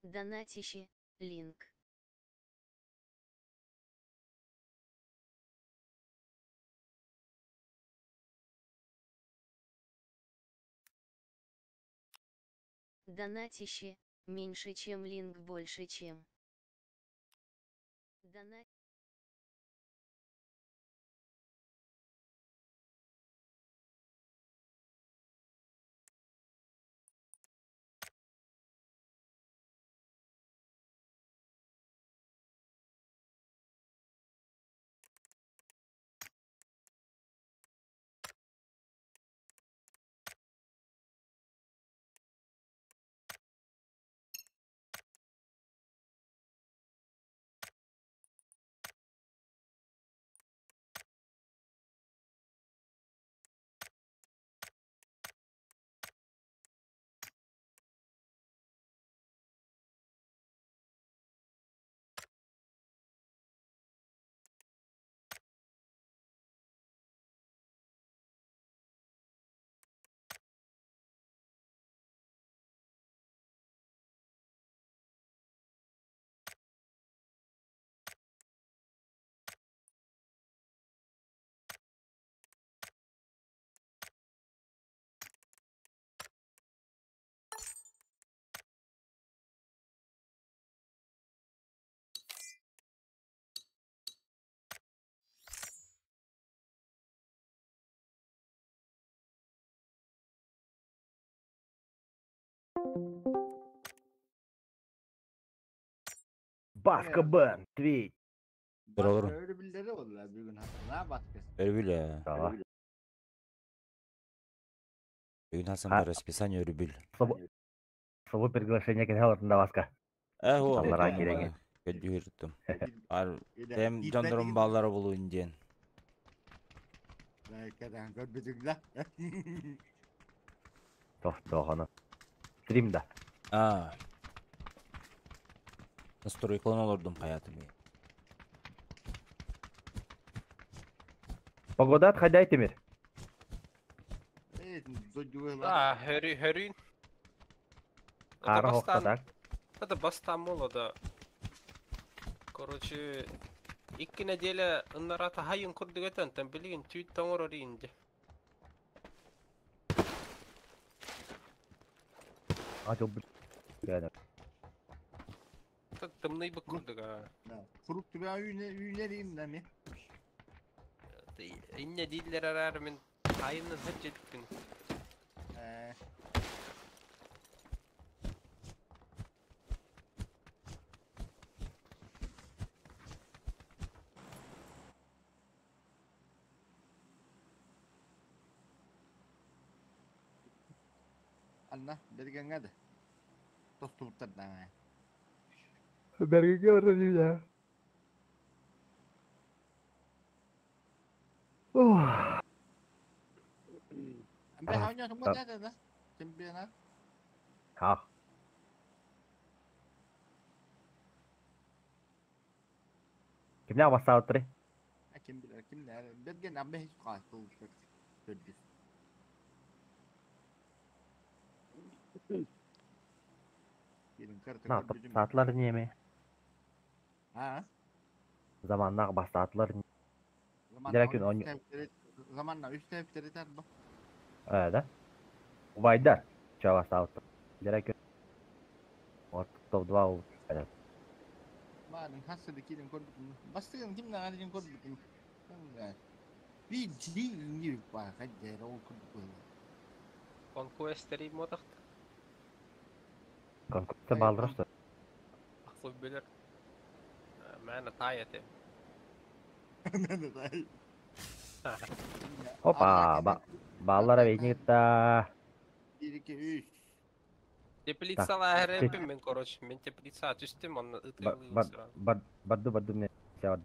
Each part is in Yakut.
Донатище, линк. Донатище, меньше чем линк больше чем. Донат. Баска бен, твит. Olur. Öyle oldular bir gün hatta. Başka. Өрүбүл. Да. Бүгүн Хасан А- по расписанию өрүбүл. Собу приглашение кенелер на Баска. Э, о. Аллара кереге. Көрдүрдүм. Ар тем жондорум баллары болуун диэн. Кәдән көрбүтүк да. Тохтоохону. Стримда. А. Настройкалан олордум хаятым. Погодат хайдай Тимир. А, хөрү хөрүн. Хара хоқтатак. Это бастан молода. Короче, икки неделя ыннарата хайын курдугетен, тен билигин түйт тоңор оринде. А жол бит. Тымный бы курдуга. Курук түбә үйнерим да ми. Инне дииллер арар мен хайыннын хеджетпин. Э, Анна, бергәнгә дә. Тоступтар да. Бергеге барда да. Ох. Бе хауня тумга да да. Чемпионат. Ха. Кимне бастаутри? Ким билер, кимнер. Берген абbe hiç кайтыл. Төрдүс. Бирин карта На, саатлар неме? Ha? Заманнаг бастатлар. Zamanla Дирекин он- Zamanla 3 tepleri ter bu. Э, да? Убайдар. Ча бастаут. Дирекин. Вот топ-2 у. Malum hasırı kirin korbutun. Bastığın kimle arayın korbutun. Bir ciddi gibi bak hadi o korbutun. Конкуэстери мотахт. Конкурса балдырышты. Ахлы билер. Мәне таяты. Ne de Опа, ба баллара бейнигитта. 1 2 3. Теплицала хәрәпим мен, короче, мен теплица түстем, анны ытыйлы Бар барду барду мен сявад.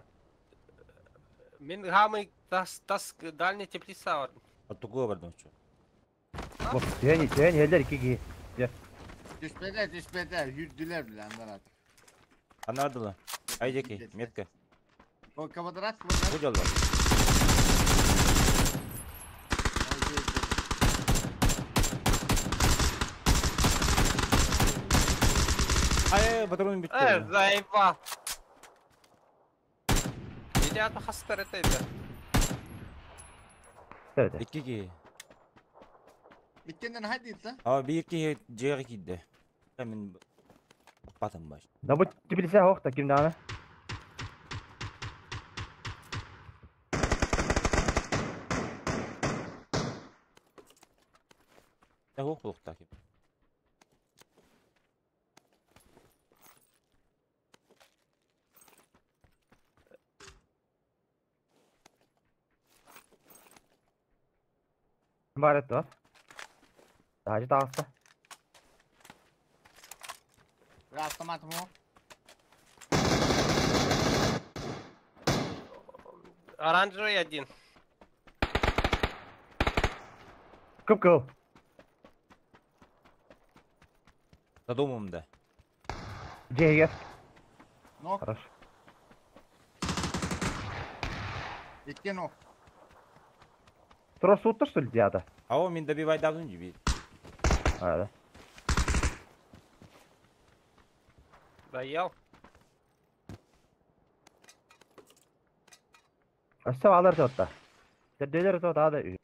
Мен гамы тас тас дальний теплица бар. Аттугуга бардым чу. Вот, тени, тени, элдер ики Düşmede düşmede yürüdüler bile anlar artık. Анардыла. Айдеки, метка. O kvadrat Бу жоллар. Ай, патрон бүттэ. Э, заебал. Ребята, хастар это это. Это. Икки киһи. Иккеннен хадиtta. А биир киһи дьиэҕэ киирдэ. Мин батым баш. Да бу тибилисе хоқ та ким даҕаны. Хоқ булуктаах ким. Бар это. Таһааччы таҕыста. Автомат му. Оранжевый один. Кып-кыл. За домом да. Дьиэ Нок. Хорош. Икки нок. Тура суутта что ли диата? А о мин добивайдабын дии. А, да. Доел. Өссө баалар туотта. Төрдүөлэр туот аада үһү.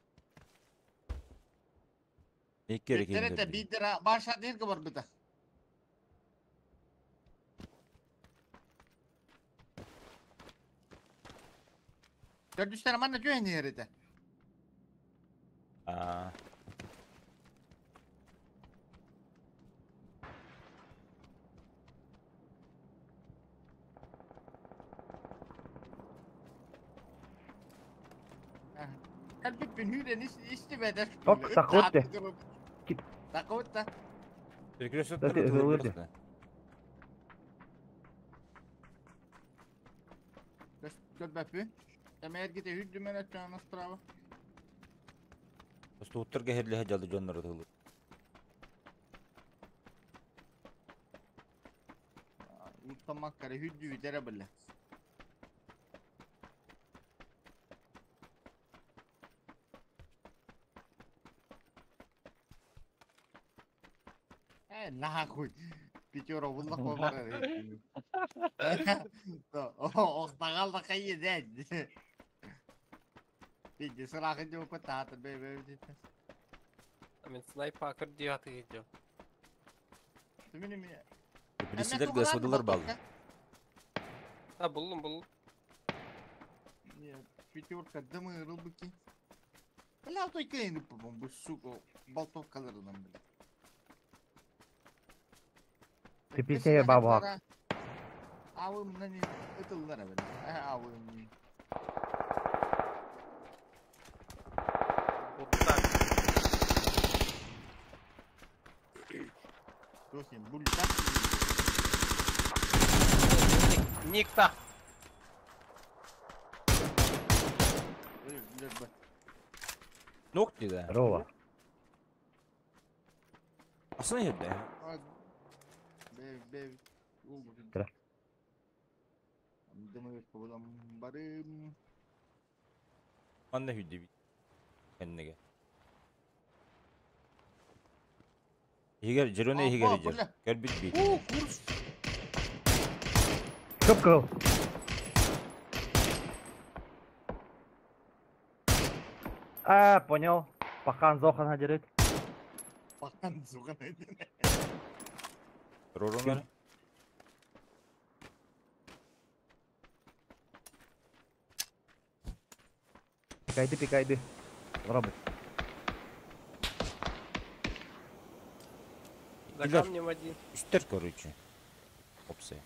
Икки эрэ киһини Биттер көрдүм. биттер баша дирге бар бита. Төрдүстер манна жөйн ерете. Аа. Kalbit bin hüren istemeden. Ок, такутте. Такутта. Перекресток Да ты, тылы ылыр просто. Көрбәппи. Эмергите хүдүмен өттөн справа. Просто кэһэрлэһэ дьалды дьоннору тылы. Уттамак каре хүдү үдере биле. Э, нахуй. Пятеро буллах бар. Охтагал да кайы дәд. Пиди сырахы жок таты бе бе. Мен снайпа кырдиаты идем. Түмүнү ми. Билисилер ГСВДлар бааллар. А, буллум, буллум. Пятерка дымы рыбыки. Бля, той кейн бу сука болтовкаларынан бля. Типичный бабак. Авым не ытыллар бля. Авым. Вот так. Досин бульта. Никта. Нок диде. Здорово. Асын иһирдэ. Бе бе. Тра. Дымы пободам барым. Манна хүддү бит. Кэннигэ. Иһигэр Жероне иһигэр Апа, иһэр. бля. Көрбүт бит. О, курс. Кып-кыл. А, понял. Пахан зохан хадерит. Пахан зуган. Рорунар. Пикайды, пикайды. Робот. За Илер. камнем один. Үстер короче. Опсы.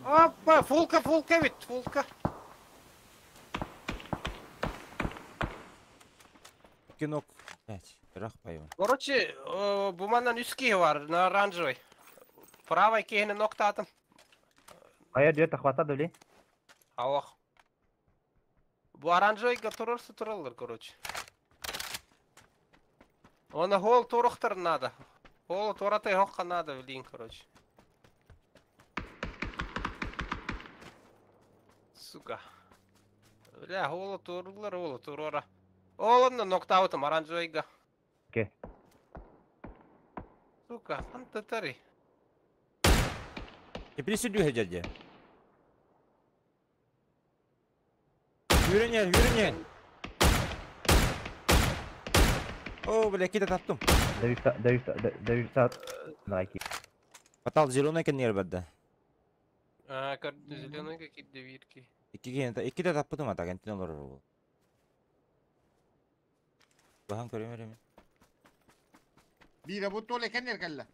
Опа, фулка, фулка ведь, фулка. Кинок. Блять, рах пайым. Короче, буманан үс киһи бар, на оранжевый. Правай киһини ноктаатым. А я дүйет хвата дали. Ауах. Бу оранжевыйга турарсы тураллар, короче. Оны хол турухтар надо. Хол тураты хокка надо, блин, короче. Сука. Бля, холу турулар, холу турора. Олонно ноктаутым оранжевыйга. Окей. Сука, антатари. Теплица дүүһэ дьэ. Yürün yer, yürün yer. О, бля, кида таптым. Дэвиса найки. Батал зеленый кеннер барды. А, зеленый какие-то вирки. Икки де таппытым ата, кентин олорор ол. Бахан көрөм эреми. Бире бу толе кеннер кэллэ.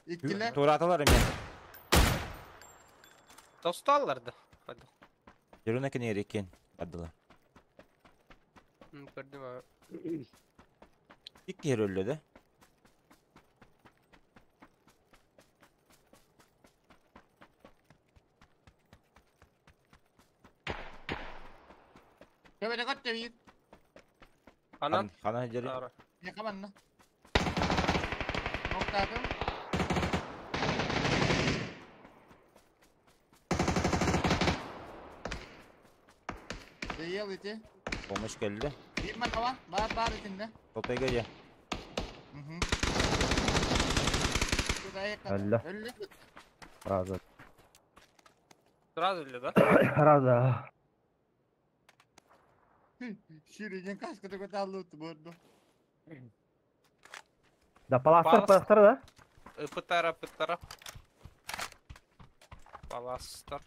Иккилэр. Тураталар эме. Досталлар да. Зеленый кеннер экен бардылар. Көрдүм а. Икки хер өллө да. Төбөтө көттө биир. Анан. Хана жери. Не каманна. Ноктадым. Дейел ити. Помощь келди. Биир манава. Бар бар итинде. Тотайга же. Өллө. Өллө. Разы. Сразу ли, да? Разы. Ширинен каскада көтө борду. Да паластар, паластар да? Пытара, пытара. Паластар.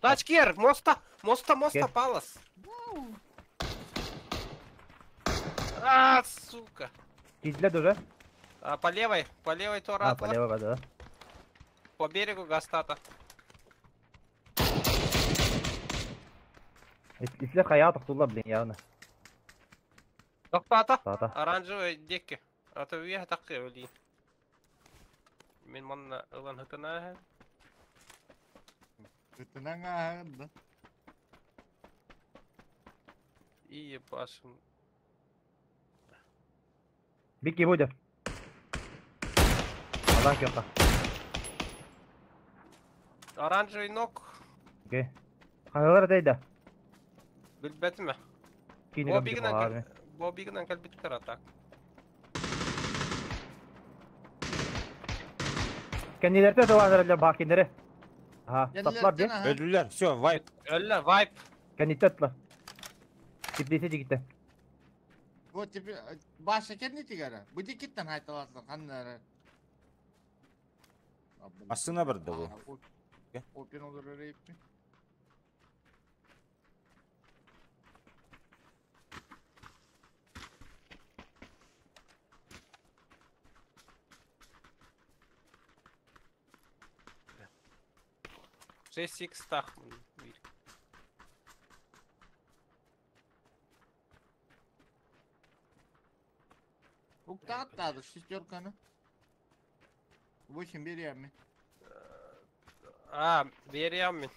Тачкер, моста, моста, моста, палас. А, сука. Кизле уже? А, по левой тора. А, по левой, да. По берегу Гастата. Если хая тохтулла, блин, явно. Тохтата. Оранжевый деки. А то я так и блин. Мен манна ылан хытына. Хытына да. И ебашим. Бики будет. Аллах ёпта. Оранжевый ног. Окей. Хайалар дейді. Билбетиме. Бобигынан кэлбиттер атак. Кеннилерте тыланырылар бакинleri. Ага, таплар де. Öldüler. Все, вайп. Öldüler, вайп. Кеннитте тылар. Теплисе жигитте. Вот теперь баша кенни тигара. Бу дикиттен хайталатлар каннары. Асына барды бу. Опен olur рейпи. Шесть икс тах. Уктаттады шестерканы. 8 беремми. А, беремми.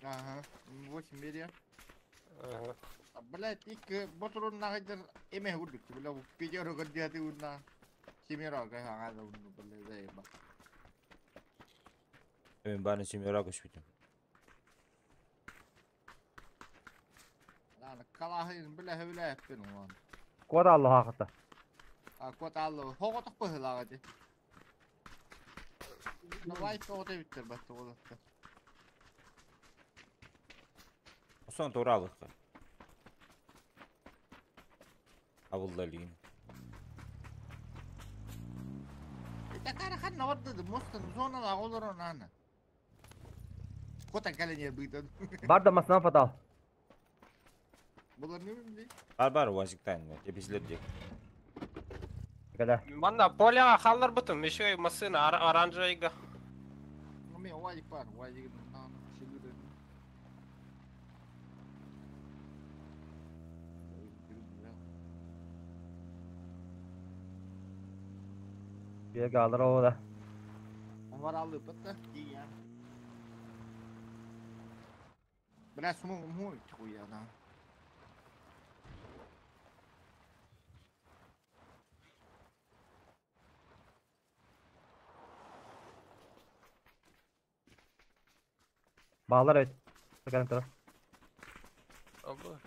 Ага, 8 берем. Ага. Блять, ик ботурун нагайдыр эме урдук. Бля, пятерку где-то урна. Семерка, ага, бля, заеба. Мен барын семерка көшпүтүм. Ладно, калахын бля, бля, пин вон. Куда Аллах хакта? А, куда Аллах? Хоготок быһылагы. Давай тоғыта биттер батты олатты. Сон туралыкка. Абылда лигин. Такара хан наварды мостын зонала олор онаны. Кота калене быйтын. Бар да масынан фатал. Булар не билди? Бар бар вазиктайн, тепизлер дек. Когда? Манна поля халлар бутум, еще и машина оранжевыйга. Мен уазик бар, уазик нан шигүрө. Bir kaldır o da. Var aldı pıttı. Ya. Biraz mu mu çıkıyor da. Bağlar evet. Bakalım taraf. Абы.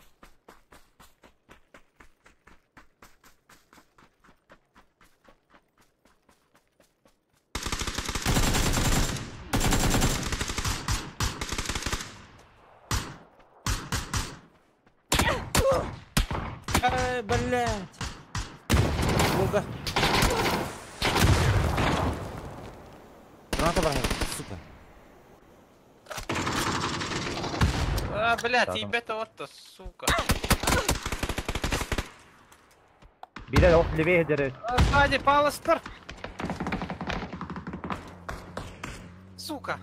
Эй, блядь! Волга. Граната барар, сука. А, блядь, ебето вот сука. Билер ох левее дерет. Сзади паластер. Сука.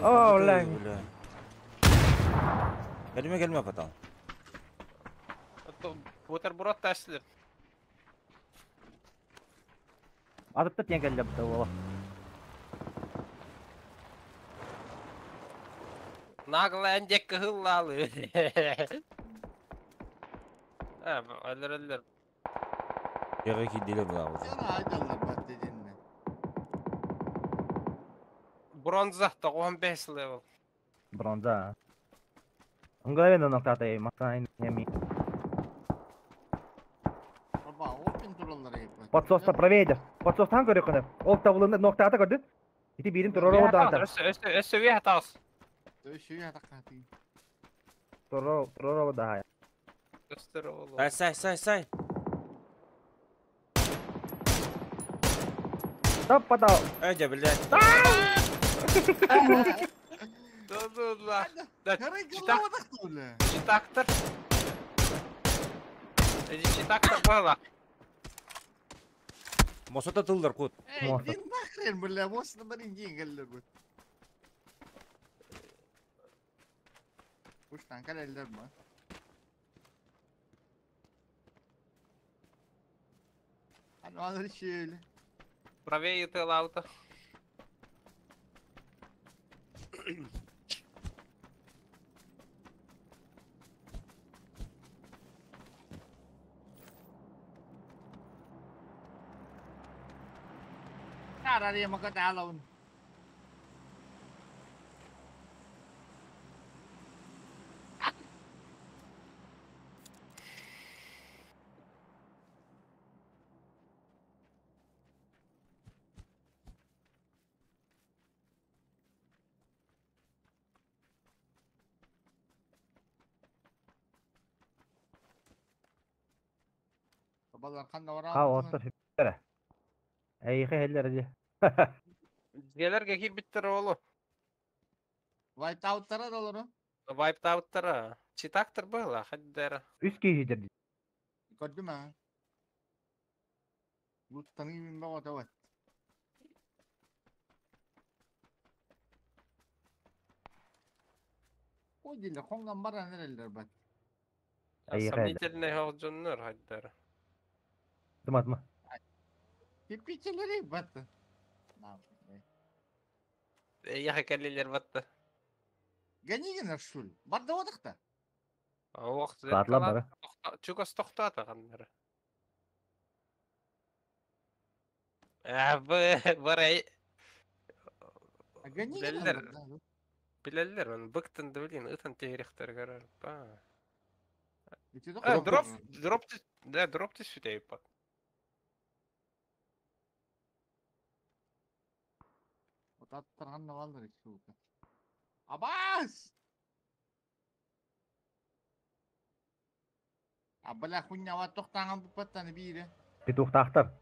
О, бля. Gelme gelme потом. Бутерброд ташлыр. Атып тен келді бітті ола. Нагло эндек кыһыллаалы. А, өлөр өлөр. Яга кидилер булабыз. Sana aydalar bak dediğinle. Бронза 95 левел. Бронза. Мгновенно ноктата масайн неми. Baba open turallara yapar. Подсоста правее. Подсостан көрө көне. Ол табылында ноктата көрдү. Ити бирин турор ода. Өссө өссө өссө вие таас. Dövüşüyor yatak Турор турор ода. Өстөр оолу. Сай, сай, сай, сай. Топ потау. Эй, да, блядь. Да-да-да. Да, Karı читак, kılamadık da öyle. читактор. Эти читактор было. Мосота тылдар кут. Ey Muhakkak. din nakren böyle. Bosna da ince engeller bu. Kuştan kaleller mi? Hani alır şöyle. Правее ты лаута. Karar maka alın. Babalar kan da var. Ha ottор хиптере. Эй хеллер ди. Дьиэлэргэ киирбиттэр оолу. White out'lara da olur. Вайптауттара. Читактор было, хаддера. Үс киһи ди. Gördün mü? Bu tanıyım ben o da O dille kongan bara nereler bak. Эй, Сомнительный ходжоннор хаддера. Тыматма. Кирпичleri battı. Яха кэллилер батта. Gani şul. Barda odık da. Ох, Саатла бары. Чугас тохтоото ханнара. А, барай. Gani Билэллэр. Билэллэр, он быктын да блин, ытан тиэрихтэр көрөр. Ба. А, дроп, дроп, да, дроп түспүтэ иппат. Otattır hanna vardır şu. Abbas! Abla хуйня ва тохтаан бу паттаны бире. Петухтаахтар.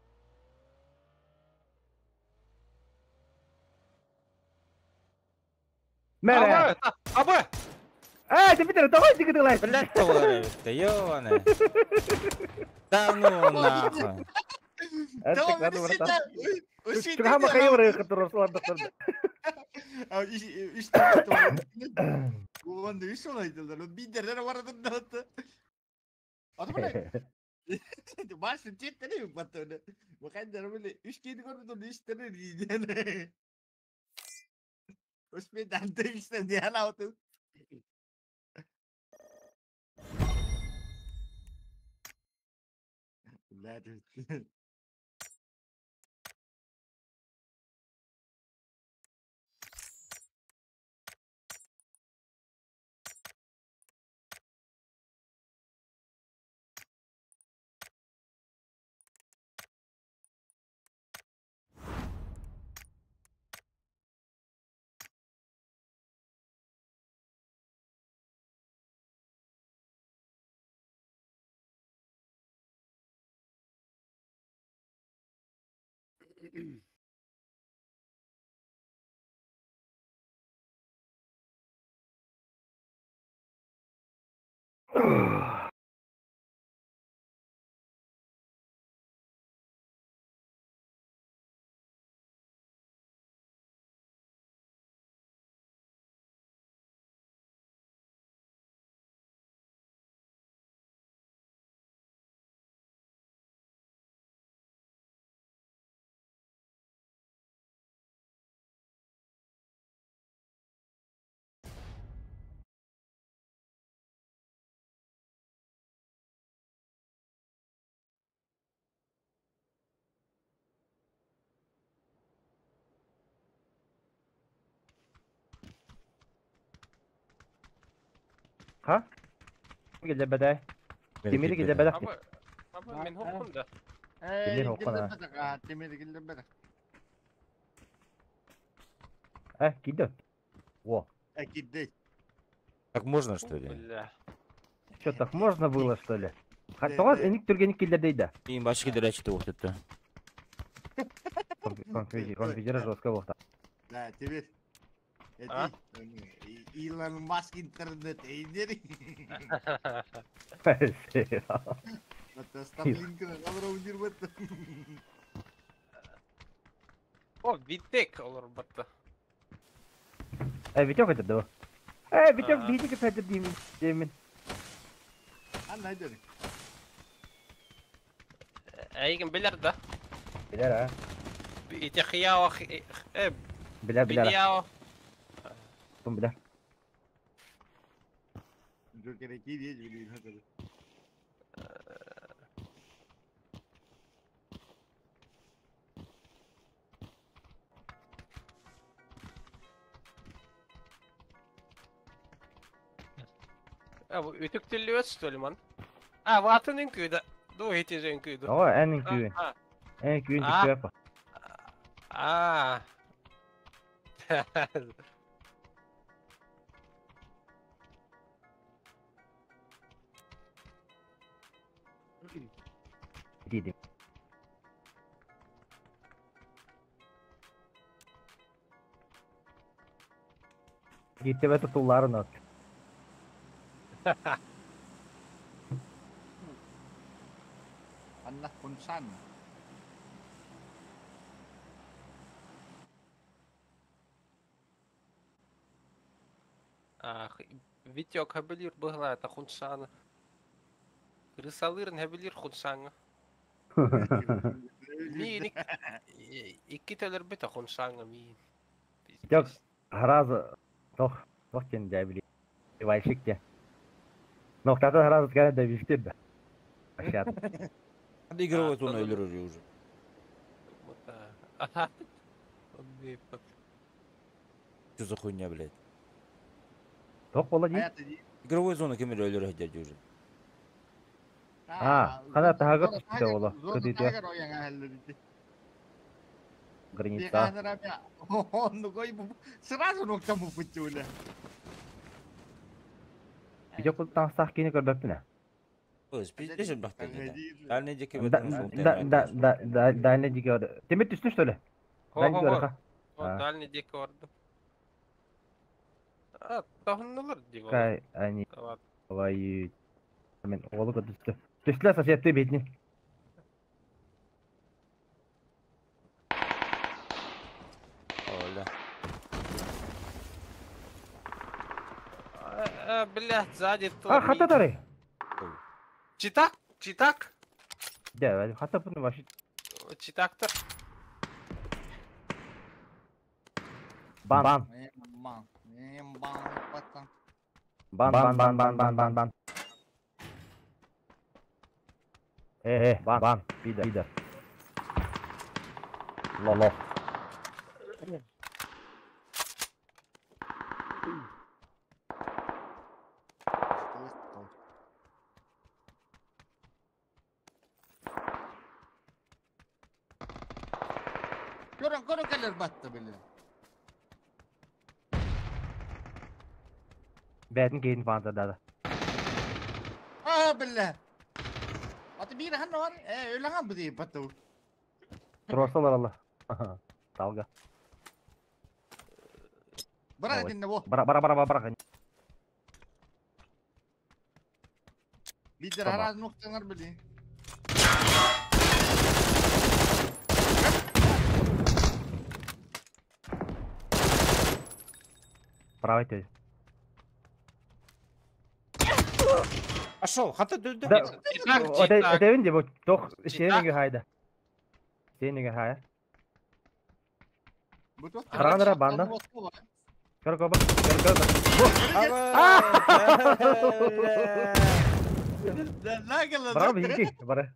Мере. Абы! Эй, ты Питер, давай ты кыдылай. Блядь, толар эбит, ёбаный. Да ну нахуй. Tamam Чугама кайыбыр кытыр осылардыктар. İşte Bu üç olaydılar. Bir derler var adam da attı. Adı ne? Başım çetleri yok battı öyle. Bakın der böyle üç kedi gördüm üç tane diyeceğim. Osman demişler diye aldı. Lanet. Ха? Киллэрбэтэ. Тимири киллэрбэтэх. Аба, аба мен хоппун да. Тимир хоппун, а. Тимир киллэрбэтэх. Киирдэ. Во. Киирдэ. Так можно, что ли? Бля. Что, так можно было, что ли? Тоҕо эник түргэнник киллэрдэй да? Им башки дырачты вот это. Компьютер жестко буолта. Да, Тимир. А? Илон Маск интернет эйдер. Это Старлинк камера удирбет. О, Витек олор батта. Витек это да. Витек биһиги кытта деймин. Деймин. А найдер. Эйген билер да. Билэр, а? Итехияо Билэр, билэр. Билияо. Тум билэр. Жокер киирие билин. Бу үтүктүллүбэт что ли ман? А, ватын үҥкүүдэ. Дуу хитиже үҥкүүдэ. О, эн үҥкүү. Эн үҥкүүн түспүөп. А. Диди. Gitti tutulların от. Анна Хунсан. Ах, Витек хабилир быгла это хунсана. Крысалырын хабилир хунсанга. Мин икки төлөр бит хунсанга мин. Витек сразу тох тох тен дәбили. Вайшик те. Но кто-то сразу сказал, да виште да. Вообще. Надо игровой зону или уже. Ага. Что за хуйня, блядь? Тох бола ди. Игровой зона кемер өлөр дядя уже. А, хана тагы түстэ ола. Кыдыты. Граница. Сразу ногтаму путюля. Видео кул таңсақ кини көрбөппүнэ. Пиздец бахта. Дальний дикий Да, да, да, да, да, дальний дикий орды. Темир түстү что ли? Дальний дикий орды. Дальний дикий орды. А, тохнулар диво. Кай они воюют. Мен оғылы түстү. Түстүлөр сосед бетини. Оля. Блядь, сзади А, хата тары. Читак? Читак? Да, хата бұны вообще. Читактор. Бан. Бан. Бан, бан, бан, бан, бан, бан, бан. Бан, бан, пидор, пидор. Ло, ло. Көрөн, көрөн келер батты биле. Бәтін кейін фанзадады. А, биле. Аты бир хан бар, өләгән бу дип батты. Турасалар алла. Талга. Бара динне бу. Бара бара бара бара. Бидер араз ноктаңар били. Правый ты. Пошел, хата дүлдү. Да. Это инде бу тох сенеге хайда. Сенеге хая. Харанра банда. Көр коба. Көр көр. Бара бихи бара.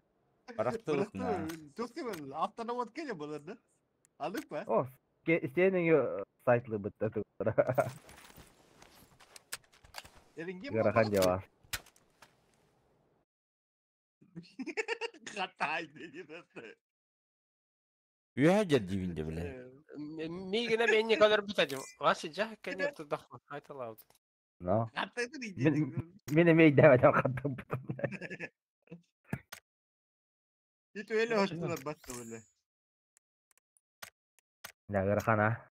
Барахтылык на. Тохты автонавод келе болар да. Алып па? О, сенеге сайтлы битте. Эринге Гарахан жава. Хатай dedi. Үйә дивинде биле. Мигине мен не kadar biteceğim. Вася жах конечно тудах айталауд. Но. Хатай Мен эме дәвәдәм каттым. Ит öyle hoştular басты böyle. Да, Гарахан а.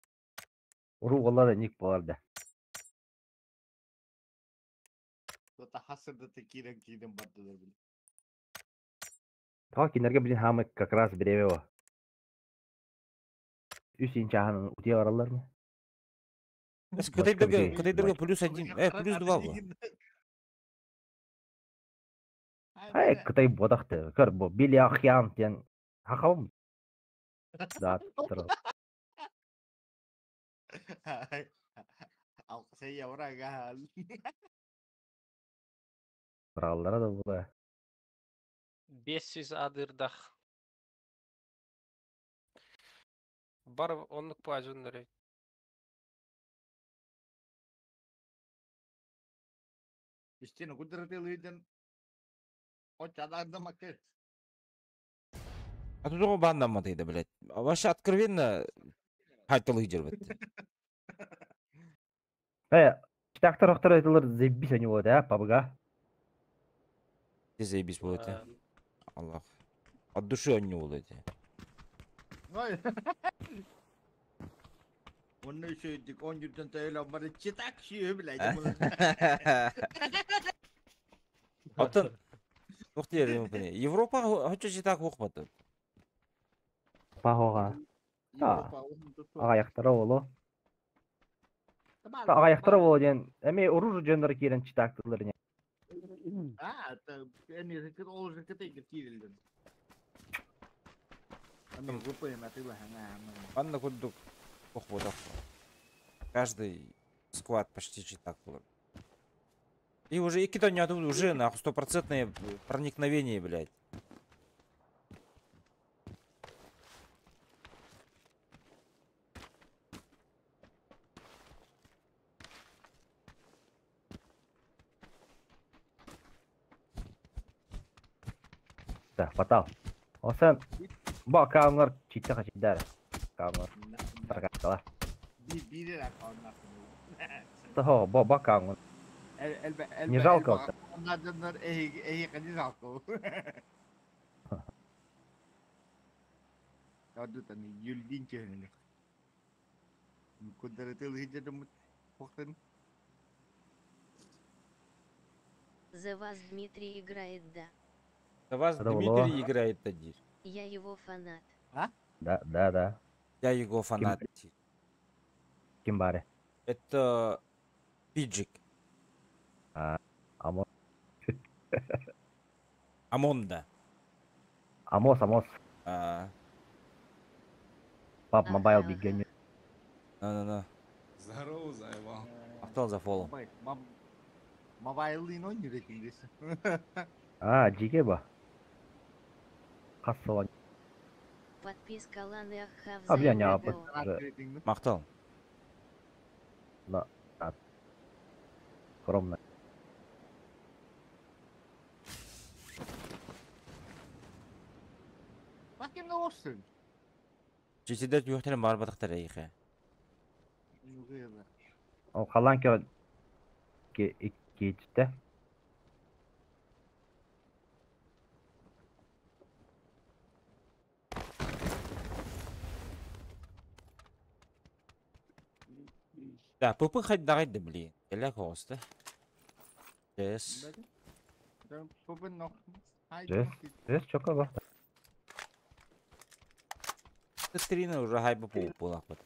Уру болар ник болар да. Тота хасырда текирен кийден баттылар bile. Та кинерге билин хамы как раз биребе о. Үс инчахан утия баралар mı? Кытайдырга, кытайдырга плюс один, плюс два бу. Ай, Кытай бодакты. Көр бу Билиахян тен хахам. Да, тыр. Алкысай яврага. Бараллара да була. 500 адырдах. Бар оннук пажуннары. Истина кудратылыйден. Очадарда макет. А тут ого бандамма дейdi, блядь. Вообще откровенно хайтылы жер бит. Э, Читактар охтар айтылар заебись они вот, а, пабга. Те заебись будет, а. Аллах. От души они будут эти. Ой. Onu söyledik 10 günden öyle bana çıtak şiyor bile. Атын Тоқтер, Европа хочу читак оқмады. Пахога. Аяқтары олу. Аяқтары болу ден. Эми оружие жөндөр кирен читактылар не. А, эми ол кытай кирилден. Ами группа эми атыла Анна кудук оқмады. Каждый склад почти читак был. И уже и не уже нахуй стопроцентное проникновение, блядь. Да, фатал. Осан ба камер читта хачидар. Камер. Таркала. Bir akağınlar. Того, ба ба камер. Не жалко. Не жалко. За вас Дмитрий играет, да. За вас Дмитрий играет, Тадир. Я его фанат. А? Да, да, да. Я его фанат. Кимбаре. Это Пиджик. Амон. Амонда. Амос, Амос. Пап, мобайл биг гений. На-на-на. Здорово, заебал. Автол за фоллоу. Мобайлын он yürekindesi. А, жиге ба. Кассалан. Подписка Ланы Ахав А, бля, не, а, Мактал. На. Скромно. Bakayım ne olsun. Жетедер юхтен бар батақтар эйхе. Ол қалан ке кетті. Да, ПП хайдаҕай да блин. Кэлэ хоҕуста. Тэс. Тэс. Тэс чока ба. Трина уже хайба буолаппыт.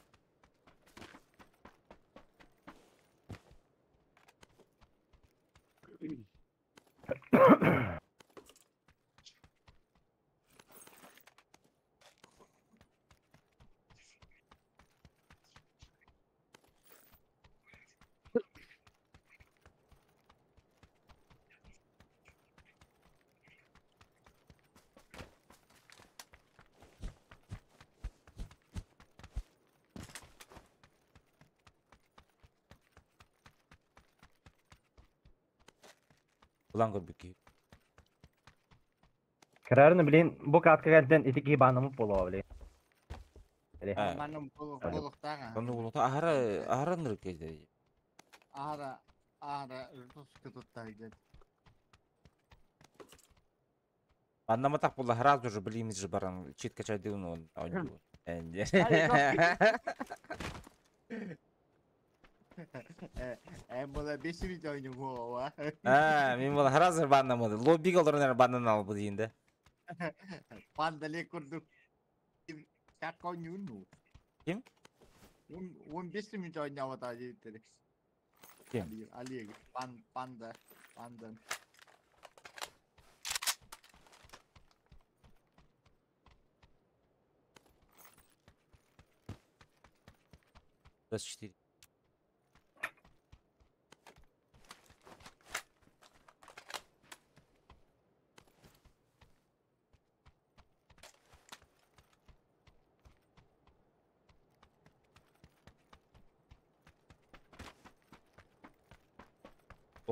Улан көрбүт киһи. Кырарын блин, бу катка кэлтэн ити киһи баанамыт буолуо блин. Манным буолуохтаах. Онну буолуохта аһара аһара нырык кэлдэ. Аһара аһара русска туттар Аннаматах буолла сразу же блин же баран чит качайдыын он оонньуу. Э, была бесит оонньуу Аа, мин була сразу баннамады. Лоббига олорон эрэ баннан албыт диинде. Пандале курдук. Как оонньуун Ким? 15 минут оонньообото диэбиттэр. Ким? Олег, пан, панда, панда. 24.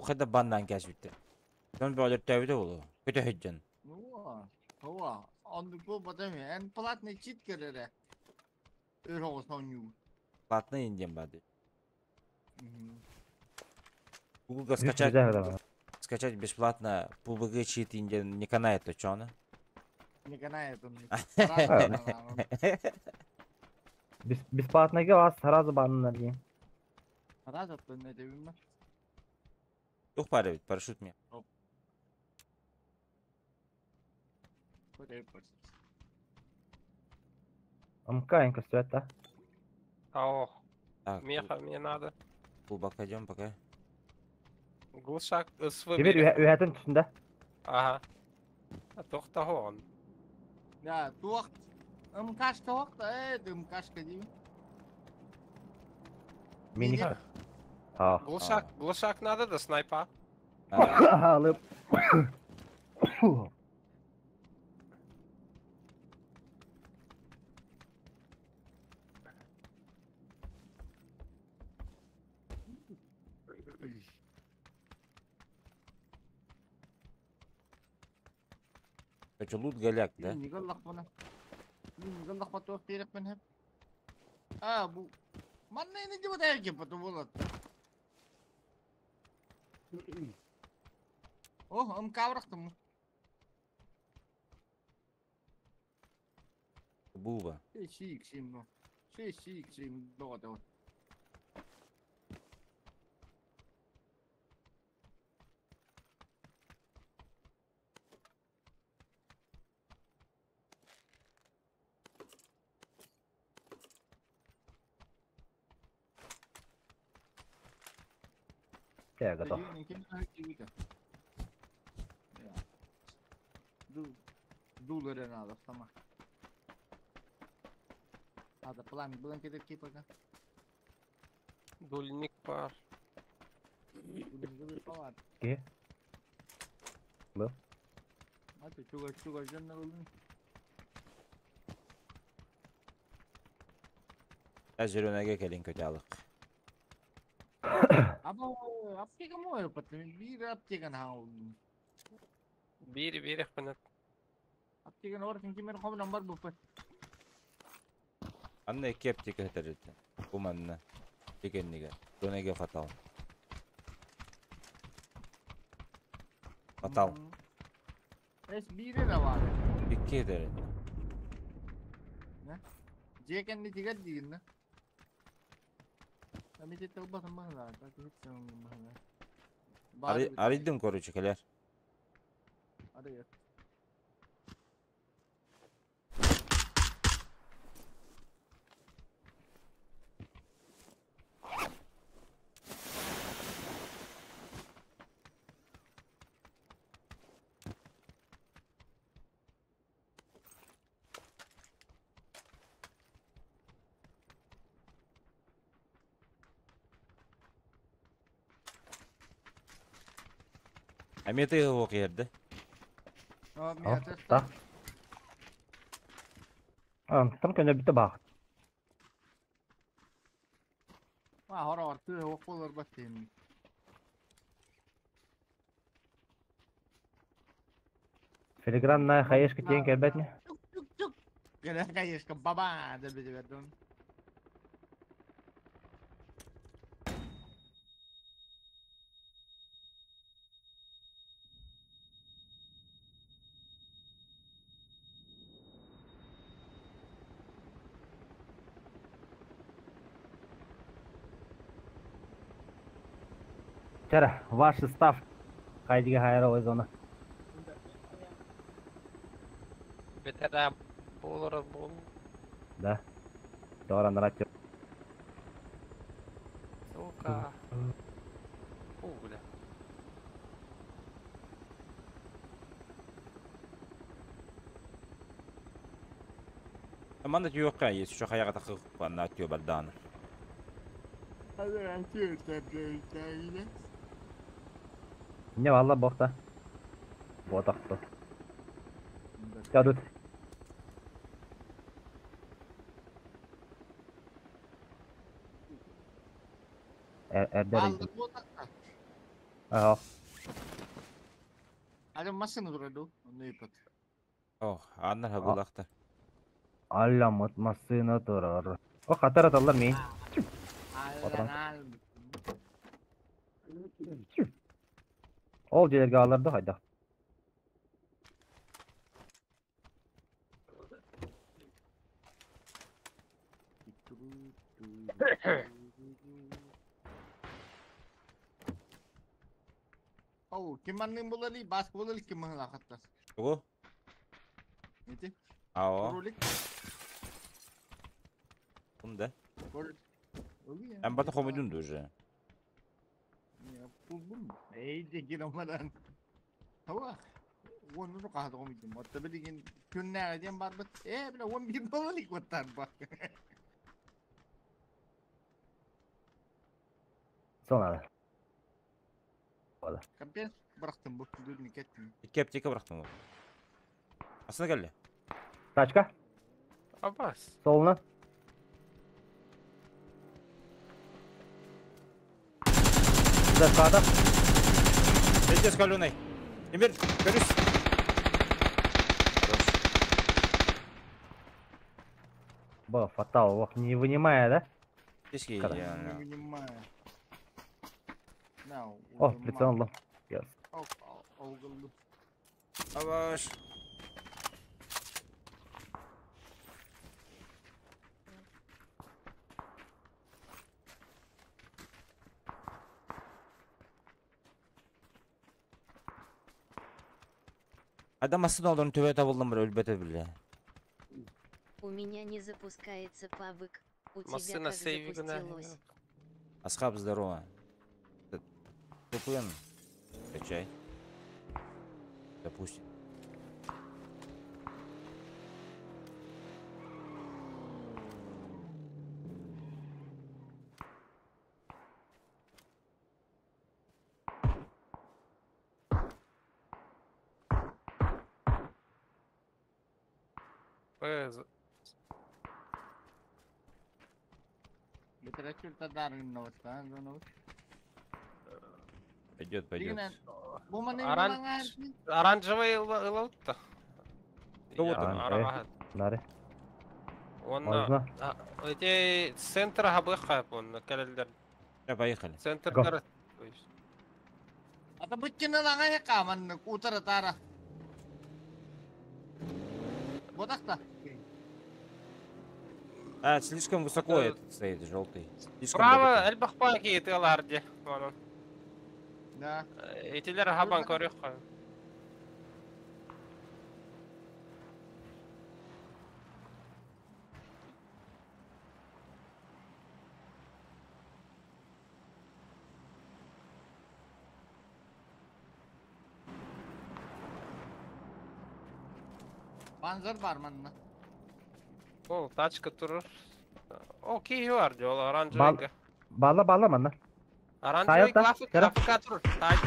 Оха да баннан кәсүттэ. Дьон бөҕөлөр төбүтэ буолуо. Көтө сылдьан. Һуо, оннук буолбата үһү. Эн платный чит кэлэрэ. Өр оҕус оонньуу. Платный диэн баар дии. Гуглга скачать, скачать бесплатно PUBG чит диэн не канает то чоно. Не канает он. Бесплатныйга вас сразу баннар диэн. Сразу это Тух баар эбит, парашют мне. МК көстүбэт да. Ох, Так, меха мне надо. Глубоко идем пока. Глушак СВ. Теперь үһэтин түстүн да. Ага. А тохтохон. Да, туох МКшка уохта, МКшка дии. Миник. А. Глушак, глушак надо да снайпа. Алып. Короче, лут голяк, да? А, бу... Манна не дебатайки потом вот. О, МК бырахтым. Буба. Сик сим, Сик сим, доҕотоо. Чэ, готов. Дулары надо сама. Надо пламя бланкеты пока. Дульник пар. Ки? Был. А ты чуга чуга жөннөр Зеленеге кэлин көтө алык. Аба аптека мой потом бир аптекан хау. Бири бири хпанат. Аптекан ор кимер хом номер буппат. Анна икки аптека хэтэритэ. Бу манна. Дигэннигэ. Зонеге фатал. Фатал. Эс бири да бар. Икки хэтэрит. Жекенни тигер дигин. Арыйдым, короче, кэлэр. Эмиэ тыаһы иһэрдэ. Да. Там көнө бүтэ баах. Филигранная хаешка тиэн кэлбэтни. Вчера ваш состав хайдига хайра зона. Бетера болор бол. Да. Дора нарати. Сука. Фу, бля. Манна түйөккә есть, что хаяга тахы панна түйө барданы. Не валла бохта. Ботакты. Ядут. Эрдер. Ага. Ох, анна хабылакта. Алла мот машина турар. О, катар аталлар ми. Патрон. Ол жерге аларды хайда. Ого. Ао. Кунда? Эм бата хомудун уже. Сонада. Икки аптека бырахтым. Астына келди. Тачка. Абас. Солуна. Заката. Пиздец каленый. Эмир, көрүс. Хорош. Ба, фатал, ох, не вынимая, да? Писки Когда? идеально. О, прицел алdım. Yes. Абаш. Адам астын алдын төбө табылдым бір өлбөтө биле. У меня не запускается пабык. У тебя Машина как сейвигна. запустилось? Асхаб, здорово. VPN. Качай. Допустим. Пойдет, пойдет. Оранжевый ылаутта. Кого там? Наре. Он Можно? эти центр хабыха, он календер. Да, поехали. Центр Го. гор. А, слишком высоко этот стоит, желтый. Слишком Право, далеко. элбэх паки тыалар де. Онон. Да. Этилер хабан көрөх. Panzer var manna. Ол тачка турur. О, киһи бар де, ол Бал- оранжевый. Бала бала манна. Оранжевый Тойота, клафык, кара. клафыка турur. Тач.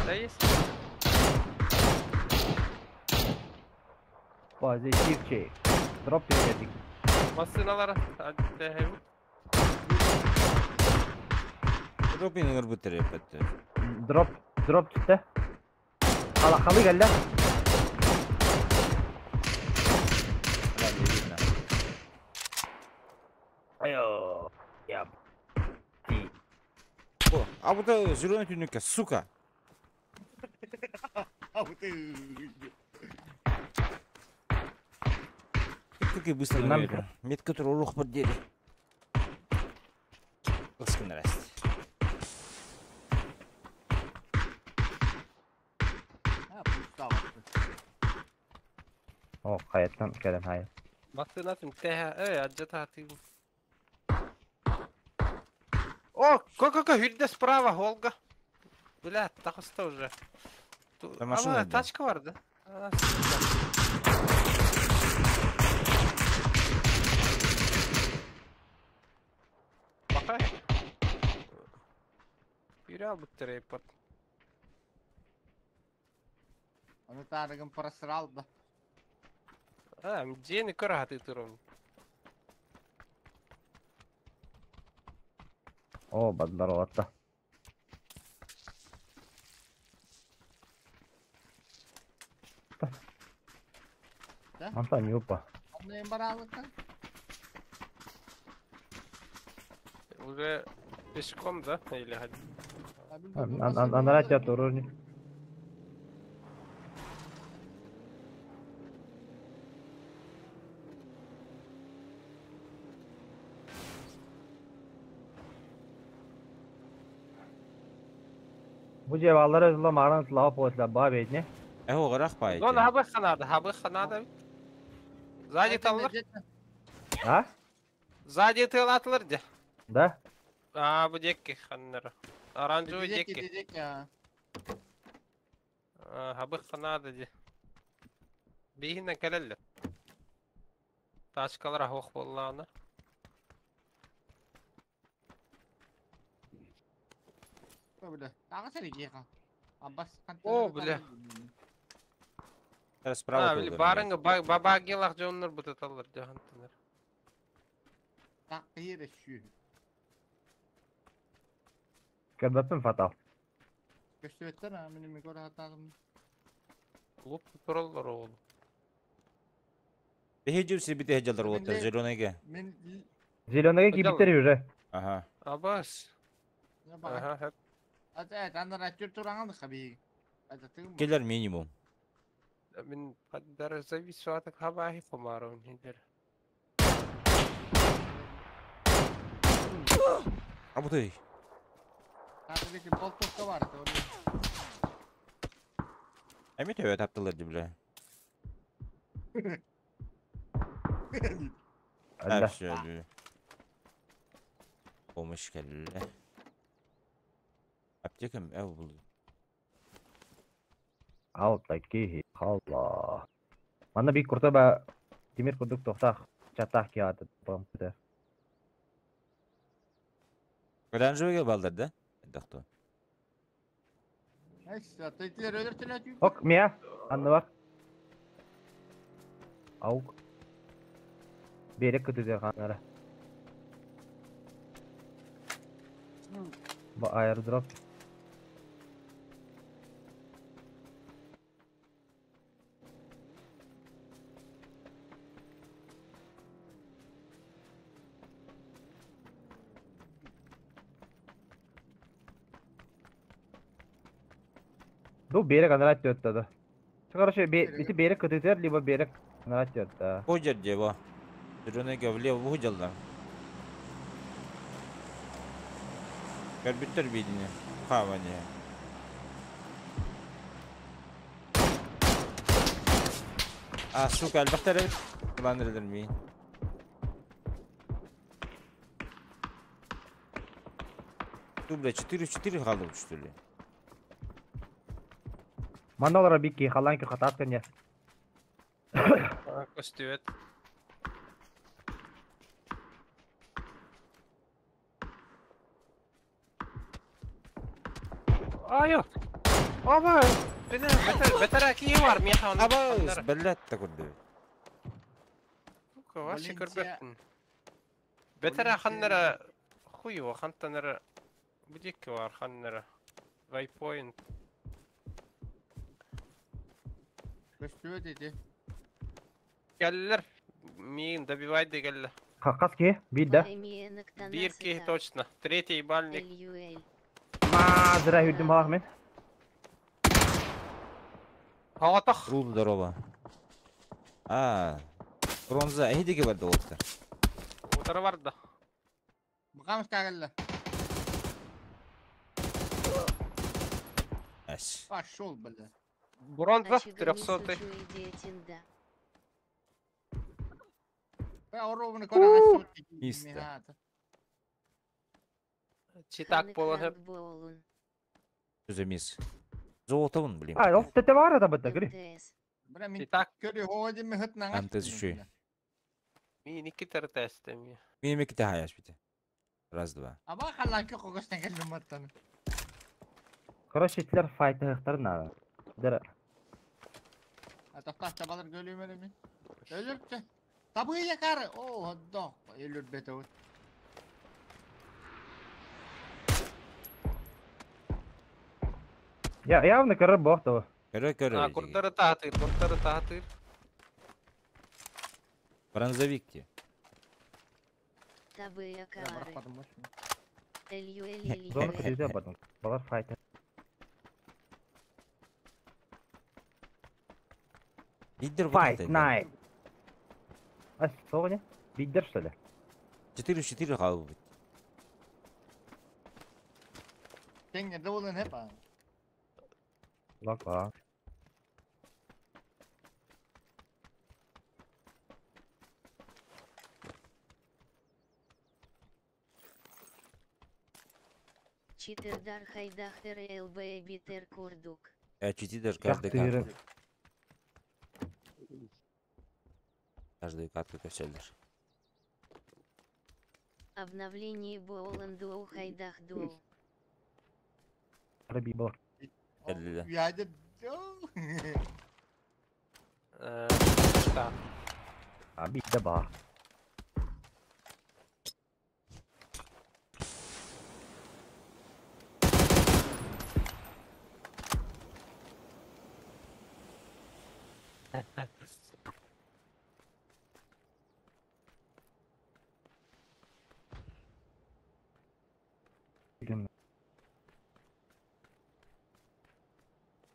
Да есть. Позитивчик. Дроп передик. Массыналар. Дропин ырбытыр эпетте. Дроп, дроп түстэ. Хала халы кэллэ. Бля, не видно. Айо. Я. Ти. О, а вот это зеленый тюника, сука. А вот и... Как и быстро Нам- наверное. Метка которую рух поддели. Ласка нарасть. Ha, pustava. О, хайаттан кэлэн хай. Массынатын тэһэ, эй, аджата ты. О, ко-ко-ко, хүрдэ справа, Волга. Бля, тахыста уже. Там машина Ама, да. тачка бар да? А, сука. Бакай. Yürü al bu tripod. Onu tarıgın parasını aldı. А, дьиэни көр хаты турум. О, бадлар отта. Да? Антон юпа. Anlayın baralıktan. Уже пешком, да? Или хоть? Анара тебя турурни. Бу жебалар өзүлө маран слава после бабетне. Эго гарах пай. Вон хабы ханада, хабы ханада. Сзади таллар. А? Сзади тыл атылыр де. Да? А, бу декки ханнар. Оранжевый декки. Дедек ya. А, хабы ханада де. Бихинен келелли. Тачкалар хох боллааны. Бля. Тағы сен екі. Аббас О, бля. Справа. А, били барыңы бабагилах жоннор бутаталар жахантынар. Так yere şu. Көрбөппүн фатал. Gösteretsene ha benim mikro hatalım. Луп тураллар ол. Бехеджи себе бехеджалар вот Менде- зеленыйге. Men Зеленыйга кийбиттер уже. Ага. Абас. ne bak. Ага, хеп. Hadi evet anlar atıyor turan abi. Hadi tığım. Келер минимум. Мин паддар завис суатак хабахи фомарон хиндер. А вот и. Sadece bol posta var. Doğru. Эми төбө таптылар ди бля. Алла. Все. Помощь келле. Аптекам эв булду. Алта киһи халла. Манна бик курта ба тимир курдук тохтах чатах киаты пампты. Оранжевыйге балдар да? Дохто. Neyse, teyzeler ölürsen atıyor. Ок, мия. Анны бар. Аук. Берек көтүдө ханара. Бу аирдроп. Ду берег анара төттөдө. Короче, ити берег көтүтөр, либо берег Нравится. Ходят дева. Зеленый влево выходил. Көрбүттэр биидини. Хавани. А, сука, элбэхтэр эбит. Ылан эрэлэр миин. Ту, бля, 4-4 хаалдыбыт, что ли? Манна олорор бикки халаан кү хатаас кэннэ. Көстүбэт. Айо! Аба! Бетер, бетер, бетер кии бар, миэхэ онно. Аба, бэллэт да көрдүбүт. Сука, вообще көрбөппүн. Бетер ханнара хуево, хантанара будикки бар, ханнара. Вайпоинт. Көстүбэт ити. Кэллэр. Миин добивай дегелле. Хас киһи? Биир да? Биир киһи точно. Третий ебальник. LUL. Ма, зря үрдүм халах мен. Хаҕатах. Рул здорово. А, бронза, эһидиги бар долоттар. Утары барда. Бакамыс кагылла. Ас. Пошел, бля. Бронза, Ачыгы трехсотый. мисучу идиотинда. Бля, оровны кора Мисто. Читак болон. Болун. Что мисс? Золотовын, блин. А, ол тете бар это бытта, көрі. МТС. Бля, мен Читак. көрі ходи ми хыт наңа. Антез еще. Мин икки тәртәстем. Мин эми ките хаяш бите. Раз, два. Аба халан кө когостан келдим маттан. Короче, тилер файтыхтар надо. Дера. Атафта табалар гөлүмөр эми. Өлүртө. Табы якары. О, док. Өлүр бете. Я явно көрөр бохту. Көрө көрө. А, курдары таатыр, курдары таатыр. Бронзовик те. Табы якары. Зона LUL. күтүзө бардым. Балар файты. Лидер Fight night. А, соғыне? Биддер, что ли? 4-4 қалып бит. Теңге долын хеп. Лак ба. Читердар хайдахтер ЛБ битер курдук. Я чути даже каждый Жактыры. катку. Каждую катку көсөлдөр. Обновление Боолан Дуо хайдах Дуо. Раби бол. Элле. Яды. Так. А, бидде ба.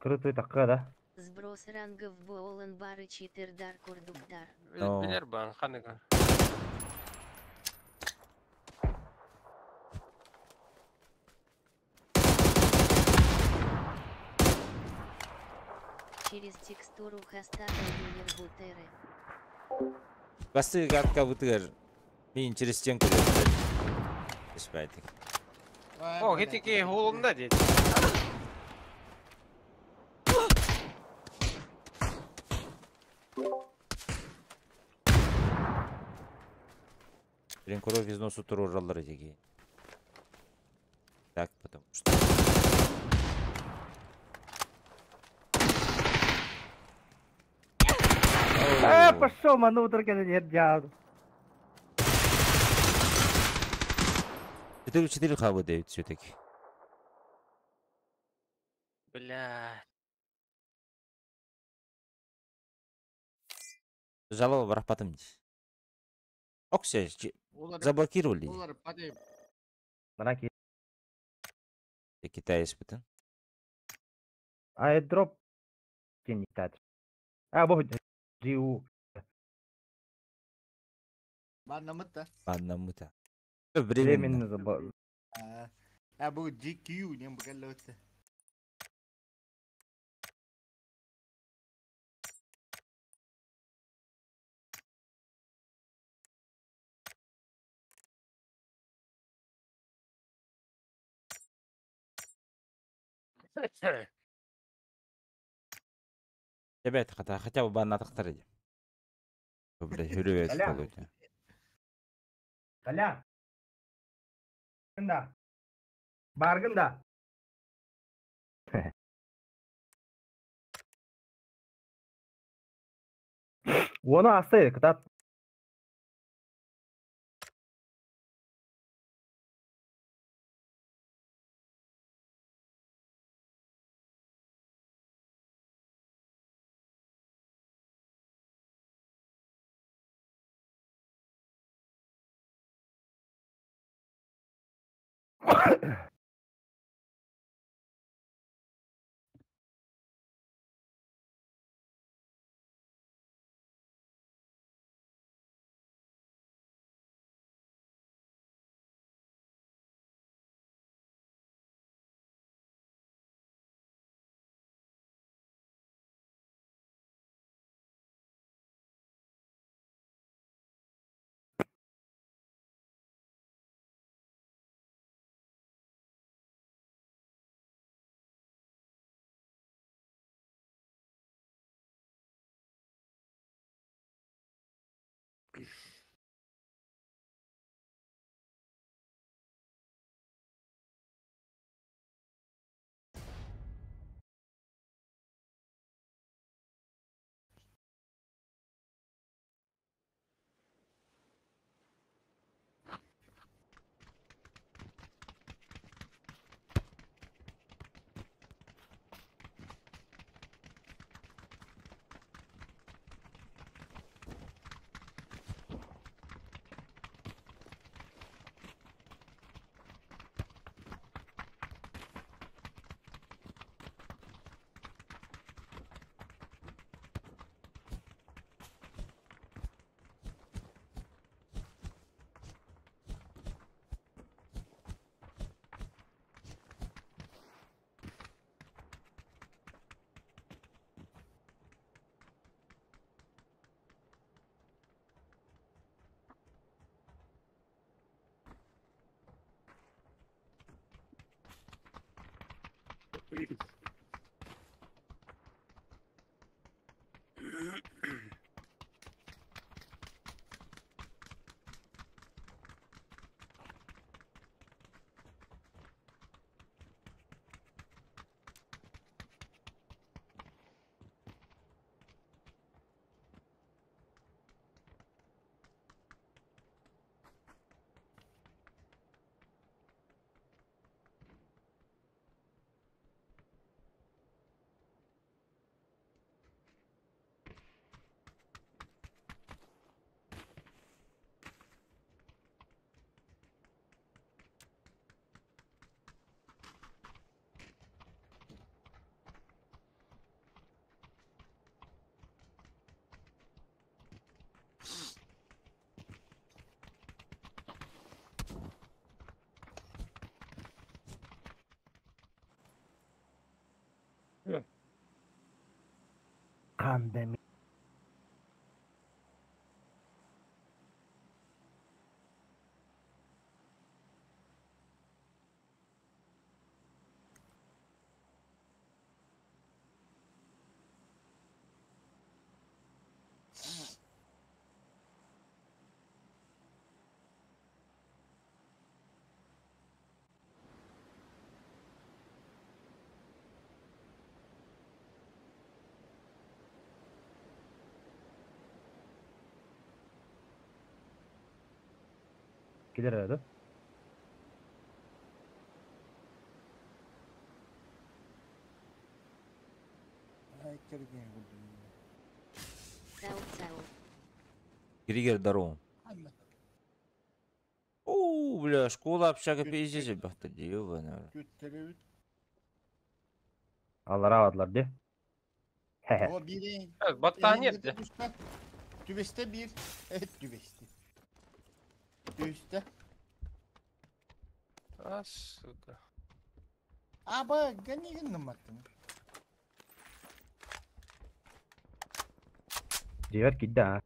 Крутой такая, да? Сброс рангов Боолан бары читердар курдуктар. Но. Билер бан, ханыга. Через текстуру хоста Юлер Бутеры. Басты катка бытыгар. Мен через стенку деп. Испайтык. О, хитики хулунда дейт. Блин, кровь из носу турураллар деги. Так, потому что... Э, пошел, ману, только нет, дядь. 4-4 хабы дают все-таки. Бля. Жалоба барахпатым. Окся, заблокировали. Олар падай. Манаки. Китай испытан. Аэдроп. Кенитат. А, бог, Джиу. Баннамыт да. Баннамыта. Временно. Временно забыл. А бу GQ диэн бу кэллэ өттө. Ребят, хотя бы баннатахтар иди. Блядь, хүрү Аля. болуйда. Толя. Да. Баргын да. Оны асты, кытат. Pandemi. Килер да? Ай, кирген булдum. Цау цау. Григер, здорово. Анна. Оу, бля, школа, общага, пиздец, ребята, ёбаный. Күттеребит. Аллара адлар де. Хе-хе. О бири. Баттаниет де. Түбесте бир. Evet түбесте. Түстэ. А, сука. Аба, гони гынныматтым. Дьиэбэр киирдэ аа.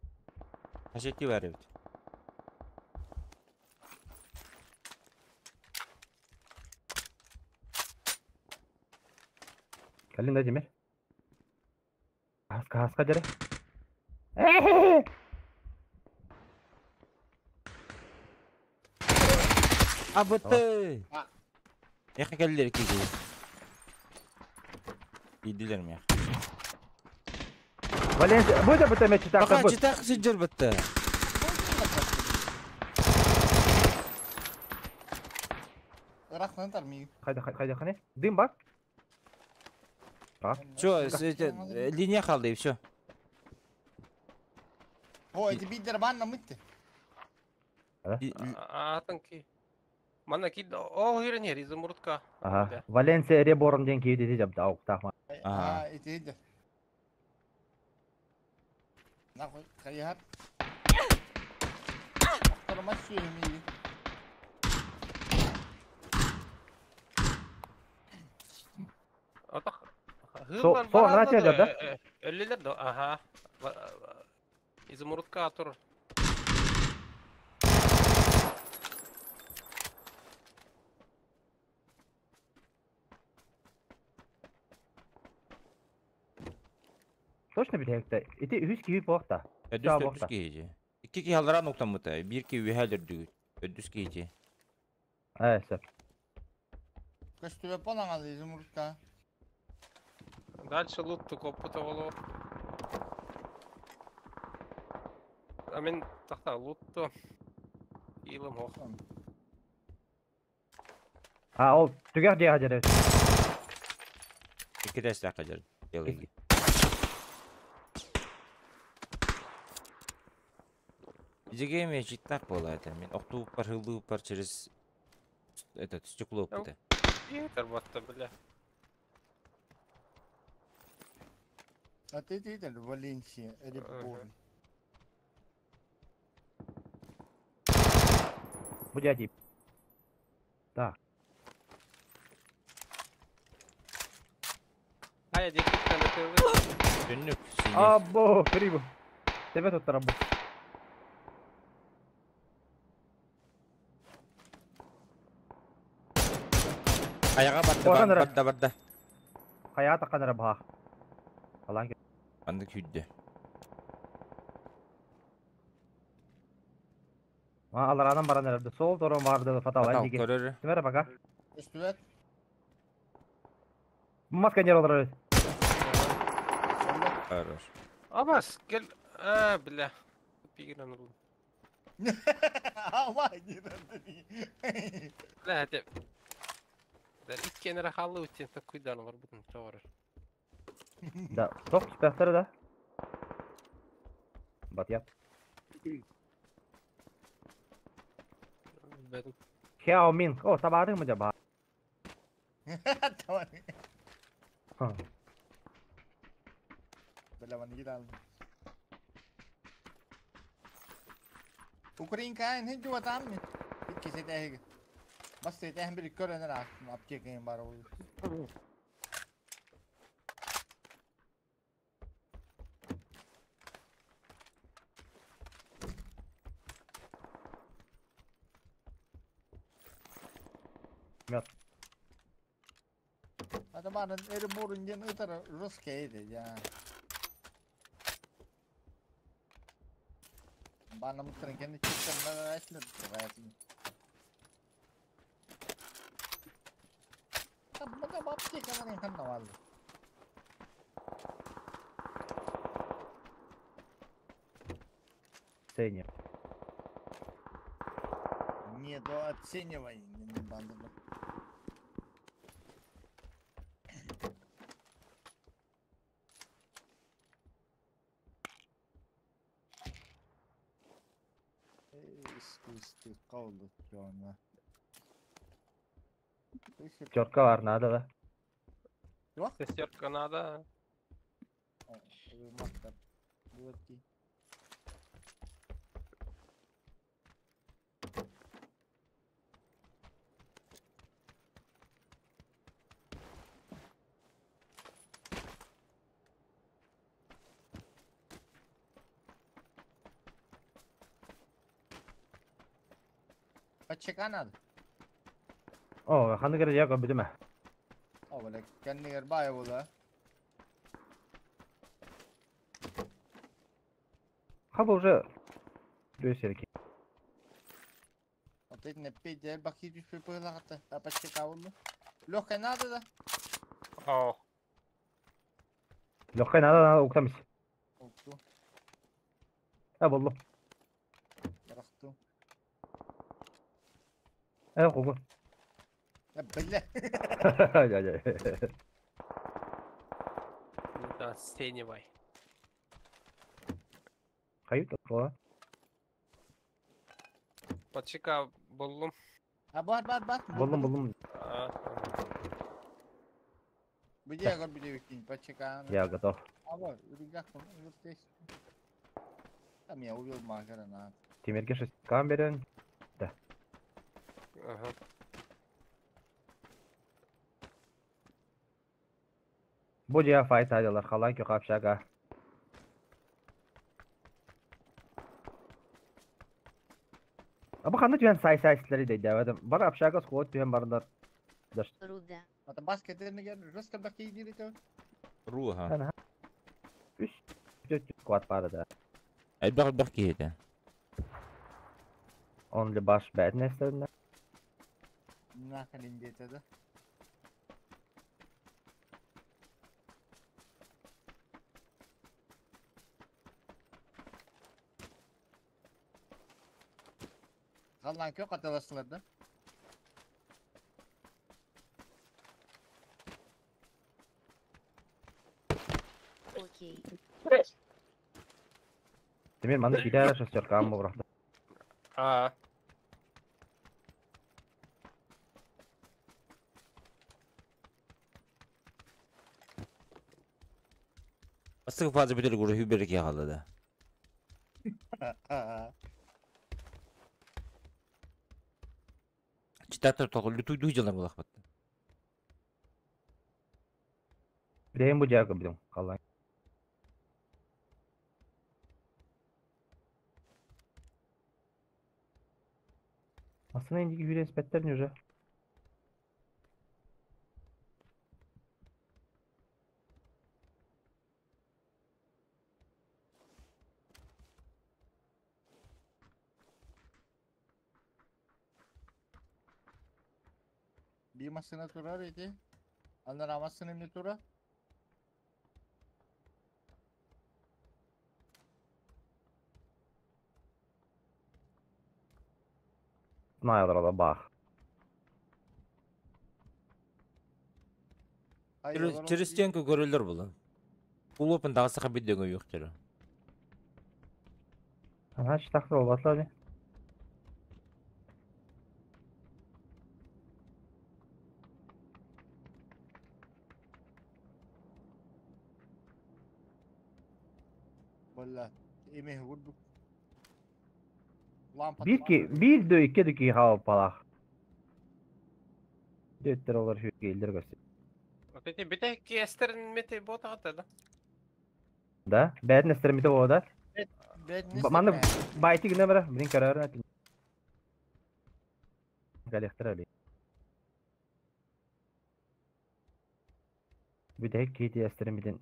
Хасети бар эбит. Кэлин да Тимир. Хаска хаска дьэрэ. Абыты! Эхе кэллэр киһи. Иидилер миэх. Валенсия, бу да быта мечтака Баха бу. читак сылдьар бытта. Ырахтан тармии. Хайда хайда хане? Дым бар? Все, линия қалды и все. О, эти бидер банна мытты. Атын ки. Манна ки ол хирен изумрудка. Ага. Валенсия Реборн ден киви деди жабда аук тахма. Ага. А, эти иди. Нахуй, хайхат. Ахтарма сүйемейді. Атах. Со- со, на тебя, да? Өллелер да, ага. Изумрудка атур. Точно билэхтэ. Ити үһүс киһи буохта. Өдүс Саа өдүс буохта. киһи. Икки киһи аллараа нуктаммыта, биир киһи үөһээ өлөрдүгүт. Өдүс киһи. Ээ, сөп. Көстүбэ полаңалы изумрудка. Дальше лут коппута боло. А мен тахта лутту. Илым хох. А, ол түгэх диэхэ дьэрэ. Икки тэстээх дьэр. Делайги. Изегеме читак была это. Мен охтууппар хыллыуппар через этот стекло опыта. Питер батта бля. А ты иди, Валенсия, Реборн. Бу дьэ Так. Ая декиттен өтөлү. Түннүк сине. Або, криво. Тебе тут тарабу. Аяга батта Оған ыры. барда барда. Хайа таққан баа. Алан Анды күйдді. Ма аларанан баран эрді. Сол торон барды фаталай Атал диге. көрөр. Тимер бака. Көстүбэт. Маска не олорор. Хорош. Абас, кел. А, бля. Пигрен ул. Ама, не Бля, те. Дер иккенere халлы үттен такуйдан бар бутун товар. Да, тоқ түспәхтер да. Бат яп. Бәдим. Хяо Мин. О, табадың мы жаба. Tamam. Бля, ван гидал. Украинка эн хин жуа там. Икки сетэ. Бас сетэ хэн бир көрөнөр аптекаң бар ол. Мят. Ата барын эри бурун ден ытар русский эди я. Бана муттарын кенди читтен айслер гаясын. Мага аптекаларын ханна вал. Ценим. Недооценивай не банды. Искусство қалды жона. Четко бар надо да. Шестерка надо. Подчека надо. О, ханнык эрэ дьиэ көрбүтүм ээ. О, бля, кэннигэр баайа буолла. Хаба уже Дөөсерки. Вот эти на пейдер бахи түспүт быһылаҕата. А подчека буолла. Легкая надо да? О, Легкая надо, надо уктамыс. Укту. А буллум. Барахту. Э, кугу. Э, бля. Я, я. да, сеневай. Кайып тула. Подчека буллум. А бар, бар, бар. Буллум, буллум. А, Где я говорю, викинь, подчека. Я готов. А вот, рюкзак, вот здесь. Там я увел магера на. Тимирге шесть камерен. Ага. Бу дьиэ файт адылар халан кө общага. Аба ханна түһэн сай сай силери дейдээбэтим. Бар общага сход түһэн бардар. Руда. Это баскет жестко бахи дирите. Руха. Ана. Үс төрт сквад бары да. Элбэх элбэх киһи Only баш бәднестерine. Нахрен индейцы, да? Халлан кö каталасылар да? Окей. Тимир манны кидер шестерка амма бұрақта. А, Бастык фаза бүтер уже хүберке қалды да. Читатор тоғы лютуй дуй жылар болақ батты. Билейін бу жағы білім. Қалан. Aslında indiki hürespetler уже. Bir masına turar idi. Anlar amasını mı tura? Наядырала бах. Через стенку көрөлөр бұлы. Улопын дағысы қабидегі жоқ жері. Ана читақтыр болбатылар не? Бля, эме vurdu. Лампа. Bir ki, bir de iki de ki hava palak. Дөттер олар хүргейлер көстө. вот эти битеки эстерин мети ботаҕата да? Да? Бәдін эстермите болда. Маны байты гына бара, блин карар атын. Галехтер али. Бүтәк кейти эстермитен.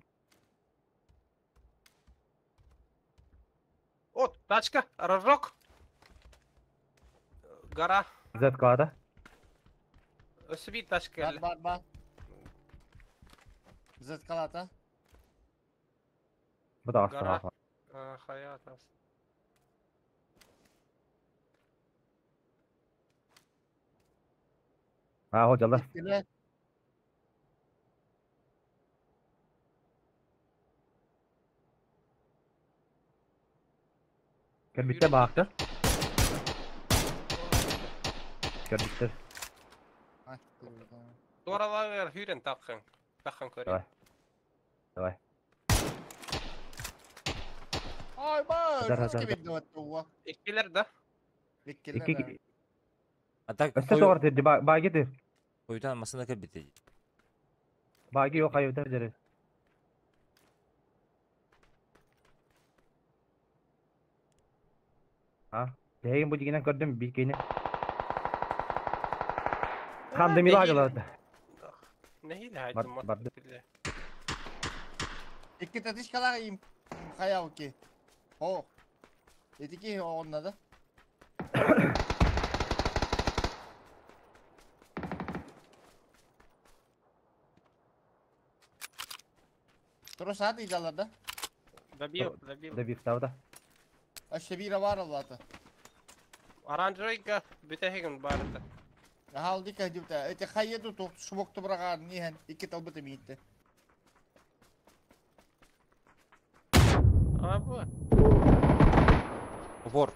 Вот, тачка, рожок. Гора. Зет калада. Өсүби тачка. Бар бар бар. Заткалата. Бу да Гора. астыға. Хаятас. А, ходжалар. Биле. Көрбүттер баактыр. Көрбүттер. Туоралар хүрен тақын. Тақын көрен. Давай. Давай. Ай ба, Азар, жестко азар. видно оттуга. Иккилер да. Ики А так Өстө тоғар терди, баги тер. Койтан масына кірбіті. Баги yok ayıp жері. А, Дейін бу дегенен көрдім bir кейні. Хандемила гыларды. Нэһиилэ хайдым Барды. Икки татышкалар им хаялки. О. Этики оҕонна да. Тура саат ыйдалар да. Добил, добил. Добив тавда. Өссө биирэ баар оллаата. Оранжевыйга бүтэһигин барыта. Аһал дика дибта. Эти хайы ту шмок тубраган ниһен икки талбыты миитте. А бу. Упор.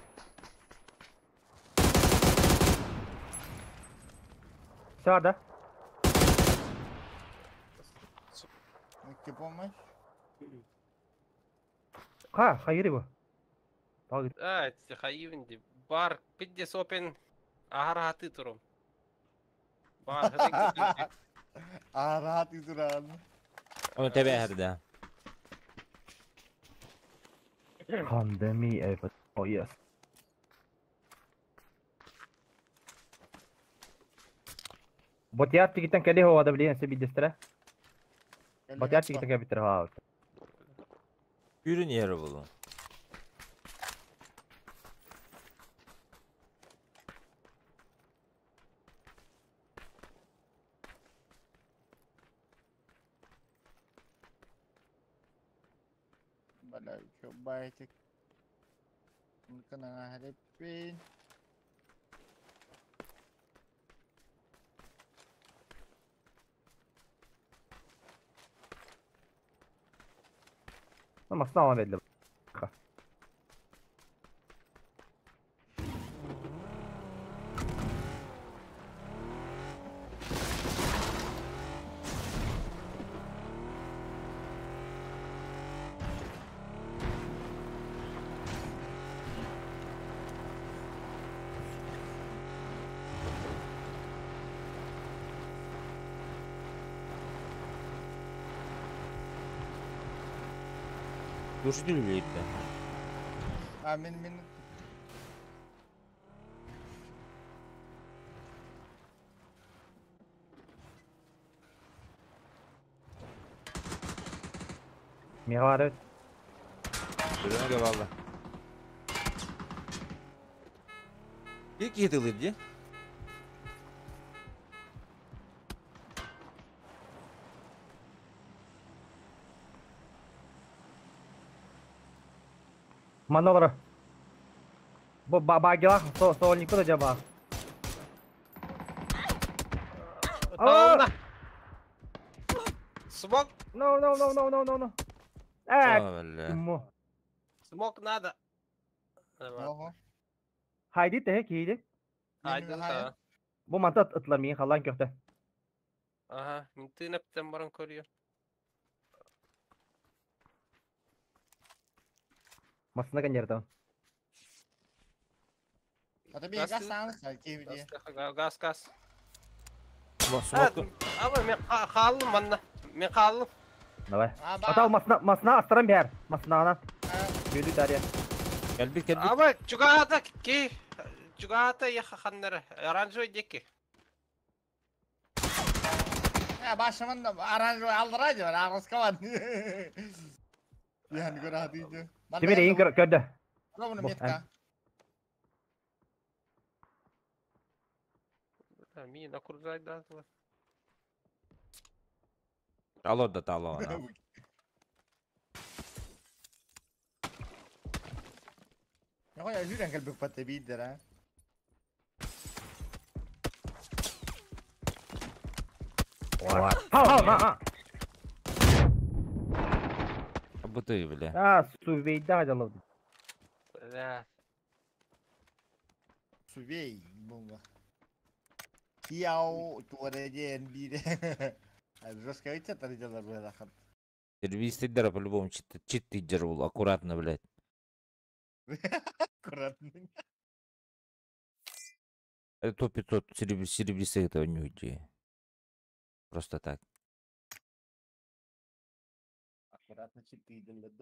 Сарда. Икки помощь. Ха, хайыры бу. Тагы. А, хайыбын ди. Бар, пидде опен ахарахаты турум. Бар, Араат туран. Оны тебе herде. Хандеми эвет. Oh yes. Ботяр тигитен кели хова да билен се бидестре. Ботяр тигитен кели битер хава. Ürün yeri bulun. Бала байтик. Мыкына хареппин. Ama sınav belli. Глушитель үлелейді. А мен. Мега Жүрөңгө балла. Екі етілді. Манолара. Бу багилах со солнику да жаба. Тална. Смок, No no no no no no no. Э, смок надо. Ого. Хайди те кийди. Хайди да. Бу мантат ытлар мин халан көктө. Ага, мин тыынап баран көрүө. Масына канерда. Ата би газ сааны кийди. Газ, газ. Смок. Ама мен хаалым манна. Мен хаалым. Давай. Атал масына масына астырам бер. Масына Бөлү дарья. Келбит келбит. Ама чугаата ки. Чугаата яха ханнара. Оранжевый деки. Я башымын оранжевый алдырайды бар, арғысқа Яны көрады. Теперь эйин көрдө. Ровно метка. Мин окружать да. Алло да алло. Я жүрен келбек патте бидер, а. Ха ха Быты, бля. А, сувейда жаловды. Да. Сувей, бомба. Кияу туареден бире. Жестко видите, это дело было. Сервис по-любому чит был, аккуратно, блядь. Аккуратно. Это топ 500 серебристых этого не уйти. Просто так. Аккуратно читы делают.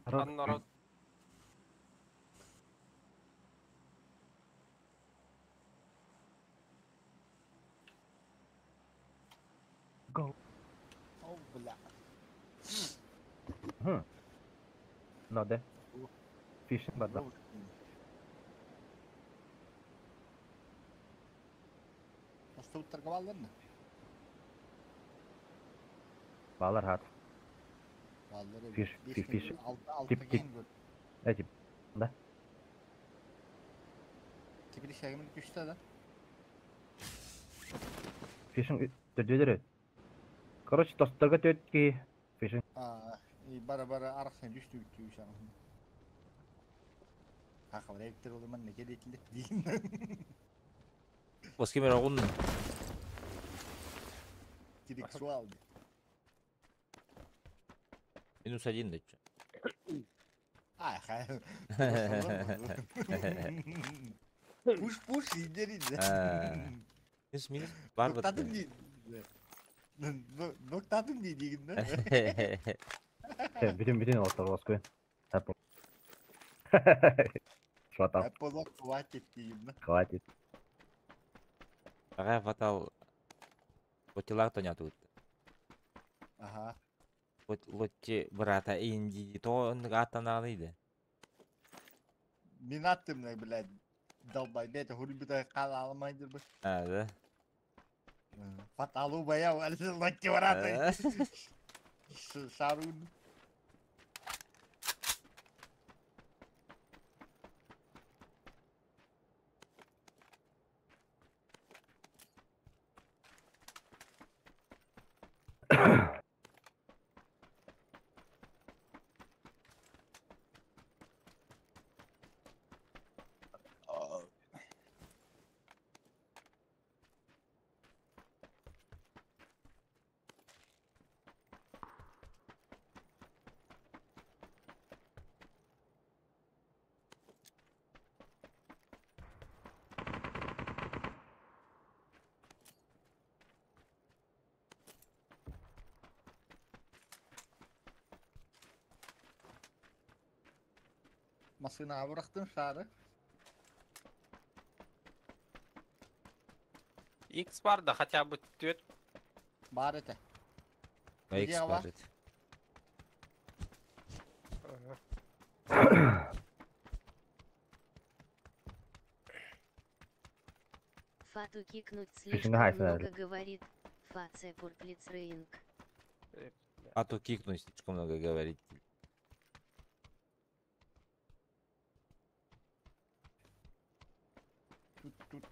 Народ. Go. О, бля. Надо. Фишин барда. Nasıl торговаллар mı? Балар хат. Balları Fiş, beş fiş, gün fiş. Altı, altı Tip, tip. gen gör. Эти. Да. Tipini şekimin güçte de. Фишин төдөлөрү. Короче, тосторго төтки. Фишин. Aa, iyi, bara bara arasına düştü düştü şu an. Ha kabul ettir o zaman ne gerekli değil mi? Воскимер оҕун. Direkt su aldı. Минус один да чё. Ay hayır. Push push ileri. А. Минус минус. Бар бат. Noktadım değil. Noktadım değil diyeyim de. Бүтүн бүтүн олтор оскуй. Тап. Что там? Apple хватит diyeyim de. Хватит. Ага, фатал. Лоттилар тонятут. Aha. Лотти брата Инди. То аттананыйды. Min attım ne bile. Dalbay bete hurbi de kal almaydır bu. А, да? Fatalu bayağı Lucky brata. Sarun. Masını bıraktım sarı. X бар да хотя бы төт. Бар ete. А X Где ва? бажит. Ага. Фату кикнуть Фишинг слишком хайс, много наверное. говорит. Фация пурплицрейнг. А то кикнуть слишком много говорит. Tut tut.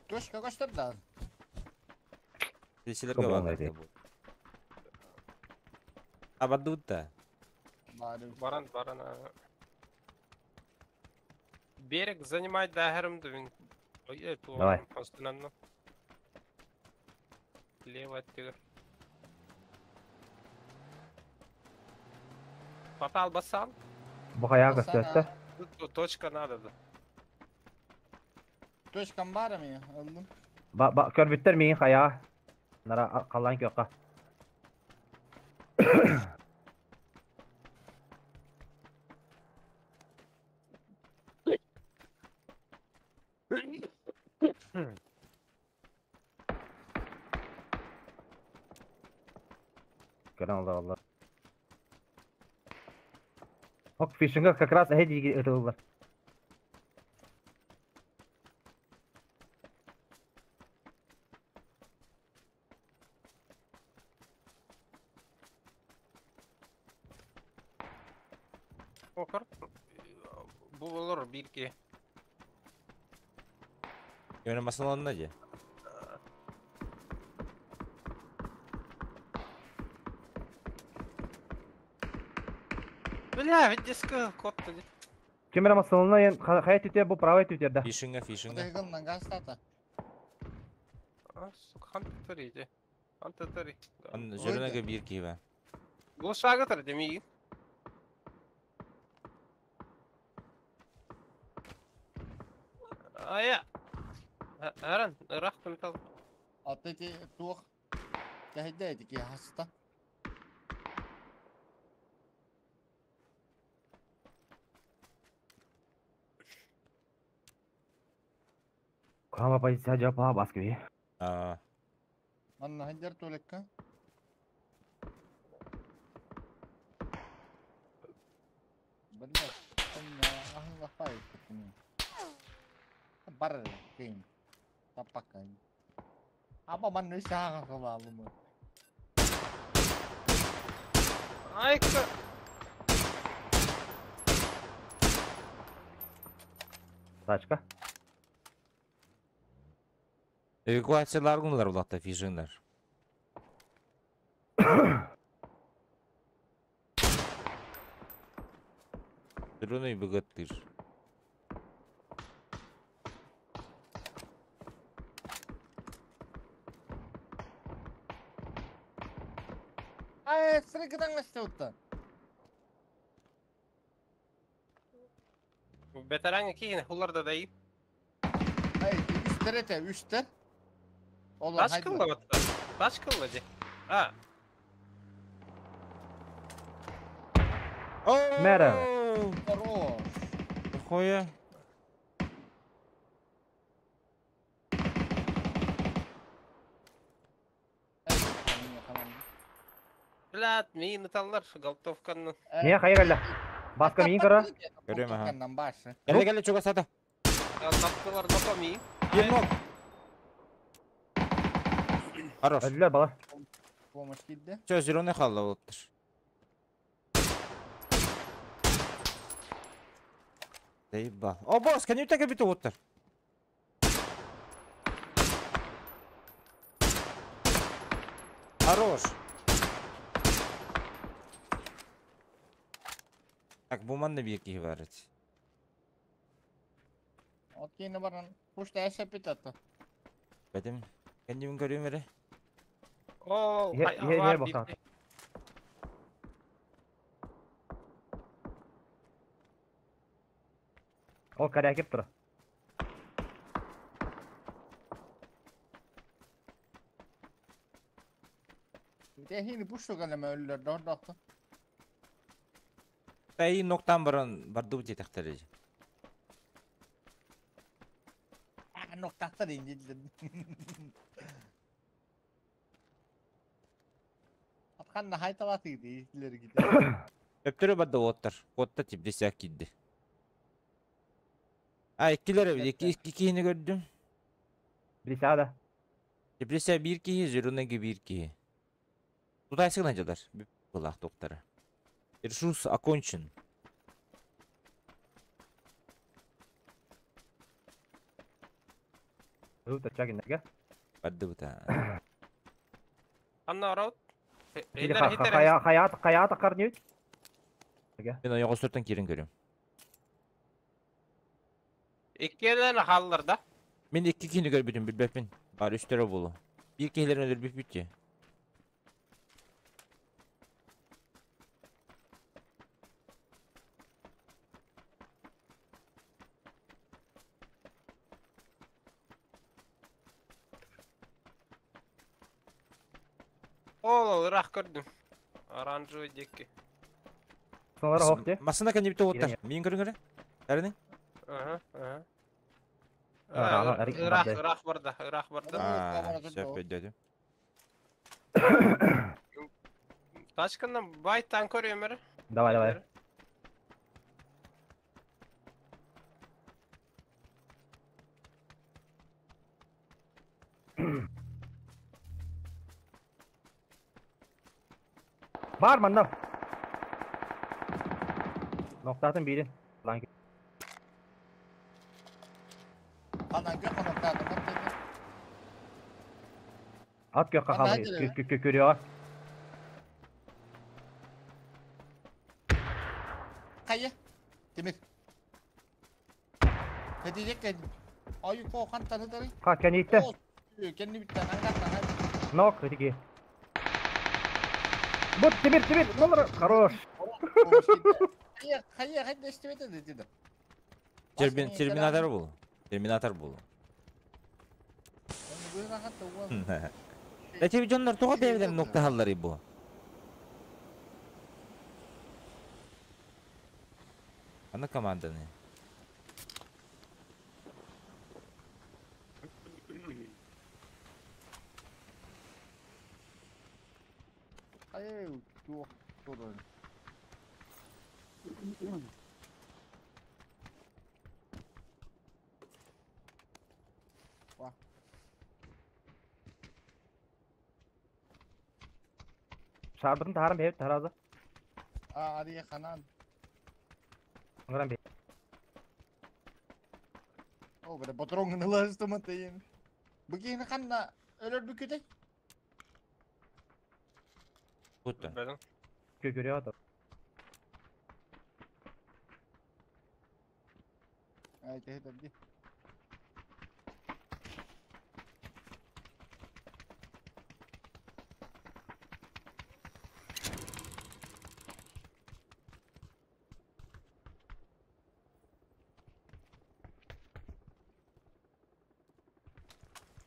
Точка kaçtır da. Здесь Что было это? А бадут-то? Bari. Баран, баран. а. Берег занимать да мин. Ой, эту Давай. остановлю. Лево от тигр. Попал басан? Бу хаяга Басана. көстөттө. Тут тут точка надо, да. Точкам бар mı? Aldım. Ба ба көрбүттер миин хая. Нара каллан көкка. Көрөн Allah Allah. Ок фишинга как раз эһи ытыллар. Окар. Бу олор бирки. Yöne masalanına diye. Бля, ведь диска кот Кемера масалына ен хайа түтер бу правый түтер да. Фишинга, фишинга. Отайгын гастата. А, сука, хан иди. Хан татари. Он зеленого бирки ба. Бу шагатар деми. Ая. Аран, рахтым тал. Аты туох. Кәһидә ки хаста. Кама позиция жапа баскы. Аа. Анна хәндер тулекка. Бәллә. Ахын лапай китми. Бар кем. Тапака. Аба ман шага кылалымы. Айка. Тачка. Эвакуациялар гынлар булакта фишинглар. Зеленый богатырь. Ай, сырыгыдан өттө. Бетеран кийин хуларда да и. Ай, үстер эте, үстер. Олар Таш кылла батта. Таш кылла ди. А, Мэрэ. Хорош. Хуя. блядь, мин таллар галтовканы. Не хайа калла. Баска мин кара. Көрөм, аха. Башы. Келе келе чуга сата. Таптылар дока мин. Bir ног. Хорош. Öldüler бала. Помощь килде. Все, зеленый халла болуптур. Заебал. О, босс, кәне үтәгә бит уттыр. Хорош. Так, бу манны бир киһи бар ит. От кейне баран. Пушта әшәп бит. Бәдем. Кәндимен көрөм эре. О, Е- баха. Ол каря кеп тура. Техини пушту калема өллөр дордохто. Тәй ноктан баран барды бу тетәхтәре. А, ноктактар инде. Атканна хайталаты итлер ките. Өптөрө барды оттар. Отта тип десәк кидде. А, иккилер икки икки киһини көрдүм. Брисада. Депрессия бир киһи, зеленый бир киһи. Тутайсыгына жылар. Булак доктора. Ресурс окончен. Ут чагиннеге. Барды бута. Анна араут. Или хая хая хая такар нют. Мен ояга сөртөн кирин көрөм. Иккелер халлар да. Мен икки киһини көрбүтүм билбеппин. Бар үстөрө болу. Бир киһилерин өлөрбүт бүтчү. Ол, ырах көрдүм. Оранжевый дикки. Сонлар хокте. Масына кәне бит оттар. Кирен. Мин көрүң көрө. Әринең? Ага, ага. Ырах, Ырах, барда, ырах барда. А, сөп өйдөдүм. Тачкандан байтан көрөм эре. Давай, давай. Бар манна. Ноктатын биирин. Лан Ханан көх хоноктаатым. Ат көххө Ханна хаалый. дьэ? Көрүөҕэ. Хайа. Тимир. Хедiyecek geldim. Ay kokan tanıdarı. Ха кэнииттэ. Kendi bitti. Hangi Нок итики. Вот Тимир, Тимир, номер хорош. Хайа, хайа, хайа istemedi dedi. Терминатор был. Терминатор был. Эти дьоннор тоҕо бэйэлэрин ноктаһалларый бу? Аны команданы. Хайа, туох турар. Шарбытын тааран бэйэбит тараза. Аа, ария ханан. Ыңыран бэйэбит. О, бere patron ыластыматайын. Бүгін ханна өлөр бүкүтэ. Будто. Бэлэн. Көрүөҕэ да. Ай, кэһэтэрди.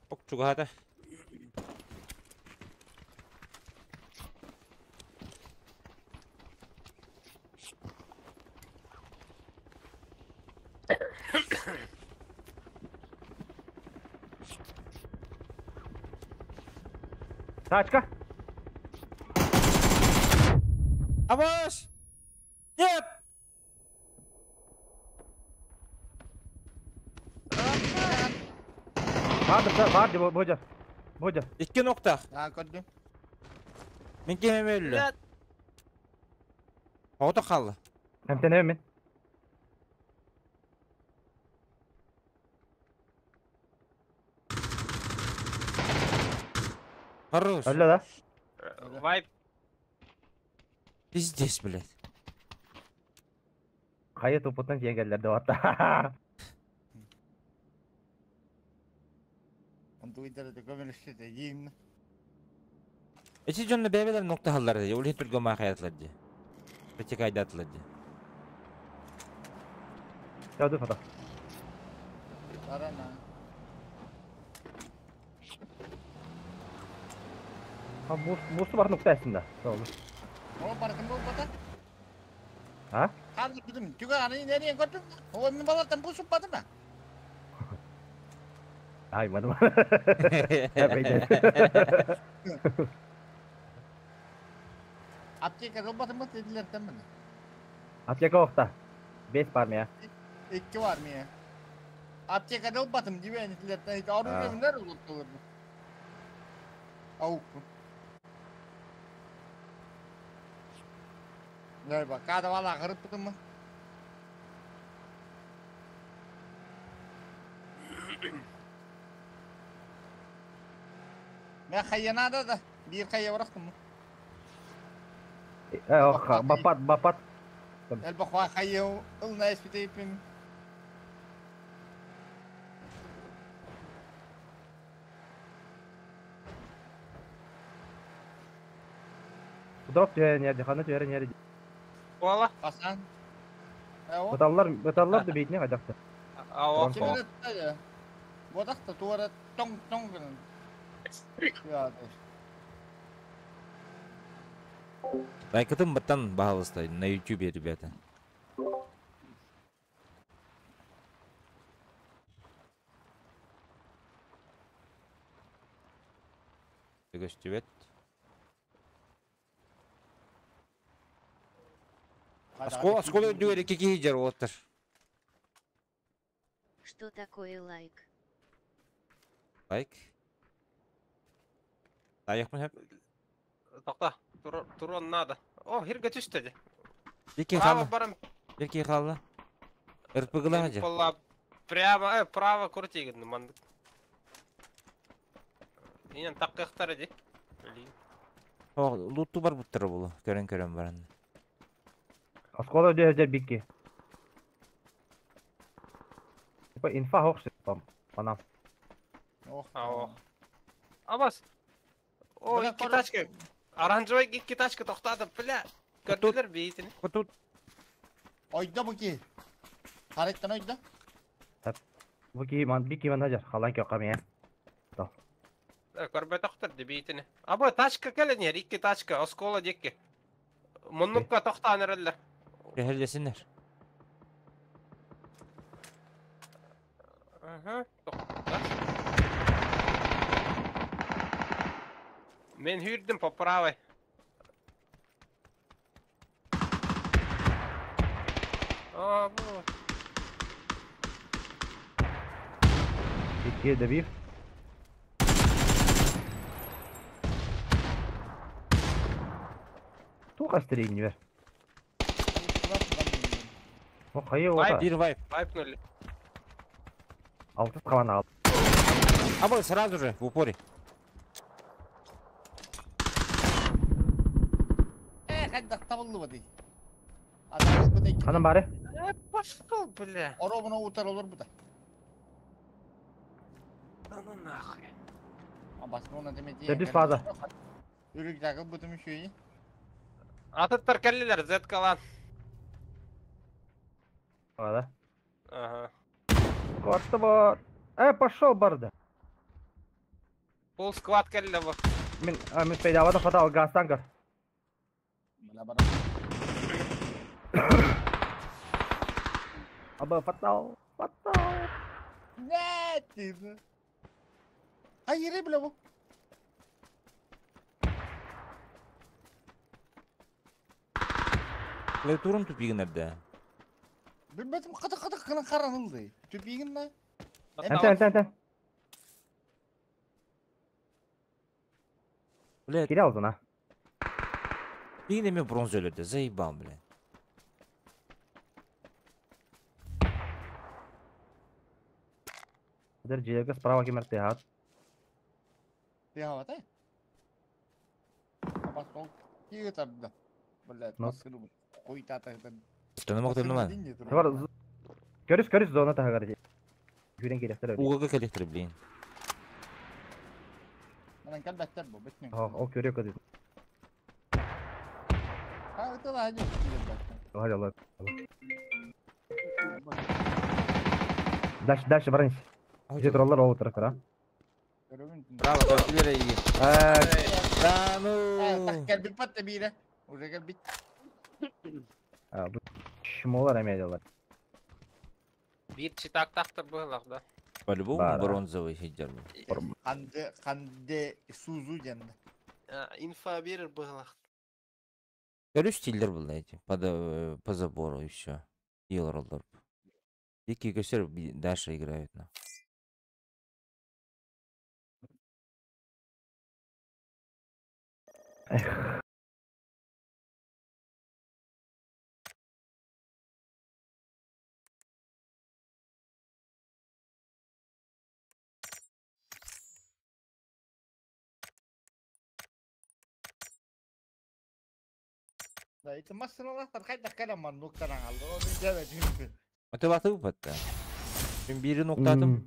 Ок чугаһата. Тачка. Абаш! Нет! Барды, барды, Бодя. Бодя. Икки ноктах. Аа, көрдүм. Мен кемем өллө. Ото қалды. Эмтенебин мен. Хорош. Өллө да. Вайп. Пиздец, блядь. Хайа тупутун тиэн кэллэр да батта. Онту интернетте көмөлөстө дейм. Эти дьонно бэйэлэр ноктаһаллар дии, ол иһин түргэн маахайатылар дии. Протекайдатылар дии. Яды фата. Арана. Ha bu bu бар нокта эсинде. Сол. О, бардым бу бата. А? Харды күдүм. Түгө аны нерен көрдүм. О, мен балаттан бу суппадым ба. Ай, мадам. Аптека робатым ба dediler tamam. Аптека охта. 5 бар мия. 2 var mı ya? Аптека робатым дибен dediler. Arıyorum nerede olur? Аук. Нөр бак, када вала кырып мı? Мен хайянада да bir хайя барақтым mı? Э, бапат, бапат. Элбэх хайя ылна эспитейпим. Дроп түһэн ярди, хана түһэрэн ярди. Буола. Хасан. Э, Быталлар, быталлар да бейтине кайдакты. Ао. Трон. Бодақта туара тоң тоң гынан. Я, Лайкатын баттан пожалуйста, на ютубе, ребята. Төгөстүбэт. Оскола, оскола үрдүгэр икки киһи дьэр уоттар. Что такое лайк? Лайк. Тайықпын хөп. Тоқта. Турон надо. О, хирге түстэ дии. Бики Право хаалла. баран. Бики хаалла. РПГлаах дьэ. Буолла прямо, право крути маннык. Инен таққықтар ди. Блин. О, лутту бар буттара булу. Көрөн-көрөн баран. Оскола дөһөдөр бикки. Типа инфа хоксы там. Панам. Ох. А, Абас. О, Бля, икки тачка. Оранжевый икки тачка тоқтады, бля. Көрдүлөр бейтini. Тут Ойда бу ки. Харыттан ойда. Бу ки ман бикки ман хажар. Халан ки окам я. Көрбө тоқтыр ди бейтini. Аба тачка келен икки тачка, оскола декки. Муннукка тоқтаан эреллер. Кehellесиннер. Ага, тоқта. Мен хүрдім по правой. А, вот. Бикки добив. Туха стрельни бер. О, хайы ота. Бир вайп. Вайпнули. Алтыс калан ал. А вот сразу же в упоре. Хайдах табылды бу Адам бу да. Ханам бары. Пошел, бля. Оробуна утар олор бу да. Да ну нахуй. Абас оны демеди. Төрдүс фаза. Үрүк жагыл бутум үшөйи. Атыттар келлилер, Z-калан. Да. Ага. Карта бар. Пошел барды. Пол сквад келли бу. Мен, мен пайдавада фатал газтан көр. Бля бара. Аба фатал. Фатал. Не ти. Айры бля бу. Клавиатурам тупигинерде. Билбетим кыты-кыты кылын каранылды. Түпигин на. Энте, энте, энте. Бля, Кире алдын, а. Бигин эме бронза өлөрдө, заебал, бля. Дер жиерге справа кемер тыхат. Тыхабат, э? Абас ол киге табды. Блядь, Ну. маскыны кой татагдан. Төнө мактаныман. Бар көрүс көрүс зона тагар. Хүрен керектер. Угага коллектор, блин. Манан калбаттар бу битмин. О, көрө көдү. А, это да, не Hadi Allah. Дальше, дальше барыңыз. Где троллар ол отырып а? Браво, көрдүлөр эйги. Да ну. Так кел бит патта бире. Уже кел бит. Бу шмолар эмедилер. Бир читак тахтыр быһылах да. По-любому Да, да. бронзовый хиджер. Ханде ханде сузу денде. Инфа берер быһылах. Көрүс стиллер был эти под по забору и все. Ел роллер. Дикие көсөр дальше играют на. Да, это масыналар кайда калам ноктаран алды. О, жабе жүнү. Мотиватор батта. Мен бири ноктадым.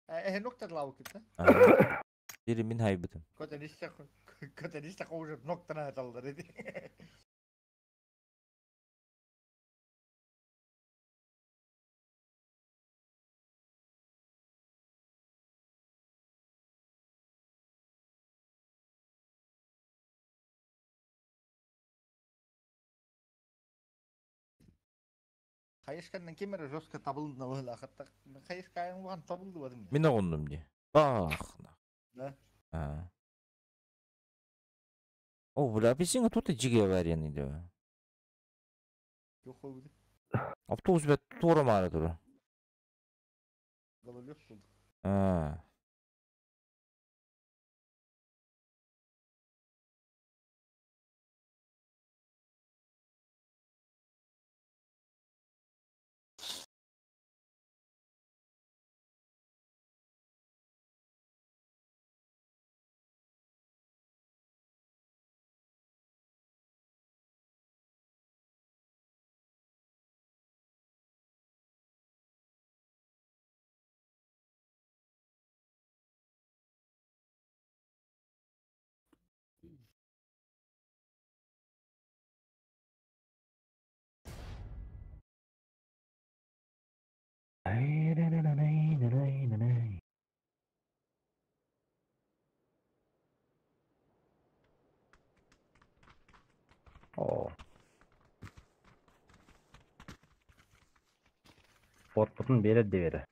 Э, ноктар лау китте. Бири мин хайбытым. Көтөнүстө көтөнүстө уже ноктана аталды деди. Хайышкандан кемере жестко табылды была хатта. Хайышкан уган табылды бадым. Мен оғындым де. Бах. Да. А. О, бля, апельсин тут и жиге вареный деп. Жок койду. Автобус бет тура мара тура. Гололёв болду. А. Спортпутун берер дебери.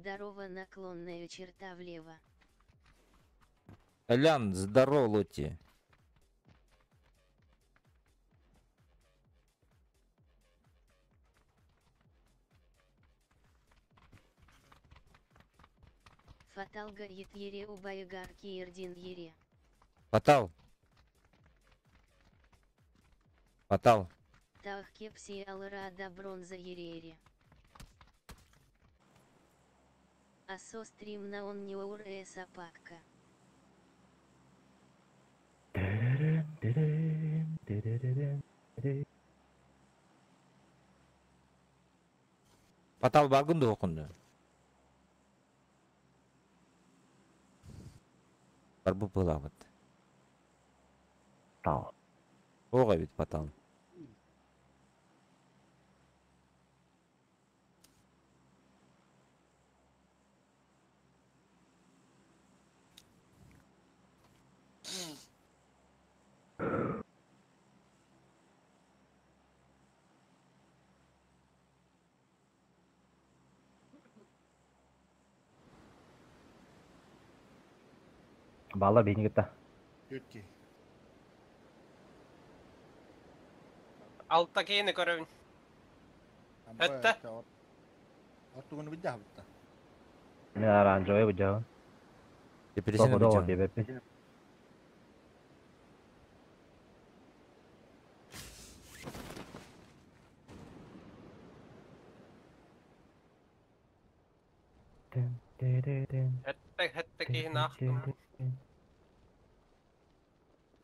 Здорово, наклонная черта влево. Толян, здорово, Лоти. Фатал горит ере убайгар киердин ере. Фатал. Фатал. Тах кепси алрада бронза ерере. Асо стрим на он не ур эсапакка. Фатал баргын да окунду. Бар бу буламыт. Тал. Ога бит фатал. Бала бейни кетті. Өтке. Алта кейini көрөбүн. Этте. Ортугуну бидде хабытта. Мен оранжевый бұжауын. Депрессияны Стопудово бүтөм. дебеппин. Хэтте хэтте кейini ахтым.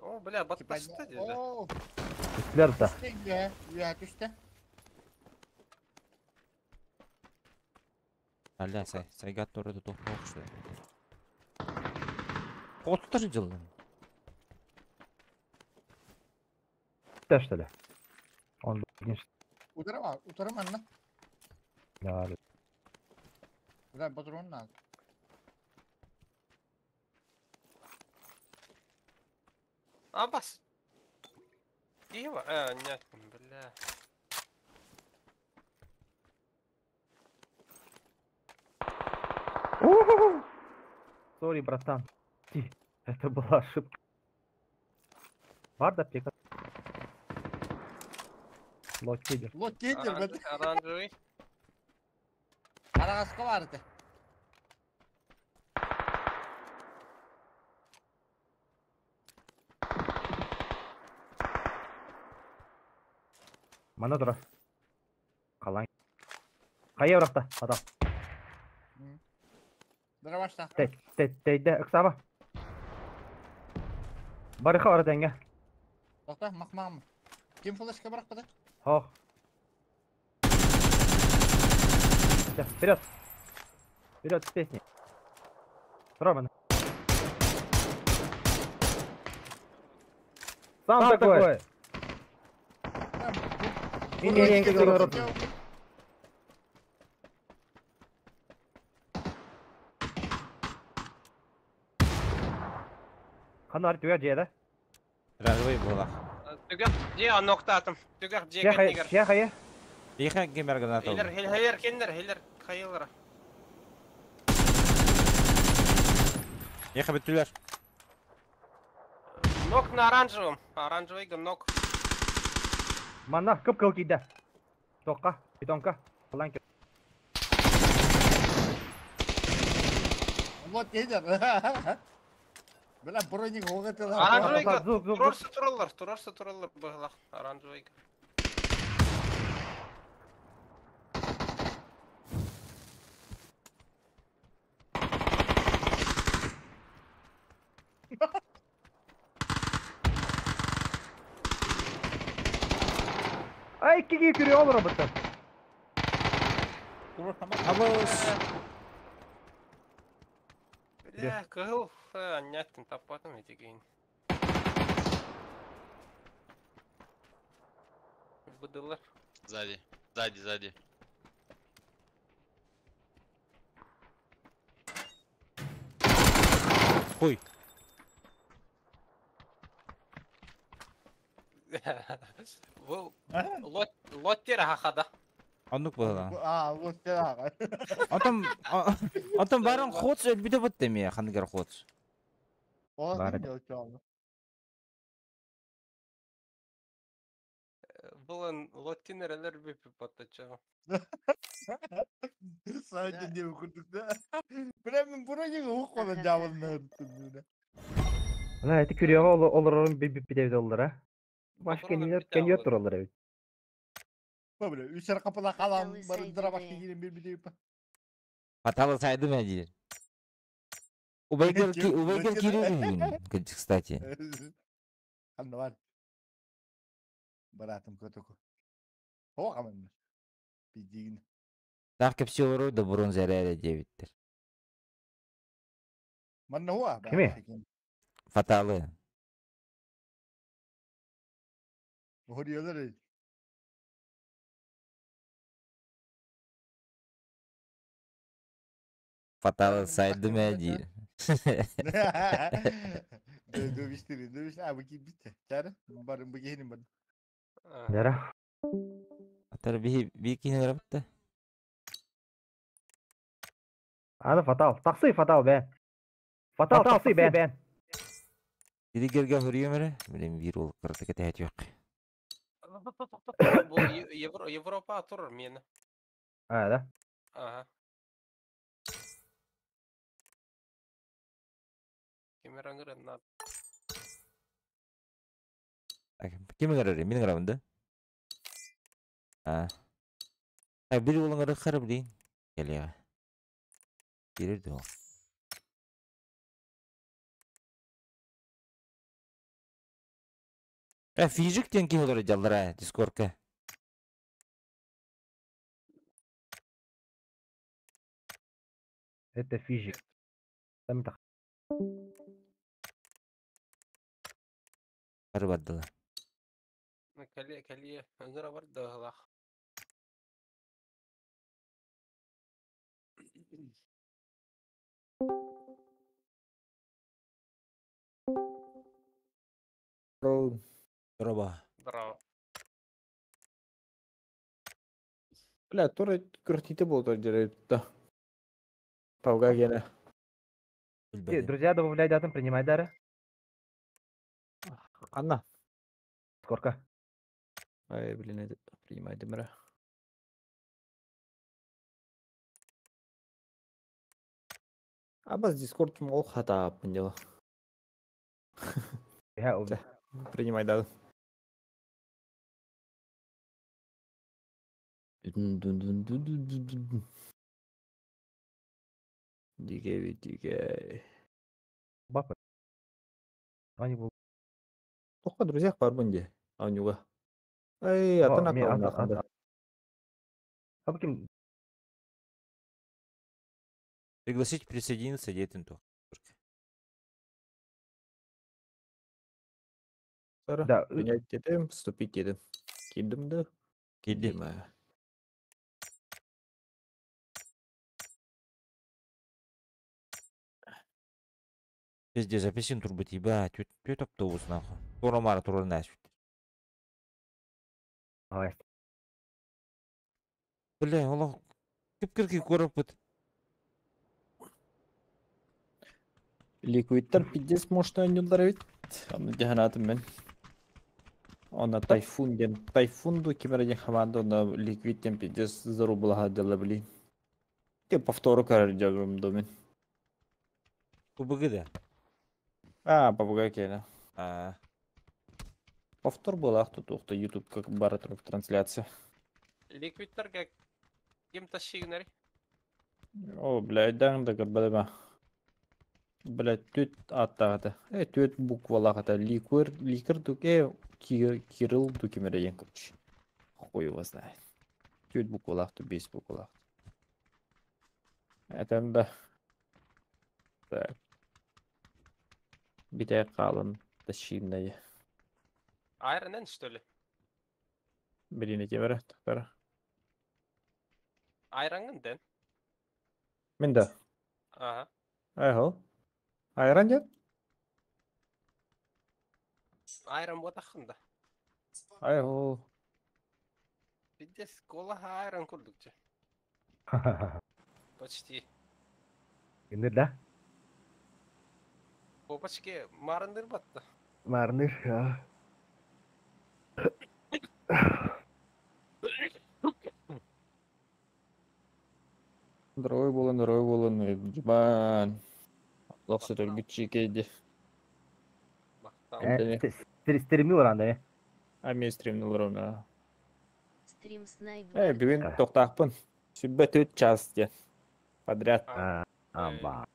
О, бля, батташты dedi. О, Үстілер да. түстэ, үйә түстэ. Аля, сай, сайгат торы тоқтау что. Қотты жылдың. Үстілер что ли? Он бірінші. Утарама, утарама анна. Да, Бля, патрон надо. А, бас. Ева, нет, бля. Сори, братан. Ти, это была ошибка. Бар да аптека. Локидер. Лот кетер, бля. Оранжевый. Арагаска барды. Мана тұра. Қалаң. Қайя бұрақта, адам. Дыра башта. Тейді, ықсама. Барыха ора тәңге. Тоқта, мақмағым. Ким флешка бірақ бада? Хох. Всё, вперед. Вперед с песней. Роман. Сам такой. Не-не-не, Ханар түгә җәдә. Оранжевый була. Түгәк же нокта атым. Түгәк же кәтнигер. Хә хәя. Иха кемер гранат Хейлер, алды. хейлер, хейлер, кендер, хейлер, хайылра. Иха бүттүләр. Нок на оранжевом. Оранжевый нок. Манна кып кыл киде. Тоққа, бетонка. Фланки. Лот кетер. Бля, броник оҕытылар. Оранжевыйга Звук, звук, звук. турарса тураллар, турарса тураллар быһылах. Оранжевыйга. Ай, киги күрү олор бытта. Абыс. Бля, кыһыл анньаттын таппатым этигин. Быдылар. Сзади. Сзади, сзади. Хуй. Бу лот лоттер хахада. Оннук буолла. А, вот так. Отом отом баран хоц өлбүтэ бутта ме хангар хоц. Бар. Булан лоттинерелер бүпү паттача. Sadece diye kurduk da. Бля, мен броник оқ қолын жабылын. Ана эти күрүгө олорорун би би бит олар, а. Башка кенилер кеньет туралар эбит. Бля, üçer kapıda kalan Баталы barındıra başka сайды girin bir bir Баталы сайды ме диир. Убайгар ки убайгар кирер кстати. Ханна бар. Братым көтөкө. О, камын. Бидигин. Так кепси олору да бурун зәрәре диэбиттер. Манна хуа. Кими? Фаталы. Хориялар. Фаталы сайды ме диир. Dövüştürün, dövüş. Ha bu bitti. Çare. Barın bu gelin barın. Дара. Атар би би кинелер бутта. Аны фатал. Таксы фатал бе. Фатал таксы бе. Диригерге хөрүөмөрө, билем бир ол кырты кетет yok. Бу Евро Европа турар мени. А, да. Ага. Кемераңыр на Ким ыңырыр? Мин ыңырабын да? А. А бир ол ыңыры хары билейин. Келеға. Кирер ол. Э, фижик тен ки олар жаллара дискордка. Это физик. Там так. Бары бардылар. Кале кале ыңыра бар дагылах. Роба. Браво. Бля, тура күртите болду жерде. Павга гене. Друзья добавляй датым, принимай дары. Анна. Скорка. Ай, блин, это принимай демера. Абаз Дискорд мол хата дело. Я убил. Принимай да. Диге диге. Бапа. Они был. Тоққа друзьях бар бунде. Анюга. Ай, атын атын. А ким? Пригласить присоединиться дейтин то. Да. Принять дедим, вступить дедим. Кидим да. Кидим. Пиздец, апельсин турбут, ебать, тёт автобус нахуй. Тура мара тура насвит. Ай. Бля, Аллах, кип-кирки көріп. Ликвидтер пиздец может ойнуулар эбит. Аны жаһанатым мен. Она тайфун ден. Тайфун ду кимер ден хаманда она ликвид ден пиздец зарубла дела блин. Те повтору карар жагрым домен. УБГ да. А, попугай киэнэ. А, Повтор буолаах тутуохта Ютубка бара турар трансляция. Ликвидтарга ким тащигнери? О, бля, өйдөөн да көрбөтүм. Бля, түт аттаах этэ. Э, түт буквалаах этэ. Ликвер, ликер дук, э, Кирилл дукимере диэн, короче. Хуй его знает. Түт буквалаах, ту бес буквалаах. Этэн да. Так. Битэ хаалан тащинная. Айронен, что ли? Блин, эти бара, тахтара. Айронгын ден. Мин да. Ага. Айхол. Айран дед? Айрон ботахын да. Айхол. Пиздец, кола айрон курдукча. Почти. Инде да? Попочке марындыр батты. Марныр. Дорогой болан, дорогой болан, дьыбан. Лох сөтөлгүт чикейди. Стримил ранда, э? А мен стримнул ровно. Стрим снайп. Э, бүгүн тоқтақпын. Сүббэ түт час ден. Подряд. Аба.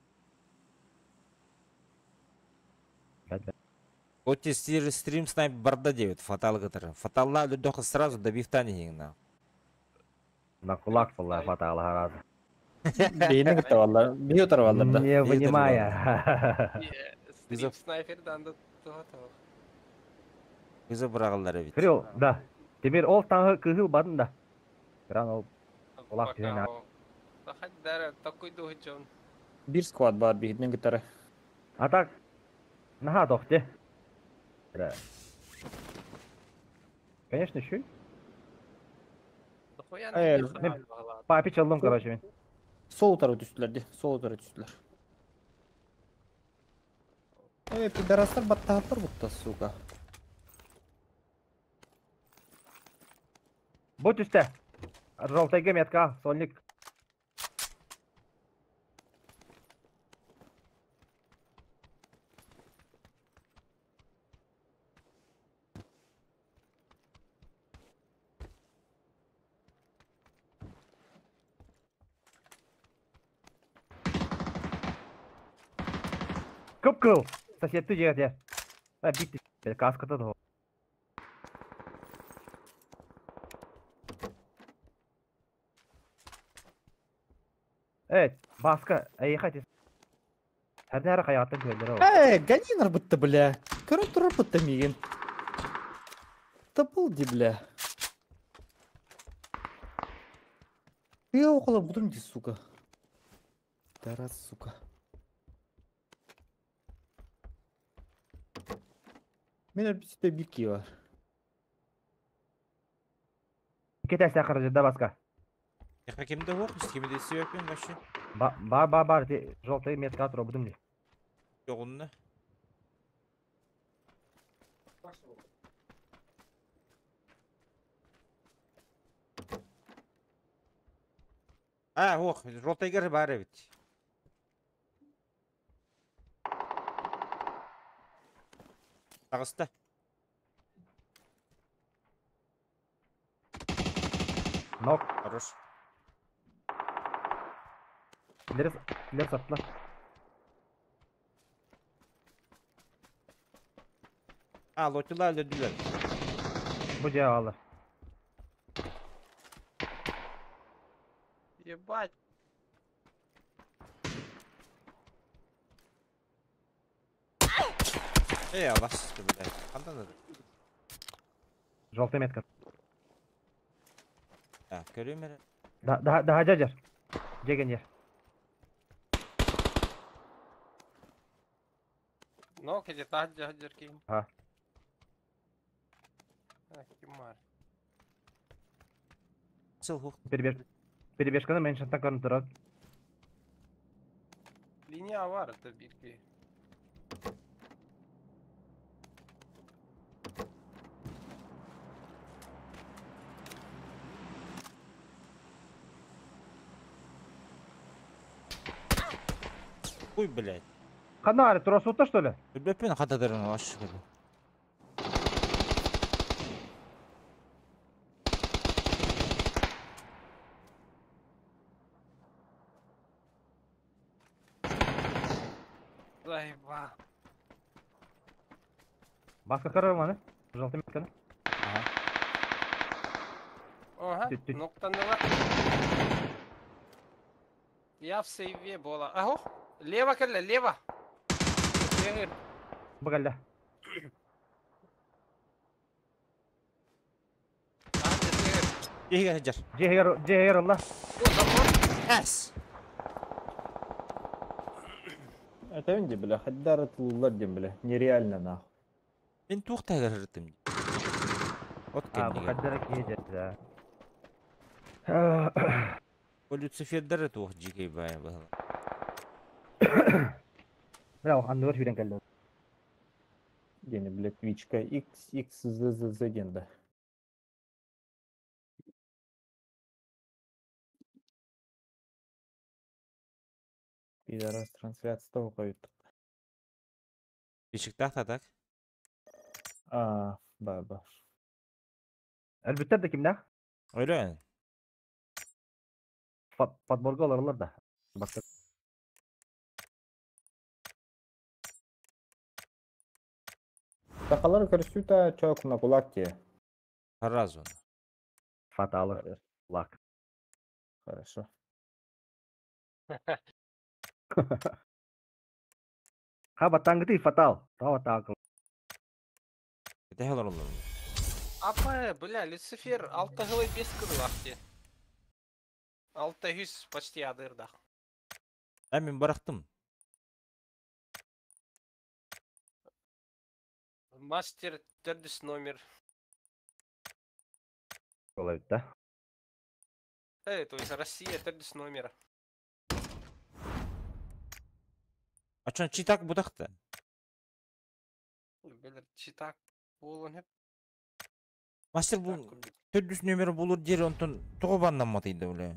Вот стрим снайп барда девет, фатал гытыр. Фаталла людоха сразу добив тани на. На кулак была фатал гараза. Бейні кітті валла. Бей отыр валлар да. Не понимая. Стрим снайпер данды того. Кызы бырағылар ведь. Кирилл, да. Теперь ол таңы кыгыл бадын да. Кран ол кулак деген. Хоть такой дух Джон. Бир сквад бар бейінен кіттары. А так, наха тохте. Да. Конечно, еще. Папи чалдым, короче, мен. Сол тары түстілер де, сол тары түстілер. Э, пидорастар баттағаттар бұтта, сука. Будь үсте. Желтый метка, сольник. Кып-кыл. Сосед ты жегет, А, бит каска то. Эй, баска, эй, хати. Хәрдә каяттан көйләр. Эй, ганинар бытты, бля. Көріп тұрып бытты меген. Тапыл ди, бля. Я около буду ди, сука. Тарас, сука. Мен бисте бики бар. Кетәсә каражы да баска. Яха кемде жоқ, кемде себеппен вообще. Ба ба ба бар, желтый метка тура будым ди. Жоқ онны. А, ох, желтый бар ведь. Тағысты. Нок. Хорош. Лер лер сатла. А, лотила өлдүлөр. Бу жа алыр. Ебать. Эй, Аллах сізді, блядь. Қандан еді? Желтый метка. А, көрем әрі. Да да да жажар. Жеген жер. Но, где таджа хаджар кин. А. Кимар. Сыл хуқ. Перебеж. Перебежканы мен шаттан көрініп тұрады. Линия бар, это бирки. Хуй, блядь. Ханна турасута что ли? Билбэппин хатадарын аш кэлэ. Заебал. Баска көрөр маны. Желтый метканы. Ага. Ага, Түт-түт. ноктанныла. Я в сейве была. Ага, лево кэллэ, лево. Лево. Бу кэллэ. Иһигэр сылдьар. Дьиэһигэр дьиэһигэр ылла. Эс. Это инди, бля, хаддары тыллар дем, бля. Нереально нахуй. Мин туох таһыгар сырыттым. От А, бу кэннигэр. хаддара киһи дьэ. Бу Люцифердары туох дьиикэй баайа быһыла. Бля, анныгар сүүрэн кэллэ. Дени, бля, твичка X, X, Z, Z, Z ден, да. Пидорас трансляция қойып. Бишиктаах та так. А, ба, ба. Өлбүттэр да кимнээх? Ойлоон. Подборга олороллор да. Баска. Сахалар көрсүтэ чок на кулак те. Сразу. Фаталы. Лак. Хорошо. Ха баттангыты фатал. Тава таакыл. Тэһэ олороллор. Апа, бля, Люцифер, алта гылы без кылахти. Алта жүз почти адырдах. А мин барахтым. Мастер төрдүс номер. Олайбыт да. То есть Россия төрдүс номер. А чон читак бутахта. Билер, читак болон хеп. Мастер бу төрдүс номер булур дери онтон тоҕо баннаммат ыйда бля.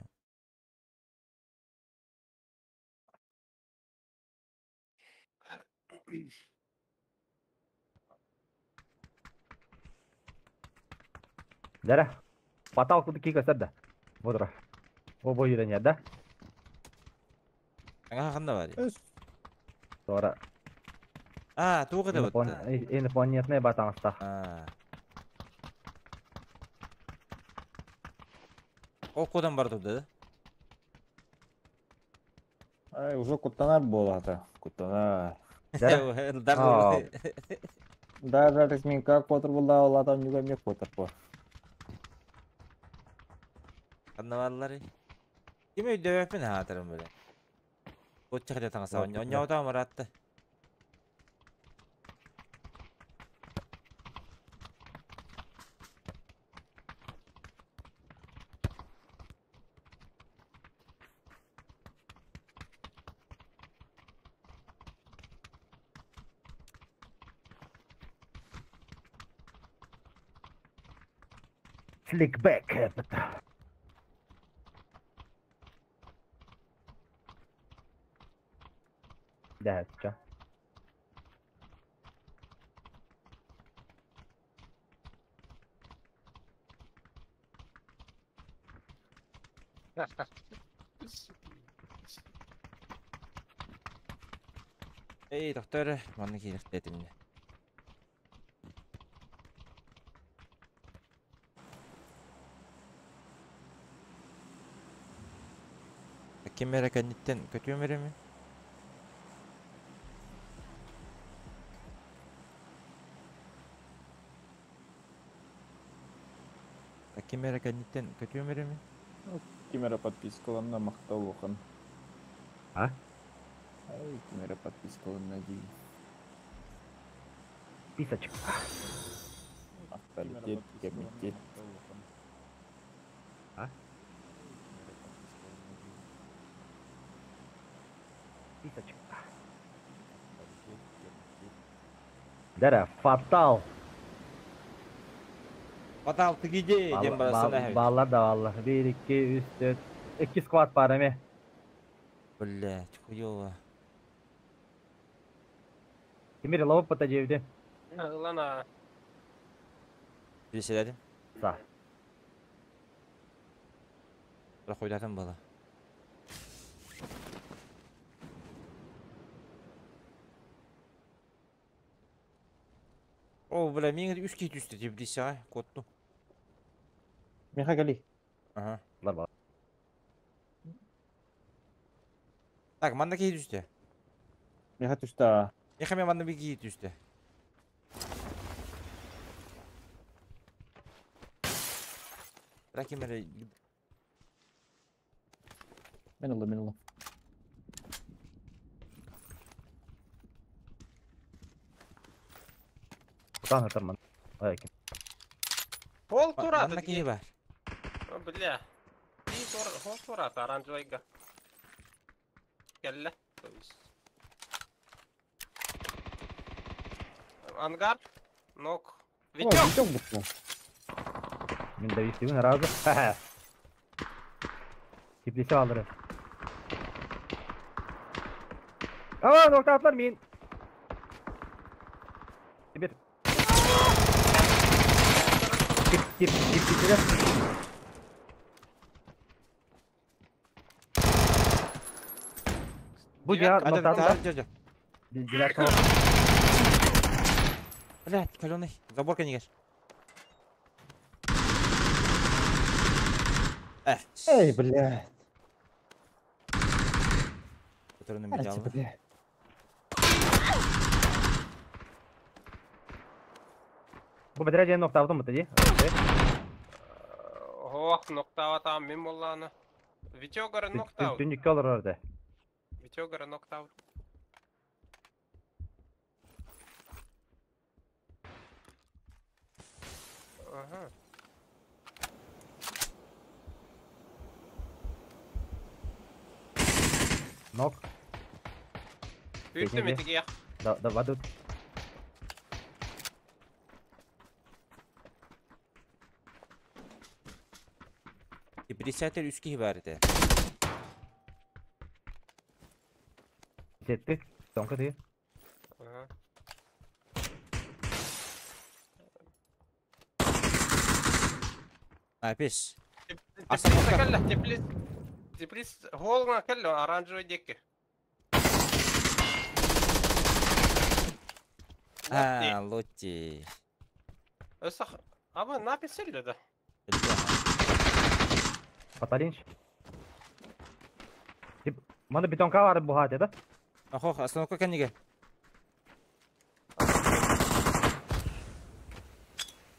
Дәрә. Фатал куды ки көстөр да. Бодура. О бой үйренер да. Аңа ханна бар. Тора. А, туох это вот. Инопланетная батаңста. А. Ол кодан бар турда да? Ай, уже куттанар болады. Куттанар. Дәрә. Дар А. Да, да, так мен как потр болды, ол адам нүгә мек потр по. Ханна барлары. Ким өйдөбөппүн хаатырым бля. Отча хата таңаса Вот, оньота маратты. Фликбэк. Да, чё? Эй, доктор, манны киирехтетимне. Кемера кэнниттен көтүөмөрөмү? Кемера кэнниттен көтүөмөрөмү? Кимера подпискаланна мактал охан. А? Ай, кимера подпискаланна ди. Писочка. Авторитет, комитет. А? Писочка. Дәрә, фатал. Фатал тыгиде дем барасына. Баллар да баллар. 1, 2, 3, 4. 2 сквад бар эме. Блять, хуёво. Тимир лавып бата диэбити. Ылана. Билсэлэрим. Са. Прохойдатым было. О, бля, миңер үс киһи түстэ тибдисэҕэ, куоттум. Миха кали. Ага. Бар Так, манна киһи түстэ. Миха түстэ. Миха мен манна bir киһи түстэ. Бля, ким эрэ Мен ыллым, мен ыллым. Кутан ытырман. Ой, ким. Пол турата. Манна киһи бар. Бля. Хол турата оранжевайга. Кэллэ. То есть. Ангар. Нок. О, Витек! Витек букву. Мин довести разу. Теплисе алдыры. Aa, nokta atlar min. Тимир. Тип, тип, тип, тип, тип. Бу я Hadi nokta hadi atlar. hadi hadi. Девятка. Блядь, каленый. Заборка не Эх. Эй, блядь. Который на Ай, меня. блядь. Бу бедрә нокта алдым бу ди. Ох, ноктаут мин болланы. Витегара ноктаут. Түннүккә алыр орда. Витегара ноктаут. Ага. Нок. Бүттүм Беге. этиге. Да, да, вадут. Председатель үс киһи бар этэ. Сетти. Тоңка ти. Ага. А, пес. Теплица кэллэ, теплиц. Теплиц холга кэллэ, оранжевый деки. А, Лотти. Өсөх аба написали да. Паталинч. Тип, манда бетонка бар бу хат, да? Охох, остановка кэннигэ.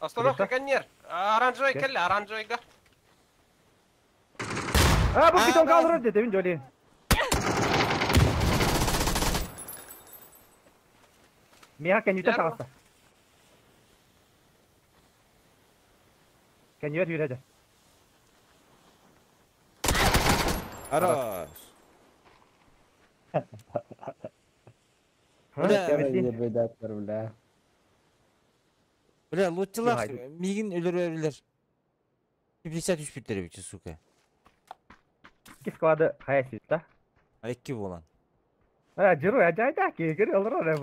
Остановка каннер. Оранжевый Кэ? кэллэ, оранжевыйга. А, бу А, бетонка да. алыр диде, мин жолин. Миха кәнүтә Ярма. тагыста. Кәнүтә йөрәде. Хорош. Ха, Бля, кәмәсин. Ребята, бля. Бля, Лоттилар Хайды. мигин өлөрөлөр. 50 үч бүттер бит, сука. Ки склады хаяси, да? А икки болан. А, жиру, ажайда ки, кире алыр ора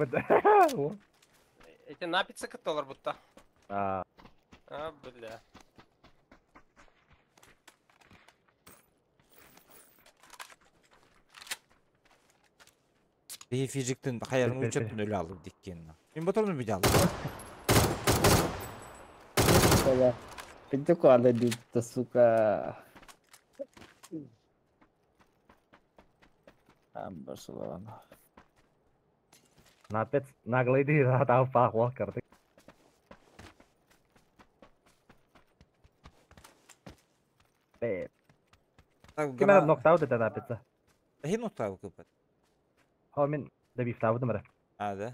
бу. Эти напицы кытталар бутта. А, А, бля. Бии физиктин хаярын Бер, бер, учеттин өлө алып диккен. Мен боторну бит алып. Бля. Витек алы дипті, сука. Амбасылан. Напец наглый ди, тау пах walker. Бе, Так, ким нокдаут это напеца. Хин нокдаут кыпат. Хо мин добивтаудым ра. А, да.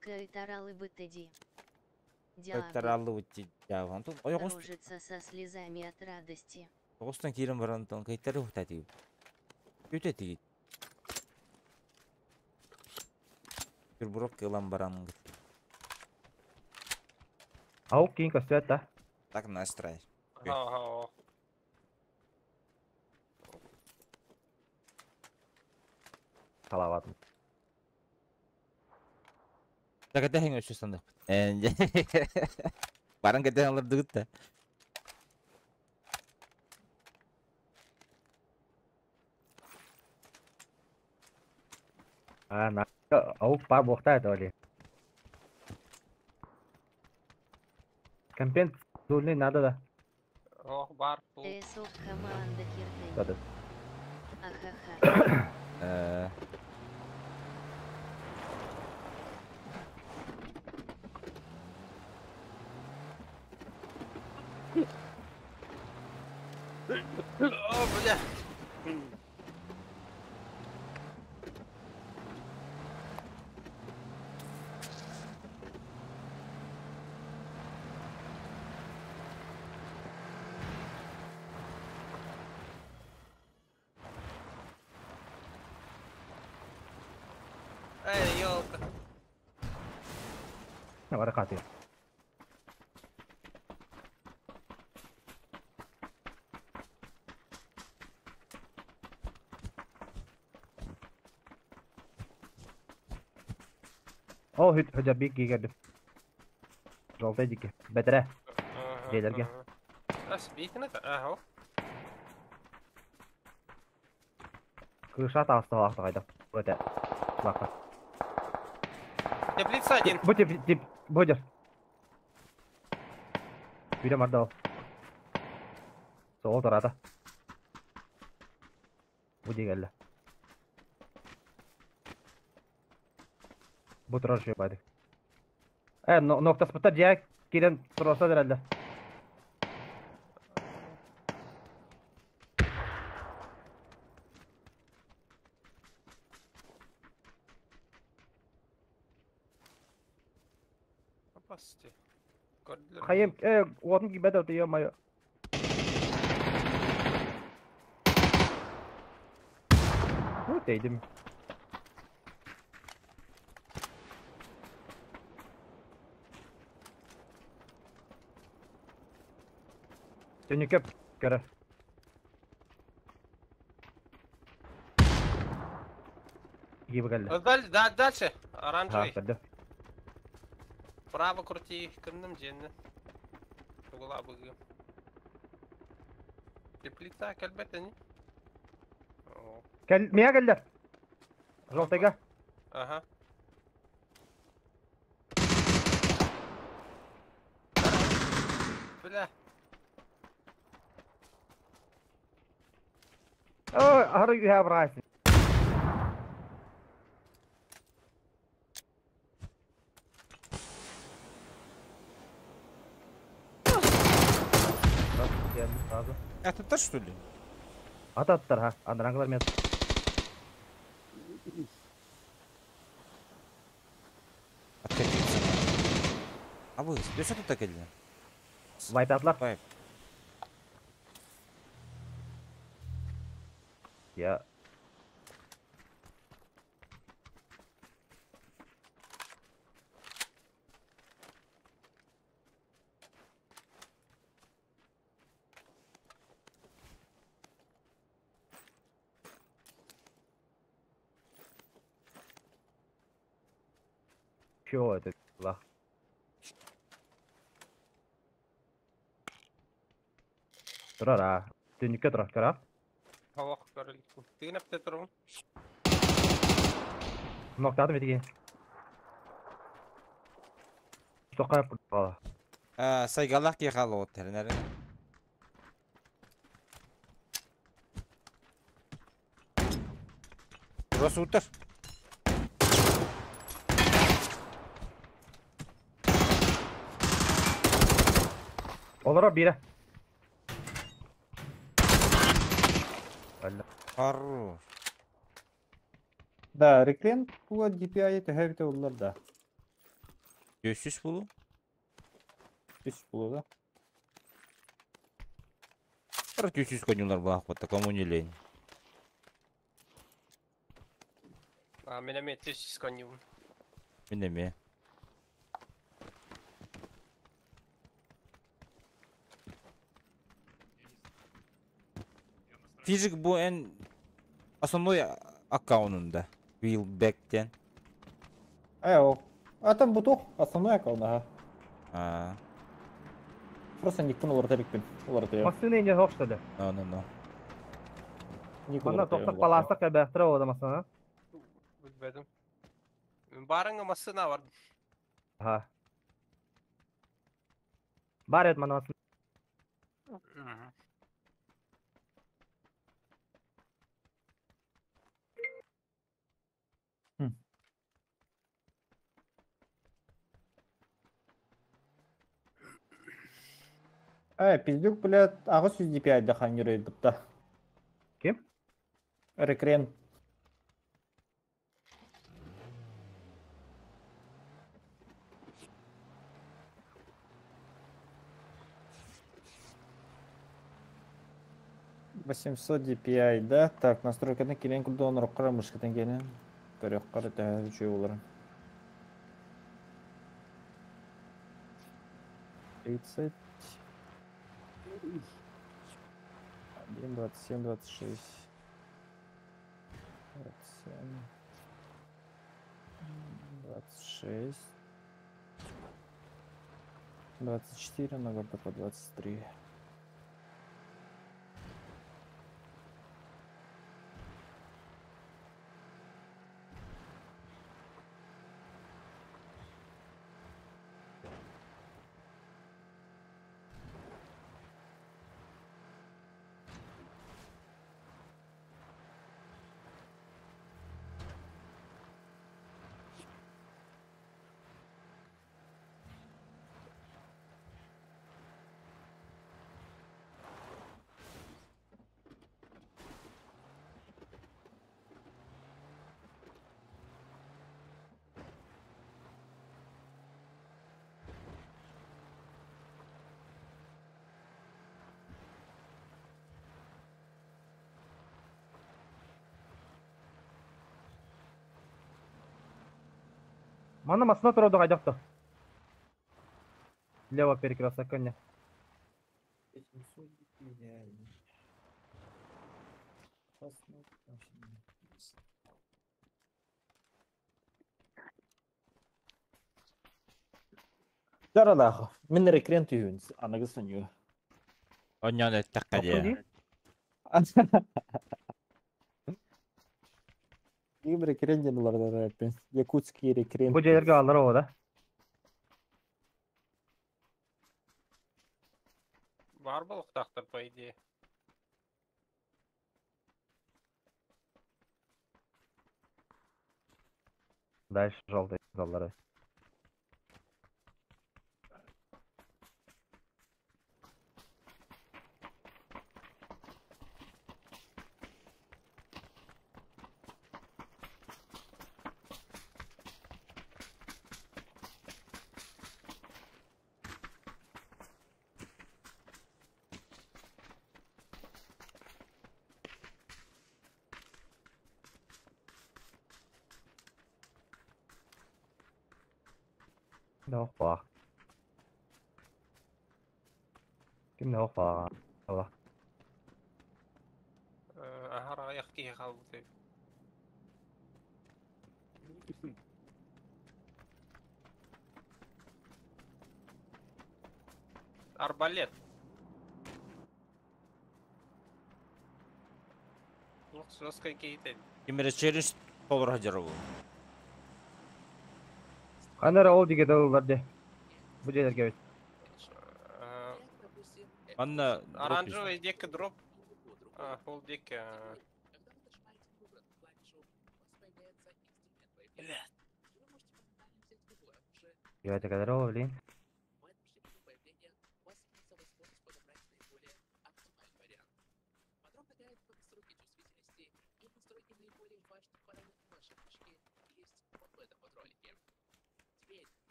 Кайтаралы бытыди. Диабы. Кайтаралы бытти. Антон, ойгос Рожица со слезами от радости. Огостон кирен бар Антон, кайтары ухтати. Өтө тиги. Бир бурок кылан баран. Ау кин көстөт да. Так настрой. Ага. Салаватым. Кэтэһиҥ өссө саныахпыт. Баран кэтэһэн олордугут да. А, на, аук пар буохтаа это оли. Компент дульный надо да. Ох, бар бу. ТСО команда кирдей. Да. Ахаха. О, бля. Эй, елка. Бары хатыр. Ол хүт хөдө бик кигердим. Жолтай дики. Бетере. Дедерге. Ас битин это, ага. Кыша таасталаах тагайда. Өтө. Лака. Теплица один. Бу тип тип бодер. Бире мардал. Сол тарата. Бу дегелле. Бу турар şey байды. Э, ноктаспыта дия кирен туроса дерелде. Опасти. Көрдүлэр. Хайым, уотун кибет өтө ё-моё. Ну, дейдим. Төнүкөп көрө. Киби келди. Да, дальше. Ha, Оранжевый. көрдү. Право крути. Кымным женни. Угла быгы. Теплица кэлбэт ини. О, Кел, мия келди. Жолтайга. Ага. Бля. Ой, ары үйә брайсын. Это то, что ли? Ата аттар ха, андраңгылар мен. Откатиться. А вы, что тут так или? Вайпатлар. Вайп. Я. Чё это? Ла. Турара. Түнүккө турар, көрө. Хавах көрөлүк. Тыгын апта турун. Ноктадым этиги. Тоқай қала. Сайгалах кехал от тернер. Росутер. Олар бире. Алла. Хорош. Да, реклен туа DPI төһөбүтэ уллар да. 500 булу. Үс булу да. 400 конюлар булах вот кому не лень. А, мен эме 300 конюм. Мен эме. Физик бу эн основной аккаунтунда. Wheelback'тен. Э, о. А там бутух, основной аккаунт, ага. А. Просто никпин олорта бикпин. Олорта. Массыына инде хох что ли? Ну, ну, ну. Ник Манна олорта. тоқтақ паластық әбәқтірі ода масына. Билбедим. Барыңа массына бар. Ага. Бар ет мана масына. Эй, пиздюк, блядь, ага 105 да ханюрей бутта. Ким? Рекрен. Восемьсот DPI, да? Так, настройканы келен курдон роккара мышкатын келен. Көрөккара тәһәр үчөй болар. 30. 1, 27, 26. 27. 26. 24, на по 23. Манна масына тұрады қайдақта. Лево перекресток коня. Даралах. Мен рекрен түйін, анагы соню. Оннан өттәккә Тоқтың дия. Ким рекрен денуларда рэппин. Якутский рекрен. Бу жерлерге алыр о да. Бар болуктактыр, по идее. Дальше желтый заллары. Опа. Ким опа. Ала. Ахара яхки халбыты. Арбалет. Ну, соска кейтен. Кимере челлендж толыр хадер бу. Канара ол диге далылар де. Бу жерлерге бит. Анна Оранжевый дека дроп. А, ол дека. Я это когда блин.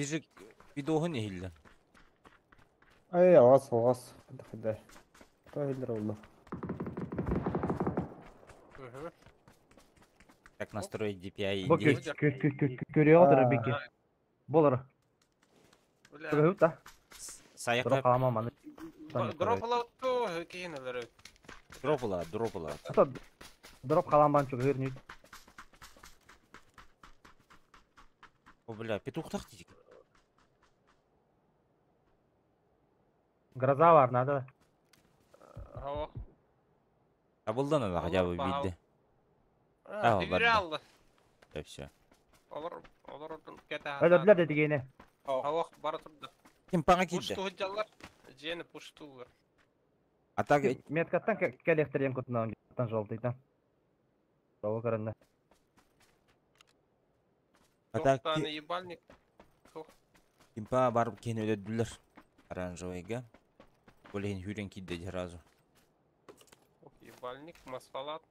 Бижик видоһын ихилле. Ай, алас, алас. Хада. Правильно олду. Как настроить DPI Бу индейц? көрүө бики. Болор. Бля. Көрүп та. Саяққа Дроп ама маны. Дроп алаутту кейин алар. дроп ыла, дроп ыла. Ата Дроп халамбан чугыр нүт. О, бля, петух тахтик. Гроза бар, надо. Хава. Табылдан она хотя бы видно. А, алды. Да все. Олар, олар кете. Öldürdüler dedi yine. Хава бара турды. Ким паңа кидdi? Пушту худжалар. Жени пуштулар. А так Меткаттан келехтерен кутунан жолтыйтан. Того көрөннө. А так Тоқтаны ебальник. кимпа барып кен өлөдүлөр. Оранжевыйга. Олейин хүрен кидди сразу. Ебальник, масфалат.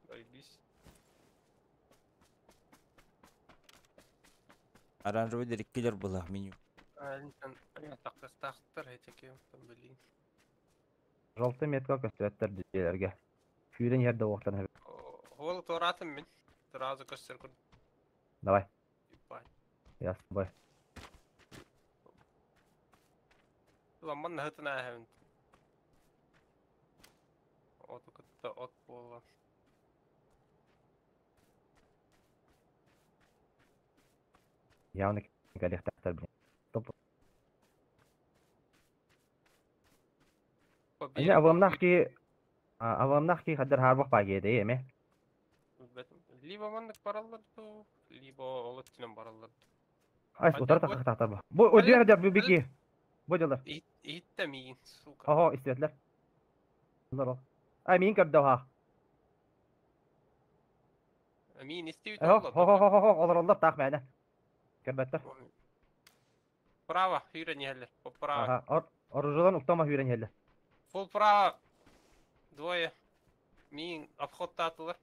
Заебись. Оранжевый дереккелер была меню. Блин. Жолты метка көстөттөр диелерге. Хүрен жерде оқтан. Хол торатым мен. Сразу көстөр күр. Давай, Ебать. я с тобой. Ламан нахытын әһәм. От кытта от була. Явно келехтер блин. Топ. Эне авамнах ки авамнах ки хаддар харбах багеде эме. Либо маннык баралар то, либо олыттинен баралар. Ай, утар так тахтар бу. Бу өдү хаддар бу бики. Бу дилер. Итте миин, сука. Хо истетлер. Олар. Ай, мин көрдө ха. Миин истебит Хо хо хо хо хо олар олар так мәне. Көрбәттер. Право, хүрен еллер. Право. Ага, оружодан уктама хүрен еллер. Фул право. Двое. Миин обход татылар.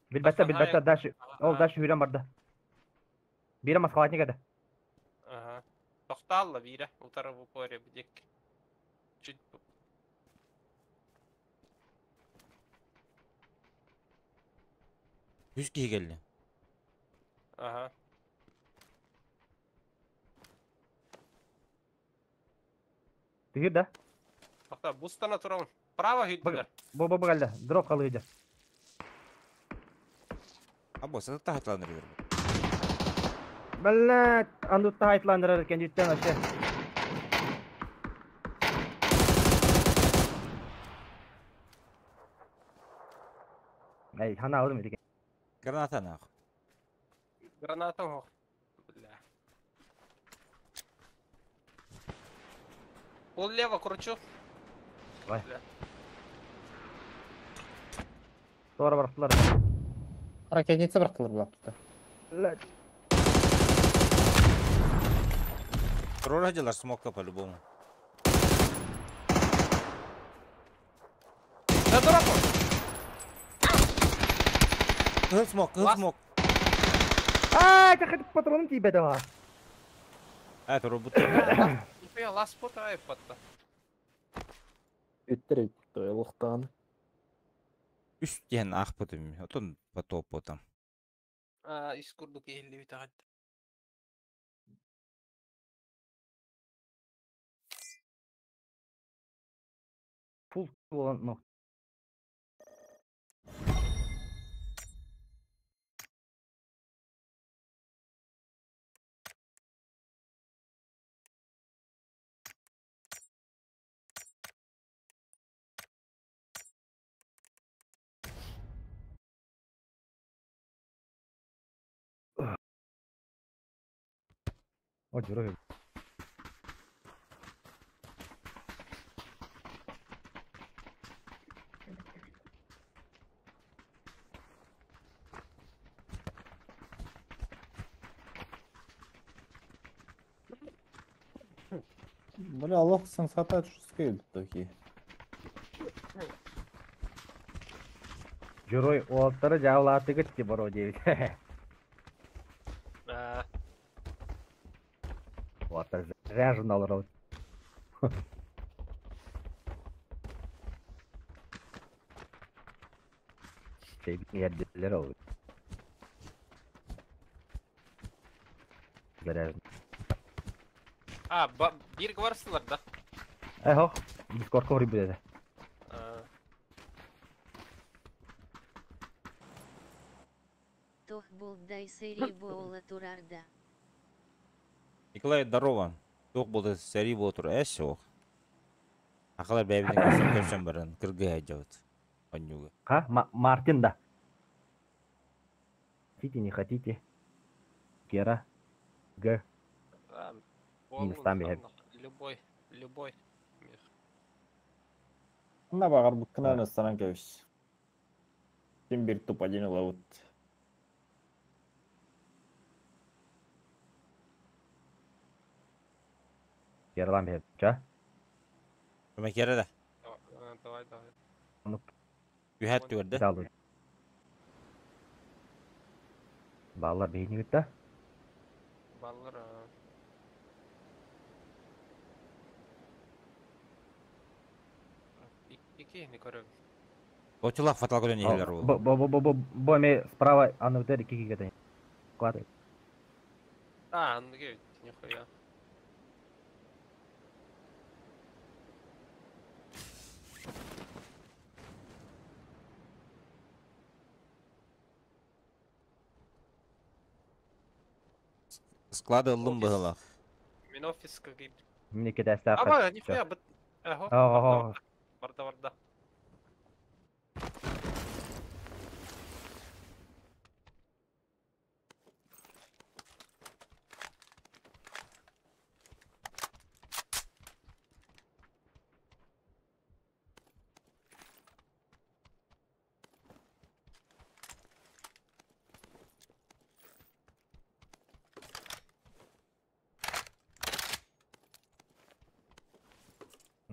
Билбәттер, билбәттер, дальше. Ол дальше хүрен барды. Бире маскалатник эде. Ага. Тоқталла бире. Утары в упоре бдек. Чуть Жүз келди. Ага. Тигир да. Тоқта, бустана турам. Право хүдділер. Бу бу бу geldi. Дроп kalıydı. А босс, это тахатланыр бер. Бәллә, андутта хайтландырыр экен жүттен вообще. Эй, хана алдым эдике. Граната нахуй. Граната ох. Бля. Пол лево кручу. Давай. Бля. Doğru bıraktılar. Ракетница бырақтылар бұлапты. Бля, Трора делар смока по-любому. Да дропу. Кыл смок, кыл смок. Ай, тахат патроным тибеди ха. А, это робот. Нихуя лас пота ай потта. Үттір лықтан. Үстен ах потом, отон потоп потом. А, искурдук елли бит агат. Фул olan nokta. О, дюрой. Бля, лох сансата чускай такие. Дюрой олтары жаулаты гытти боро девять. А, Олтар заряжен алыр. Şey yerdeler oldu. Заряжен. а, бир барсылар да. Эй, хо, Дискорд коры биледи. А, Сэрии буола турар да? Николай, здорово. Туох буолда сэрии буола турар ээ суох. Акалар бэйэбитин көрсөн көрсөн баран кыргыһа дьабыт. Онньуга. Ха, Мартин да. Хотите, не хотите. Гера. Г. Минустан биһэбит. Любой, любой. Ханна баҕарбыккынан ыстанан кэбис. Син биир тупа диэн ылабыт. Гералаан биһэбит. Ча. Көмө Гера да. Давай, давай. Үһэт түгэрдэ. Далый. Баллар биһини кытта. Баллар. Ики не көрөбүн. Очулах фатал көрөн иһэлэр ол. Бу бу бу бу бу эми справа аныбытар икки киһи Клад. А, анныгы нихуя. Склады ыллым быһылах. Мин офиска киирдим. Мин икки тээстээх. Аба, нихуя, быт. Ахо. Ого. Барда, барда.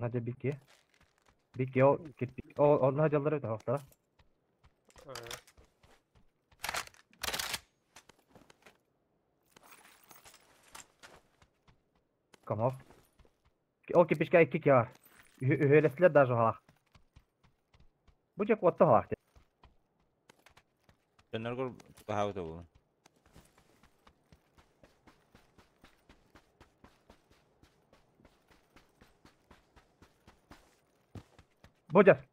Надя бики. Бики ол кирпич. Ол онно дьаллар эбит оһохторо. Комов. Ол кирпичка икки киһи бар. Үһүөлэстилэр даже оһолах. Бу дьэ куотта оһолах. Төннөргөр тутаһаабыта буолун. Бодя!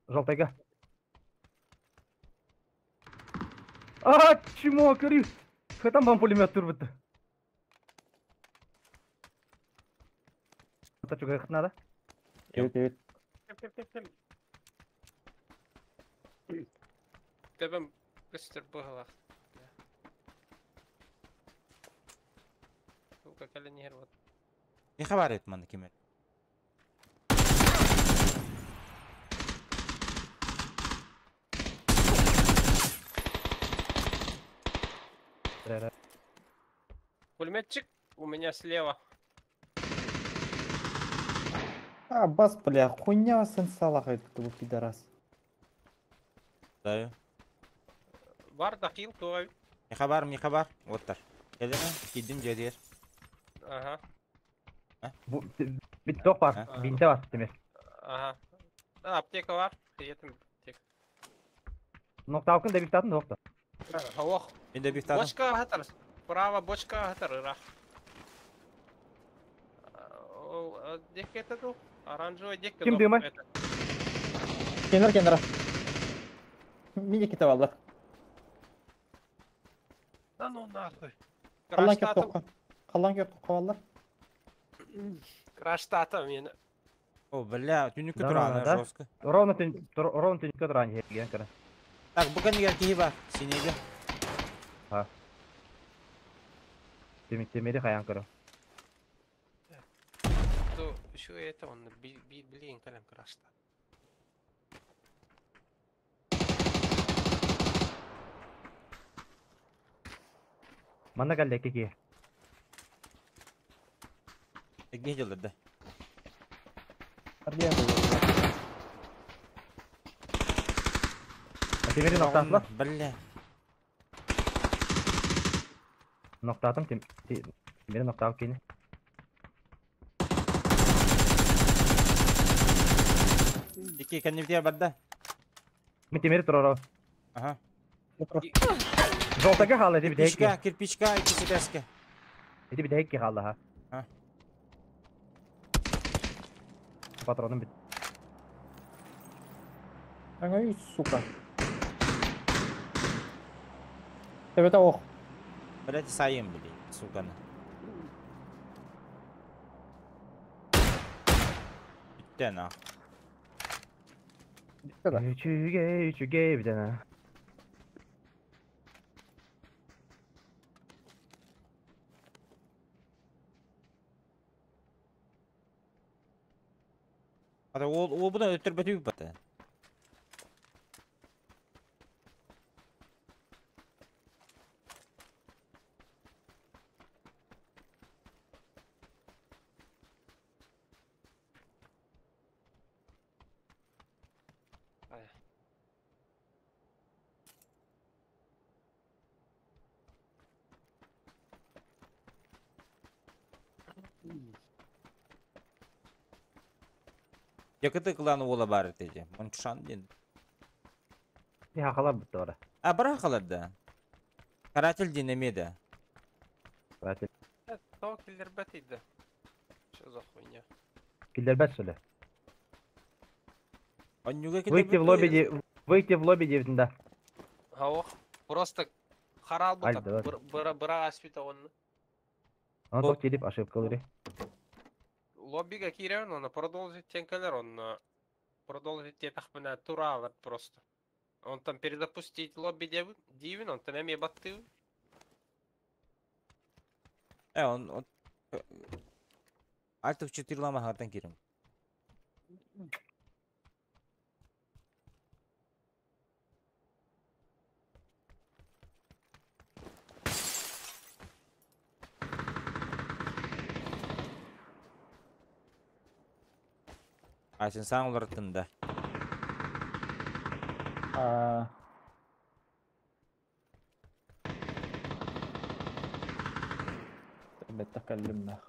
Желтайга. А, чмо, көрүй! Хатан вам пулемет турбутты. Это что, говорит, надо? Evet evet. Төбөм көстөр быһылах. Сука, кэлэн иһэр вот. Не хабар эт манна кимер. Пулеметчик у меня слева. А, бас, бля, хуйня сын салах этот бу пидорас. Даю. Бар да хил туой. Не хабар, не хабар. Оттар. Келеме, кидим жедер. Ага, Бит тох бар, бинте бар демек. ага. А, аптека бар. Етім аптека. Нокталкын да биктатын доқты. Ох, Мен де бифтадым. бочка хатар. Право бочка хатар ырах. Дек это ду? Оранжевый дек. Ким дымай? Кенер кенер. Мини китап алдар. Да ну нахуй. Қалан кеп тоққа. Қалан кеп тоққа алдар. Краштатым мені. О, бля, түнүккө Да, тураны да. жестко. Ровно түн, ровно түнкө туран ген кара. Так, бүгін егер киһи бар. Синеге. Темир темири хаян кара. То еще это он блин калем крашта. Манна калды ки. Эгге жылдар да. Темири ноктатла. Бля. Ноктатым тем темири ноктап кини. Дики кеннибитер бар да. Мен темири турар. Ага. Жолтага халы дип Кирпичка, дәйки. кирпичка, икisi теске. Дип дәйки халы ха. А. Патроным бит. Аңай, сука. Evet ох. Блять, сайым, блин, сука. Бүттэ нах. Үчүгэй, үчүгэй бүтэн. Ата ол ол буна өттөрбөтү бата. Якыты клан уола бар этэ. Мончшан диэн. Хахалар бутта бара. А бара хахалар да. Каратель диэн эмиэ да. Каратель. То киллэрбэт иде. Что за хуйня? Киллэрбэт что ли? Онньуга Выйти в лобби, выйти в лобби девятында. Да. Ох, просто харал бу быра быра аспита он. Он тох телеп ошибка лыри. Лоббига киирэн, он продолжить тенкалер, он продолжить тетахпына туралар просто. Он там перезапустить лобби дивин, он там эме баттыы. Он, он Alt F4 лама хартан кирим. А сен саң оларттын да. بتكلمنا.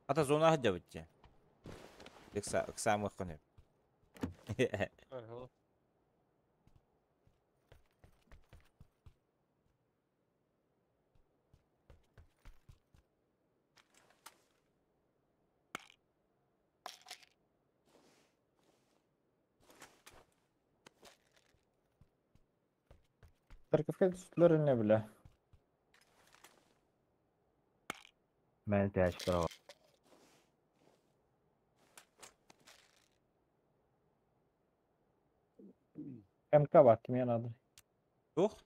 Ата зона хадябытчы. Ыксам көне. Ага. Церковь түстүлөр не биле. Мен тәш право. МК бар кимге надо? Тух?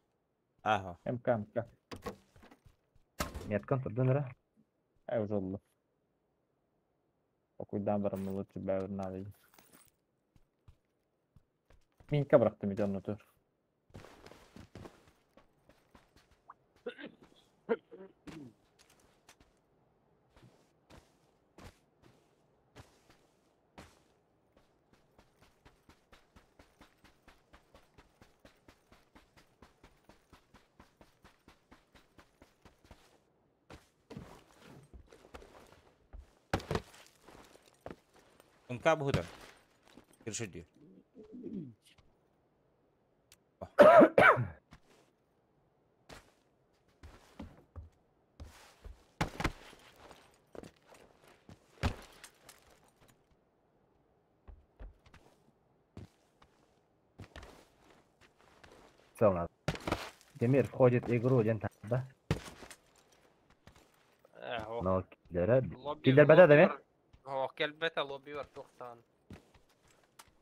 Ага. МК МК. Меткан турдун ра. Ай уже oldu. Окуйдан барам лучше бәбір надо. Минка бырактым видеону тур. МК бугудар. Киршиди. Все у нас. Демир входит в игру, ден да? Но киллere. Киллер бәдә дәме? О, келбете лобби бар тоқтан.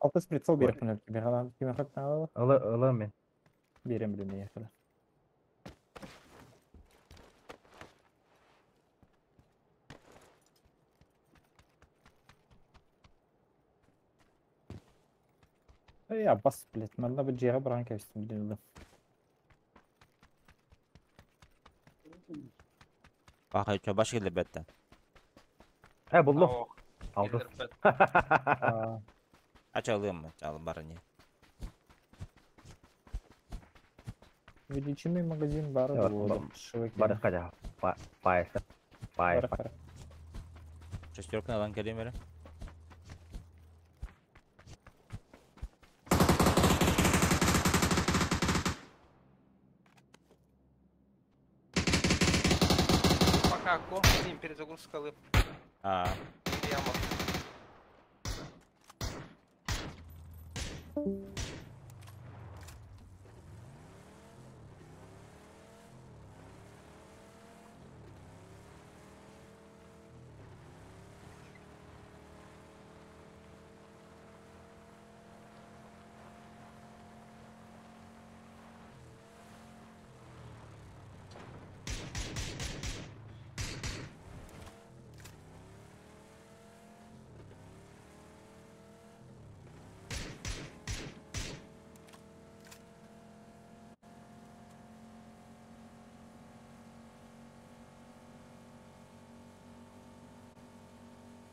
Алтыс прицел беріп күнәп киме хана киме хаттан Ылы ылы мен. Берем биле не хала. Эй, абас, блядь, манна бу жега баран кәстим биле. Баха чо баш келе бәттә. Э, булду. Алды. Ачалым, ачалым барыни. Величины магазин бары булды. Бары када. Пай. Пай. Шестерка алан келем эре. Пока кофе, перезагрузка лып. А, Яма.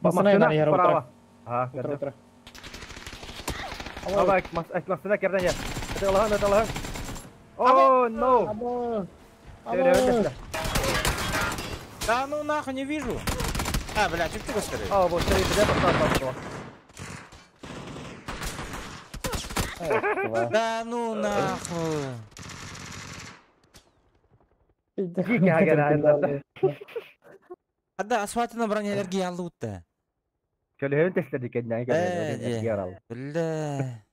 Машина Машина яра справа. утра. Ага, Утра, көрдüm. утра. Aba, masına kerden yer. Hadi Allah'ın hadi Allah'ın. Oh no. Ама! Evet, evet, Да ну нахуй не вижу. А, блядь, чуть ты скорее. А, вот три, бля, пошла, пошла. Да ну нахуй. Дикий А да, асфальтына броня аллергия аллы-та. Көлөһөн теслedi kendine Э, Бля.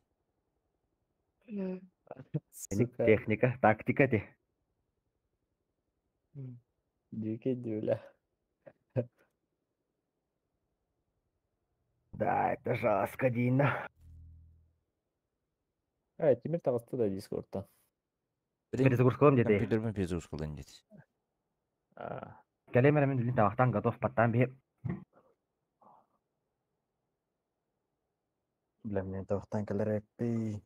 Сука. Техника, тактика ти. Дикий дюля. Да, это жестко, Дина. А, Тимир таҕыста да Дискордтан. Перезагрузкалым деди. Компьютермен перезагрузкалын деди. А, Кэлэмэр мен дүлүн тавахтан готов паттан би. Бля, мне тавахтан кэлэр эппи.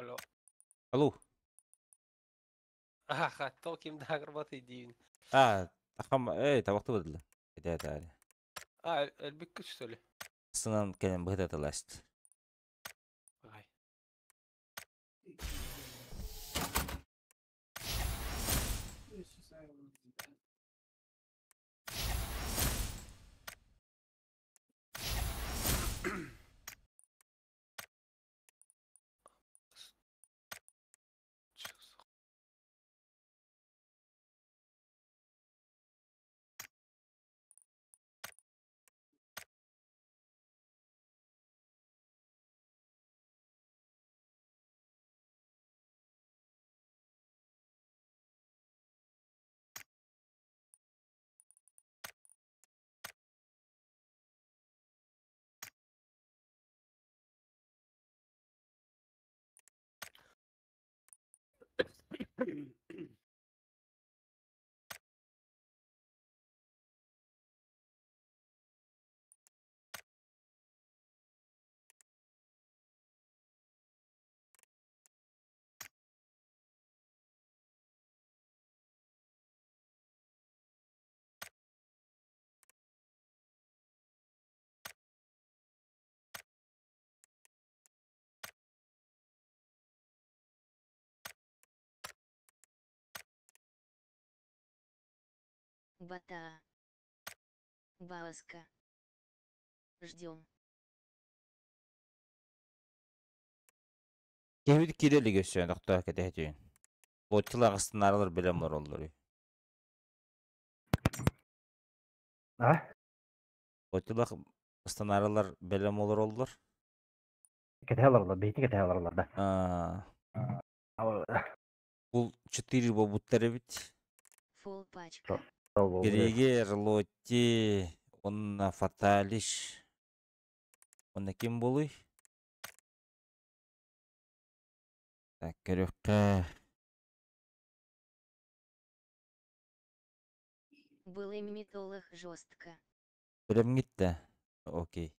Алло. Алло. Аха, то ким да работает дивин. А, тахам, эй, табакты быдылы. Это это. А, элбиккү что ли? Сынан кэлэн быһыта ласт. Ай. Бата. Бааска. Ждем. Киһибит киирэ илик өссө тохтоо кэтэһэ түһүн. Лотчылар аҕыстынааралар билэн олороллор. А? Лотчылар станааралар бэлэм олороллор. Кэтэһэ олороллор, бэйэтин кэтэһэ олороллор да. Аа, Бул 4 буолбуттар эбит. Фул пачка. Григер, Лотти, уонна Фаталиш. Уонна ким буолуй? Так, көрүөххэ. Был имитолог жестко. Бэлэмҥит да? Окей.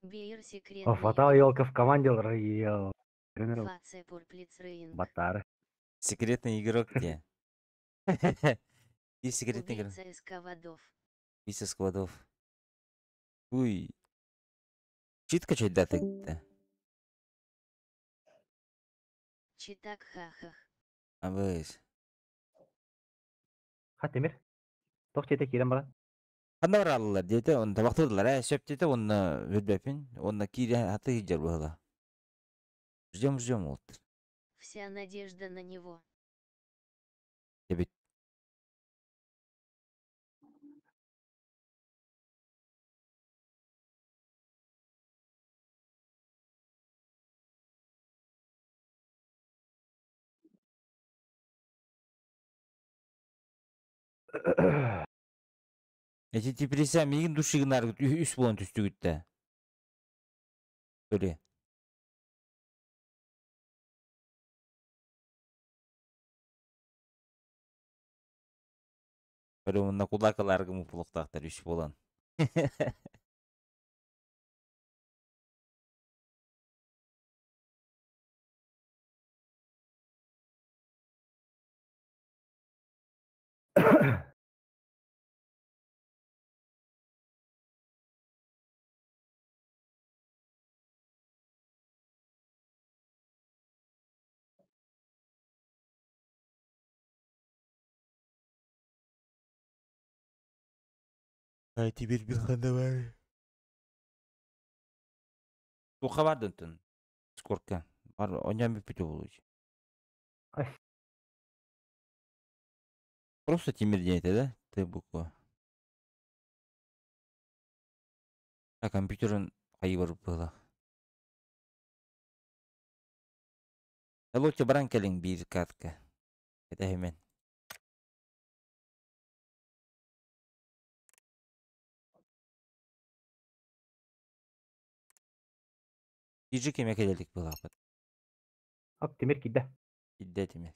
Бейер О, секретный Фатал елка в команде ел. Фация Пурплицрейнг. Батары. Секретный игрок где? И секретный игрок. Убийца из Кавадов. Убийца складов. Уй. Читка чуть да ты. Читак хахах. Абыс. Ха, Темир. Тох чете кирен бара. Ханна бараллар диэтэ, онно табахтыыллар ээ, сөп диэтэ уонна билбэппин, уонна киирэ хаты сылдьар быһыылаах. Ждем, ждем вот. Вся надежда на него. Эбит. Эти типрися миигин душигынааргыт үс буолан түстүгүт да. Көрүө. Көрө уонна кулаакалааргым упулуктаахтар үс буолан. А теперь давай. Туха бар дөнтөн. Скорка. Бар оньян бүппүтэ буолуй. Ай. Просто Тимир диэн этэ да? Т буква. А компьютерын хайыы барбыт быһыылаах. Лучше баран кэлиҥ биир катка. Кэтэһимэн. Ижи кэмэ кэлэлик быһыылаахпыт. Ап, Тимир киирдэ. Киирдэ Тимир.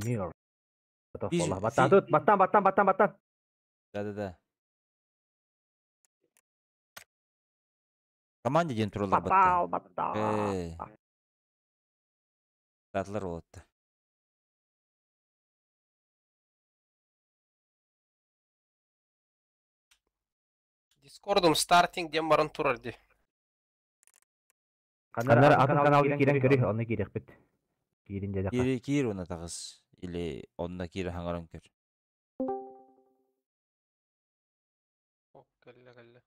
Мир. Физ- Баттан, тут, баттан, баттан, баттан, баттан. Да-да-да. Команда диэн тураллар Баттал, батта. баттал. Э. Татлар уолатта. Дискордум стартинг диэн баран турар дии. Ханнара атын каналга киирэн көрүй, онно киириэхпит. Киирин диэтэххэ. Киир киир уонна таҕыс. Или онно киир хаҥаран көр. О, кэллэ кэллэ.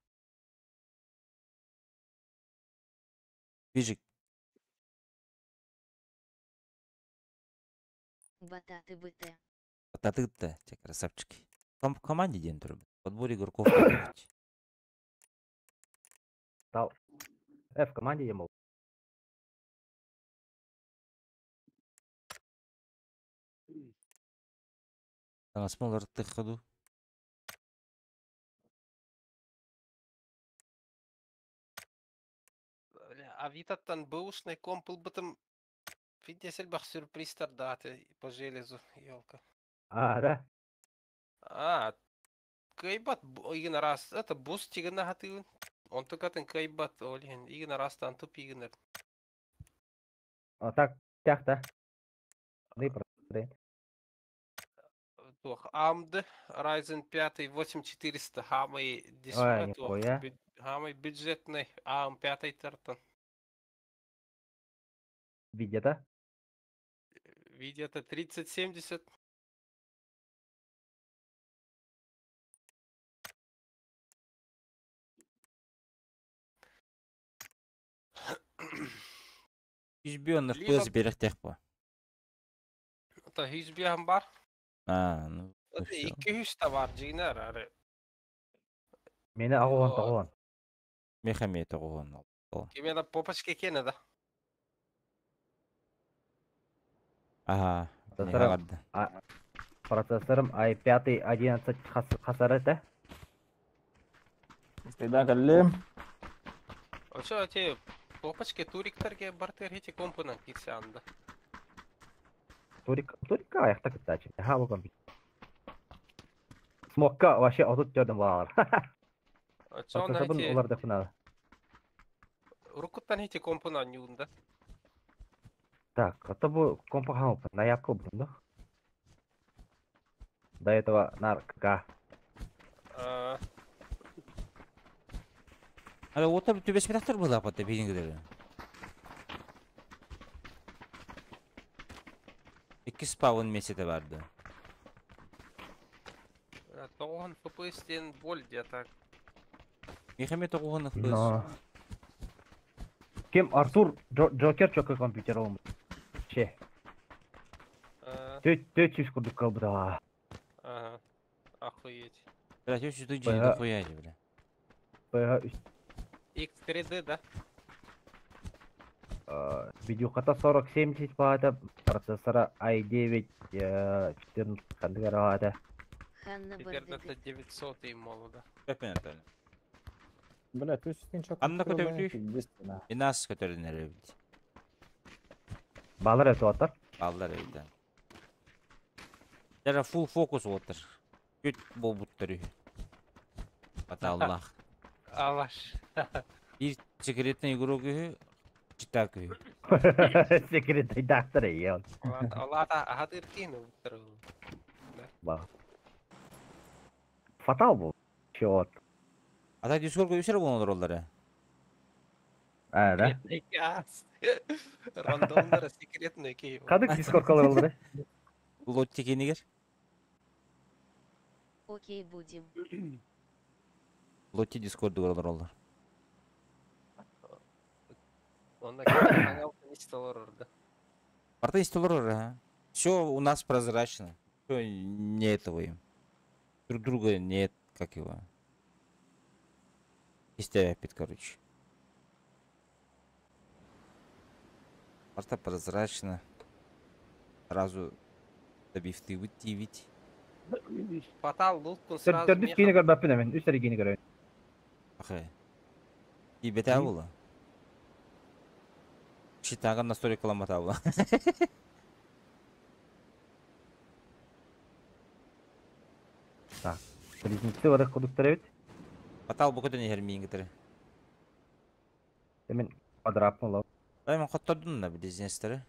Бижик. Бататы БТ. Татыгытта, те красавчики. Ком команде диэн турбут. Подбор игроков турбут. Э, в команде ем был. Таҥаспын уларыттыахха дуу? Бля, Авитаттан бэушный комп ылбытым Видите, элбэх сюрпризтардааты по железу, елка. А, да? А, кыайбат игин раз, это бус тигина хатыын. Онтукатын кыайбат, ол иһин игин араастаан туп игинер. А, так, тях, да. Да и про- Туох AMD Ryzen 5 8400 хамай Ой, нихуя. Самый бюджетный АМ5 тартан. Видеота? Видео-то 3070. Избион Либо- FPS берехтех по. Это 105 бар. А, ну, ну Это всё. 200 бар жигнер ары. Мени ағуан тоғуан. Мехаме тоғуан. Кимена попочке кене да. Ага. Процессорым, процессорым i5 11 хасар это. Истайдан каллем. Ошо те попочке туриктарге бартер хити компонент кирсе анда. Турик, турика аяқта кыттачы. Ха, bu компьютер. Смокка вообще отут көрдüm балалар. Ошо Процессорын хити олар деп надо. Рукуттан хити компонент юнда. Так, а то бу компа хамып, на якыл да? До этого нар КК. А, Ала ота түбес битактар була апатта бейингедер. Икки спаун месете барды. Тоғын FPS-тен боль где-то. Мехаме тоғуан FPS. Но. Кем Артур Джокер чокы компьютер olmuş. Şey, А, төт төт курдук калбыда. Ага. Охуеть. Бля, тёщу ты Бля. дохуя, бля. ПХ X3D, да? Видеокарта 4070 баата, процессора i9 14 қандыгар баата. Ханна Теперь Бардыгы. это 900 и молодо. Как понятно? Бля, ты скриншот. Анна көтөбүтүй? И нас, который не любит. Балар өтіп атар. Балдар эбит. Дара full фокус отыр. Күт болбуттар. Ата Аллах. Алаш. Bir секретный игрок читак. Секретный доктор ел. Алата ахатыр кин Ба. Фатал был. Чёрт. А так дискорд көбүсөр болон роллары. А, да? Секретный газ. Рандомдара секретный кей. Кадык дискорд калар oldu. Лотти кенигер. Окей, будем. Лотти дискорд роллар. Онда канал не столор орда. Парта истолор, Все у нас прозрачно. Всё не этого им. Друг друга нет, как его. Истяпит, короче. Парта прозрачно. Сразу добив ты выйти ведь. Фатал луткун сразу. Төрдүс кийини көрбөппүн эмен, үч эрэ кийини көрөйүн. Ахы. И бета була. Читаган настройка ламата була. Так. Близнецы бар кудуктар эбит. Фатал бу көтөн эхер миин Эмен квадрат болот. Ай мен хоттордун да близнецтери.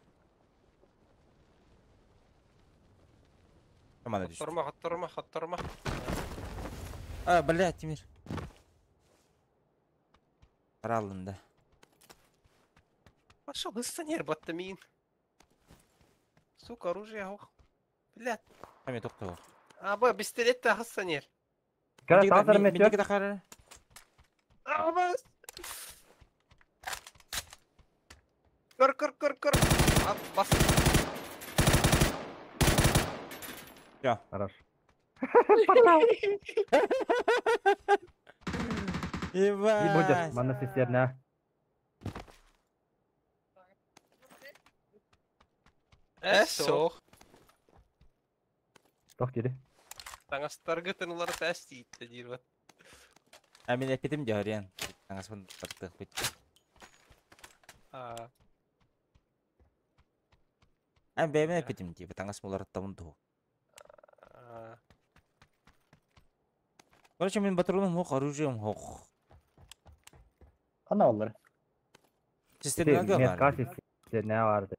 Команда түштү. Хотторма, хотторма, хотторма. А, бля, Тимир. Каралын да. Пошел, быстро батта мин. Сука, оружие ох. Блядь. Каме токтоо. А, б, пистолет та хассанер. Кара тазар Мен метер. де кара. А, бас. Кор, кор, кор, кор. А, бас. Всё. Хорош. Ебать. И будет, манна сестерна. Эсо. Тох диди. Таңастаргытын улар тәстейді дейді. А мен эпитим жарыян. Аңаспын тартык бит. А, А бэймен эпитим типа таңас мулар табын ту. а, Короче, мен патроным хок, оружием хок. Кана олар? Системага Метка бар. сестерна барды.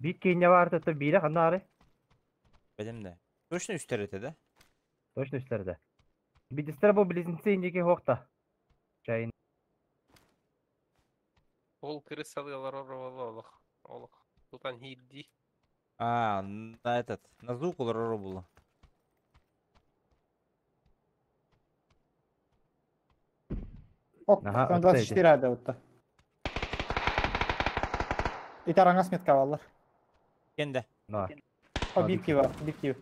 Биир кииннэ баар это биирэ ханна аары? Бэлэм да. Точно үстэр этэ да? Точно үстэр этэ. Бидистер бу близнецы индики хуохта. Чайын. Ол крысалыалар олох. Олох. Тутан хиирдии. А, на этот, на звук олорор була. Ок, Аха, 24 ада утта. Ити араңас метка баллар. Кенде. На. О, бир киви бар, бир киви.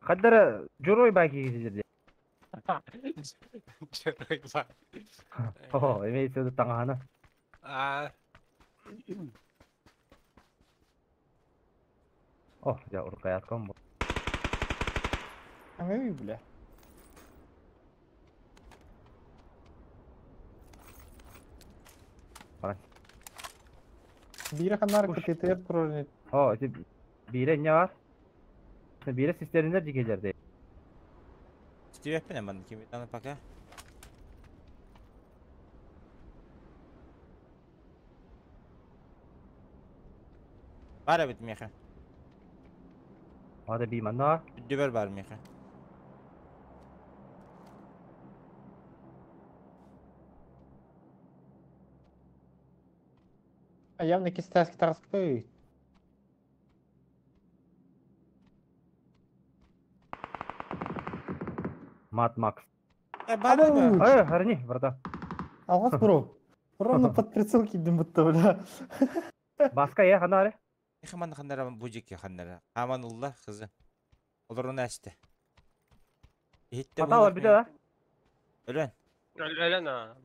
Хаддара журой баки кизирде. Журой баки. О, имеется в виду таңахана. А. О, я уркаятком бу. Аңай, бля. Баран. Бире ханнар КТТР турар. О, ити бире не бар? Бире систеринер дикелерде. Стивеппин эман ким аны пока. Бар эбит меха. Ада би манна. Дүбер бар меха. А явно кистаски тараспы. Мат Макс. Э, бар ба. Эй, харни, брата. Алгас бро. Ровно под прицел кидим будто, бля. Баска я ханаре. Хаман ханнара бужики ханнара. Хаман улла хызы. Олорун әсті. Ихитте Батала бите да. Өлен. Өлен а.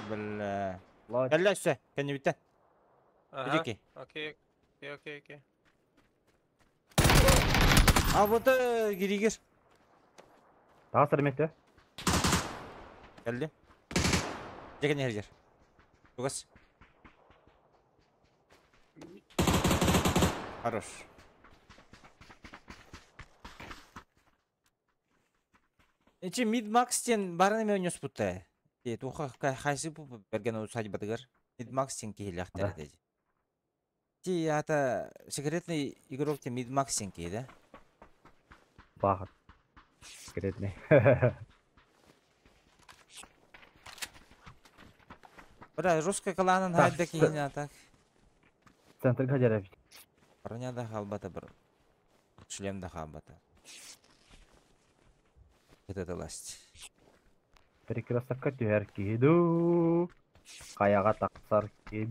Бля. Кәллә өссө, кәнне битте. Бижики. Окей, окей, окей, окей. А вот гиригер. Тасыр метте. Кәлле. Жеген ергер. Тугас. Хорош. Эчи мид макстен бараны мен өнөс бутта. Е, туха хайсы бу берген усадьба дыгар. Мид макстен кихиляхтер деди. Ти ата секретный игрок те мид макстен ки, да? Бахат. Секретный. Бра, жестко каланан хайда кихиня так. Центр гадеров. Броня да халбата бр. Шлем да халбата. Вот это ласть. Перекрестокка түһэр киһи Каяга тахсар киһи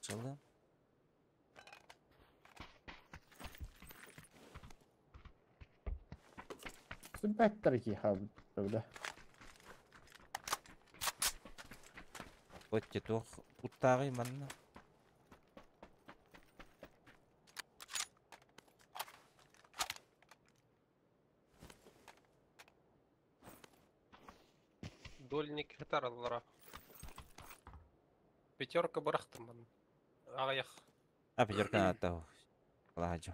Чылы. Сүбәттер ки хабыт, бля. Вот те тух уттагы манна. Дольник хитараллара. Пятерка бырахтым ман. Ағаяқ. А пятерка ата. Ладжо.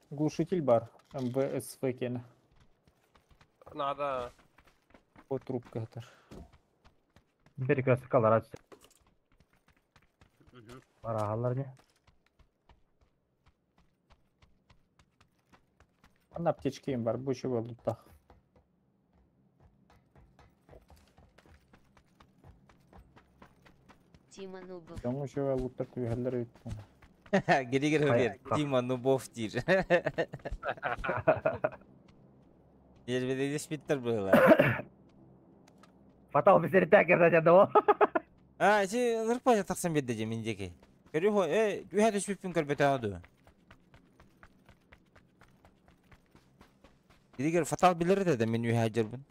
Глушитель бар. МВСВ кена. Надо. По трубка это. Перекрестокка лара Барагалар не? Ана аптечки им бар, бучу лутах. Тима Нубов. Тому чего лутар түгәлләр бит. Гири гири Дима Нубов дир. Елбеде спиттер было. Фатал бисерите кирде деді. А, си нырпа тақсан берді же мендеки. Көрі хо, э, үйә түспіппін көрбет ағады. Гири фатал билер деді мен үйә жүрбін.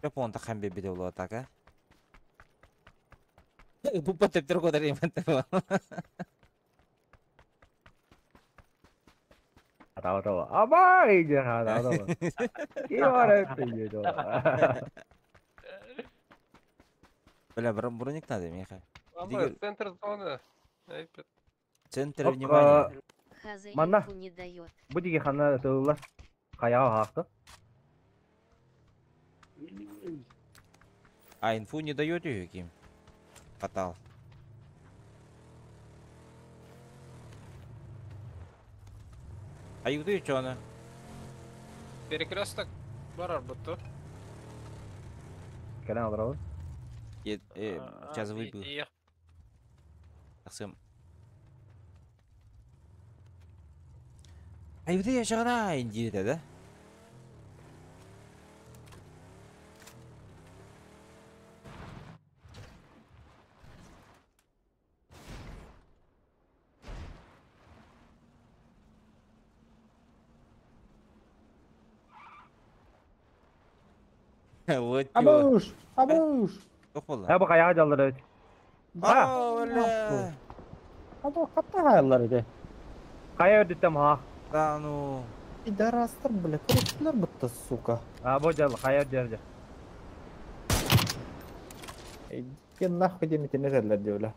Япон тахан бебе болот така. Бупа тептер кодар иман. Хаатаба. Абай диэн хаатаба. Ким бар өттө. Бля, броник надо, Миха. Ама, центр зоны. Центр внимания. Манна. Бу диги ханна тылла. Хаяға хақты. А, инфу не дает ее, Ким? Фатал. А юды что она? Перекресток барар буту. Кэлэн олоробут. Сейчас выбил. Тахсым. А юды я чагана индиде, да? Вот Абуш! Абуш! Ә бу каяга жалдыр эбит. А, Абу катта хаяллар иде. Кая өрдүттем ха. Да ну. Пидорастар, бля, көрөктүлөр бытты, сука. А бу жал кая өрдү. Кен нахуй деметен этерлер диоле.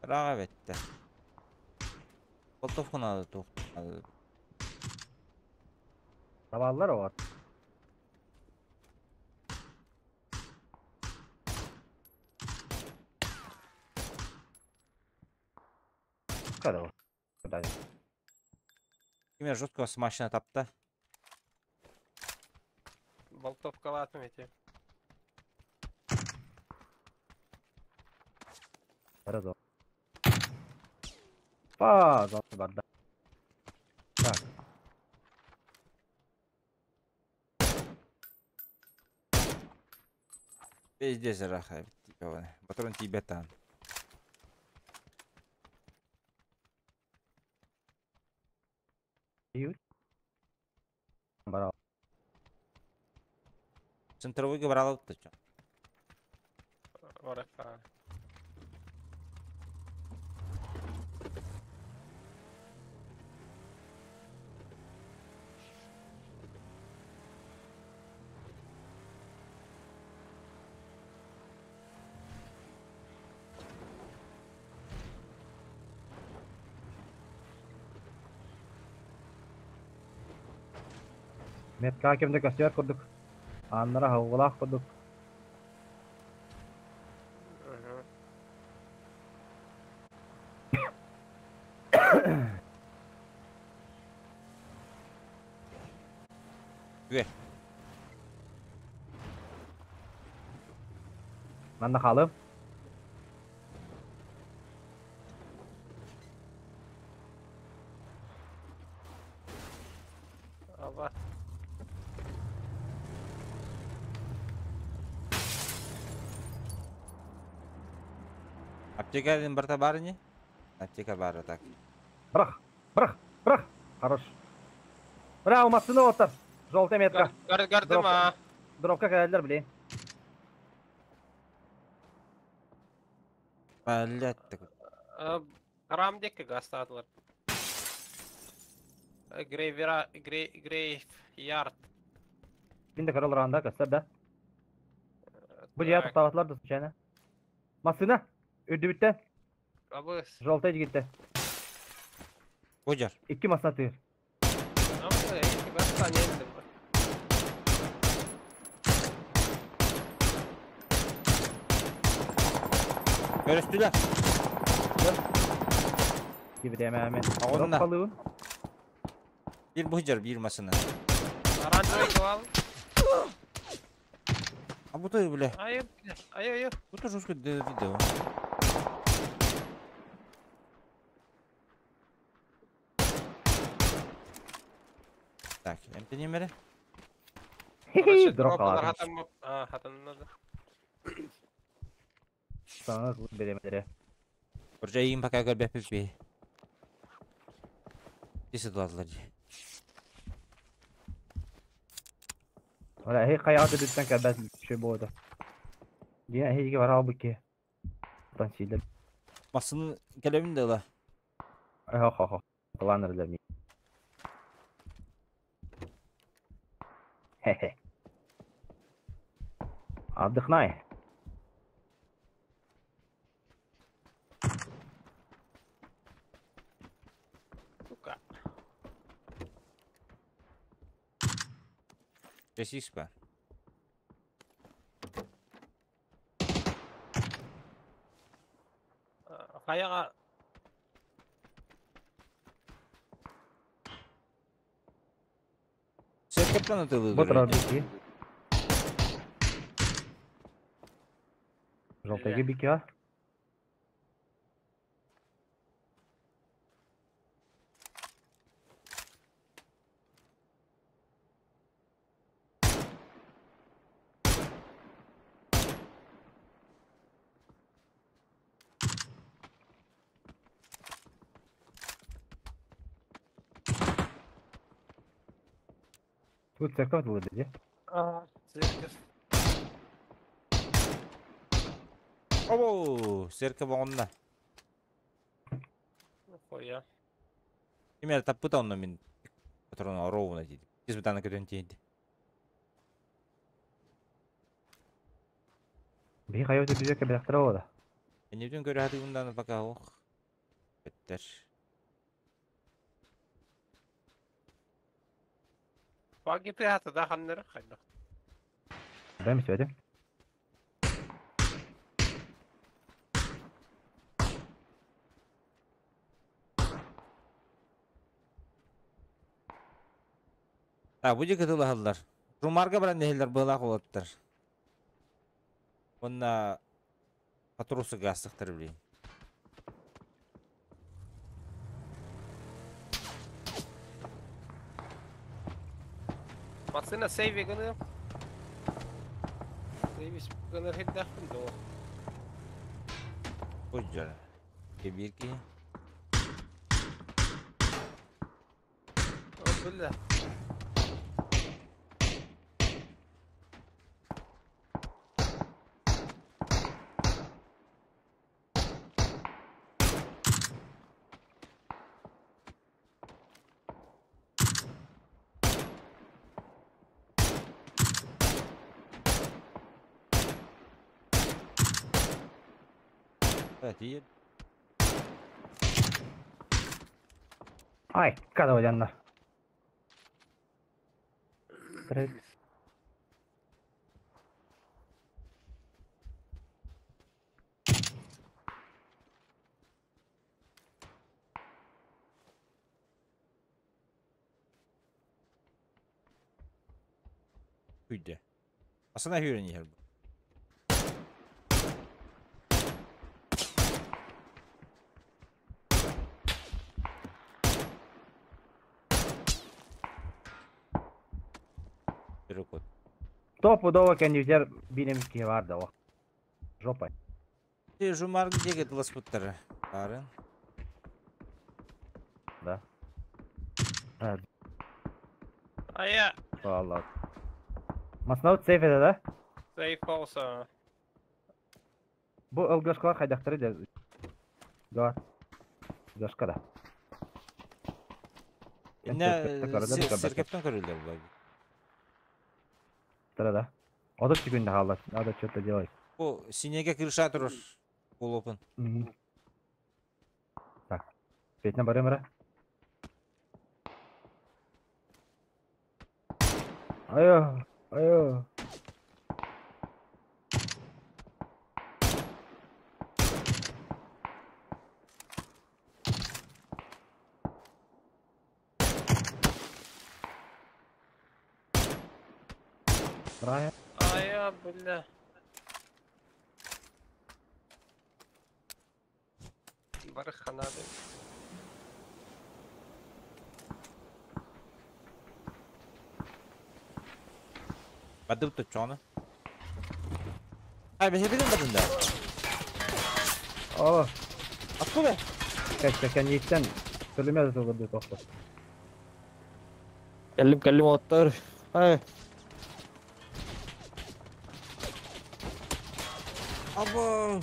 Рага бетте. Болтовку надо тух. Табаллар бар. Када. Куда? Киме жестко с машина тапта. Болтовка латым эти. Хорошо. Па, бар да. Так. Пиздец раха. Патрон тебе там. Бара. Центровой брал ты чё? Ораха. Метка кемде костер курдук. Аннара хаугалах курдук. Үе. Манна халым. Аба. Аптека один барта барыни? Аптека бары так. Бырах, бырах, бырах. Хорош. Браво, масыны оттар. Желтая метка. Гар гардыма. Дропка кәләләр, блин. Блять, так. Храм деке гастадылар. Грейвера, грей, грейв ярд. Мин дә көрөлөр анда, көстөр да. Бу жия токтабатлар да случайно. Масына. Үрдүбүттен. Абыс. Желтый жигитте. Божар. Икки масына тыыр. Амы, эки гаста не Көрөстүлөр. Кибидеме мен. Оғынна. Дроп Бир бужар, бир масына. Оранжевый гол. А бу той, бля. Ай, ай, ай. Бу тоже жестко видео. Так, МТ немере? Дроп алады. Хатан, а, хатан надо. Саңа беремелere. Буржа им пока көрбөппүт би. Десе дуадылар. Ола хей каяга дүттен кәбәт шөй болду. Дия хейге бара албык ки. Тан силер. Масын келемин де ла. Хо-хо-хо. Планер для меня. Хе-хе. Отдыхнай. Сука. Здесь Хайаға Церковьтан атылы. Вот разбики. Желтые бики, а? Тут церковь была, где? А, церковь. Оу, церковь онна. Нахуя. Именно таппыта онна мин патрона ровно дейді. Тез бітаны көтен тейді. Би хайо ты бизек бирактыра ода. Энебден көрө хатыгындан пока ох. Беттер. Баги ты да ханнары хайда. Дай мне сегодня. А, бу кытылаһаллар. Румарга баран нехиллер была холоттар. Онна патрусы гастыктар билин. Машина сейви гыны. Сейвис гыны хиддахпын до. Куджара. Кебирки. О, бля. Тиер. Ай, когда валянна. Хүйде. Асана хүрен ехер. Перекод. Стопудово кендивдер биремки бар да. Жопа. Те жумар где ласпуттары. Барын. Да. А, Ая, Allah. Масна сейф еді да? сейф болса. Бу ылгышкалар хайдактары да. Да. Гашка да. Не серкептен көрүлөр булар. Да да. Одо секунда халат. Надо что-то делать. Бу синеге крыша турur. Кол опен. Так. Петне барым ра. Айо, айо. Рая. Ая, бля. Барханады. Бадып тучоны. Ай, бе хебиден бадында. О, Атку бе. Кәч еттен сөйлемез олар тоқты. Кәллим кәллим оттар. Ай. Або.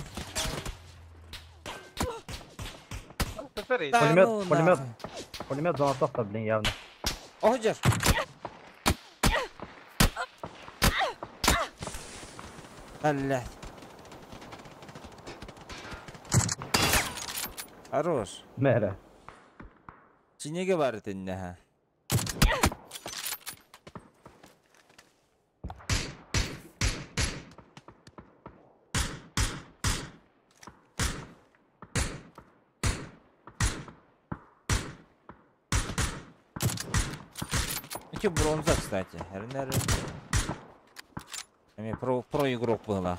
Сытар Да Пулемет, ну пулемет, нахуй. пулемет зонатов-то, блин, явно. Ходишь? Блядь. Хорош. Мэра. Чинеге бар этинне ха. Эти бронза, кстати. РНР. Про игрок была.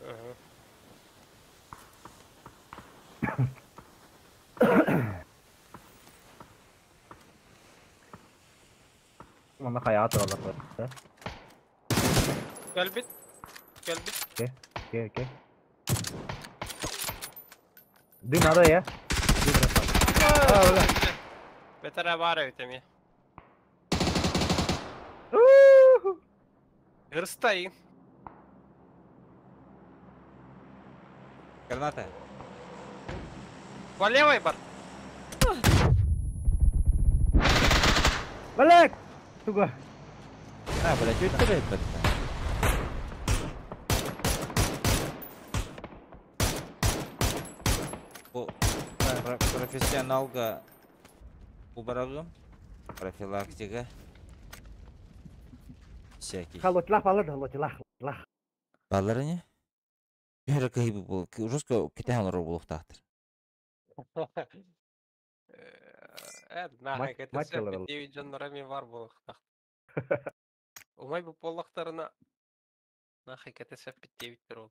Ага. Манна хайаат олар. Кэлбит. Кэлбит. Окей, окей, окей. Дым надо, я? Дым красава. А, бля. Бетера бар эбит эмиэ. Уху. Ырстай. Граната. По левой бар. Блядь! Туга. А, блядь, что это это? Бу профессионалга убарагым. Профилактика. Всякий. Халотлах балыр, халотлах, лах. Баллары не? Бері кайбы бұл. Жестко кетен булуқтақтыр. Нахай Мать- кетесе мать алар. 9 жоннор эми бар булуктак. Умай бу поллактарына нахай кетесе 9 ол.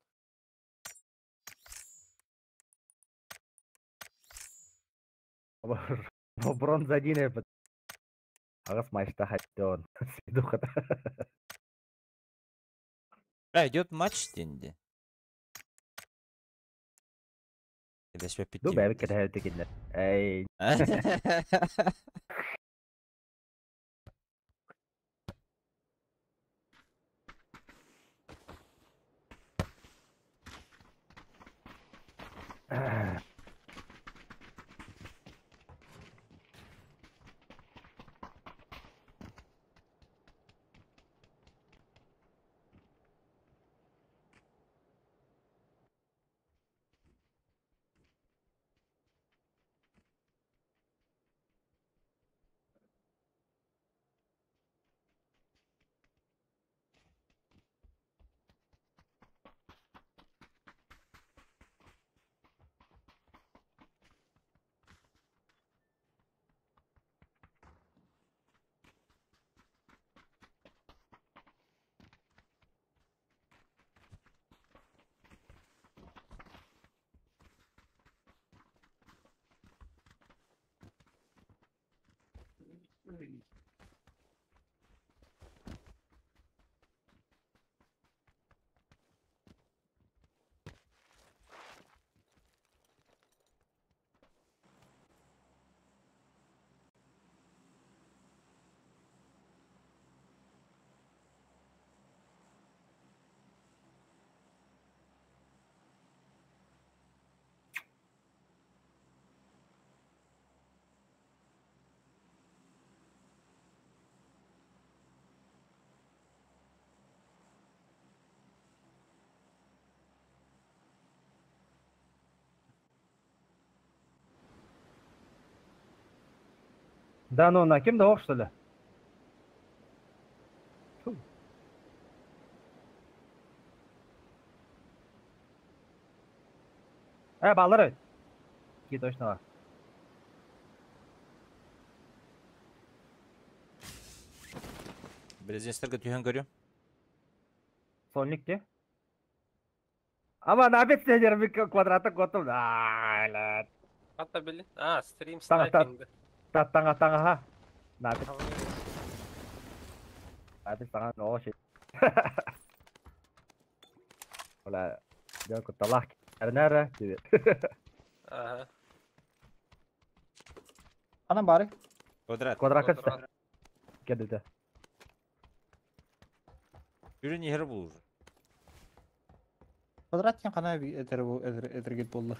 Бронза один эпит. Ағас матчта хаттон. Сидуха. А, идет матч денде. Кедешпе Ду бәбі кете текендер. Эй, Да ну на кем да что ли? Фу. Баллары. Ки точно. Брезенстерге түйен көрем. Сонник те. Ама на бет сенер ми квадрата готов. Да, Хатта билин. А, стрим Таңа, та- снайпинг. та таңа таңа ха. На бет. На бет таңа но ши. Ола, дьон кутталах. Эрнера. Ага. Анан бары. Квадрат. Квадрат Квадрат. Кедүтэ. Үрін ехер бұл уже. Квадрат тен кана этергет болду.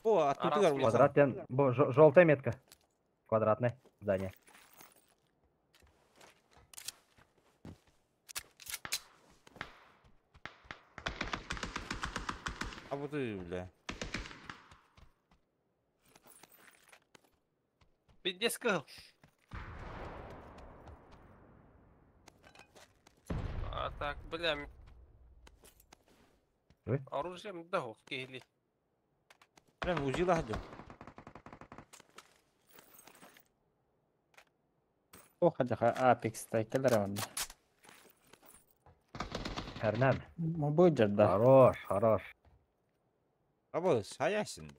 О, аттутугар Араас улахан. Квадрат диэн бу желтая метка. Квадратное здание. А вот и, бля. Пиздец кыл. А так, бля. Ой. Оружием да ох, киһили. Прям узила хадю. О, хадьаха Apex тайкалар онда. Эрнан. Бу жерда. Хорош, хорош. Абы саясın.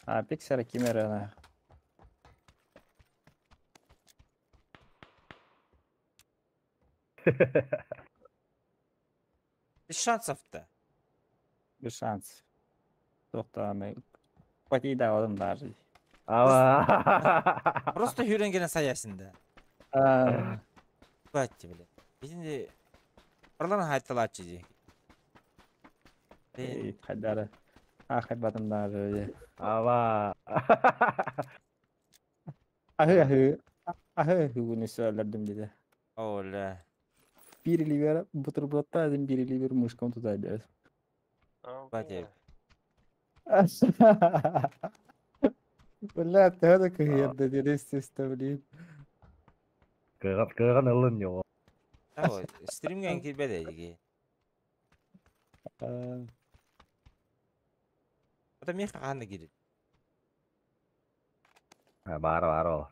Apex ара кимер Без шансов-то. Без шансов. Тоқтағаны. Потейда одым даже. Ава. Просто хүрengene саясın да. Батти, бля. Бизинде Орлан хайталачы ди. Эй, хайдары. Ахай батым даже. Ава. Ахы ахы. Ахы ахы уни сөйлердим dedi. Оля. Bir ливер бутербродта один bir ливер мышком туда берет. Батти. Бля, ты это как естественно, блин. Кыган кыган ылын йоо. Таво, стримген кирбеде диги. Ата меха ханна кирит. Бар бар ол.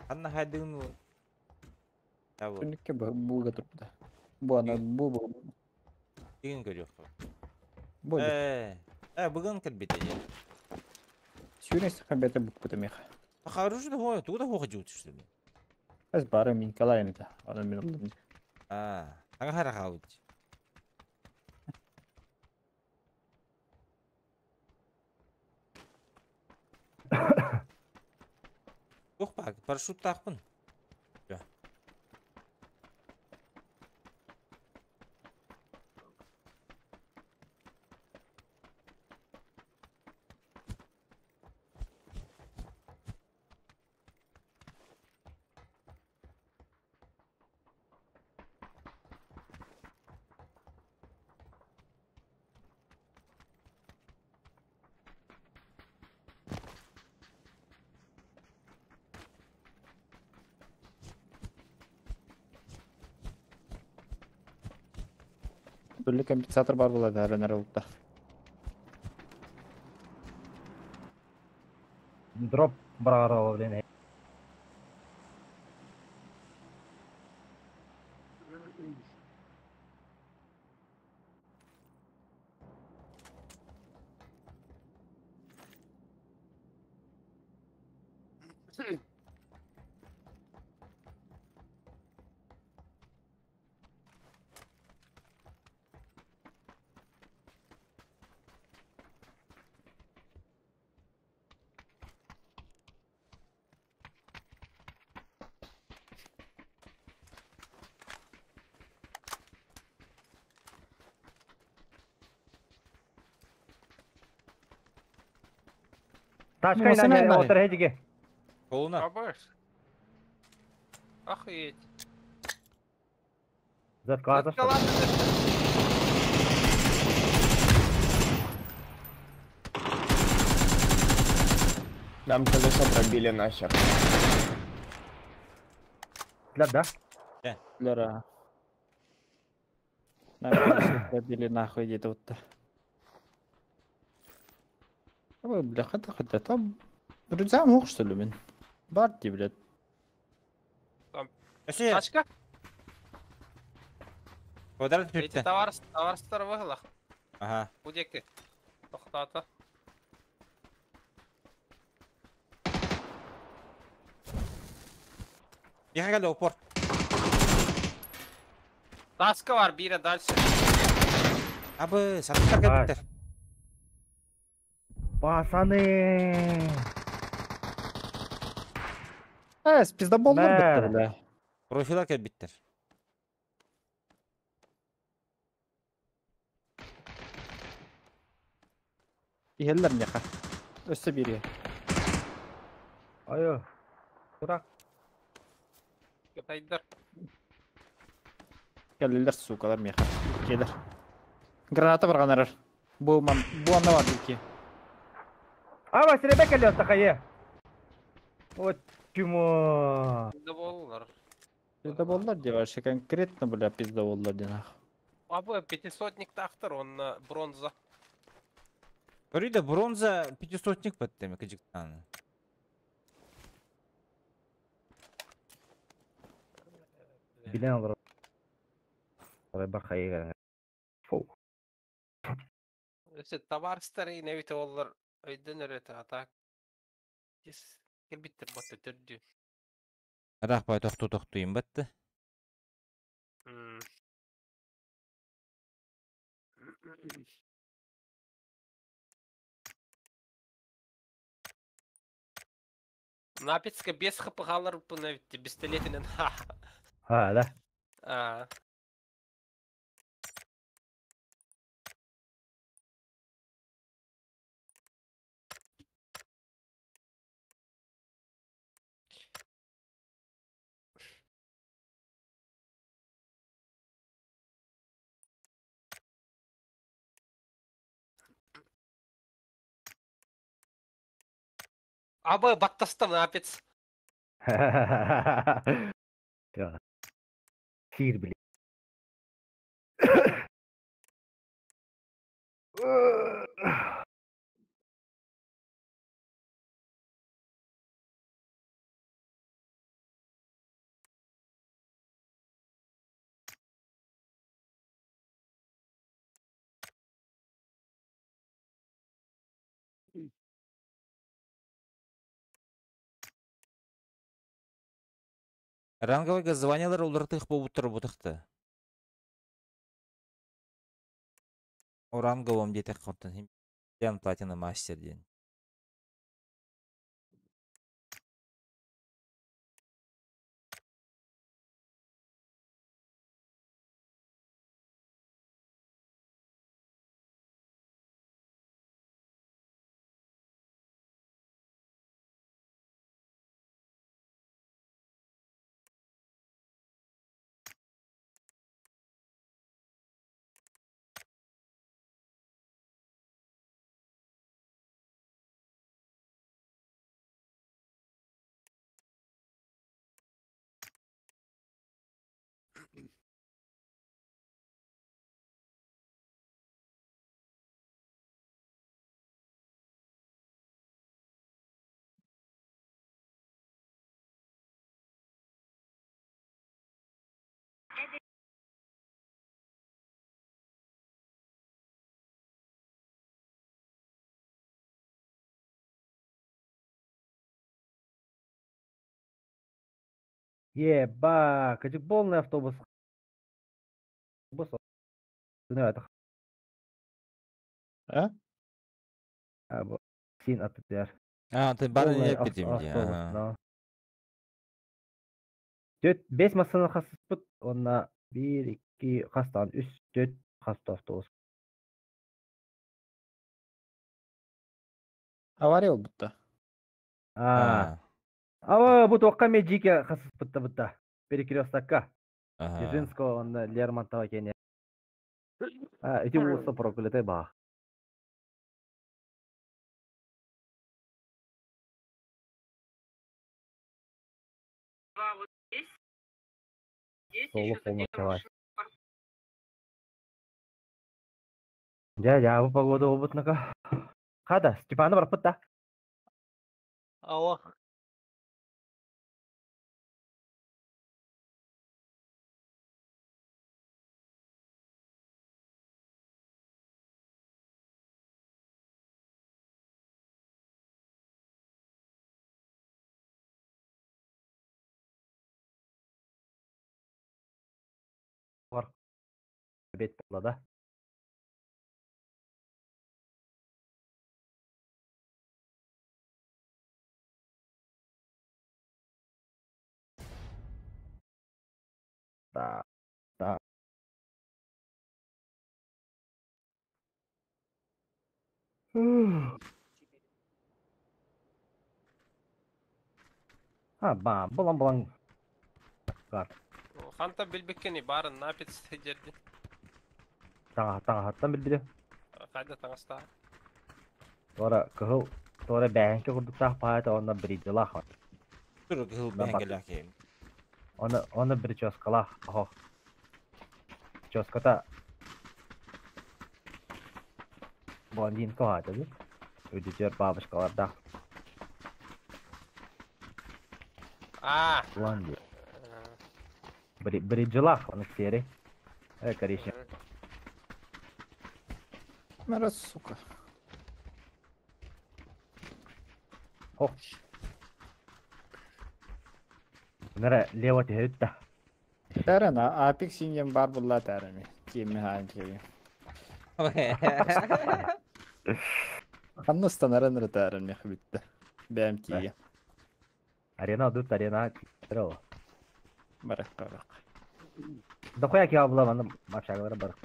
Ханна хайдыгын Таво. Түнүккө буга турбута. Бу ана бу бу. Деген көрүөх. Бу. Бүгін кірбете же. Сүүрес хабета букпута меха. Хорошо да хой, туда хой жут что ли. Аз бары мин калайын это. Ана мен олдум. А, ага хара хаут. Ох пак, парашют тақпын. Түрлі компенсатор бар болады әрі болыпта. Дроп бар ол, блин. Тачка Машина иначе бар. отыр хедиге. Колуна. Абаш. Охуеть. Заткалата что ли? Нам колесо пробили нахер. Для да? Лера. Нам колесо пробили нахуй где-то вот. Ой, бля, хата хата там рюкзак мог что ли, блин? Барти, блядь. Там. Өсе. Тачка? Квадрат Эти хүртте. товарстар выглах. Ага. Будеки. Тоқтата. Яха упор. Таска бар, бире дальше. Абы, сатыктар кэлбиттэр. Пацаны! Э, пиздоболлар быттар, бля. Профилар кэлбиттэр. Иһэллэр миэхэ. Өссө биир иһэ. Айо. Дурак. Кытайдар. Кэллилэр, сукалар миэхэ. Иккиэлэр. Граната барҕанарар. Бу ман бу анна бар икки. Ава, сиребе кэлиэ такайы. Вот чмо. Пиздоболлар. Пиздоболлар дии вообще конкретно, бля, пиздоболлар диэн ах. Абы пятисотник тахтар, он бронза. Көрүй да бронза пятисотник баттеми кыжыктааны. Билен олорор. Бар хайы Фу. Өссө табаарыстар нэбите оллар өйдөн өрөтө атак. Кэлбиттер батты төрдү. Ыраах бай тохтуу тохтуйун батты. Напецка без хпгалар пунавитти пистолетинен ха. А, да. А. Абы баттастым напец. Сир, блин. Ранговый званиялар уларытых буолбуттар бутахты. О ранговом диэтэх хотон хим платина мастер диэн. Еба, кадик полный автобус. Бус. Ну это. А? А, бу. Син атытар. А, ты бары Полный не петим ди. автобус, Ага. но. Төт бес масына хасыспыт, онна бир, икки хастан үс, төт хаста автобус. Авария болбутта. А. Ава, бу тоққа ме жике хасыспытта бутта. Перекрестокка. Ага. Дзержинского, онна Лермонтова кене. А, эти улуса проклятый ба. Соло полностью. Дядя, бу погода обытныка. Хада, Степана барпытта. Аллах. Бар. Бет була да. Да. Да. А, ба, булан булан. Бар. Ханта билбиккини барын напит сидерди. Таҥа таҥаһыттан билбитим. Хайда таҥастаа. Туора кыһыл, туора бээһэҥкэ курдуктаах паайта уонна бриджелаах. Тур кыһыл бээһэҥкэлээх киһим. Оны, оны прическалаах, оһох. Прическата блондинка аата дии. Үрдүтүгэр бабочкалардаах. Аа. Блондин. Бриджелаах, оны серый. Коричневый. Мара, сука. Ох. Нара лево түһүттэ. Тәрен, апик синьем бар булла тәреми. Кими хаан кири. Ханна станаран ры тәрен мех битте. Бәм тиге. Арена дут арена киро. Барак барак. Дохуя ки абла маны машагалары бар.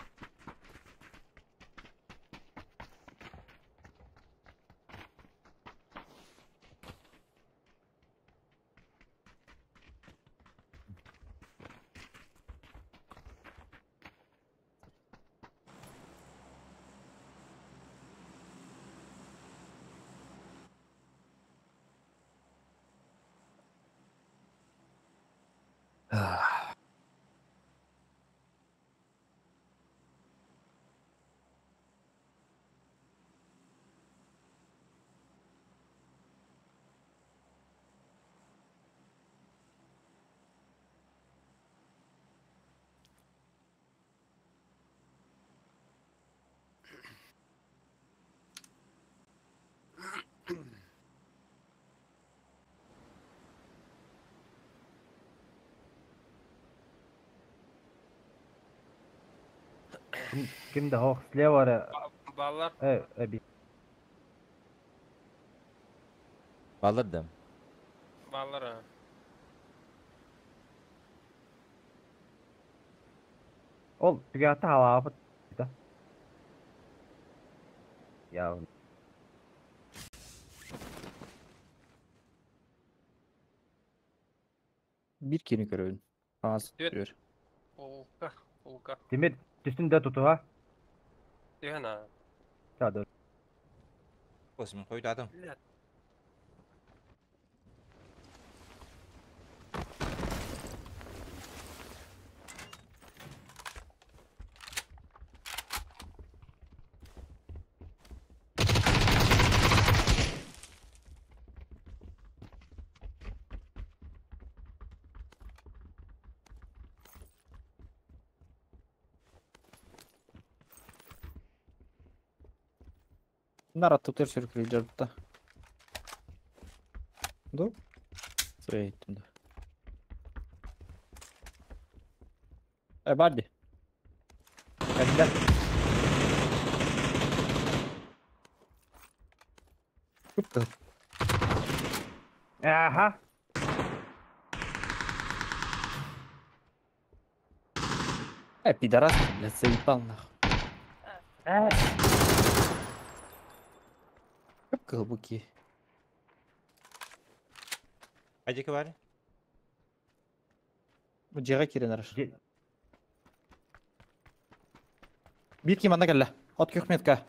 Ким да хох слева ре. Баллар. Э, би. Баллар да. Баллар. Ол түгәтә халаапыт. Я. Бир кини көрөбүн. Аз Түөт. түөр. Улка, улка. Тимир түстүндө тутуха. Түһэн аа. Та Космон койдадым. Блядь. Нара тутер сүркүл жарытта. Ду? Сөйттüm да. Э, барди. Кәллә. Күп Аха. Э, пидорас, блядь, заебал нахуй. Э. Көп кылбуки. Айдеки бар. Бу жега кирен араш. Бир ким анда кэллэ. От күхметка.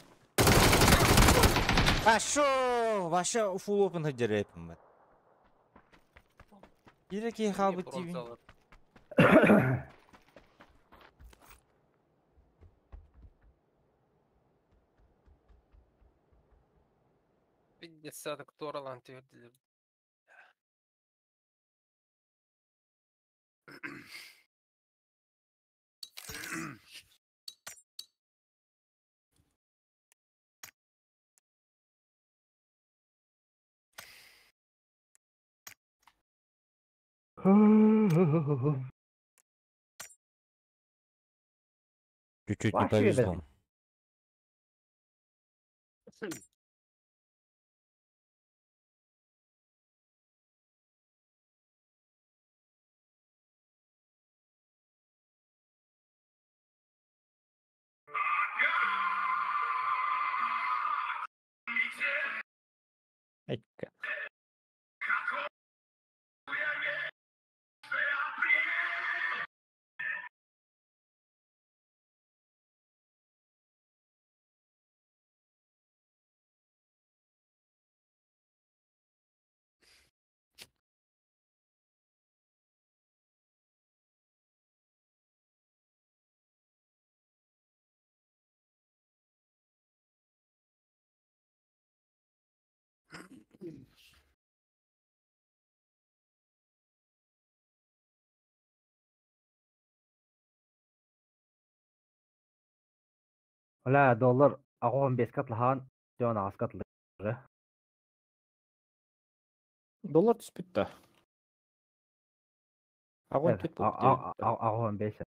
Пошел! Вообще full open хедерепим бат. Иреки халбы тивин. Пятьдесят торалан твердили. Чуть-чуть не Вообще, повезло. Айка. Ла доллар 85 катлахан, жон ас катлы. Доллар түспүт да. Агон түт буолбут. 85.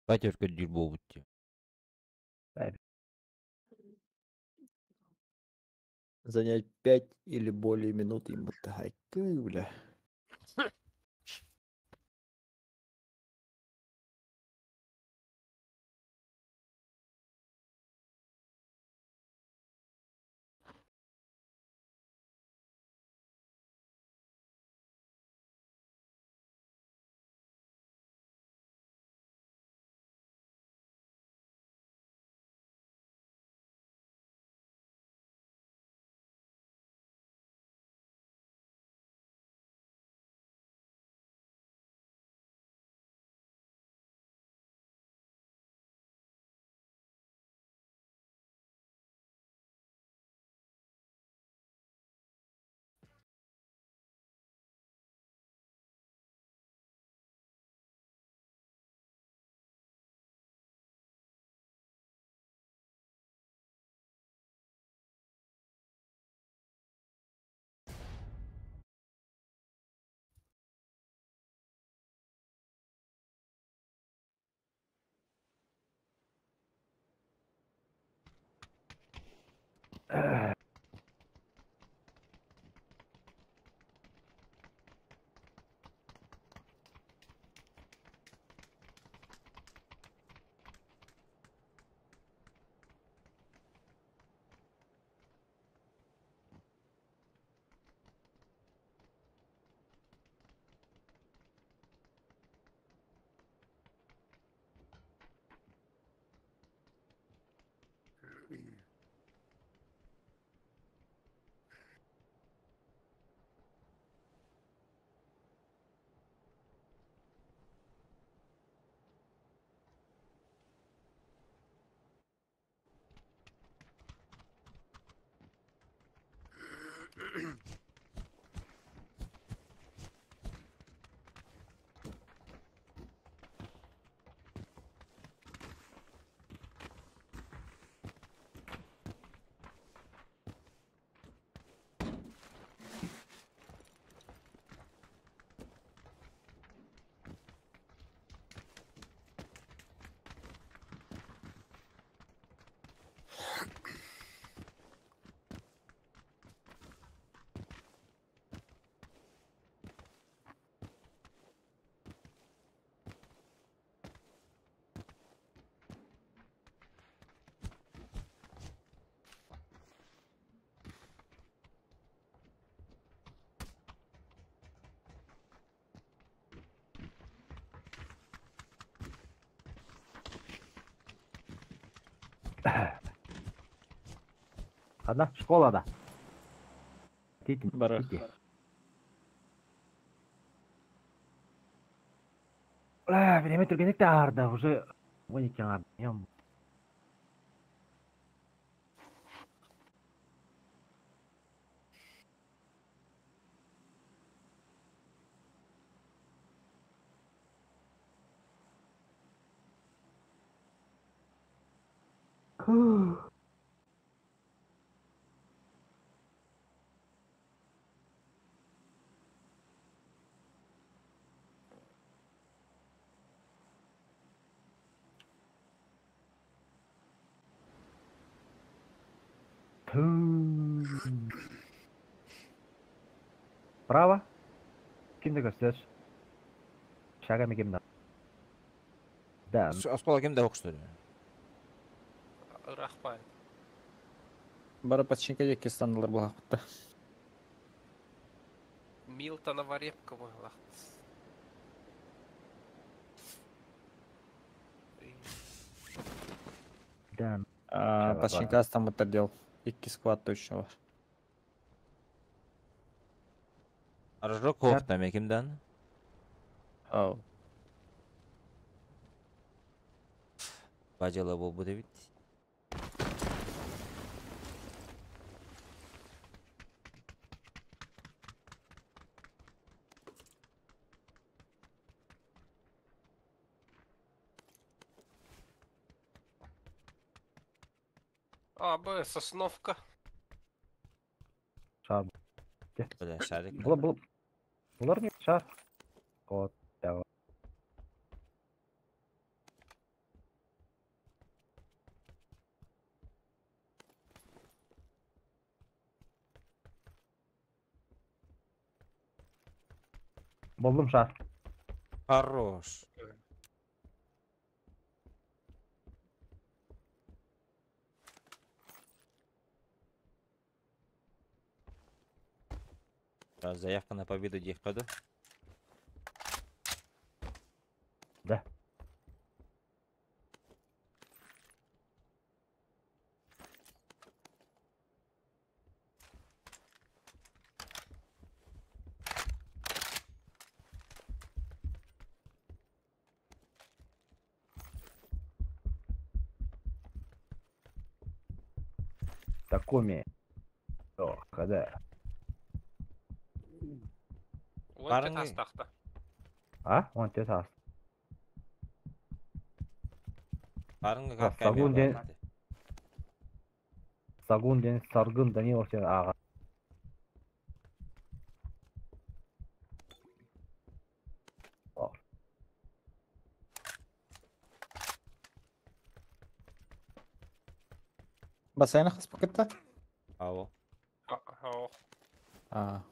Батюшка дерьмо будьте. Занять 5 или более минут ему бля. Одна школа да. Тити. Бары. Время түргенек те аарда, уже 12 аар. Право. Кимде көстөр? Шагами кимде? Да. Оскола кимде окштыр? Рахпай. Бары починка жеке станылар булакытта. Милтонова репка была. Да. Починка астамыттар дел. Икки сквад точно бар. Рожок хоқтам екімден. Ау. Бажала бол бу дебит. А, Б, Сосновка. Шар. Бля, шарик. Була була. Булар не шар. Кот. Давай. Болдум шар. Хорош. Заявка на победу Дихкаду. Да. Такуми. О, когда? Он астахта. А? Он те тас. Барыңга как Сагун ден. Сагун ден Саргын Данилов ден ага. Басайна хаспакытта? Ау. Ау. А.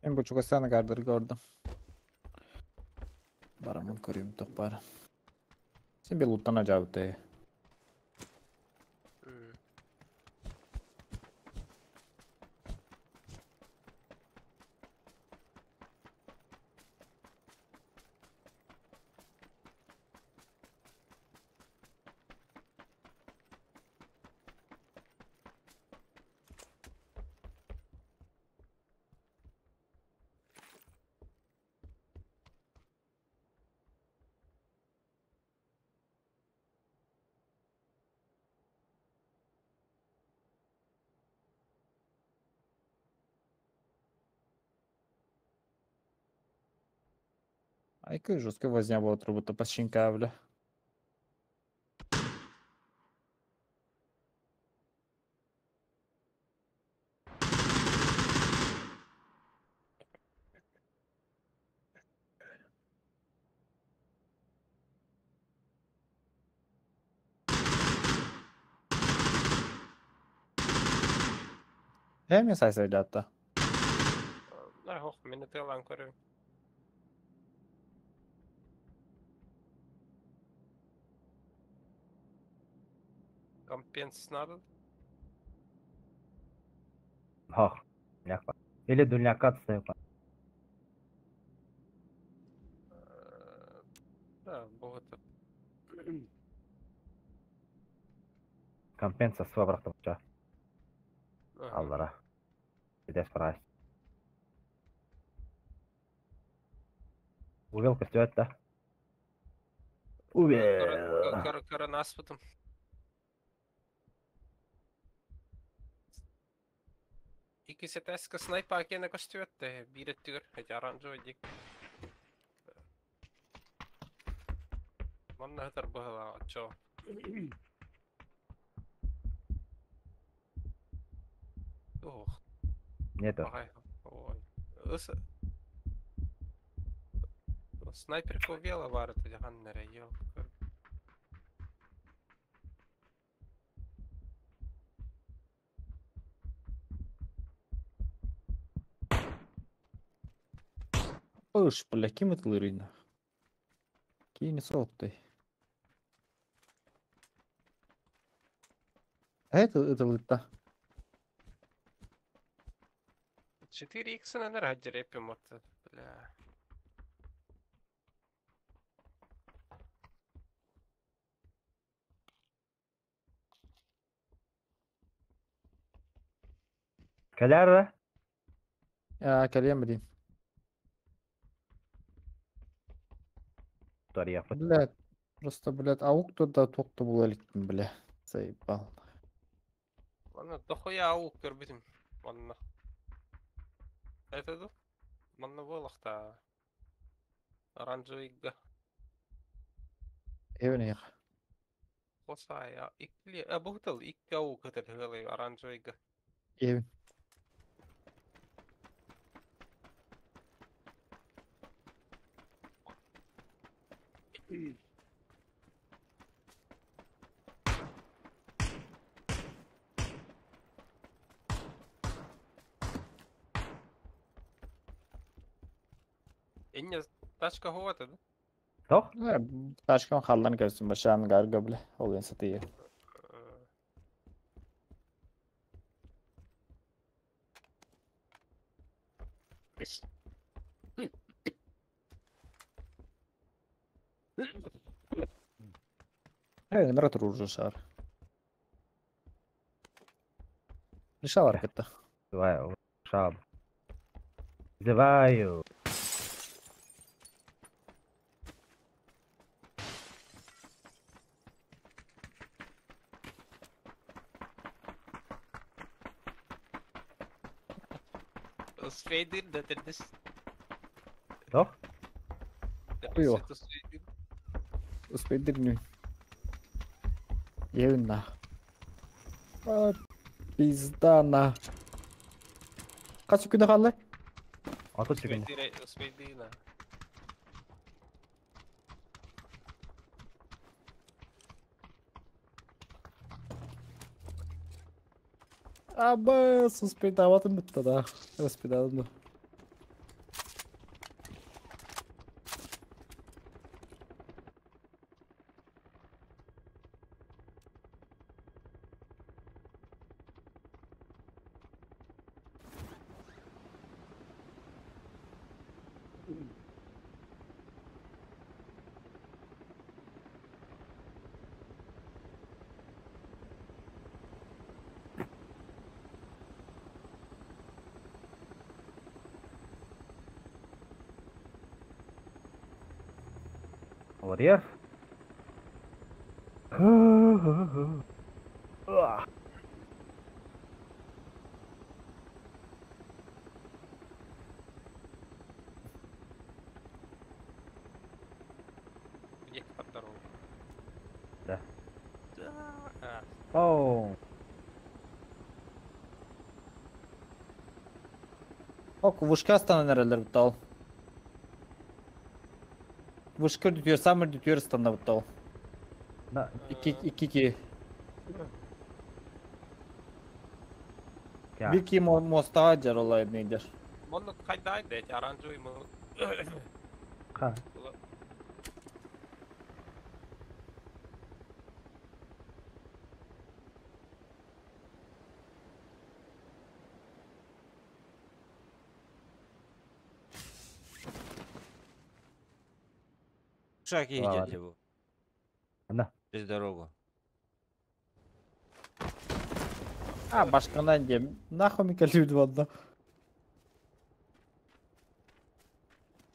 Мен бу чугастан гардыр көрдüm. Барамын көрейм тоқ бары. Сен бе луттан ажабыты. Айка жестко возня была будто починка, бля. Эми сайсайдатта. Ох, мені тилан көрөм. Компенс надо? Хох. Няк. Или дульняка отстаю. Да, богато. Компенса свабрахтамча. Аллара. Идес прайс. Увел костюет, да? Увел. Көрөн аспытым. Икки сетәскә снайпа кене көстүөттэ, биир өттүгэр, эти оранжевый дик. Манна хытар быһыла, очо. Ох. Нету. Ой. Ыс... Снайпер увела бар это ганнере, ел. Пыш, бля, ким это лырина? Кини соқты. Это лыта. 4 х на энергодерепим, вот, бля. Каляра? А, калем, блин. Блядь, просто, блядь, аук туда токты була эликтин, бля. Заебал. Ладно, дохуя аук көрбүтүм. Манна. Это ду? Манна буолахта. Оранжевыйга. Эвен Косая. Икли, а бухтал икки аук это хылы оранжевыйга. Эвен. Инне тачка хуата, да? Тох? Тачкам халдан көрсүн башан гарга бля. Ол сатые. Народ уже шар. Решал это. Давай, шаб. Вызываю. Успейдыр, да тердес. Тох? Хуё. Успейдыр не. Евин на. А, пизда на. Качы күнө калды? Аты чүгүн. Успейдыр на. Аба, суспейдаватым бітті да. Успейдадым. Warrior. Оу. Ок, вышка станан эрэллэр буттал. Вышка үрдүтүгэр, саамай үрдүтүгэр станна буттал. Да. Икки, икки ки. Бир ки мостаға жаралай нейдер. Моннук хайдай дать оранжевый мы. Ха. Шаги Ладно. идет его. На. Через дорогу. А, башканан дем. Нахуй ми калиб одна.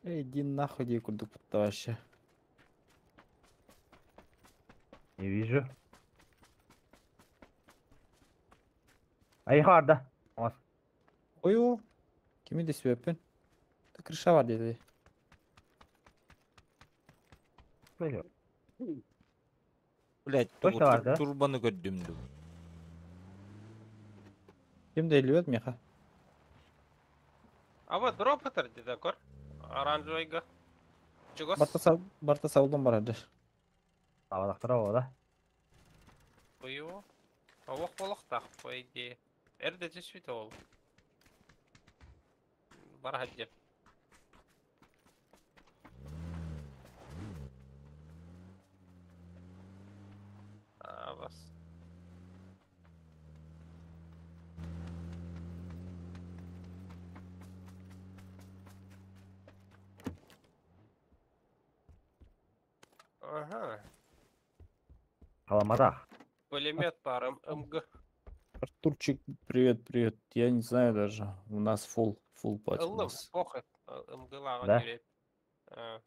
Эй, иди нахуй, дей курдук вообще. Не вижу. Ай, харда. Ос. Ой, о. Кими де сөпін? Та крыша бар деді. Блять, Точно бар, да? турбаны көрдүм. Ким де илбет меха? А вот дроп это где кор? Оранжевыйга. Чего? Барта барта саулдан бар еді. Табалақтыра о, да? Ою. Ох, болохтах, по идее. Эрде түспүт ол. Бар хаджеп. А, бас. Ага. Халамадах. Пулемет бар, МГ. Артурчик, привет, привет. Я не знаю даже. У нас фул, фул пати у Ылым, нас. поход. МГ лага Да? керек. А,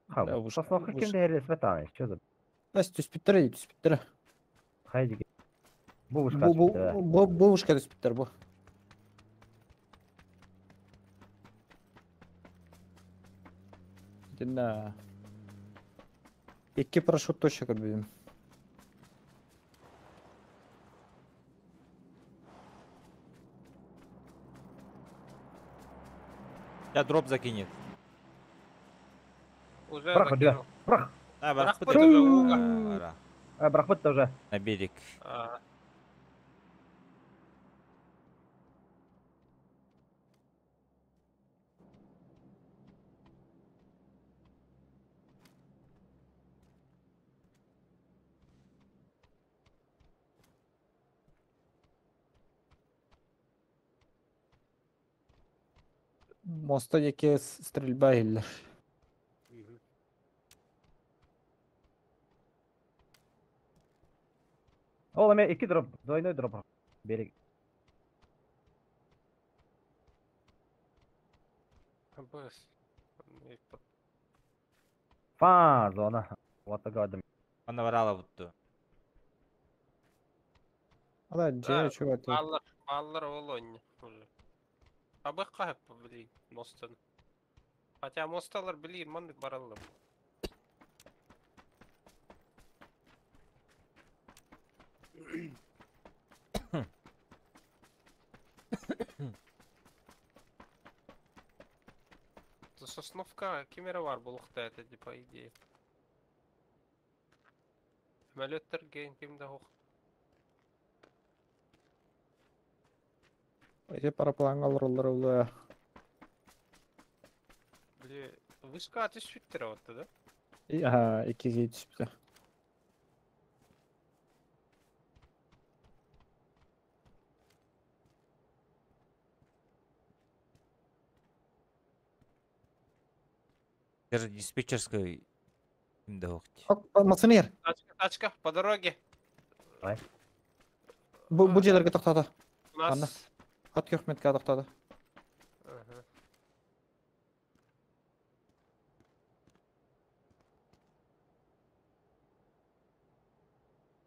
Ха, Да, уж- Сосновка уж- кем де сметаны? Что за? Настя, түспіттір, түспіттір. Хайдики. Бубушка. Бу, бу, бу, бушка түспіттір, бу. Да. Икки парашют точно көрбүдүм. Я дроп закинет. Уже Брах, закинул. Брах. А, Брах брах, уже, уга. А, брахмат уже. На берег. А, Моста яке стрельба иллер. Ол эме iki дроп, двойной дроп. Берег. БС. Фа, зона. Вот такая Она варала будто. Ала, же, чувак. Баллар, баллар ол ойны уже. Абы кайып, блин, мосттан. Хотя мосталар, блин, маннык бараллар. Сосновка кемере бар булукта это по идее. Самолеттер ген кимде хох. Эти парапланга олороллар улы. Бли, вышка түспүттер отты да? Ага, икиге түспүтэ. Даже диспетчерской им да охти. Масынер. Тачка, тачка, по дороге. Давай. Бу бу жерлерге токтоду. У нас. Анда. Хат көкметке токтоду. Ага.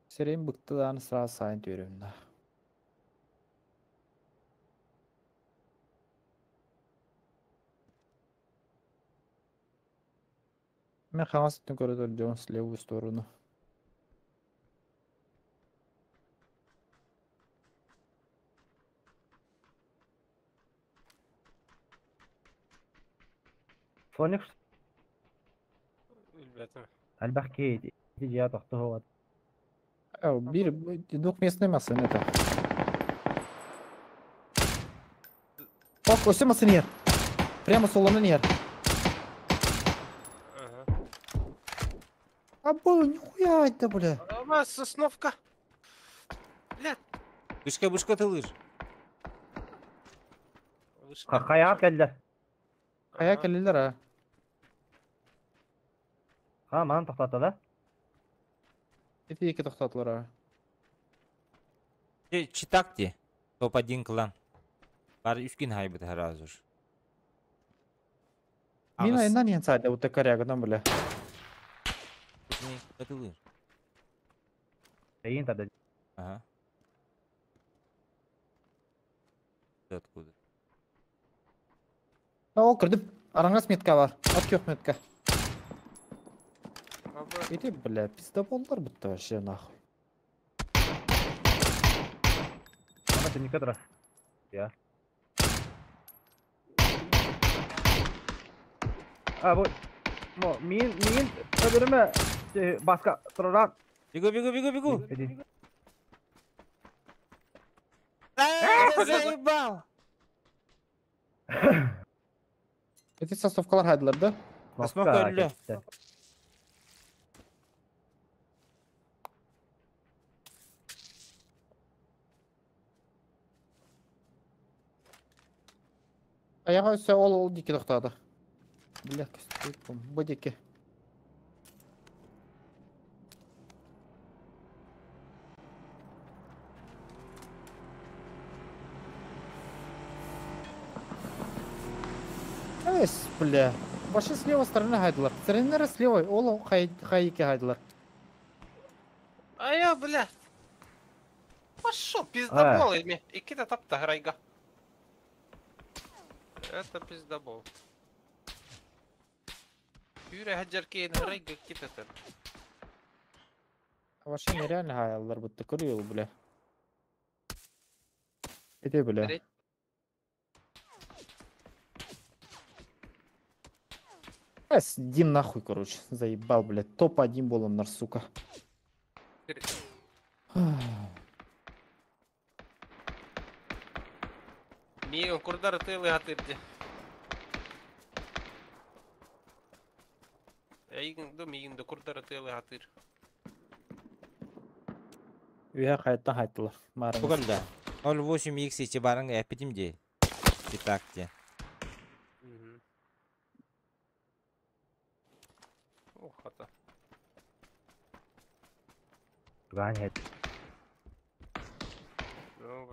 Серейин быкты дааны сразу сайын төрөм да. Мен хаҥас өттүн көрө сылдьабын с левую сторону. Соник Билбэтим. элбэх киһи ити дьиэ тохтоһуот. Биир двухместный массыына это. Ох, өссө массыына иһэр. Прямо солонон иһэр. Ага. Абы, нихуя это, бля. Ама, сосновка. Бля. Вышка, вышка тылыр. Вышка. Хайаҕа кэллэ. Хайа кэллилэр а. Ха, манан тохтоото да? Ити екі тоқтатылар а. Читак ти. Топ-1 клан. Бар үскин хайбыт сразу же. Мин айынан иһэн саайда бутта корягынан, бля. Катылыр. Эйин тады. Ага. Ты откуда? О, көрдүм. Араҥас метка бар. От күөх метка. Ити, бля, пиздоболлар будто вообще нахуй. Ана түннүккэ турар. Я. А, бу Мо, мин, мин, өлөрүмэ, баска тураран. Бегу, бегу, бегу, бегу. Иди. Заебал! Эти состовкалар хайдылар да? Сосновка өллө. Аяға өссө ол ол диэки тохтоото. Бля, көстүбүт бу диэки. Эс, бля. Башы с левой стороны хайдылар. Сэрэннэрэ с левой, ол хай хайыки хайдылар. А я, бля. Пошел, пиздобол, ими. Иккита тапта райга. Это пиздобол. Юрий Хаджаркейн райга кита Вообще нереально хаяллар будто көрүө бля. Ити бля. Эс, иди нахуй, короче. Заебал, блядь. Топ-1 болоннар, сука. Миигин курдары тыалыы сатыыр дии. Эйигин да миигин да курдары тыалыы сатыыр. Үһэ хайаттан хайттылар. Маарыҥ. Туганда. 0.8 x ичи барың эпитим де. Читак те. Ох, хата. Туган хет.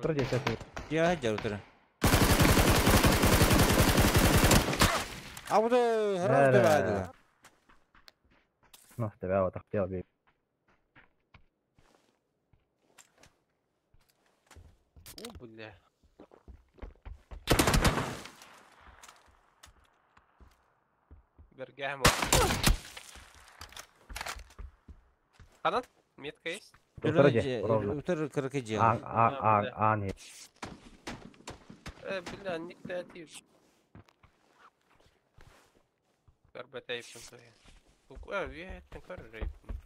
Тур десе. Я жар утыр. А вот сразу давай. Ну, тебя вот хотел бы. О, бля. Бергем. Ханан, метка есть? Утыр же, ровно. Утыр кыркы А, а, а, а, не. Бля, никто не Карбетейпен Э, көррейпен.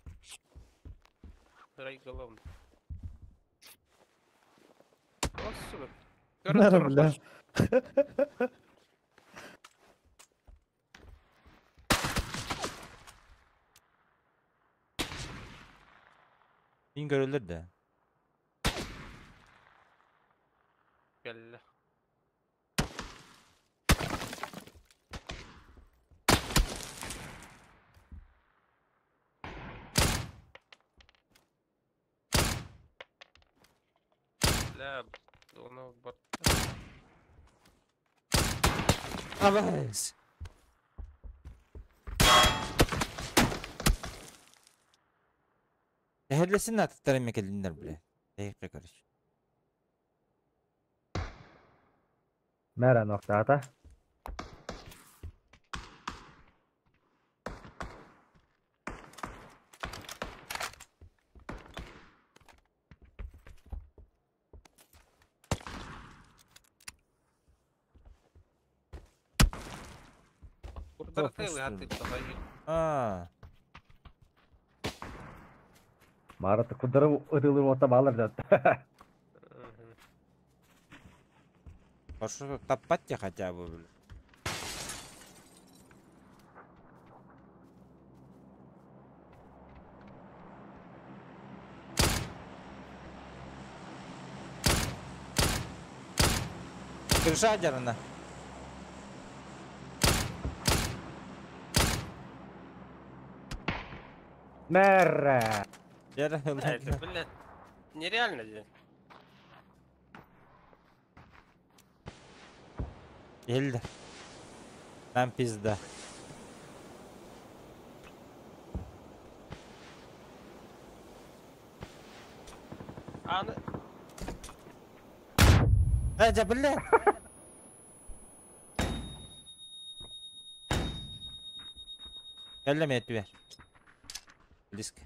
Рай головн. О, сука. Нара, бля. Мин көрөлөр да. Кэллэ. Бля, оны бар. Абас. Тэһэллэсин атыттар эме кэллиннэр бля. Тэйикке короче. Мэра ноктаата. Кудартылы А. Марат кудары ытылыр ота балар да. А что топать тебе хотя бы, бля? Крыша дерна. Мэрэ. Это, блядь, нереально здесь. Эльда. Нам пизда. А, ну... Надя, бля! Кэллэ мэтүөр. Диск.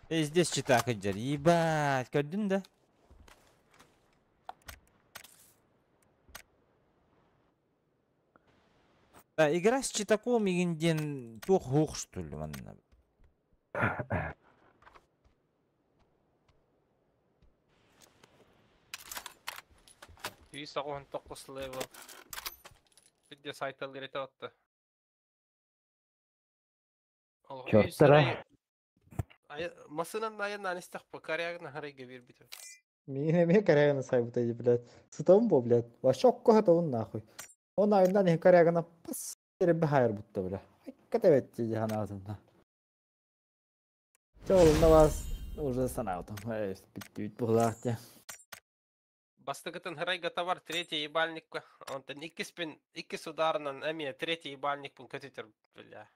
Эй, здесь читак идет. Ебать, көрдүн да? Да, игра с читаком игинден туох хух что ли манна. Сүүс 19 level. Видео сайта лерете атты. Чёрттара. Масынан айын анистах по карягна харайга бир бит. Мин эмиэ коряганы сайбыта дии, блядь. Сытабын бо, блядь. Вообще окко он нахуй. Он айынан иһин корягана пас теребе хайыр бутта, бля. Айка тебет дии ханаатымна. Чоолунна вас уже санаатым. Эй, бүттүбүт буһулаах дии. Бастыгытын харайга товар третий ебальник. Онтон иккиспин иккис ударынан эмиэ третий ебальник пун көтүтөр бля.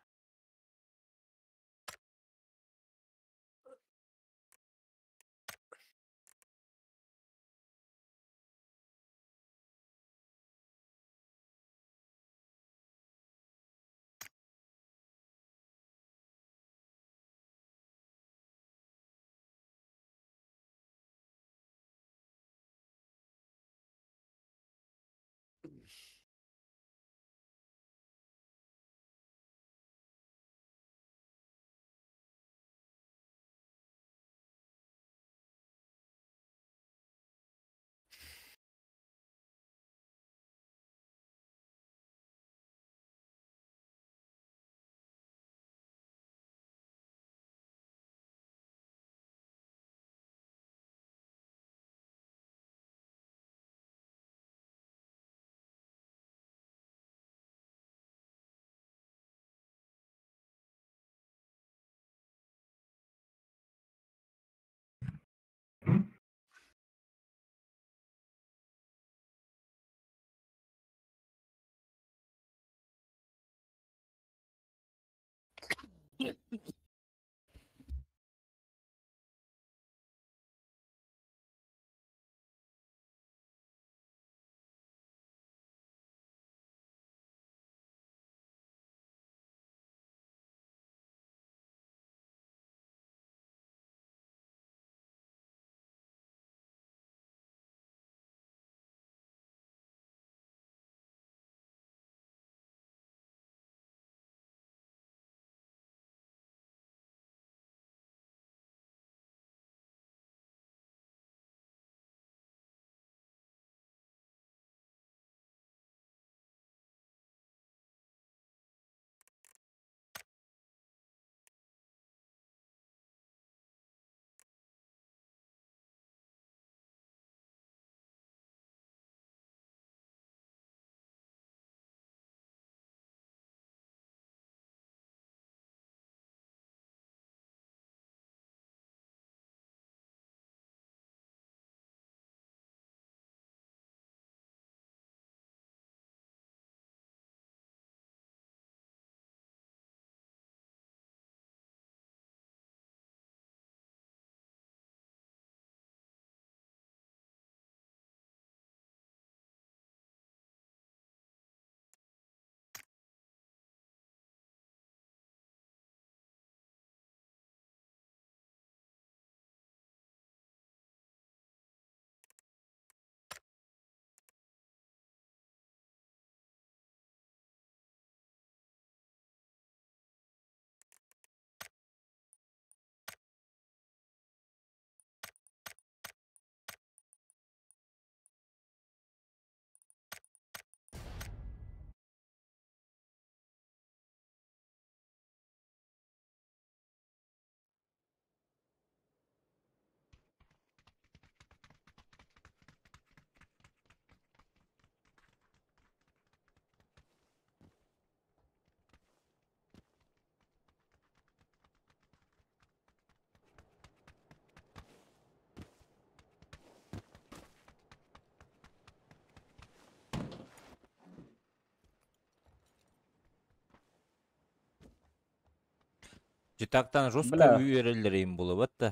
Читактан жестко Бля. үөрэллэрин булабат да.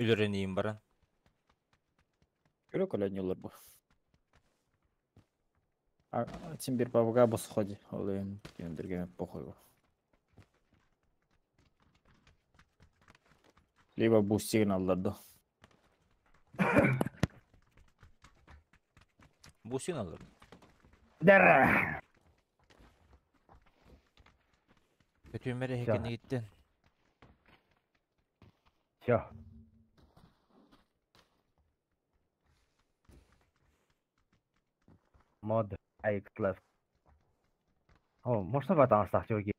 Үлэрениин баран. Көрө көлөньөлөр бу. А Тимбир пабга босходи. Ол эм кемдерге похуй. Либо бустигин алларды. Бусин алыр. Дара. Көтүмер Всё. эхекени гиттен. Все. Мод Айклэф. О, можно в этом оставить?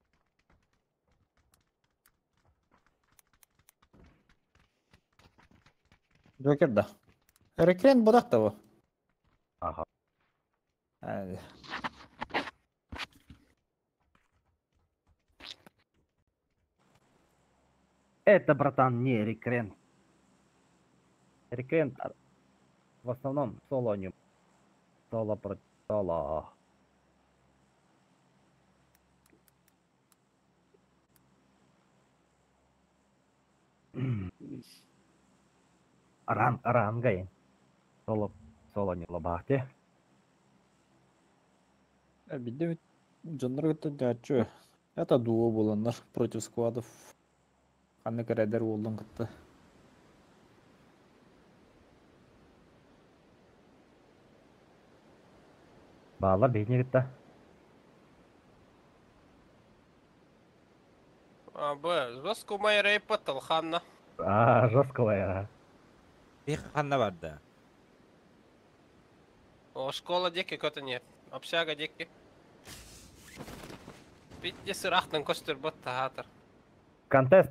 Джокер да. Рекрен бодак да бу. Ага. Ә, Это, братан, не рекрент. Рекрент в основном соло не. Соло против соло. Ран, рангай. Соло, соло не лобахте. Бидде дьоннор кытта дьааччы. Это дуо буланнар против сквадов. Ханны кэрэдэр уоллун кытта. Баалар бейне гитта. А, Б, жестко моя рейпа талханна. А, жесткого. Bir ханна бар да. О, школа деки көтө нет. Общага деки. Битте сырахтан көстөр бот тахатыр. Контест.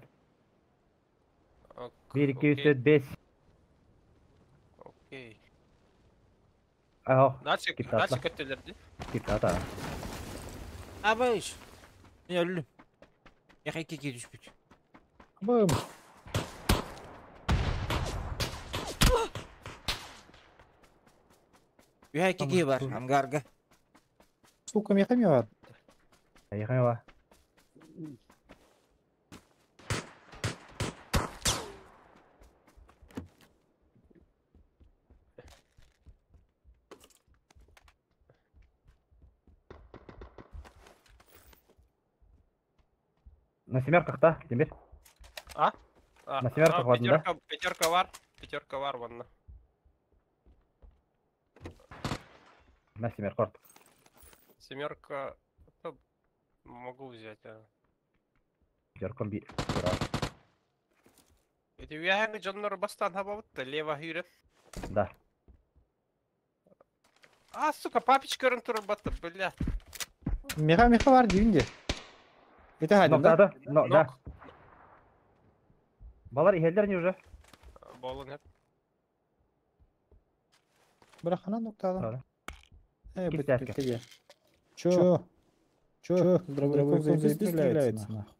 Ок, 1, 2, 3, окей, 4, 5. Окей. Ах, Дальше, Китата. дальше көтөлөрдү. китата. Абайш. Мен өлдүм. Яха iki iki düşmüş. Бым. Ühe iki iki бар. Ангарга. Сука, мехами бар. Ехаева. На семерках, да, Тимир? А? На семерках а, ладно, да? пятерка, пятерка вар, пятерка вар ванна. На семерках. Семерка это могу взять, а. Пятерком би. Эти вяхами Джоннор бастан хабабытта, лево хюрен. Да. А, сука, папичка көрін турар батта, бля. Меха меха бар дейін Это Но, хайдым да, да? да, но, да. Балар ихелдер не уже? Болын хеп. Бірақ хана ноктада. Да. Э, бит Китайский. бит Чё? Чё? Дробовиков заебись стреляется, нахуй.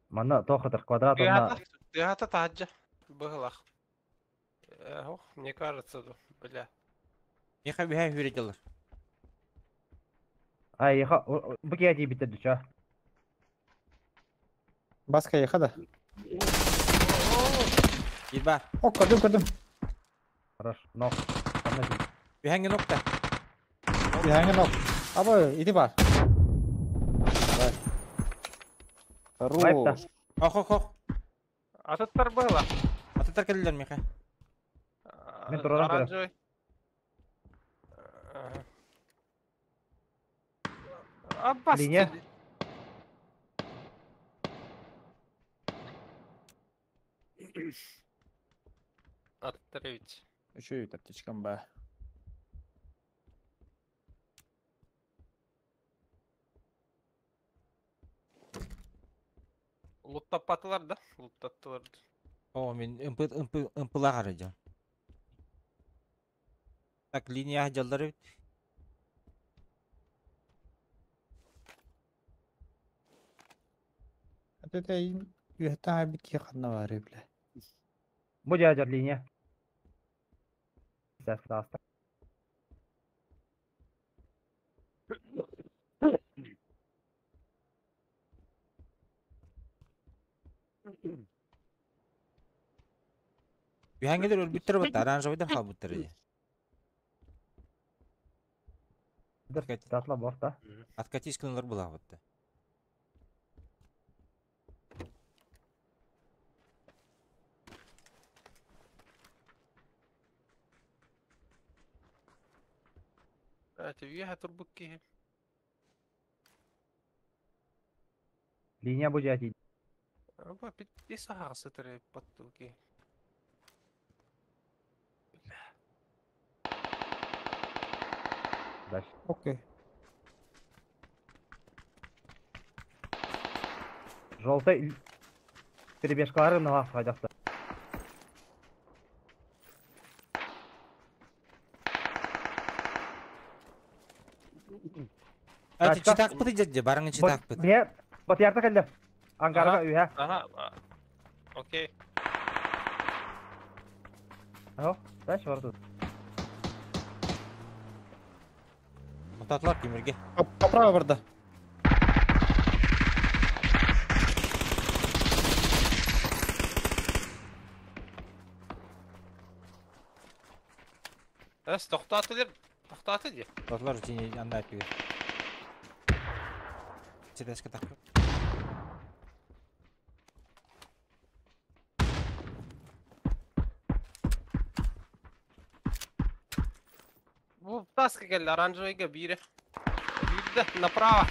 Манна тохотор квадрат на Тыгата таджа. Быгылах. Ох, мне кажется, бля. Яха ühe hüre Ай, еха, бу кия битте дуча. Баска еха да. Bir бар. О, көрдüm көрдüm. Хорош, нок. Анна ди. Ühenge nokta. Яңы нок. Абы, иди бар. Вайпта. Хорош. Ох ох ох. Атыттар быгылах. Ататар келдилер меха. Мен турарам көрөм. Оранжевый. Ага. Аббас. Линия. Аттар ведь. Еще и аптечкам ба. Луттаппатылар да? Луттаттылар. О, мен ымпы ымпы ымпыла карайжам. Так, линия жаллары бит. Это үйәттен бит ки ханна бар, бля. Бу жажар линия. Сейчас, пожалуйста. Үһәңгелер өлбүттэр бат, оранжевыйдар хаалбыттар ди. Татла борта. Откатись гыналар булаабытта. Это үөһэ турбут киһи. Линия бу дьэ Аба бит саһаҕа сытар эбит киһи. Дальше. Окей. Желтый перебежкалары нога хайдахта. Ати читакпыт дьэ барыңы читакпыт. Бе, батыярта кэллэ. Ангарга үһэ. Ага. Окей. Аһо, дальше бар тут. Отатлар тимирге. Поправа барда. Эс тоқтаты деп, тоқтаты де. Отатлар тини анда түгел. Сидәскә так. Бу таска келді, оранжевыйга бири. Бирде, направо.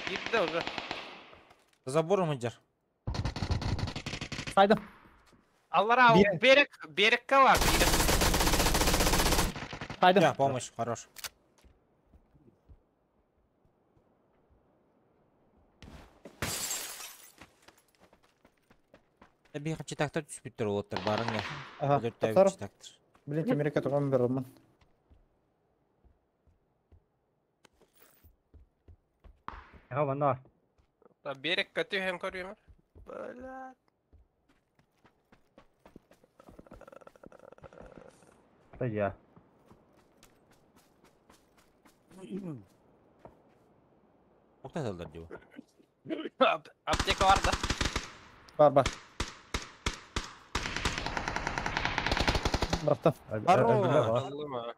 Бирде уже. Забором иджар. Сайдым. Аллара, Бири. берек, берекке бар, бири. Сайдым. Я, помощь, хорош. Бир читактар түспүттөр олоттор барыңа. Ага. Төрттәбит Тоқтар. читактар. Блин, Америка туган бер алман. Аһо, манна. Та берекке түйен көрейм. Бля. Та Токтаталар дип. Аптека бар да. Бар бар. Бырахтым. Хорош. Аллыма.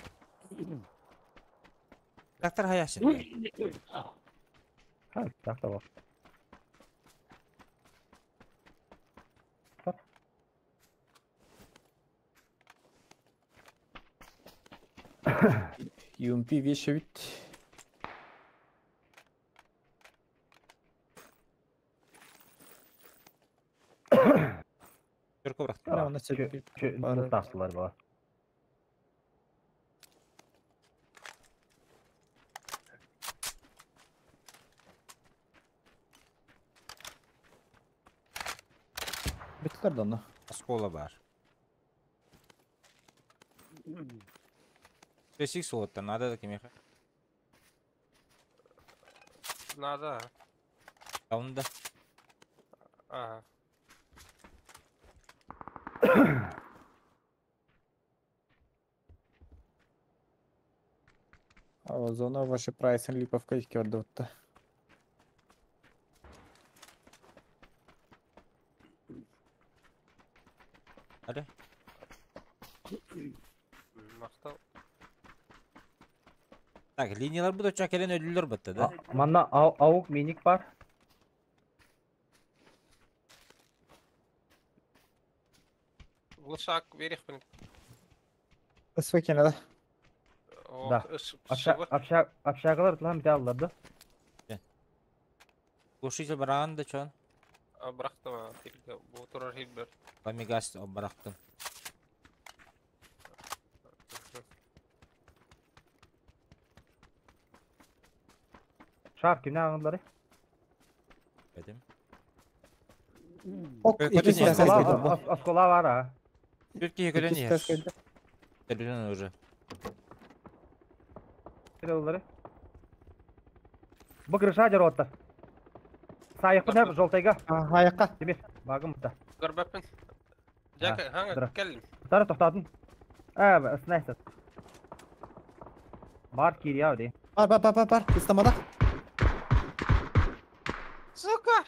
Читактар хаясын. Ха, так та бар. UMP вещи ведь. Түркө бырахтым. Бля, оны сөп. Бар. Тастылар бала. Битлер да, ну. Оскола бар. Сик солоттан надо да кемеха. Надо. Таунда. Ага. А зона ваши прайсын липовка көрді. Алло. Мақтал. Так, линиялар бу да чакелен өлүлөр бытты да. Манна аук миник бар. Лышак берих бин. СВ да. Да. Общак общагалар тулам бите алларды. Глушитель бараган да чон. Бырахтым. Бу турар хилбер. Памигас барактым. Шар кимне аңлары? Дедим. Ок, Көтөн икки иһэр. стас кэлди бу. Оскола бар а. Түркия көтөн Икки иһэр. стас кэлди. Төлөнөн уже. Кире Бу крыша жер отта. Сайықпын хәп жолтайга. Аяққа. Демир, багым бутта. Көрбәппин. Жака, хаңа келдим. Тары тоқтадын. Ә, снайсат. Бар кирия ди. Бар бар бар бар бар. Истамада. Сука!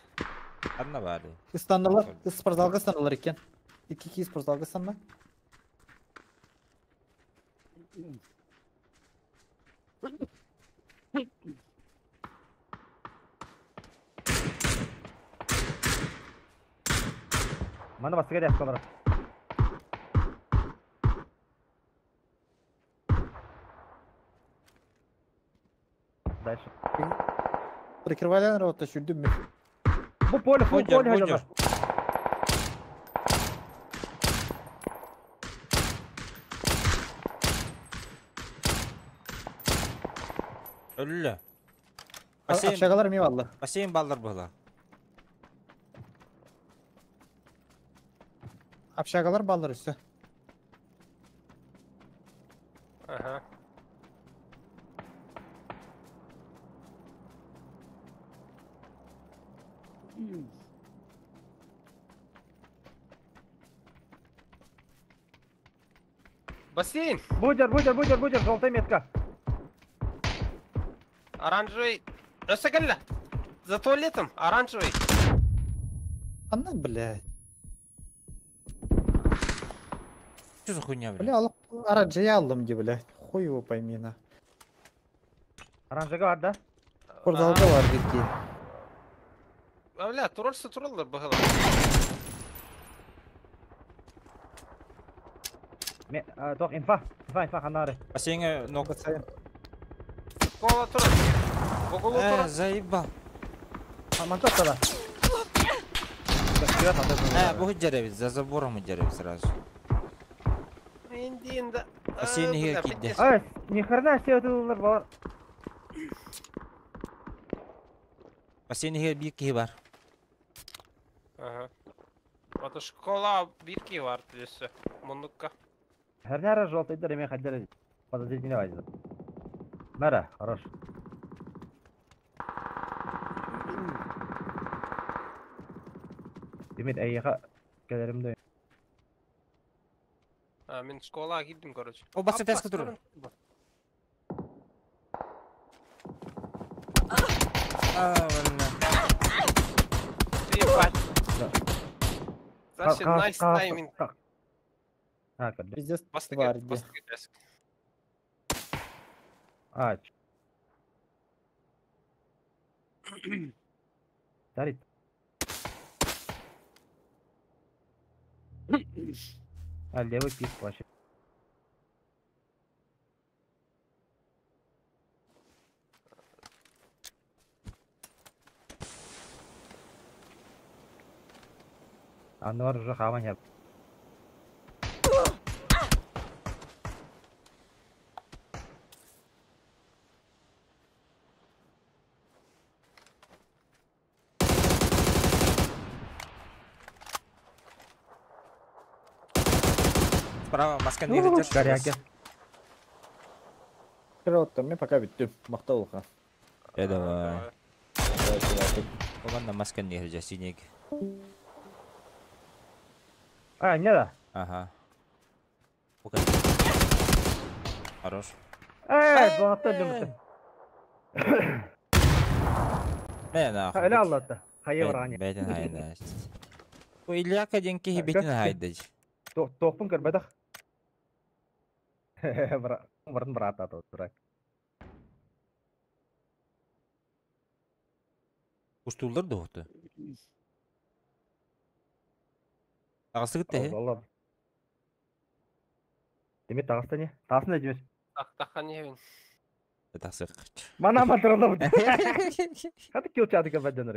Анна бар. Истаннылар. Спортзалга истаннылар екен. İki kişi спортзалга sanma. Маны бастыга дәс колор. Дальше. Прикрывали рота, сүрдүм мен. Бу поле, бу Будер, поле будер. хадалар. Өллө. Бассейн, Общагалар ми валла. бассейн баллар була. Общагалар баллар үстü. Ага. Бассейн! Будер, будер, будер, будер, желтая метка. Оранжевый. Өсәгәллә. За туалетом оранжевый. Ана, блядь. Что за хуйня, блядь? Бля, алып оранжея алдым ди, блядь. Хуй его пойми на. Оранжега бар да? Спортзалда бар битки. А, бля, турарсы туралар быгыла. Ме, тох инфа. Инфа, инфа ханары. Бассейнге ног. Бассейн. Кола турар. В углу Э, турар. заебал. Манчок тогда. Э, бу деревец, за забором деревец сразу. Инди инде. Бассейн иһигэр киирдэ. Ай, ни хрена себе тыллар балар. Бассейн иһигэр биир киһи бар. Ага. Вот школа бирки бар төсө. Мундукка. Хернара желтый дер эме хаддер подозрительный вайза. Мара, хорош. Демет әйеға кәлерімді. А, мен школага кирдим, короче. О, бассейн тәске турар. А, бля. Ебать. Значит, nice timing. А, кәді. Пиздец Бастыгы, тварь, ди. бастыгы тәск. А, Дарит. А, левый пик вообще. Анвар уже хаванья. Справа маска не держишь. Коряки. Киротта, мен пока бүттүм. Мактау улахан. Я давай. Давай, давай. Команда маска не держишь, синий. А, не да. Ага. Хорош. Эй, золотой думаю. Мэ нахуй. Öyle Allah'ta. Hayır var Бәйтен хайда. Бу Ильяка ден киһи битин хайда. Тоқпын көрбедік. Бұрын брат аты дурак. Устулдар дохту. Ағасы кітті, Allah. Демек тағыста не? Тағысын не демес? Тақтақа не бин. Тақсы. Мана мантырылды. Хаты кил чады кәбәден.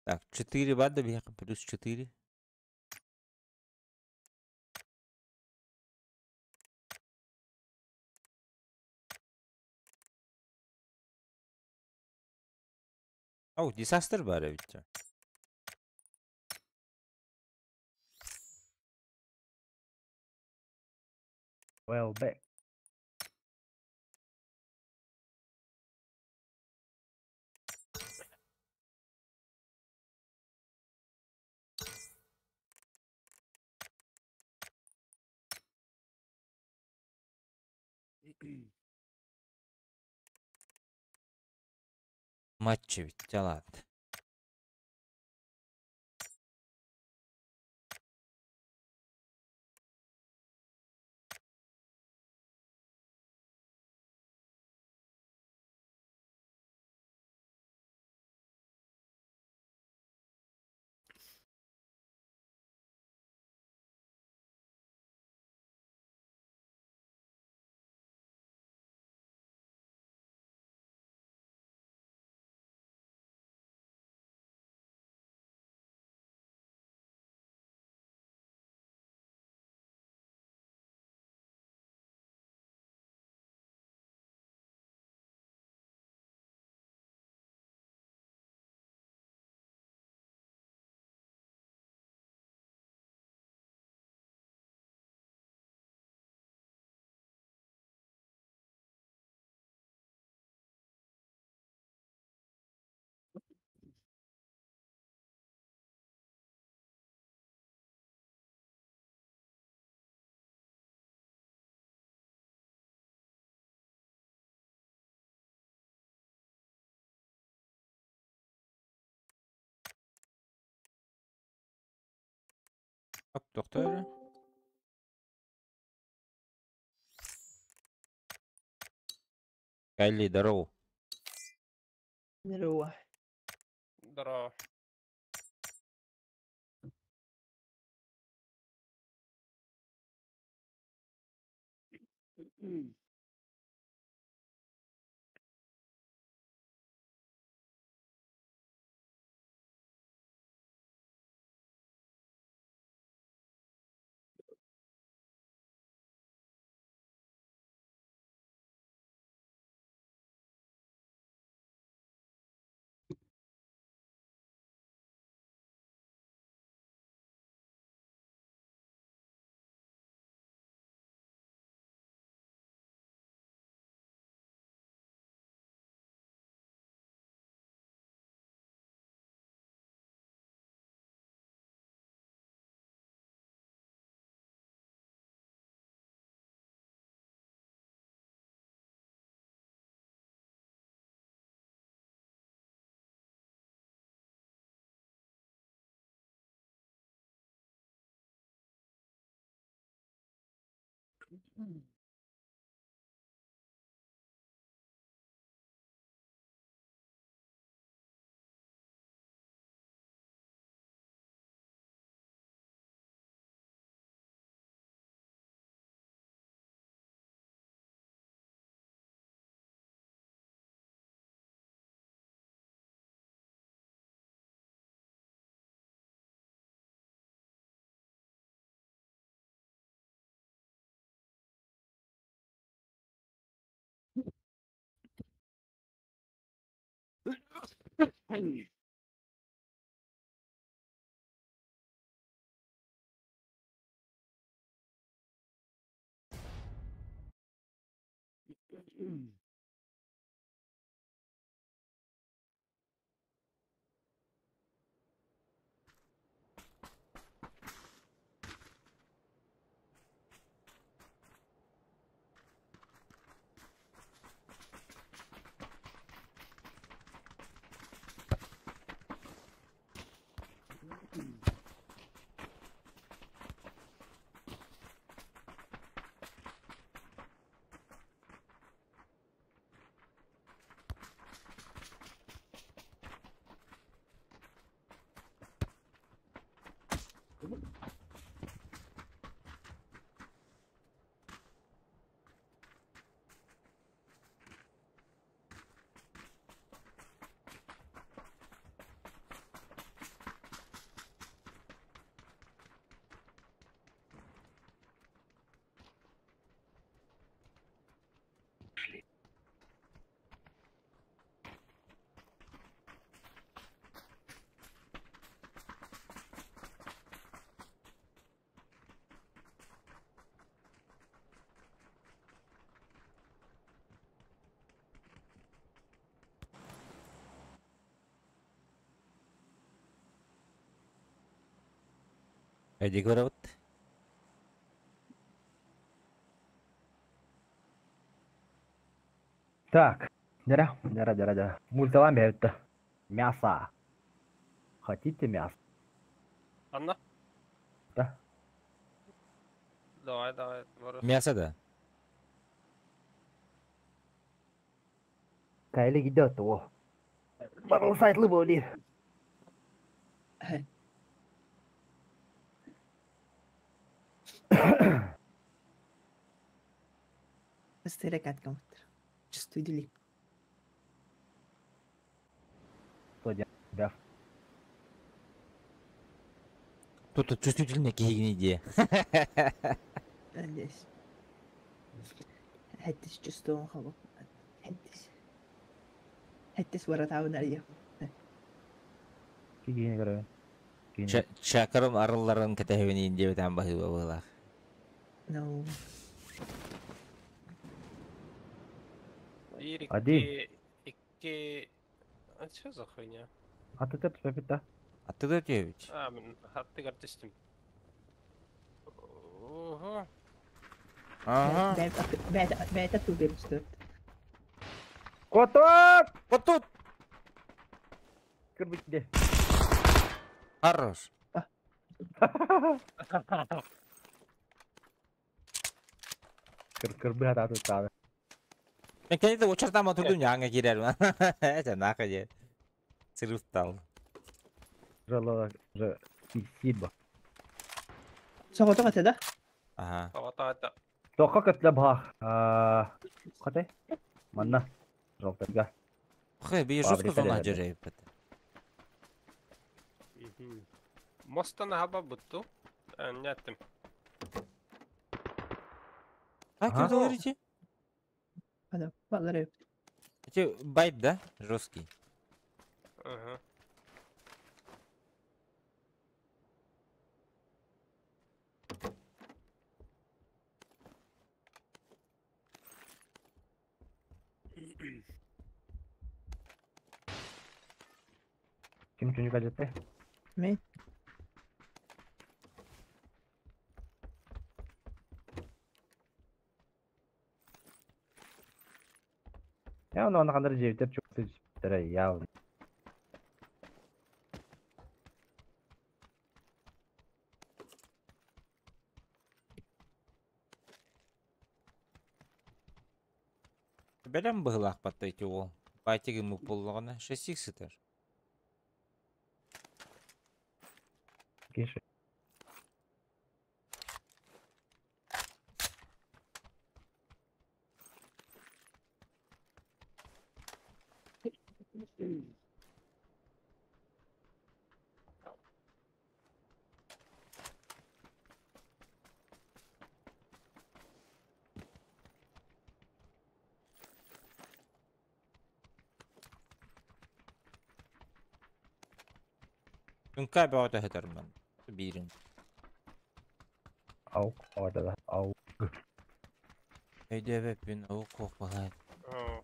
Так, 4 бада бияка плюс 4. Оу, дизастер бар ведь. Well back. Матч ведь, ладно. Доктор. Кайли, здорово. Здорово. Здорово. Эдик барабыт. Так, дьэрэ, дьэрэ, дьэрэ, дьэрэ. Мульталаан бэйэбит Мясо. Хотите мясо? Анна? Да. Давай, давай. Борис. Мясо да? Кайли идет, о. Барыл сайтлы боли. Быстрее каткам. Чувствую Да. Тут чувствительный киһигин идея. Надеюсь. Хэттис чувствовал хабу. Хэттис. Хэттис варатаун ария. Кигини көрөбүн. Чакырым арылларын кэтэһэбин диэбитэн баһыыба быһыылаах. No. Бир, Один. икки, икки... А что за хуйня? А ты тэп спэпит да? А ты дөтүөбүт. А, мин хаттыгар түстүм. Ого. Ага. Бэйт ту берүстөт. Котот! Котот! Кырбытте. Хорош. Кыр кырбы хататы тады. Мен кэннитэ учартаама турдум яңа киирэр. Это нахуй же. Сырыттал. Уже уже спасибо. Соҕотох этэ да? Ага. Тоҕото Тоққа көтлө бах. А, Қатай? Манна. Жолтарга. Хэ, би жестко Фабрика зона деді. жөрөйбүт. Мостан хаба бутту. Няттым. А, ким Ага. говорите? Ана, баллар Эти байт, да? Жесткий. Ага. Ким түнүк ажетте? Мен. Я оны кандыр жебитеп чуксы явно. Бэлэм быһыылаах батта ити уол. Байтиги мук боллоҕуна 6 сытар. Кеши. Үҥкаа бөҕөтө сытармын. Биирин. Ау, ау, ау. Өйдөөбөппүн ол куоппаһаат. О,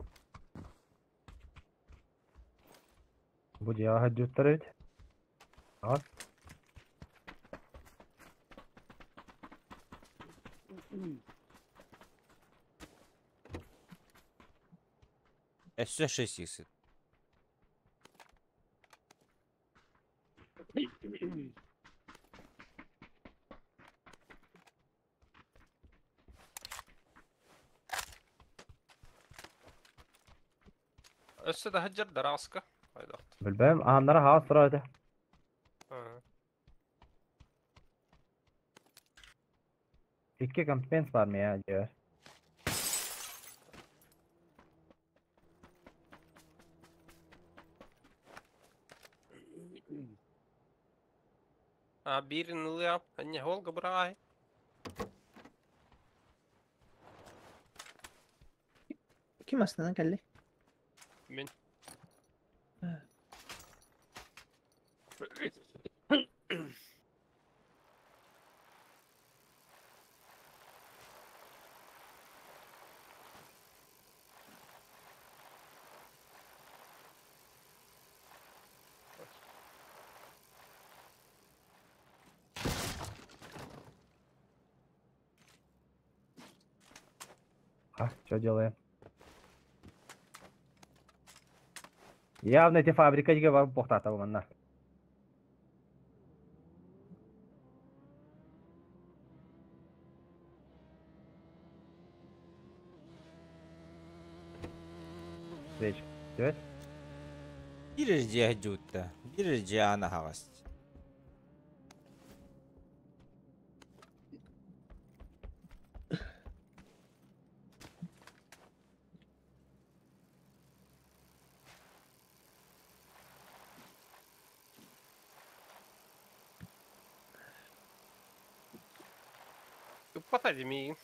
Бу дьиэҕэ сылдьыбыттар эбит. Аҕа. Өссө 6 сыт. Өссө да хаджар дараска. Айдахт. Билбэм, ааннара хаас турар этэ. Ага. Икки компенс бар миэ дьиэбэр. А бирин ылыам. Анне холга бырай. Ким астынан кэлли? Мин. А, что делаем? Явно эти фабрика диге бар бохтата манна. Свеч. Evet. Bir дьиэ жуутта. Bir дьиэ аана хаҕас. Посади миигин.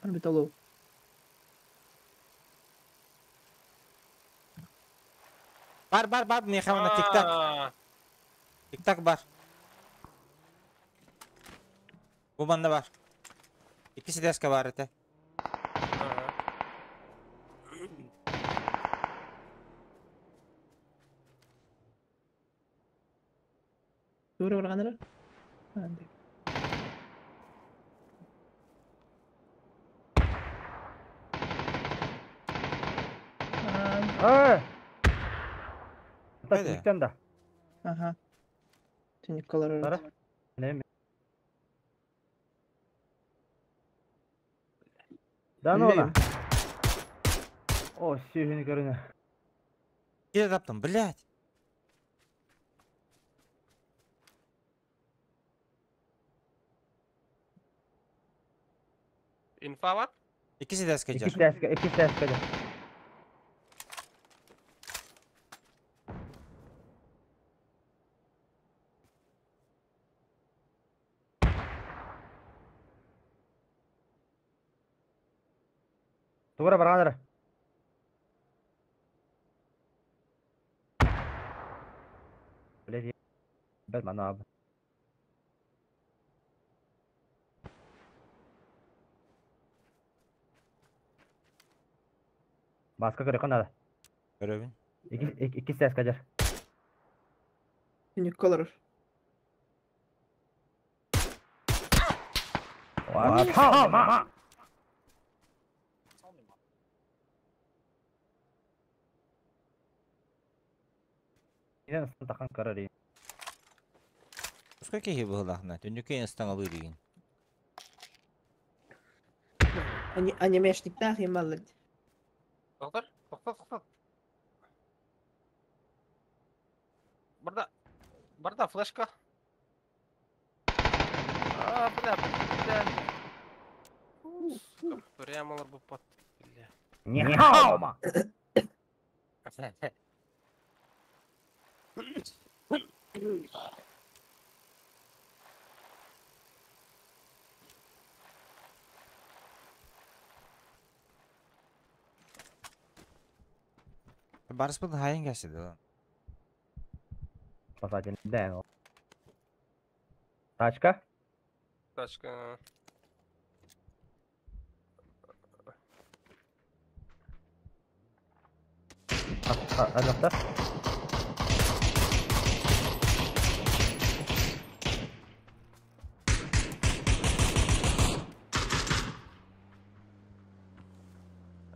Орбитолу. Бар бар бар миэхэ манна тик-так. А, Тик-так бар. Бу манна бар. Икки сидеска бар этэ. ага. Тура барганара. Анды. Эй! Так, Хайда? бүктен да. Ага. Түнүк Тара. Не? Да ну на. О, сүйүнү көрүнө. Кире таптым, блядь. Инфа бар? Икки сидеска Икки жар. тәскә, икки тәскә. Тугра баргандар. Блядь, бәт мана абы. Маска көрөкөн надо. Көрөбүн. Икки икки тәскә жар. Түнүк колор. 我操妈！Инен тахан көрөр. Пускай киһи быһылаахна. Түннүккэ ыстаҥалыы дигин. Они анимешниктах ималлы. Тоқтар, тоқтат, тоқтат. Барда, барда флешка. А, бля, бля. Сука, прямо лабы под, бля. 你好嘛！ Барыспын хайын кәсиди lan. Спасатель Дэн. Тачка? Тачка. Анақта.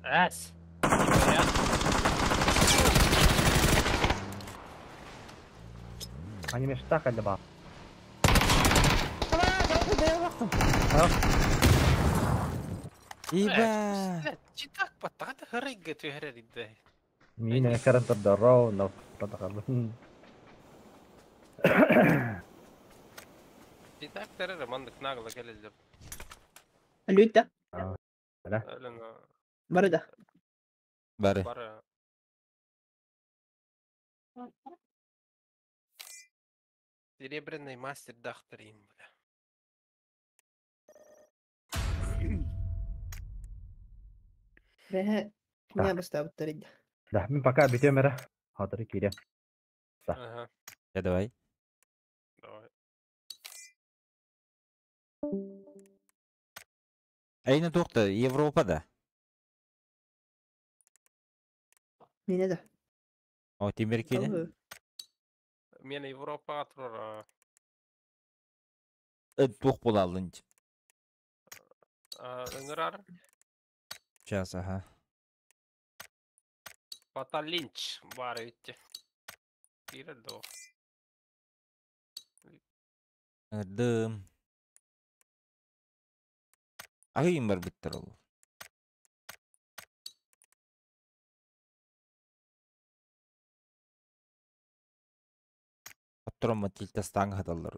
Әс. Анимештах әлі ба. Иба. Читак паттаҕа хырыйга түһэрэр идэ. Мин экран турда ровно патахабын. Читак тэрэр маннык нагла кэлэллэр. Алүйт да. Өлөн Бары да. Бары. бары. Серебряный мастер дахтарин, бля. Бэһэ не бастабыттар идэ. Да, мин пока бүтөм эрэ. Хатыры киирем. Ага, Я давай. давай. Айна туохта Европада. Мине да. О, Тимир кини. Алло. Мен Европаға турар. Туох булалын. Ыҥырар. Сейчас, ага. Фаталинч баар эбит. Киирэр дуо? Ыҥырдым. Аһыйын барбыттар ол. Отторомо тилтастааҥ аһаталлар.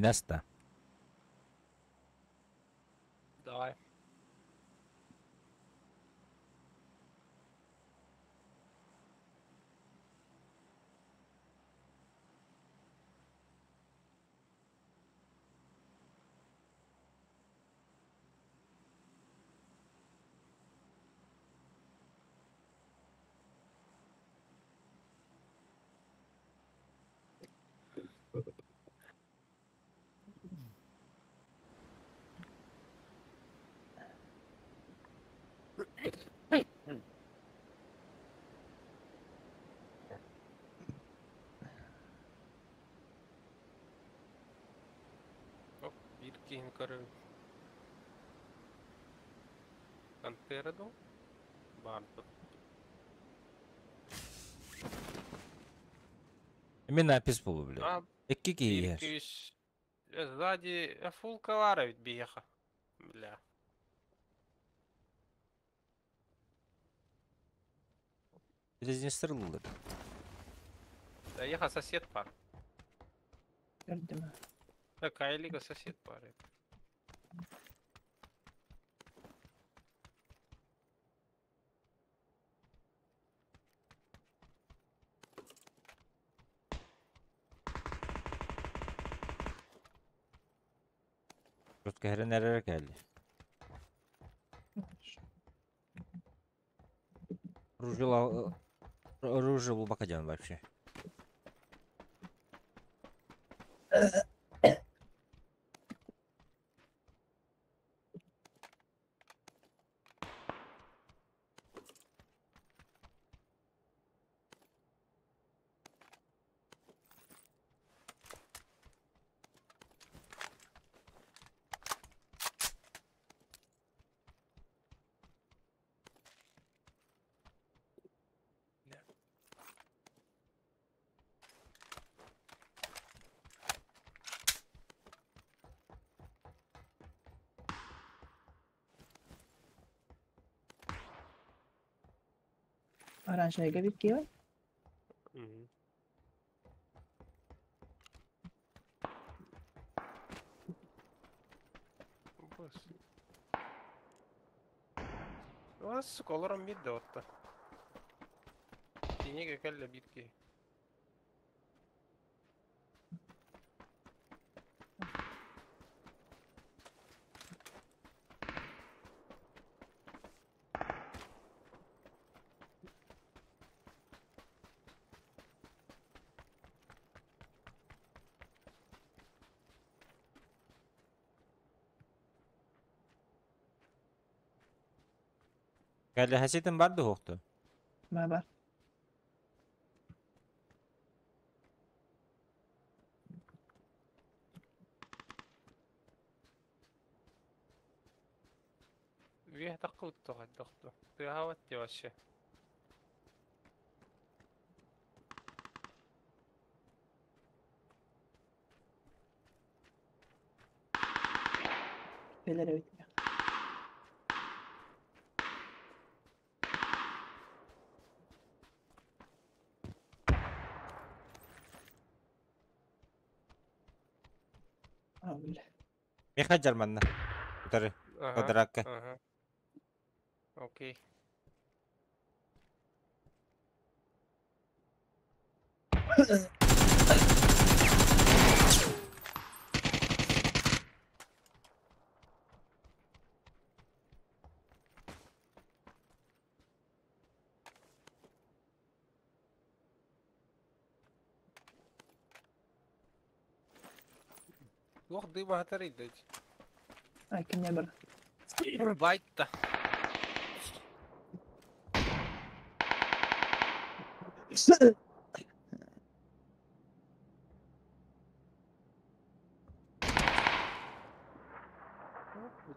Минаста. Давай. киһини көрөбүн. Пантера дуу? Баар дуу? Эмиэ напис буолу, блядь. А, Икки киһи биир иһэр. күүс сзади фулка баар эбит биһиэхэ. Бля. Резинстер ыллылар. Да еха сосед бар. Көрдүм. Да Кайлига сосед бар. Тут кэһэрэн эрэр кэлли. Оружие, оружие булбакадян вообще. Оранжевый бит киевай. Бас. Aa, сука, олорон бир да отта. Тинеге кэллэ биир киһи. Кэлли хаситин бар да хуохту. Ма бар. Үөһэ таххыбыт тоҕойдохту. Тыаһаабат дии вообще. Кэлэр эбит. А, бля. Меха жарманна. Утары. Ага, Квадракка. ага. Окей. Туох дыма хатар идет. Ай, кимне бар. Байтта.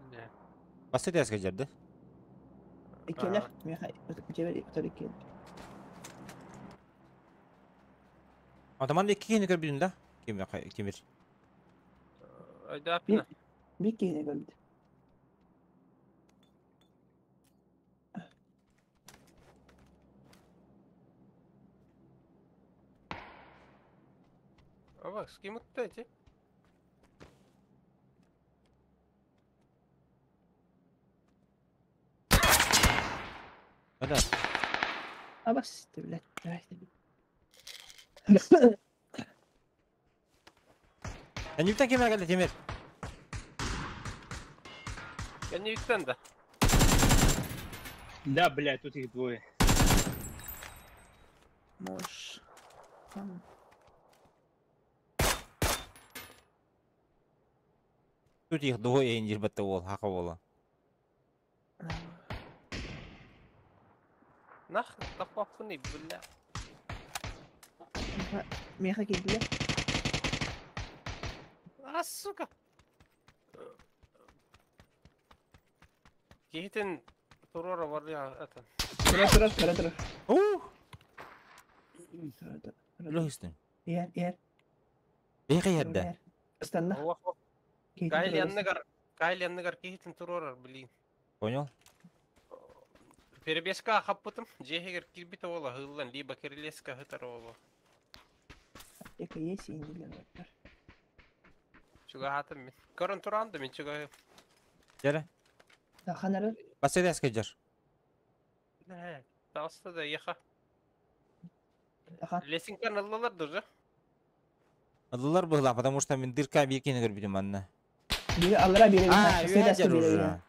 Бля. Басты тәске жерді. Иккилэр. Меха жебер утары иккилэр. Атаман икки киһини көрбүтүн да? Ким кимир? Айдааппына. Бир киһини көрбүт. Ава, с кем это эти? Да. Абас, блядь. Давай. Энюктан кимер келди Темир? Кэнниттэн да. Да, блядь, тут их двое. Можешь. Там. Тут их двое инжир бетте ол, хака бола. Нах, таппаппыны, бля. Меха киирдилэр. А, сука. Киһитин туруора барыа атын. Тура тура тура тура. Ух! Тура тура. Лөһүстүн. Иһэр иһэр. Бэйхэ иһэрдэ. Ыстанна. Кайли анныгар, Кайли анныгар киһитин туруорар, блин. Понял? Перебеска хаппытым, дьиэһигэр киирбит уола ыһыллан, либо кирилеска ыһытар уолу. Аптека есть и не для Чугаһаатым мин. Көрөн туран да мин чугаһым. Дьэрэ. Ханары. Бассыдэскэ дьэр. Таҕыста да еха. Лесинкан ыллылар да уже. Ыллылар быһылаах, потому что мин дырка биир киһини көрбүтүм манна. Бири аллара бири. А, үһэ дьэр уже.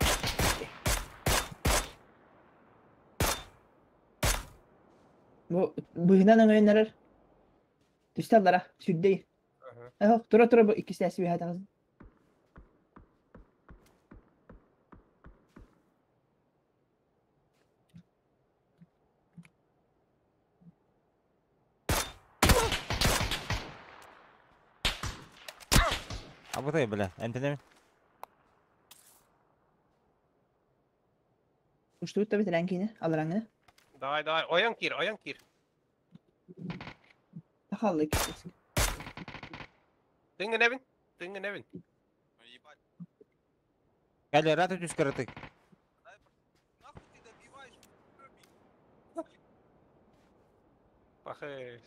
Бу быһынан өҥөйнөрөр. Түстэ аллара, сүрдэй. Эхо, тура тура бу иккистэс үһэ таҕыс. Абытай, бля, эмтэнэмин. Уштубут да битирэн киини, алараңы. Давай, давай, ойон киир, ойон киир. Тахалла иккистэс. Тыҥгынэбин, тыҥгынэбин. Кэлэ, рата түс кыратык. Пахы.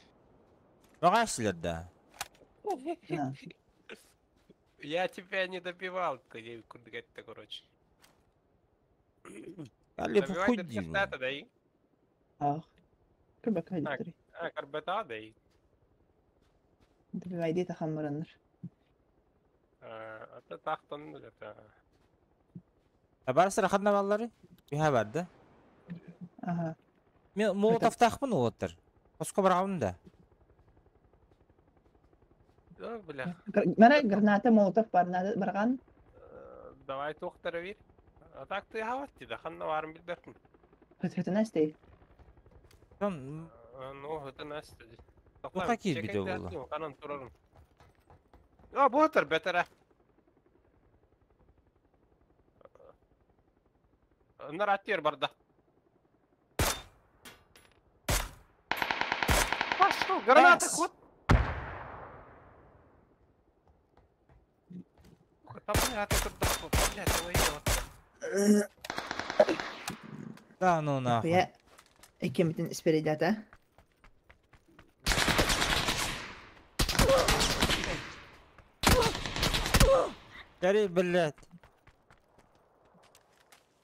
Баҕаасылар да. Я тебя не добивал, ты курдук короче. Кэлэ, Добивай похуй дии. да и? Ах. Кырбакка хайдыктары. А, карбета да и. Добивай дии тахан бараннар. Ата тахтан это. Табарсыр ханна баллары? Үһэ бар да. Аха. Мен молотовтаахпын уоттар. Хоско бараҕын да. Да, бля. Мана граната молотов бар надо барган. Давай туохтара бир. А так ты хаватти да ханна барын билбеппин. Хөтөтөнө стей. Там Ну, это Настя. Ну, какие видео было? Канан турарым. А, ботар бетера. Нар аттер барда. Пошел, граната кот. Там не ты тут блядь, ой, вот. Да ну нахуй. Я иккимитин исперидата. Бери, блядь.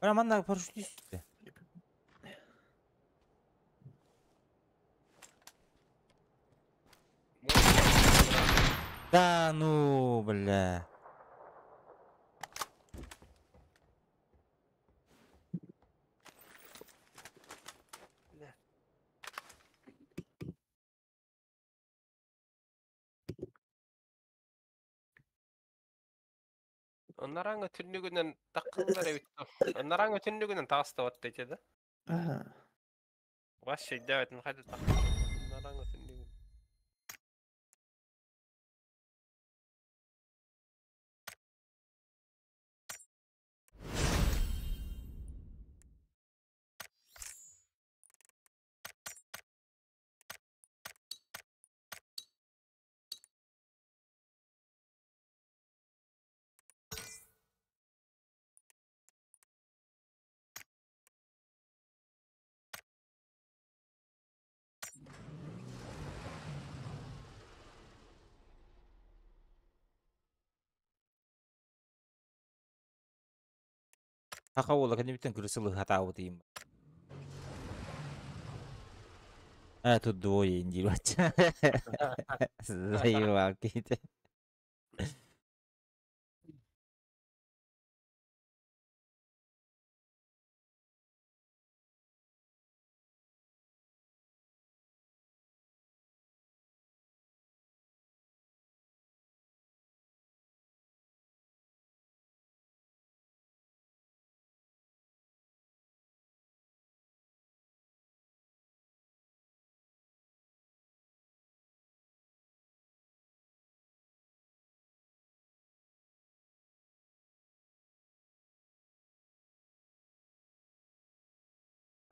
Бля, манна парашютист. Да ну, бля. Наранга түннүгүнэн таккыллар эбит. Наранга түннүгүнэн тааста бат дейт да. Аха. Вообще дәвәтин хайда таккыл. Наранга түннүгүн. Хака уола кэннибиттэн күрүсүлы хатаабытыйым. А, тут двое индивать. Заебал какие-то.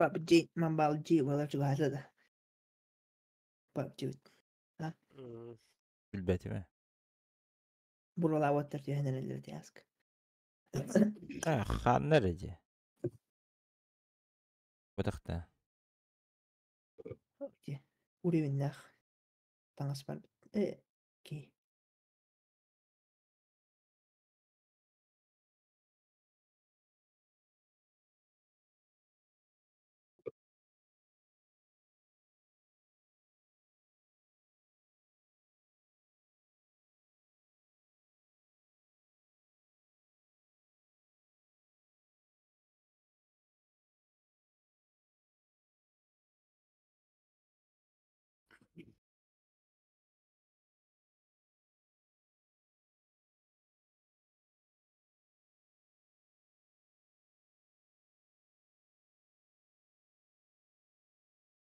PUBG, Mobile G буолар чугаһата да. PUBG. А? Билбэтим ээ. Буралаабаттар түһэн эрэллэр тиаска. Ханна эрэ дии. Бытахта. Дии. Уровеннах таҥас барбыт. Окей.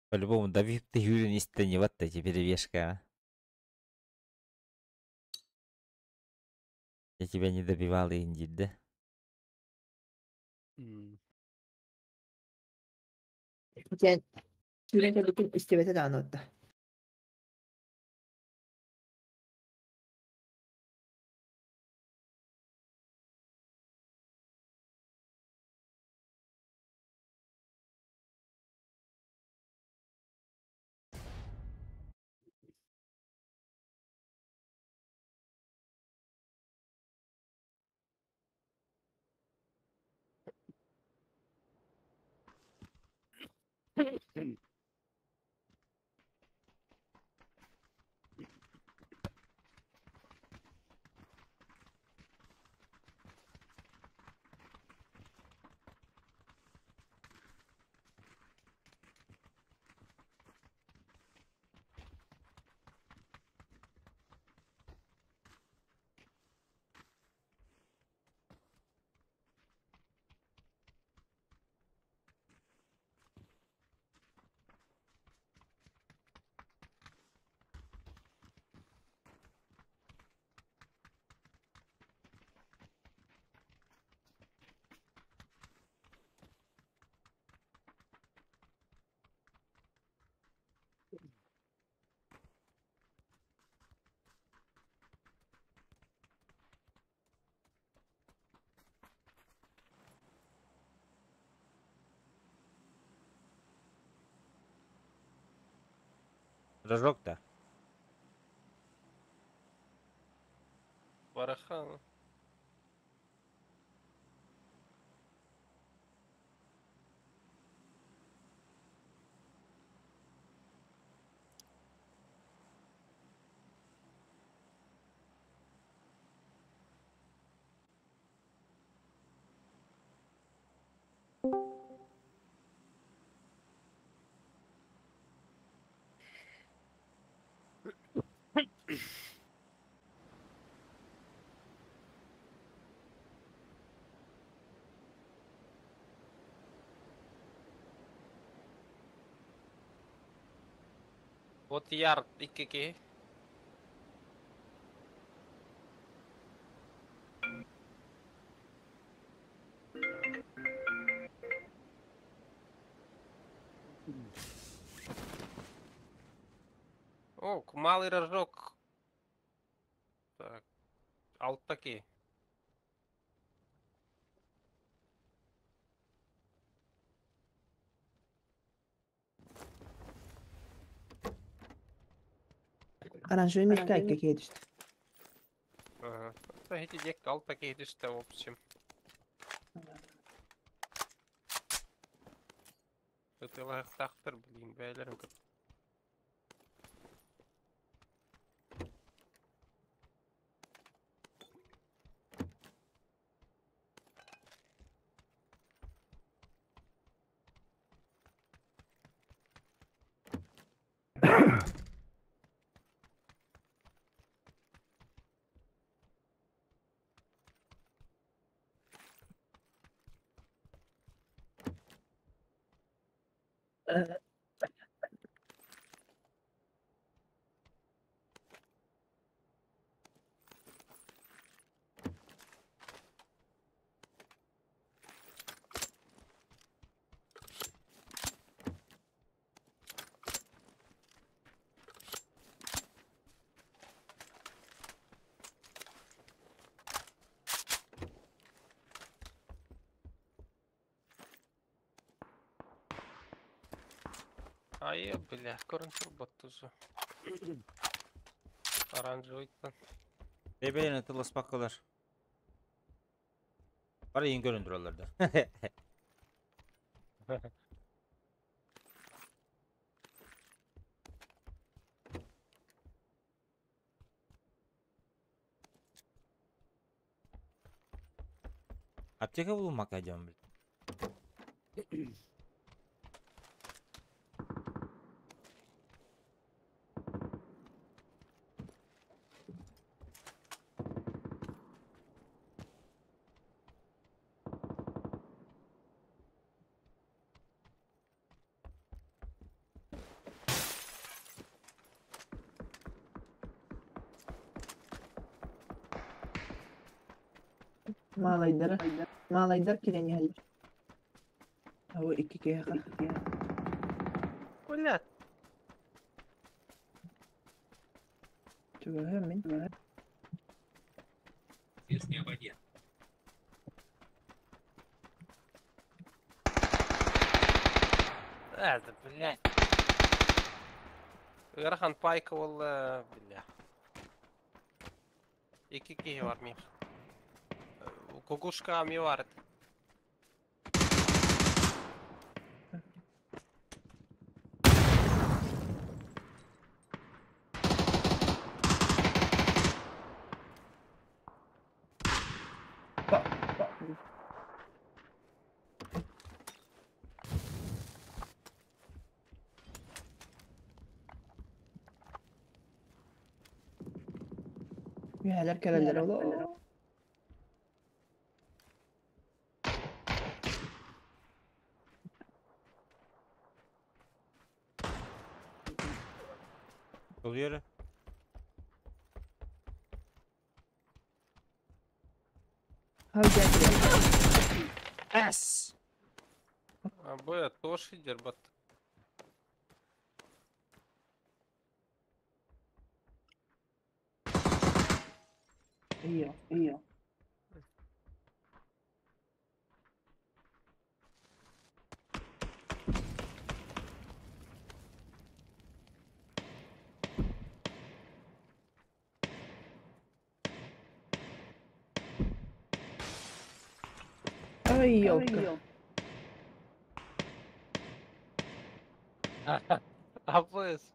По-любому Давид ты Юрин истини вот эти перевешка, а. Я тебя не добивал, Инди, да? Диэн сүүрэн кэлбитин истибэтэ даҕаны отто. Рожок-то. Барахан. Вот яр икки киһи. О, малый рожок. Так. Алтаки. Оранжевый мешка какие түстэ. Ага. Это эти дек алтаки түстэ в общем. Ытылаахтаахтар, блин, бээлэрин кыт. Айы, бля, көрөн турбат тузу. Оранжевыйтан. Бэйбэйэн тылласпаккалар. Бары иин көрөн тураллар да. Аптека булумакка дьон блин. Малайдара. Малайдар кирен иһэллэр. Абы икки киһиэхэ. Бля, Чугаһы мин. Известный абонент. это, блядь. Ыарахан пайка буолла, бля. Икки киһи бар миэх. Кукушка ами бар этэ. Үһэлэр кэлэллэр олоо. Oluyor. Эс! А б тоже дербат. Iyo, iyo. Ай, ёлка. АБС.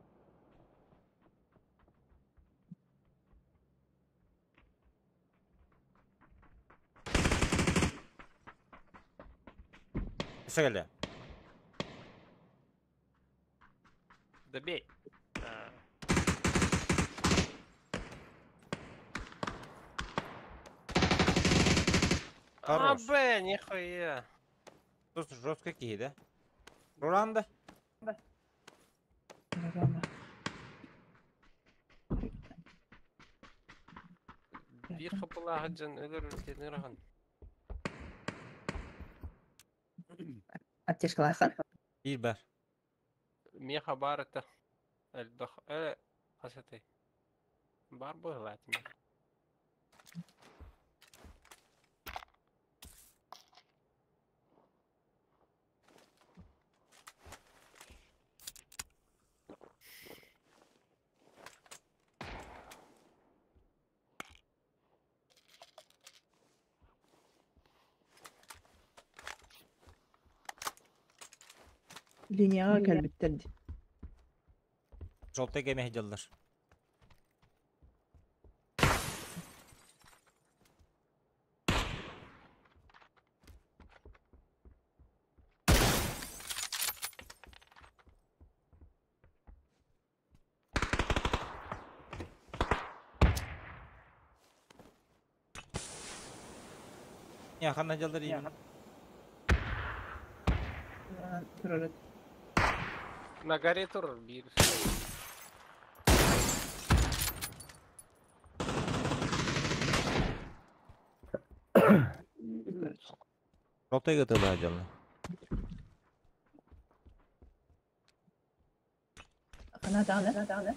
Söyle. Добей. А, Хорош. Б, нихуя. Просто жестко какие, да? Роланда? Биир хапылааһы дьон өлөр өлтүөн ырахан. Аптечкалаахын. Биир бар. Миэхэ баар этэ. Элбэх. Хас этэй? Баар быһыылаах миэхэ. Линияҕа кэлбиттэр дии. Жолтай кеме дьаллар. Я ханна дьаллар иим. Турар. На горе турар биир. Жолтай кытылаа дьаллар. Хана даҕаны, даҕаны.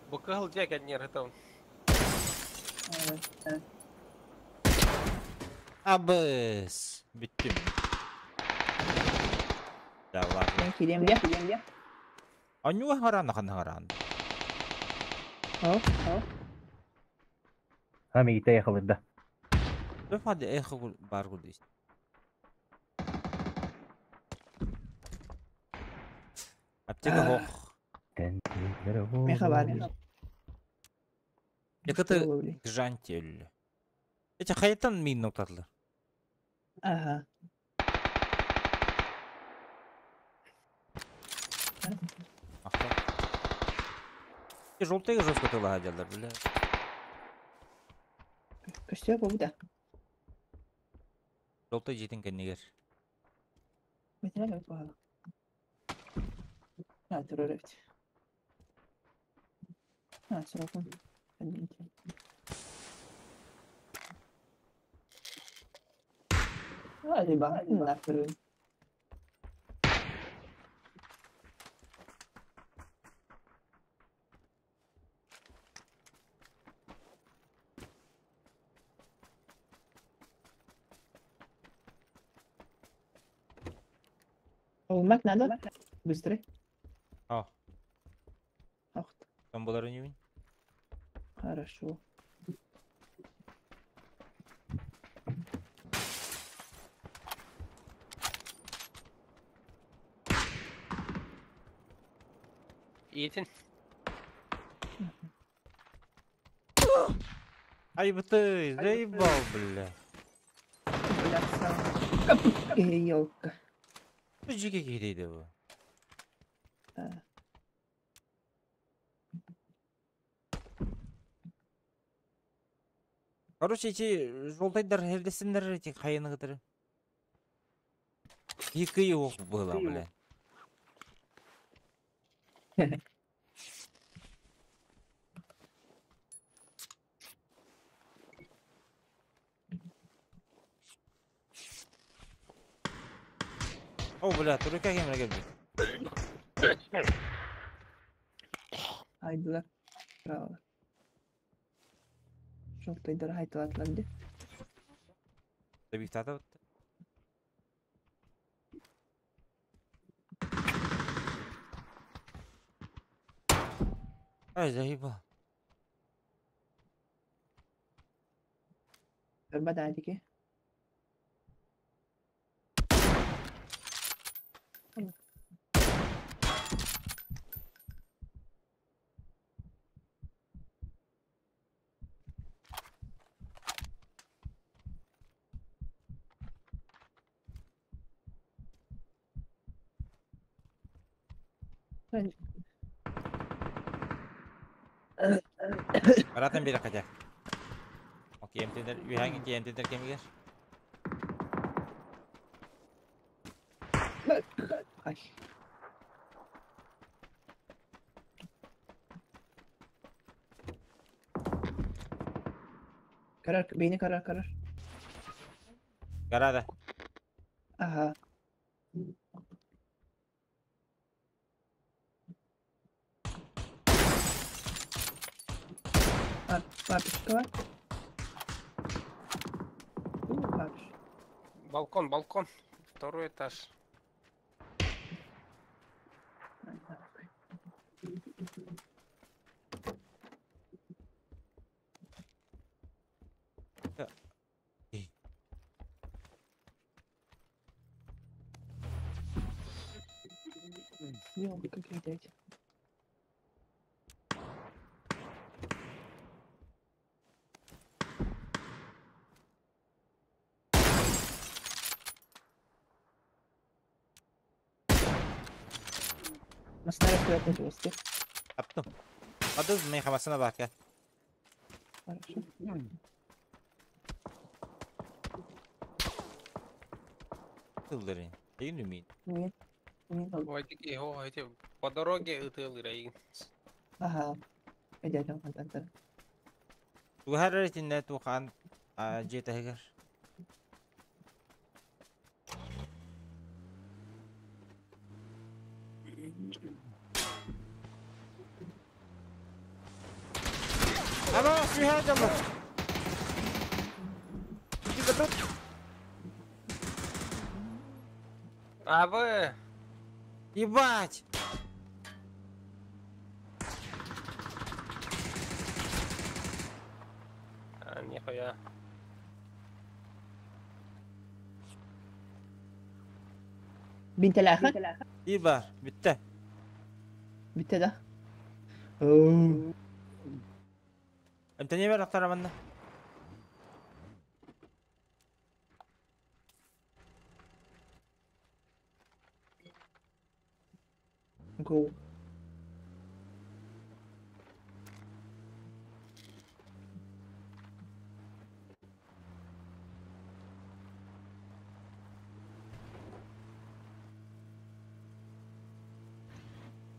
Бу кыһыл дьиэ кэнниэр ытабын. Абыс. Бүттүм. Да ладно. Мен кириэм диэ. Анньуга хараан ахан хараан. О, о. Ha Микита ехалырда. Дөп хадды эхо бар курду ист. Аптека хох. Меха бар. Якыты гжанти өллө. Эти хайтан мин ноктатлы. Ага. Желтые жестко тыла дялар, бля. Көстө бу да. Желтый жетин кеннигер. Метрә бит бу. Ha, турар эбит. Ha, сорокун. Hadi bak, bunlar. Olmak надо? Быстрее. А. Ах, Там была не хорошо. Иетин. Ай бы ты, заебал, бля. Бля, сам. Елка. Жеке кейдейді bu. Короче, эти жолтайдар хердесиндер эти хайыны кытыры. Екі оқ было, бля. О, бля, турика кемре келди. Айдылар. Браво. Жолтайдар айтылатлар ди. Табиктата бітті. Ай, заебал. Көрбөт адики. Баратын бері қата. Окей, емтендер, үйхаңын емтендер кемігер. Ай. Karar, beyni karar karar. Карада. Ага. Папочка var. Папочка. Балкон, балкон. Второй этаж. Ёлка, как видать. Масна стоят на Аптым. Адыз мен хамасына бака. Хорошо. Тылдырын. Деген үмін. Нет. Нет. Ой, такие, о, эти по дороге ытылырайын. Ага. Дядя, антан. Туһар ретинне тухан жетегер. Ама, сүйхәжамы. А вы... Ебать! А, нихуя. Бинтелээхин? Иба, бүтте. Бүтте да. Эмтене бер ақтара манна. Go.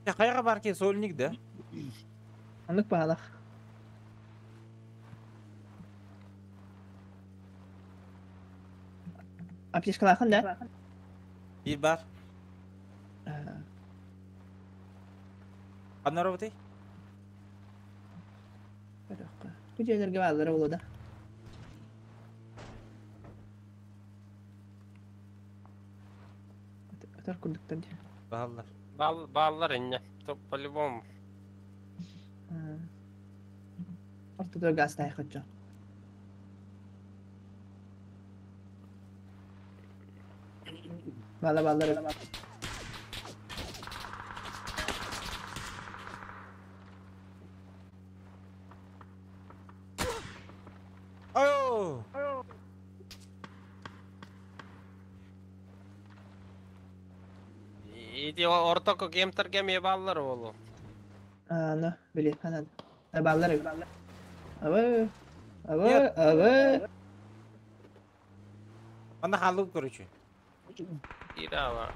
Я кайга бар ки сольник да? Аннык баалах. Аптечкалаахын да? Bir бар. Ханна роботы? Бу дьиэлэргэ бааллара буолуо да. Өтөр курдуктар дии. Бааллар. Бал, баллар инне. То по-любому. Ортотугар гаастаах дьон. Баалла бааллар. Ау! Иди ортоко гемтерге ме баллар болу. Аны, били, ханан. Бааллар. Абы, абы, абы. Ана халып короче. Ирава.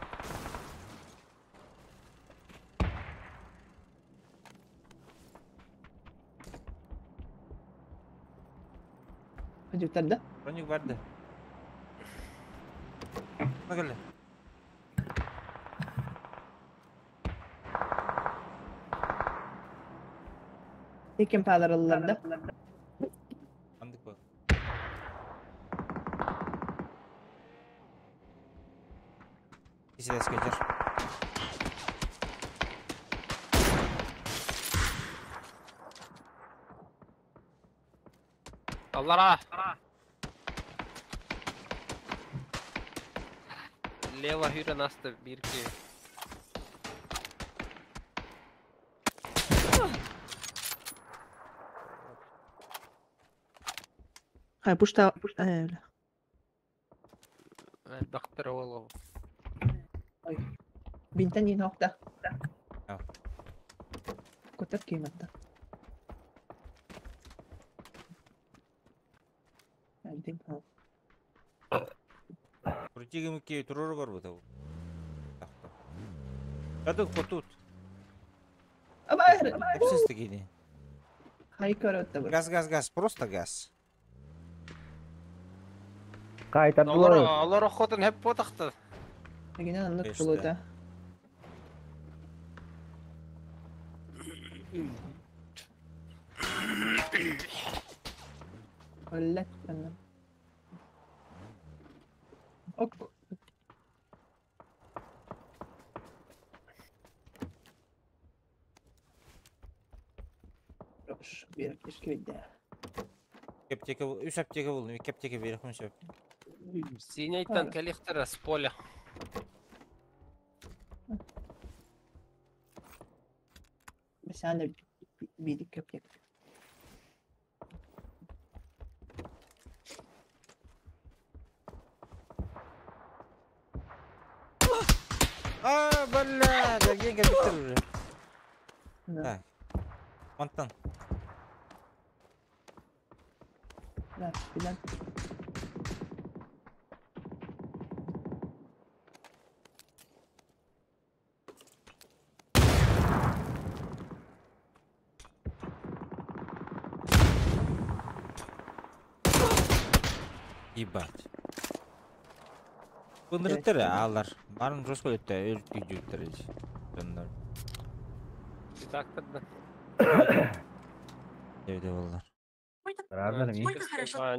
Хадюктар да? Броник барды. Нагылы. Иккен паалар да. Андык бар. Киселес кетер. Аллара! Лево хүрен аста бирки. Хай, пушта. Э, бля. Доктор Олов. Ой. Бинтен иин хохта. Ау. Котар кийматта. Әлдим хо. Крутигим ки турор бар бу табу. Кадык котут. Абай. Хепсіз тегини. Хай көрөттө бу. Газ, газ, газ, просто газ. Кайтардылар. Олар охотын хеп потахты. Эгинен аннык Конечно. болута. Оллет анна. Ок. Рош, бир аптечка видде. Аптека, үч аптека булдым, ике аптека берихим сөп. Синейтен келихтер с поля. Mesela birlik yapacak. А, бля, дорогие компьютер уже. Да. Так. Мантан. Да, bilen. Ебать. Бұнырыттыр алар. Барын жоспар өтті, өліп күйдіттір. Дондар. Доктор да. Evde болар. Разный ми.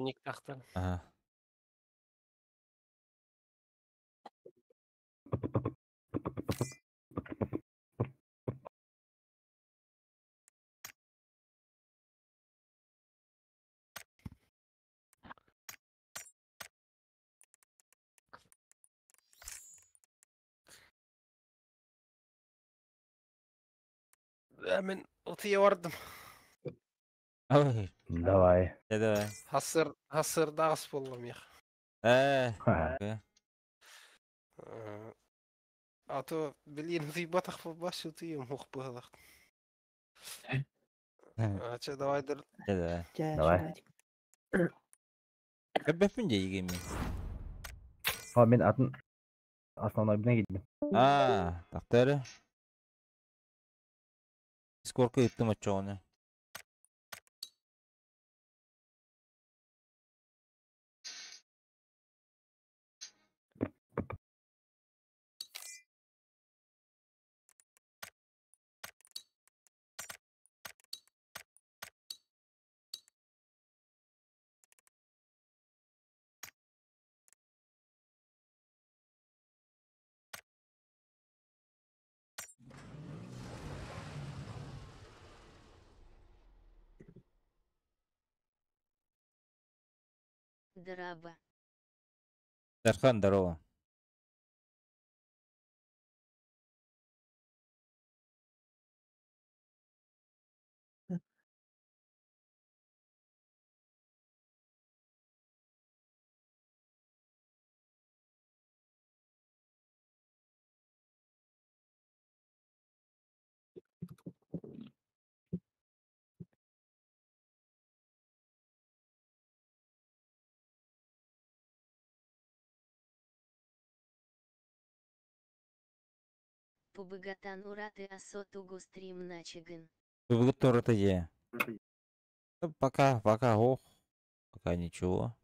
Ник тахты. Ага. Мен утуйа бардым. Ой. Давай. Да, давай. Хасыр, хасырдагыс боллум я. А то, блин, утуйбатах баш утуйум хух быһылах. А че, давай дыр. Да, давай. Давай. Көбөппүн же игеми. О, мен атын основной бине кидим. А, тактары. Сколько ыттым отчоғыны. Драба. Дархан, здорово. Пубыгатан ураты асотугу стрим начигын. Бүгүт тората же. Пока, пока, ох. Пока ничего.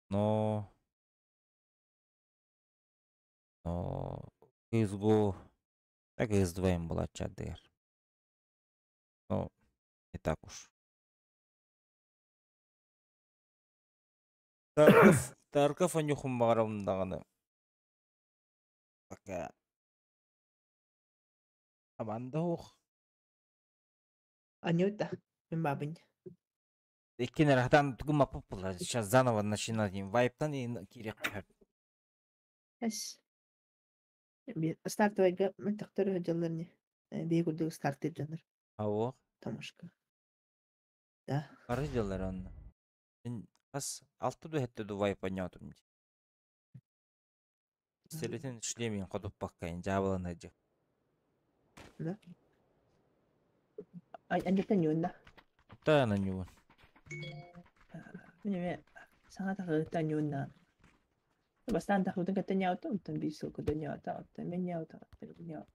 Но... Но... CSGO... Так и S2 им была чадыр. Но... Не так уж. Тарков... Тарков анюхум бағарамдағаны. Пока... Аманда ох. Анюта, мен бабын. Иккин рахтан тугу маппыла. Сейчас заново начинать им вайптан и кирек. Эс. Стартовайга мен тақтар жалларны. Бей курдук старт жаныр. Ао. Тамашка. Да. Бары делар онны. Мен ас алты ду хетте ду вайп анятым. Селетин шлемин кодуп баккайын жабылан ажы. Да. Ай, анюта нюнда. Та на нюн. Мен саңа тагыта нюнна. Бастан тахутun каттаняута, оттон бисыл кутаняута, оттон меняута, оттон меняута.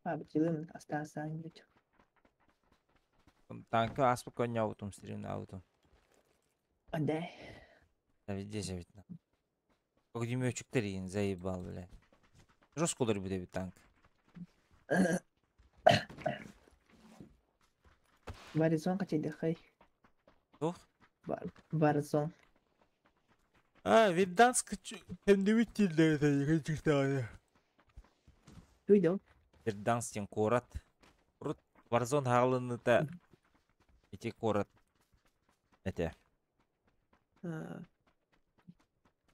Бабы астаасан нют. Танка аспы коньяутум стрим аутум. Андай. Да везде же видно. Как дюймёчек деген заебал, бля. Жестко удар будет танк. Warzone качайдахай. Тух? Warzone. А, Верданск кендибит тилдер. Туйдо. Верданск тен корат. Рут Warzone хаалыныта ити корат. Это.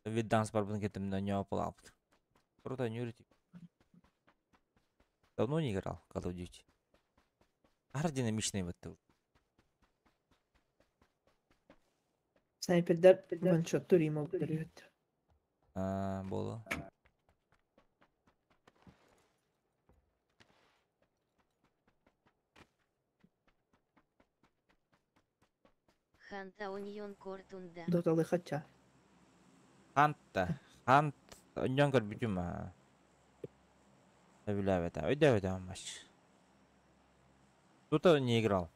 Верданск барбын кетим на него палапт. Круто, не Давно не играл Call of Duty. Ар динамичный вот ты. Снайпердер ваншоттур има көрүөт. А, боло. Ханта оньон кортунда. Доталы хача. Хантта. Хант оньон көрбүтүм а. Өбүлээбэтэ. Өйдөөбөтө маш. Тут он не играл.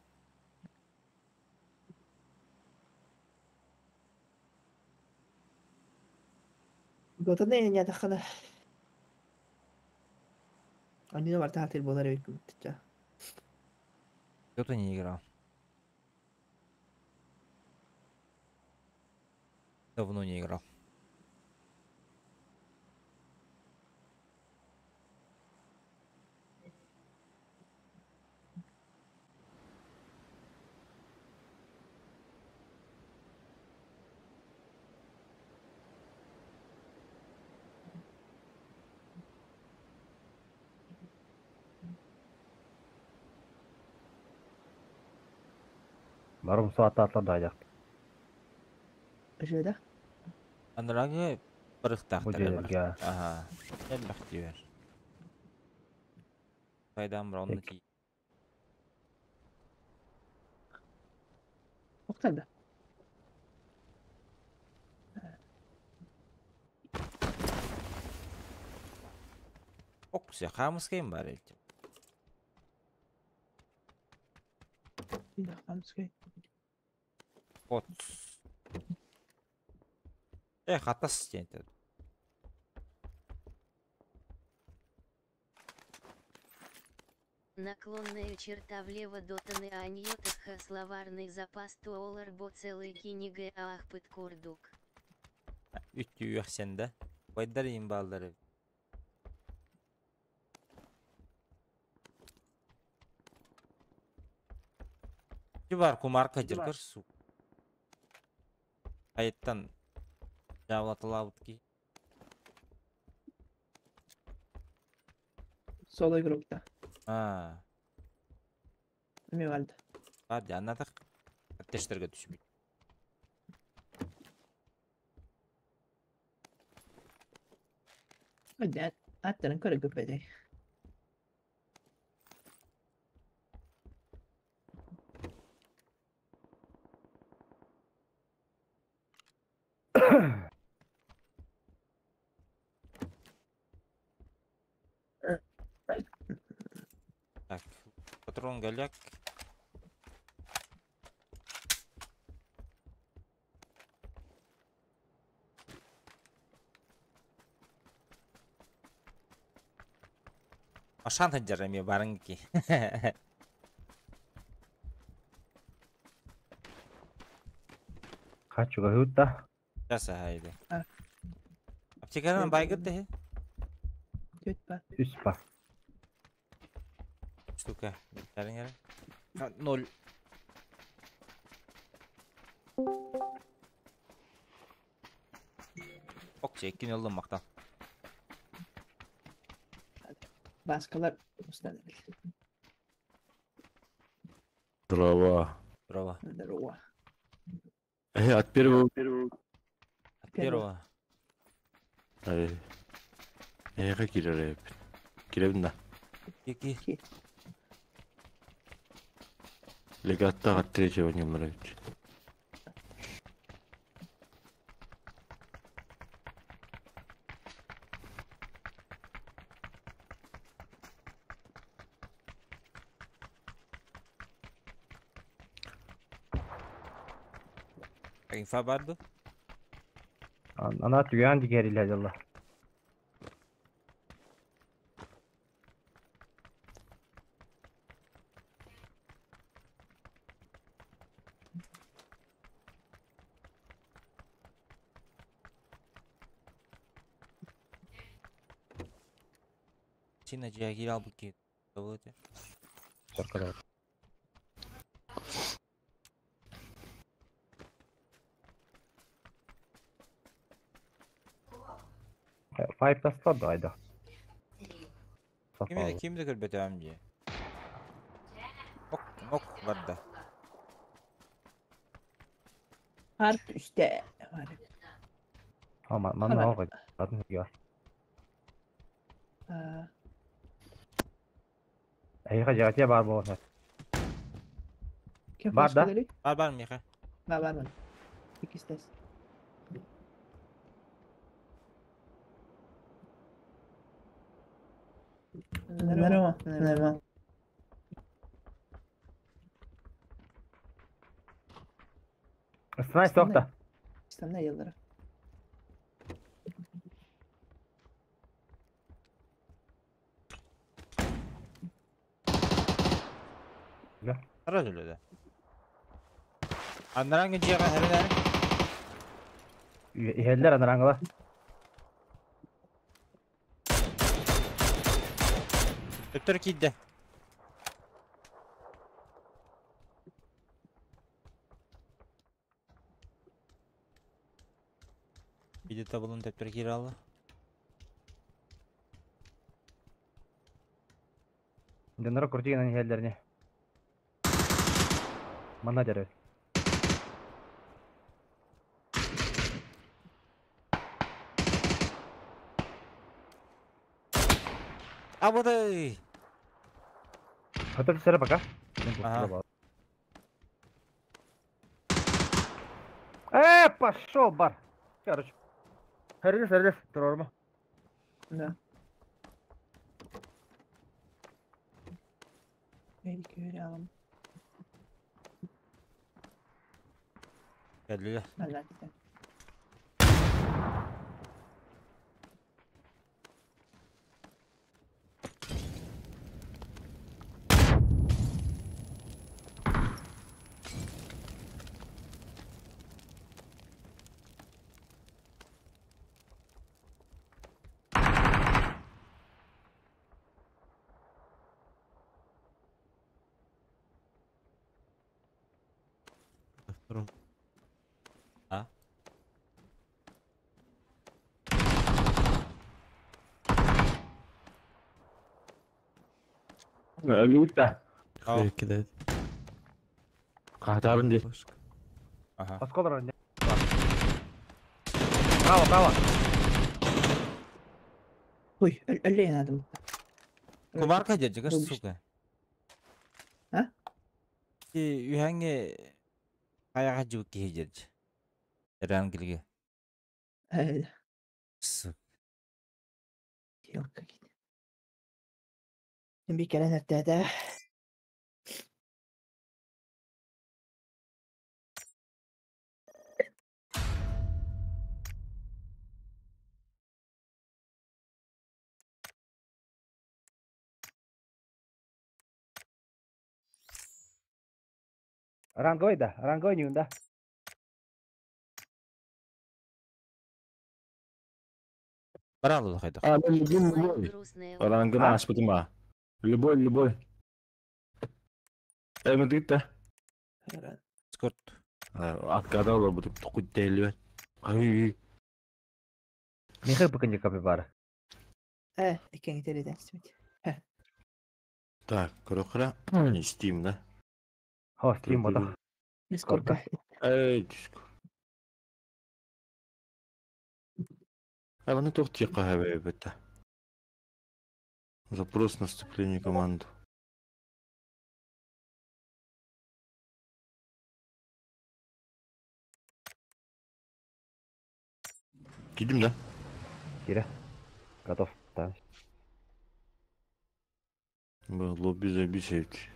Дотаны не тахана. Анина барта хатыр болар өйкүм тча. Кто-то не играл. Давно не играл. Барым суаттаатылар да айдах. Жеда. Анарааҥҥы Бу барыхтаахтар элбэх. дьиэлэргэ. Аха. Элбэх диибэр. Пайдаан бар онно тиий. Октайда. Окся хаамыскайым баар эбит. Хамскай. От. Э, хатас диэн этэ. Наклонная черта влево дотаны аньотах словарный запас туолар бо целый кинигэ аахпыт курдук. Үттү үөхсэн да. Байдар иин бааллар эбит. Ити бар кумарка дьыргар су. Айыттан дьаабылаталаабыт киһи. Соло игрокта. Аа. Эми барды. Бар дьэ аннатах аттештэргэ түспүт. Hadi аттарын көрө көпөдөй. Так, патрон голяк. Ашан сылдьар эмиэ барыҥ ки. Хачуга хутта. Сейчас хайды. А. Аптекадан байгыт дехи. Түт ба. Үс бар. Штука. Бәрің әрі. Ноль. Ок, чеккин ылдым мақтан. Баскалар устан. Дрова. Здорово. Здорово. От первого. От первого. Эй. Как кирер. Киребин да. Кики. Легатта от третьего не нравится. Инфа барды. Ана түгэн дигерилер ялла. Сина жиа албыт ки. Болот. Соркада. Five тастар да айда. Кимди кимди көрбөтөм же. Ок, ок барды. Харт үсте. Бар. Ама манна оҕо. Атын я. А, Эйха жагатия бар болот. Кем Бар да? флешкалары? Бар бар миха. Бар бар бар. Икистес. Здорово. Здорово. Снай сокта. Станна елдара. Сразу да. Аннаранга жиага херенер. Иһэллэр анараңла. Өптөр кийде. Биде табылын төптөр кире алла. Дөнөрө крутигенен иһэллэрне. Манна дәрө. Абыдай! Хотел сера пока. Ага. Пошел, бар. Короче. Сергей, Сергей, трорма. Да. Көрәм. Кәлле. Әллә китә. Втором. А? Люта. Хуй кидает. Катабын ди. Ага. Осколор не. Право, право. Ой, әллә надо. Кумарка дядя, сука. А? Ти үһәңе аяға жук киһи дядя. Рангилге. Әллә. Сука. Елка кит. Би кәрән әттәдә. Ранговый да, ранговый не да. Баралды хайда. А, мен любой. Грустная Рангына аспытым а. Любой, любой. Эми дитте. Скорт. Откадал бу тукут дейле. Ай. Михай пока не капибара. Икән итәледән смит. Так, крохра. Steam, да? О, Steam, вот. Дискордка. Эй, диск. А, ну тоқ тиқа хабай бітті. Запрос на вступление в команду. Кидим, да? Киря. Готов. Да. Лобби забить.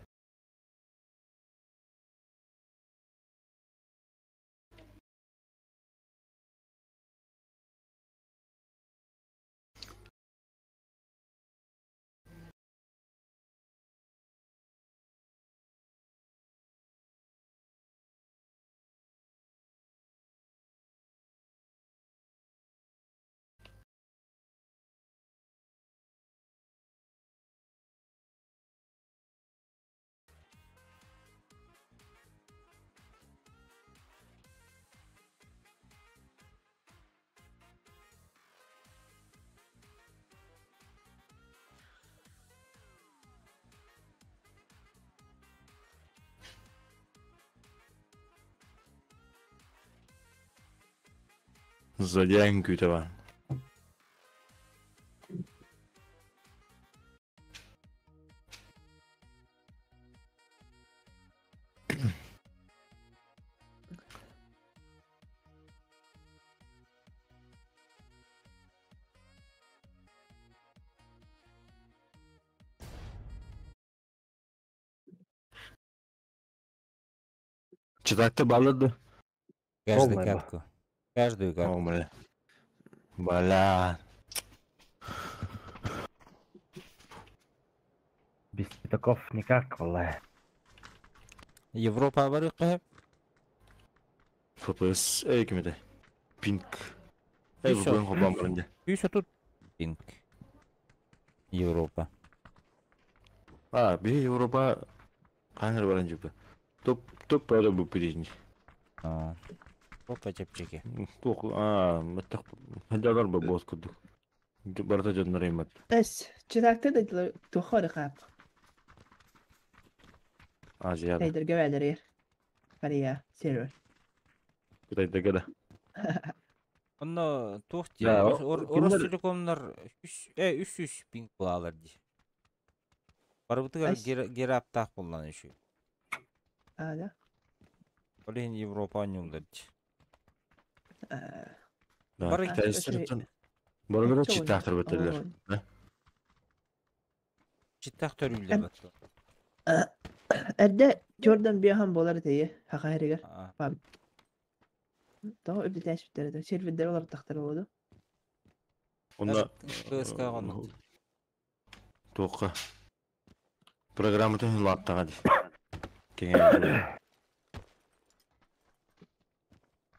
Зодиак күтәбән. Читакты баллады. Каждую Полная катку. Каждую катку. О, бля. Бля. Без пятаков никак, валай. Европа барык. ФПС, эй, кем это? Пинг. Эй, Еще. бұл хобам барынде. Еще тут пинг. Европа. А, би Европа қаңыр баран жіпі. Топ, топ бәрі бұл передний. А. Опа чепчики. Тоқ, а, маттақ, хадалар ба бос күдік. Барта жаднар аймат. Эс, читакты да тухор кап. Азияда. Тейдер гәвәләр. Корея сервер. Кытайда када. Онно тух ди. Да, Орос кимдер- телекомнар 3 3 пинг булалар ди. Барыбытыгар Ай. гераптаах буоллаҕына үчүгэй. А, да? Ол иһин Европа оонньууллар дии. Э, Да, Бары китайецтар Барылара читтаахтар бөтөллөр. Читтаах төрүүллэр баттылар. Эрдэ Jordan биахан буолар этэ хаха хэригэр. Тоҕо үрдэтээспиттэр этэ. Сервердэр олортахтар буолду. Онно КСК оннук. Туохха? Программатын улааттаҕа дии. Кэҥээн.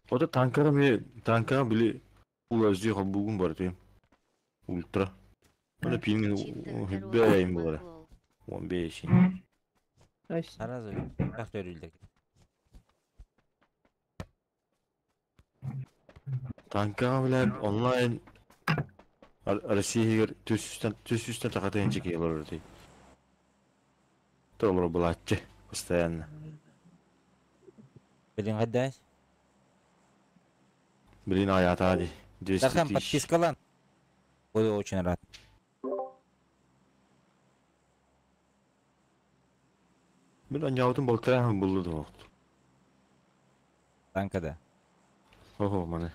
Ото танкаҕа эмиэ танкаҕа били улаздыы холбуугун барытын. Ультра. Оны пиҥ бэйэм буолара. 15. Сразу так төрүүллэр. Танкаҕа билээт онлайн Россия иһигэр 400-тэн тахатын чекей олорор этий. Толору булааччы постоянно. Билин хайдай? Блин, аята ди. 200 Дархан тысяч. подпискалан. Буду очень рад. Мин анньаабытын балтараа булду да Танкада. Охо, маны.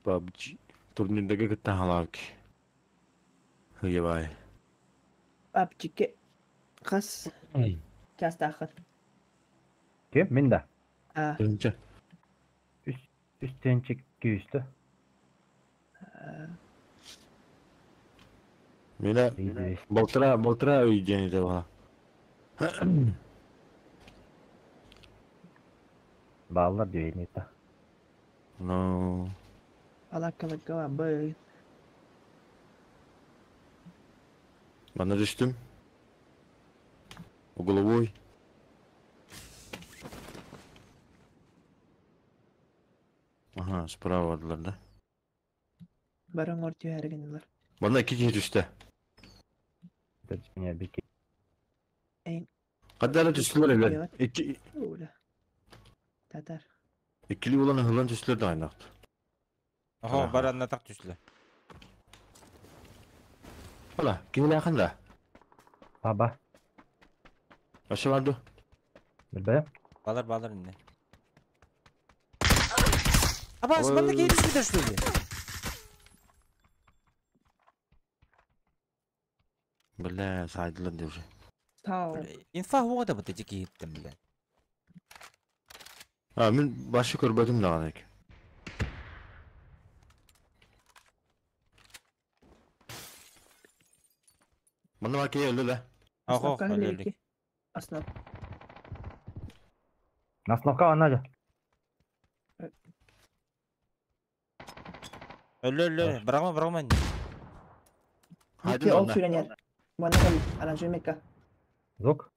PUBG турнирдага кытта халаабык. Ыйабай. PUBG хас чаастааххын? Ким? Мин да. А. Тыһынча. Үс тыһынча күүстэ. Мина балтара балтара үй диэн этэ баха. Бааллар диэни та. Ну. Алакка бай. Манна түстүм. Угловой. Ага, справа бардылар да. Баран ор түһэргинилэр. Манна икки киһи түстэ. Хаддара түстүлэр элер. Икки Татар. Иккили улан ыһыллан түстүлэр да айнахт. Охо, баранна так түстүлэр. Ола, кимилээхэн да? Баба. Вообще барды. Билбэм. Балар балар инне. Абас, манна киһи түспүтэ что ли? Бля, сайдылар деп уже. Тау. Инфа хуга да быты киһиттен бля. А, мин башы көрбөтүм даҕаны. Манна бар киһи өлдө да. Охо, өлөлүк. Основ. Основка анна. Өллө өллө, бырагма бырагма. Ики ол сүрэнер. Манна кэл аранжемека. Звук.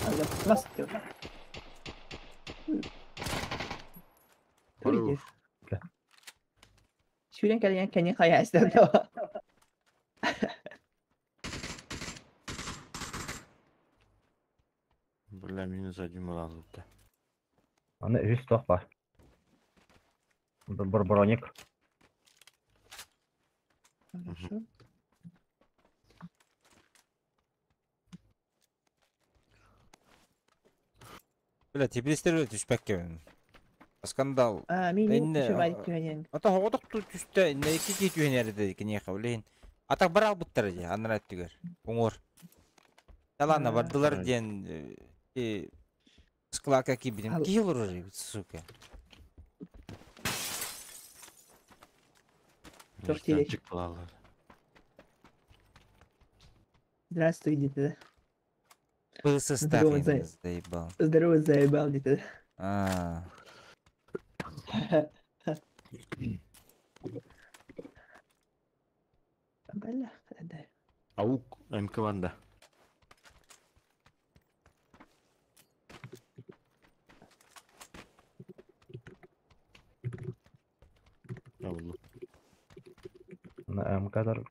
Алла, бас деп. Сүрэн кэлген кэнин хайаастан да. Бля, минус один мразутта. Аны үс тох бар. Бр броник. Хорошо. Бля, теплистер өлө түспэккэ. Скандал. А, мин үчүгэй түһэнен. Ата хоҕотох түстэ, инне икки киһи түһэн эрдэ киниэхэ билин. Атак бар албыттар дии, аннара өттүгэр. Уҥуор. Талаана бардылар диэн склака киирбитим. Киһи олорор, сука. Тохтили. Здравствуй, дед. Пылсыстах заебал. Здорово, заебал, дед. А. Бля, да. Аук МК-ванда. На МК-дар.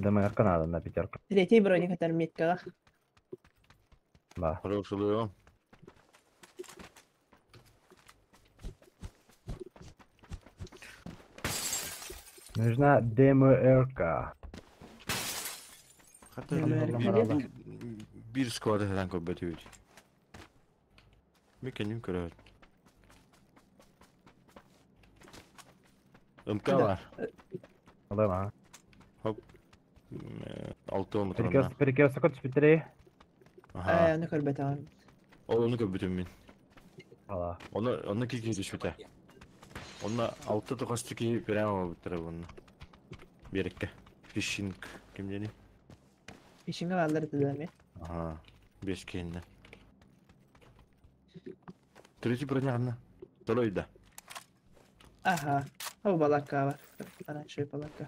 ДМР надо на пятерку. Третий броник это меткаҕа. Да. Хорошо. Нужна ДМРК. Хата bir squad falan көрбөтүбүт. Мен кеним көрөт. МК бар. Алым а. Хоп. Алты он тұрана. Перекресток түспүттерей. Аха. Оны көрбөтөҕүм. Ол оны көрбүтүм мин. Ала. Оны оны кики түшпүтэ. Оны алты токосты ки прямо буттара буну. Берекке. Фишинг ким дени? Фишинга баалар этилэр Ага. Беш кейинне. Третий броня анна. Второй да. Ага. Ол балакка бар. Оранжевый балакка.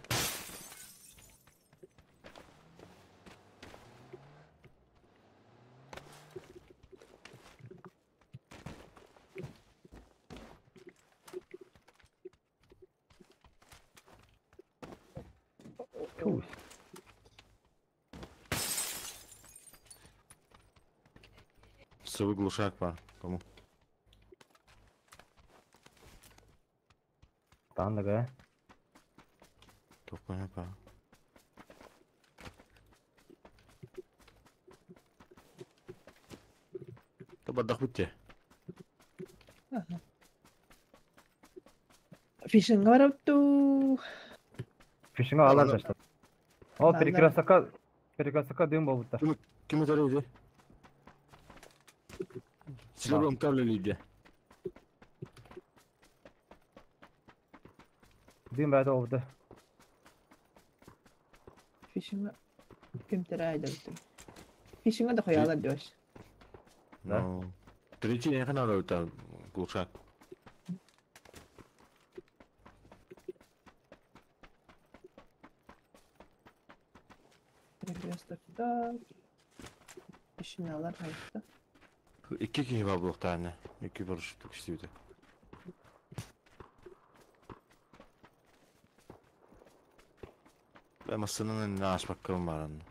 Тусь. Сывы глушак бар. Кому? Тандыга. Токуна па. Табадах бутте. Ага. Фишинга бар туу. Фишинга алар жашта. О, перекрестокка перекрестокка дым болбуттар. Ким өтөрөйдү? Силер МК үлелейди. Дым бәді болбуттар. Фишинга ким терайда бутум. Фишинга да хоялар дёш. Да. Ну, третий не хана это глушак. Перекрестокта. Фишингалар хайта. Икки киһи бар булуктааны. Икки бір штук истибите. Ben masanın önüne aç bakalım var anne.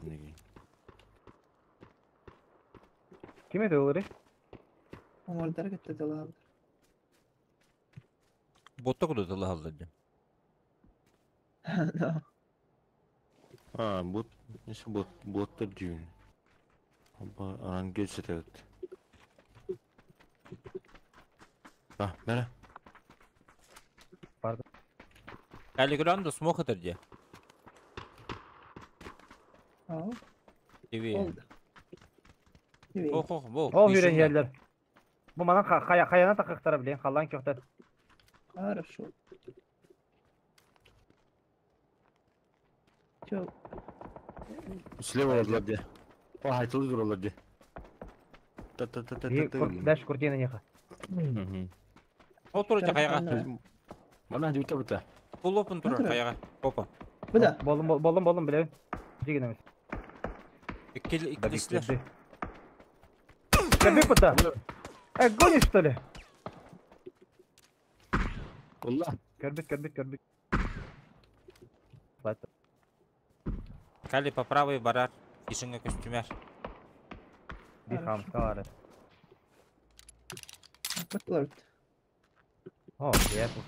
Ne Ким это олары? Оңордары кытта тылаалар. Ботта куда тылы No. А, бот, несі бот, боттар дүйін. Оба, анан келсе evet. А, бәрі. Pardon. Калигран да смог это где? Ау. Тебе. Oldu. Ох, ох, бо. Ол жүрен жерлер. Бу манан хаяна тақықтара билен, халлан көктер. Хорошо. Чё? Слева олар де. О, айтылы тұр олар де. Та-та-та-та-та. Дальше куртина неха. Ол тура каяга. Мана жута бута. Пулопын тура каяга. Опа. Буда. Болдум, болдум, болдум билем. Жигин эмес. Икки иккилер. Кабик бута. Э, гонишь что ли? Алла. Көрбүт, көрбүт, көрбүт. Кали по правой барар. Фишинга костюмер. Bir хамска бар. Патлорд. О, я тут.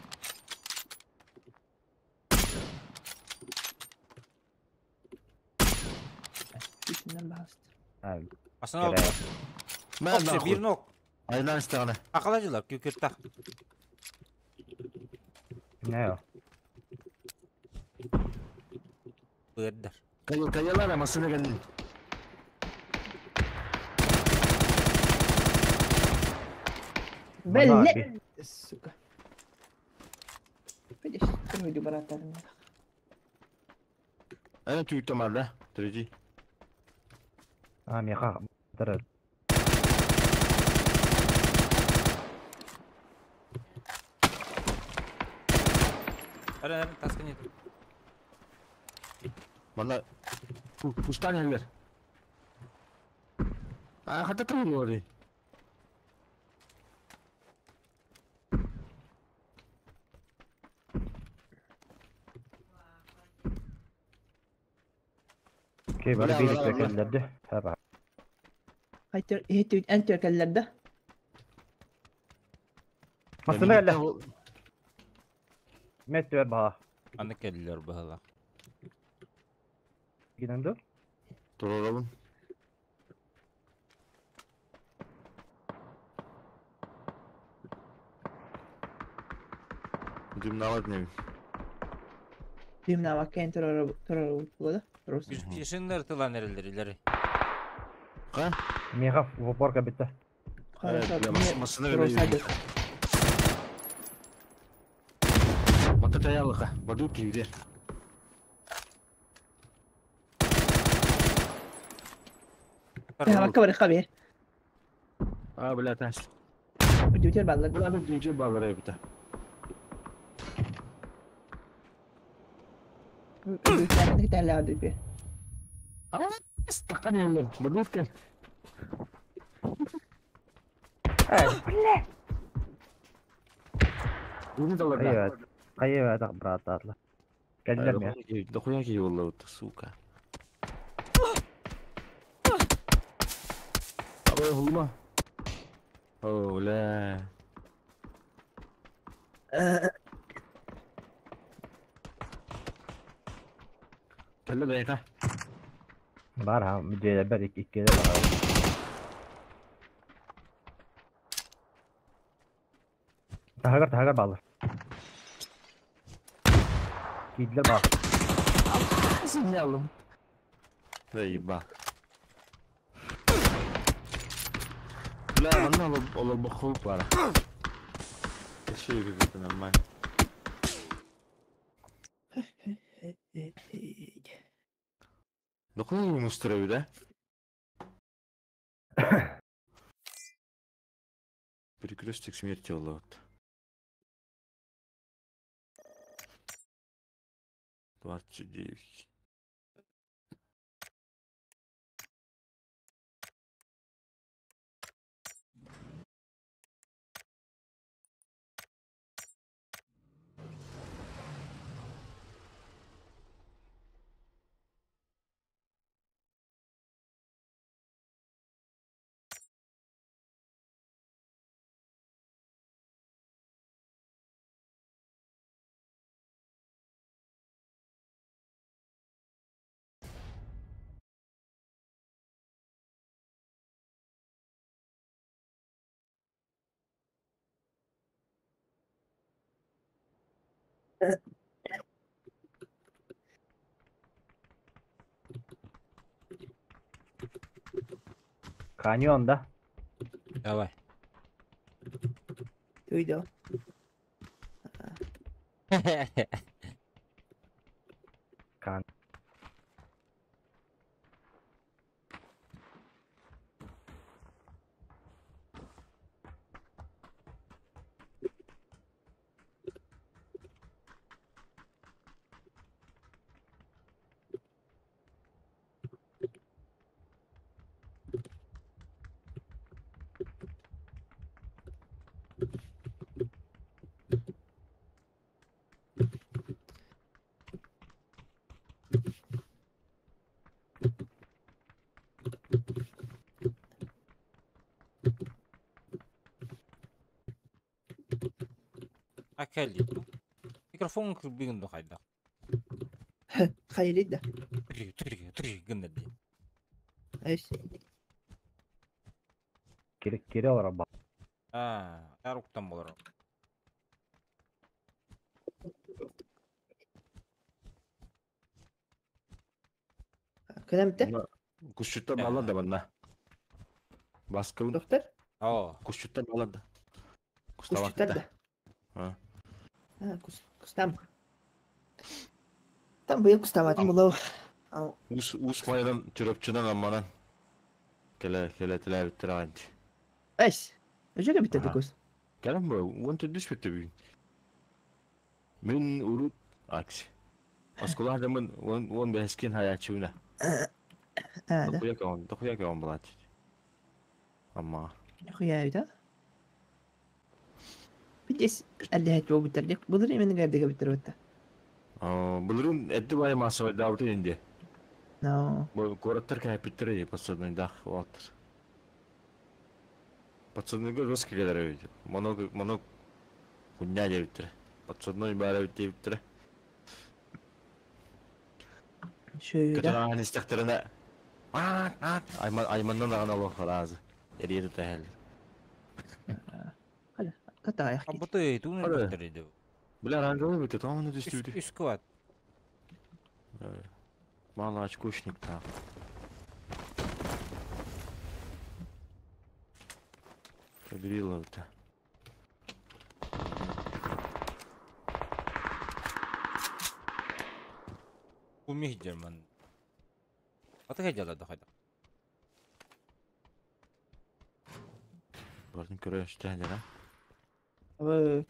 Фишиннен басты. Асын алды. Мен Bir нок. Айдан истегene. Акаладылар күкүртак. Не о. Бырдар. Каялар масына geldi. Бля! Сука. Видишь, ты баратарын. Ана түйттім арда. Третий. А, меха. Дыры. Ара, ара, таска нет. Мана пустан элер. А, хата тұру ори. Окей, бары биириккэ кэллэрди. Хаба. Хайтер иһит эн түркэллэр да. Массына кэллэ. Меттүөр баҕа. Аны кэллилэр быһыылаах. Гинэн ду? Турарабын. Дымнават не. Дымнават кен турар турар буолла. Пишиннер тылан эрэллэр илери. Ха? Меха в упор кабитта. Хорошо. Массына кэллэ. Мата таялыка. Баду киирде. Бакка бар хабе. А, бля, тас. Үдүтер баллар. Бля, үдүтер баллар эбитэ. Үдүтер тәлә дип. Стакан еллер. Бадут кел. Бля. Bunu da Айва. Айва, так брат, атла. Кэллэр мэ. Дохуя ки болла сука. Абы хума. О, бля. Кэллэ бэйка. Бар ха, мүдүөлэ бэр иккиле бар. Тахагар тахагар баллар. Киидлер бар. Синялым. Заеба. Бля, манна олор боху пара. Еще и это нормально. Дохуя ему строю, да? Перекрестик смерти вот. 29. Каньон, да? Давай. Туйду. Кан. Акелли. Микрофон кырбыгын дохайда. Хайрид да. Три, три, три, гыннерди. Эс. Кире кире олар ба. А, аруктан болар. Көнөмтө. Кушчуттан баллар да банна. Баскыбын. Доктор? О. Кушчуттан баллар да. Кушчуттар да. А. Кустам. Там быйыл кустаматын булау. Ус ус майдан чөрөпчүнөн амманан. Келе келе теле биттер аганчы. Эс. Өжөкө битте кус. Келем бу, он түдүш битте бүгүн. Мен урут акси. Осколар да мен он он бескен хаячуна. А, да. Дохуя каон, дохуя каон булат. Амма. Хуя да. Бидес аллаһ жоо биттер. Булыр эмен гәрдеге биттер битте. Булырын этти бай масса даутын инде. No. Бу куораттар кээппиттэрэ подсадныйдаах уолаттар. Подсадныйга жестко кэлэр эбит. Монок монок хуйня диэбиттэрэ. Подсадной баар эбит диэбиттэрэ. Шөйүдэ. Көтөр ааһан истэхтэринэ аат аат айман айманнан аҕан олох разы. Эрийэ тута иһэллэр. Хала, катаайах кит. Абыты, туун Ары. өлбүттэр иди. Бля, оранжевый бит, тоҕо оны Үс түстүбүтүй? үс квад. Мало очкошник там. Поберила это. Умих дерман. Аты хедяла да хайда. Бардын көрө үстәһәләр, а? Абы.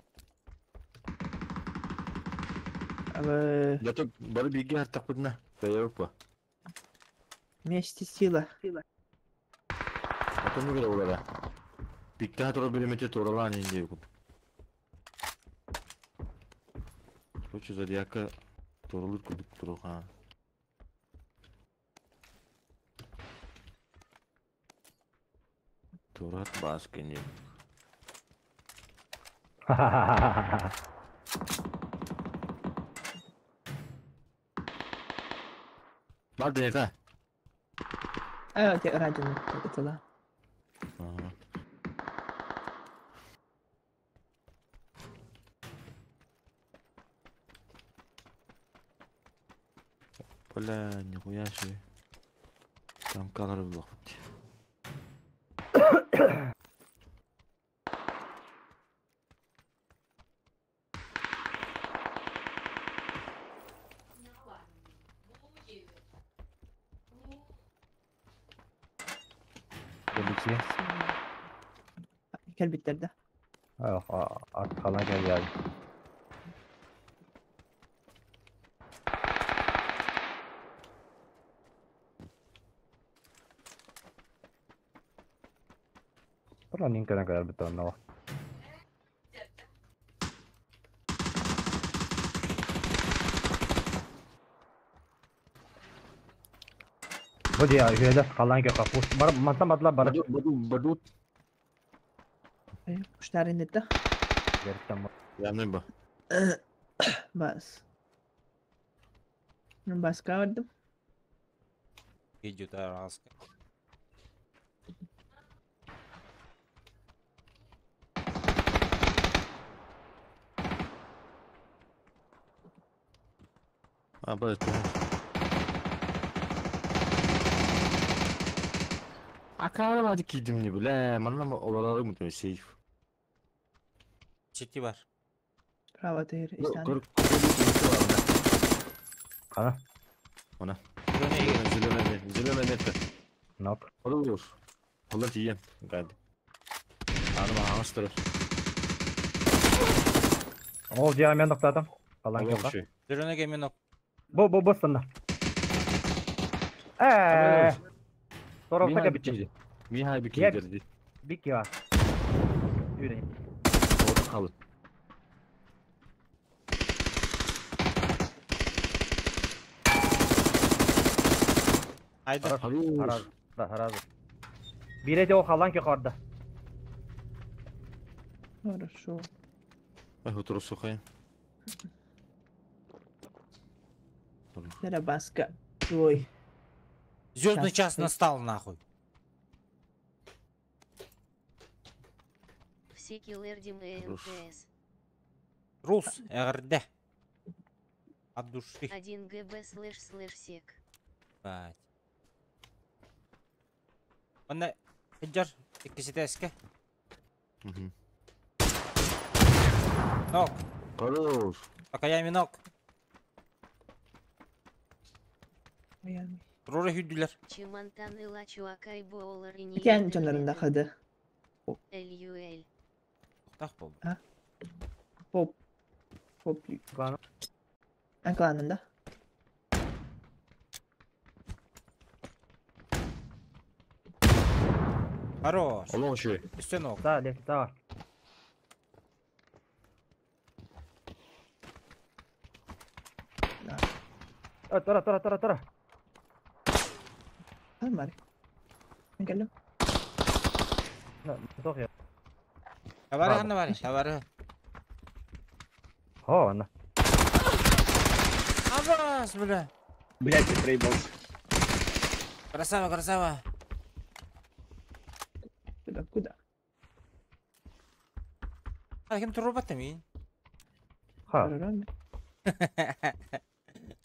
Абы. Да тут бары биге хаттак будна. Даяк ба. Вместе сила. Ата нүгә улара. Бикте туры билемете туралан инде күп. Короче, зодиака турылыр күдүк туруга. Турат баскыны. Барды это. А, те радио это Ага. Бля, нихуя себе. Там камера была хоть. Полиция. Кэлбиттэр да. Yok, arkadan gel geldi. Buran inkeden kadar bir tane var. Bu diye üyede kalan gök kapus. Bar masa matla bar. Бадут, бадут, бадут. Куштарын это. Gerçekten bak. Явный ба. Бас. Баска бардым. Идет араска. А, бля, А камера кидим не, бля, манна оларары мутым сейф. Чети бар. Право тегер истан. Көр Kana. Она. Зеленый. Зеленый, зеленый метка. Нок. Olur. Olur diyeyim. Geldi. Anım ağaç taraf. Ол жағы тоқтадым. Қалан Olur кеп. şey. Зеленый геменок. Бу бу бу сында. Э. Торопта битти. Mihai bir Yep. keydir. Бики var. Yürü. Orada kalın. Айда. Хорош. Харазы, харазы. Бире де о қалан ке қарды. Хорошо. Ай, otur sokayım. Нера баска. Ой. Звездный Сейчас. час настал нахуй. Все киллердим Хорош. МТС. Рус, РД. От души. 1 ГБ слэш слэш сек. Бать. Онна Хиджар, иккиситээске. Мгм. Нок, Хорош. Акаями нок. Аями. Рора хүдүлер. Чимантан ила чуакай боолар и Кен жонорунда хады. ЛЮЛ. Тохтах болду. Поп. Поп. Клан. Анкланында. Хорош. Olur şey. Үстен ок. Да, лестница var. Да. Э, Тора, тора, тора, тора. Бар. Кэллим. Тох я. Табары ханна бары, табары. Хо, ана. Абас, бля. Блять, я проебался. Красава, красава. Куда, куда? А ким турбат мин? Ха.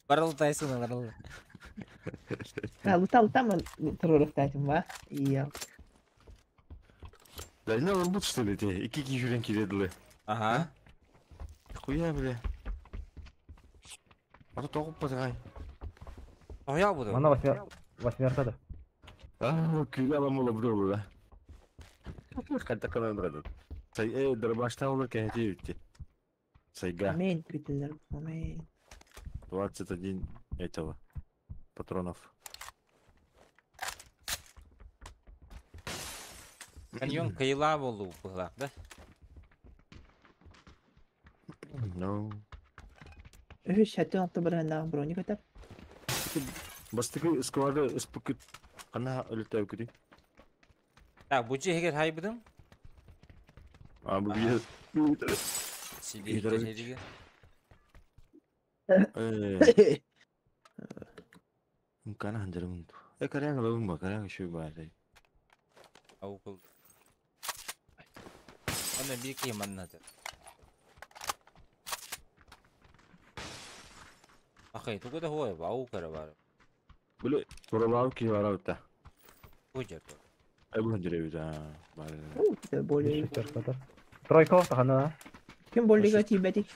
Барыл тайсына, барыл. А, лутал там турурухтатым ба? Иә. Да не он что ли те? Ики кижурен киреділі. Ага. Хуя, бля. А то тоғып батырай. Тоя буду. Мана восьмер... восьмерка да. А, күлі алам ола бір олы да. Қайта қанан тұрады. Сай, дробашта олар кәйте өтті. Сайга. Амин, күтілер, амин. 21 этого патронов. Каньон кайла болу бұғлақ, да? No. Үш шәттен алты бір әндағы броник өтіп. Бастықы сквады ыспыкыт қана өліті өкіді. Так, бұл жегер хайбыдым? А, бұл ел. Сидеть. Кана ханжарым. Э, каряң лабым ба, каряң шүй ба. Аукул. Оны bir кийманнады. Ахай, тугу да хуай, ау кара бар. Бұлы, туралау ки бар аута. Хужар. Ай, бұл ханжары бит, а. Бар. Более. Тройка тахана. Ким более тибети?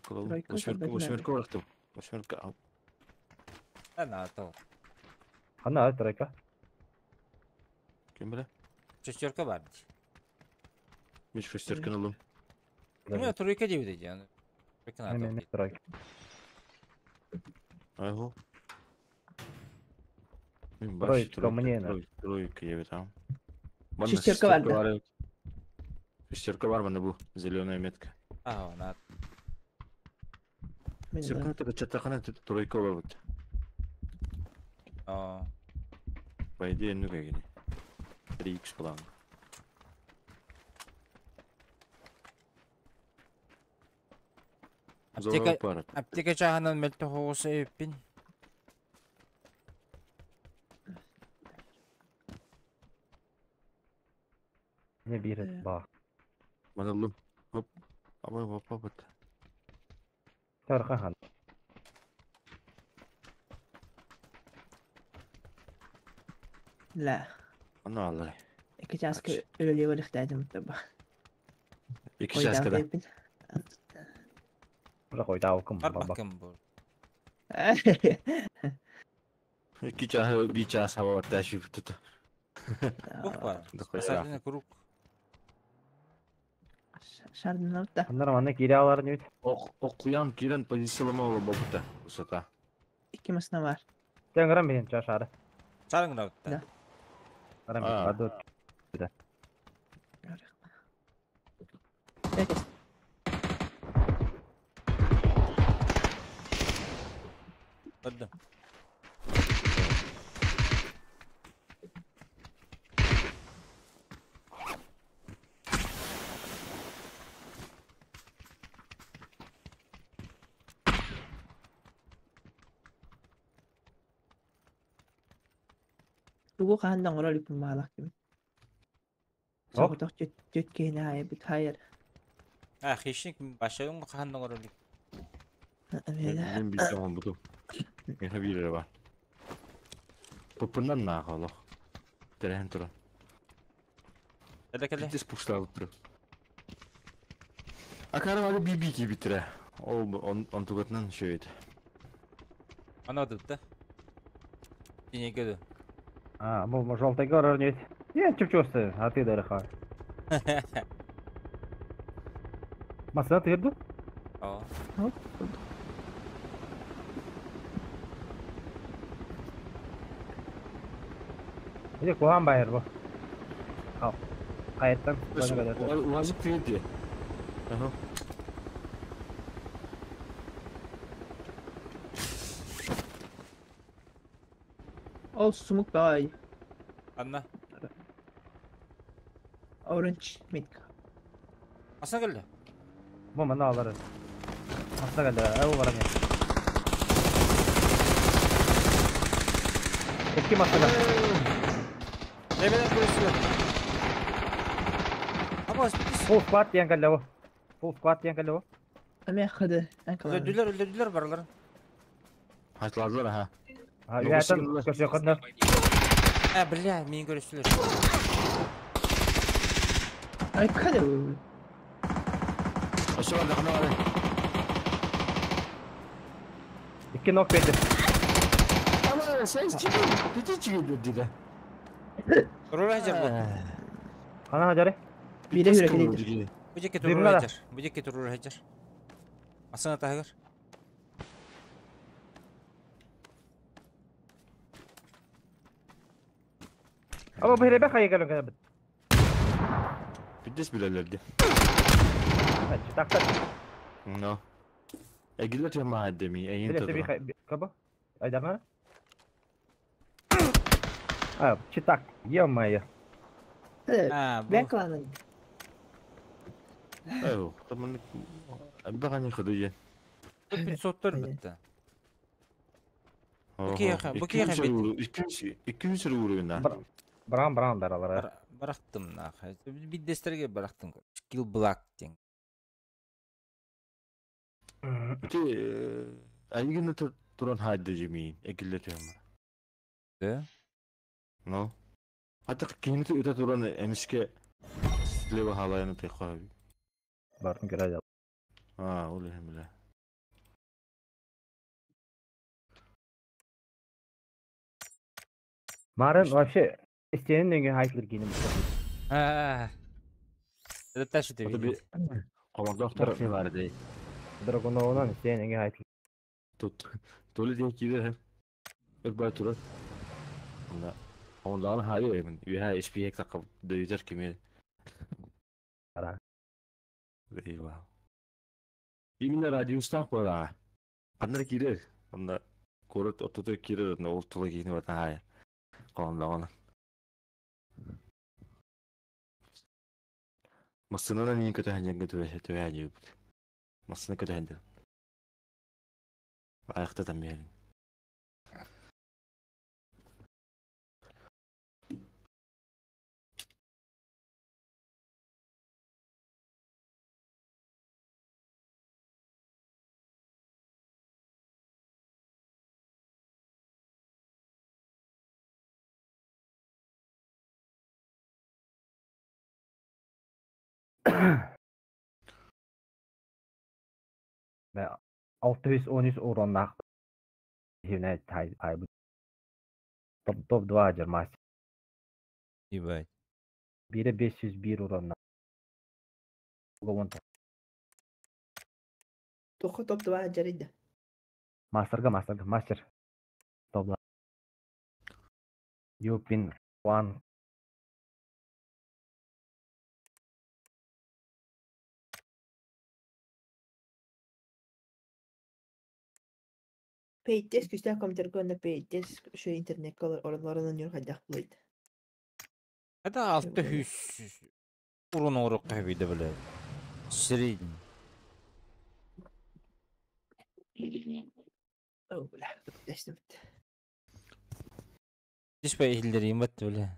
Восьмерка, восьмерка барахтым. Восьмерка. Ана то. Хана тройка. Ким біле? Шестерка бар. Мен шестерканы алым. Ким тройка деп еді, яны. Тройка Мен тройка. Айго. Тройка мне на. Тройка я там. Шестерка бар да. Шестерка бар мында бу, зеленая метка. А, на. Шестерка это чатахана тройка бар. А. По идее, ну как 3х план. Аптека, аптека чағынан мөлті хоғысы өппін. Не бирет ба. Маналым. Хоп. Абай хоп хоп. Тарха хан. Ла. Ана алай. Iki часка өлөлү барыхтаатым таба. Iki часка да. Бра койдаукум. Барбакым бу. Iki час, bir час hava taşı tuttu. Круг бар. Посадина круг. Шардын алта. Андар маны кире алар не бит. Окуян кирен позициялама ола бабыта. Высота. Iki masına var. Сен грам бен чашары. Чарың да. Да. Грам бен. Да. Көрдüm. Тугу хаандан орол иппин баалах ким. Соғытақ жөт кейіне айы бит хайыр. А, хищник башайын хаандан орол ип. Мен bir tamam buldum. Yine bir lira var. Пупунан нахуй лох. Терен тура. Кәле кәле. Здесь пушта алып тур. А каравалы бибики битре. Ол он он тугатнан шөйт. Ана да. Тинеге А, бу желтый горор не. Я чувствую, а ты дырха. Масына тыйырды? О. Иди кухан байыр бу. Ал. Кайыттан. Лазик тыйырды. Ага. Ол сумук баҕай. Анна. Orange митка. Аса келді. Бу манна алары. Масына келді. Ау барам я. Икки масына. Эбелер көрүсүлөр. Абас, Full squad диэн кэллэ бу. Full squad диэн кэллэ бу. Эмиэ хады. Өлдүлэр, өлдүлэр барылар. Хатладылар аха. Ha, үһәтен көрсө көднөр. А, бля, мин көрүстүлөр. Ай кады. Ошо бар дахана бар. Икки нок берди. Ама сен чиги, тити чиги диде. Турur хажар бу. Хана хажары? Бире хүрэ кэлиитэр. Бу жеке турur хажар. Бу жеке турur хажар. Асана тахыгар. Ама бу херебе хайы кэлэн кэлбит. Бидес билелерди. Так так. Но. Эгилер жама деми, эйин Биле тудура. себе каба? Айдармана? А, читак, ё-моё. А, бу. Бен кланын. Эй, таман баганы хыды. 500 бітті. Бу кияха, бу кияха бит. 200 уровень. Брам брам даралар. Барақтым нахай. Биддестерге барақтым. Скилл блак ден. Ти айгын туран хайды жеми, эгилер жама. Да? Но. Ата кинити өтө туран эмиске слева халайны текой. Барын көрө. А, ол эм биле. Марын вообще истенин неңе хайтлыр кийиним. А. Это та что ты Это видел. Командактар бар дей. Драгоновунан истенин неңе хайтлыр. Тут толи ден киде. Өр бай турар. Онда ондан хайы эми. Үһә HP тақып дөйдер кеме. Ара. Eyvah. Именно радиустан қойға. Қандай кирер? Онда көрөт ортото кирер, онда ол тула кийинип атан хай. Коомдогон. Масынынан иин көтөһөн көтөһө төһө жибит. Масына көтөһөн. Аяқта там берин. Бә 613 уроннах. Хивнә тай ай бу. Топ топ 2 жер мастер. Ебать. Бире 501 уроннах. Ловон Тоха топ 2 жарыйда. Мастерга мастерга мастер. Топ 2. Юпин Хуан Пейттес күстә компьютерге онда пейттес şu интернет колор орынларынан юр хайдах булайд. Это 600 урон орук кайбиде биле. Средний. О, бля, дәштем. Дишпай ихилдер имбат биле.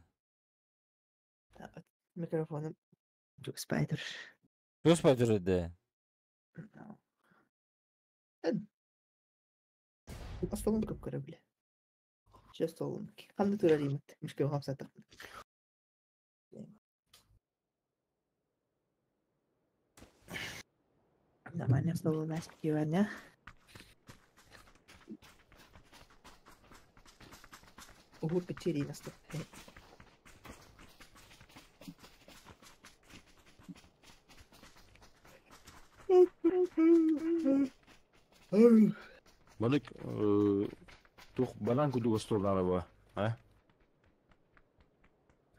Микрофоным Spider. Көспай турды. Столун көп көрө биле. Şu столун. Кандай турар имет. Мишке хамсата. Нормально столун аспионя. Угур печери на стол. Манык тух банан кудуга столдары ба, а?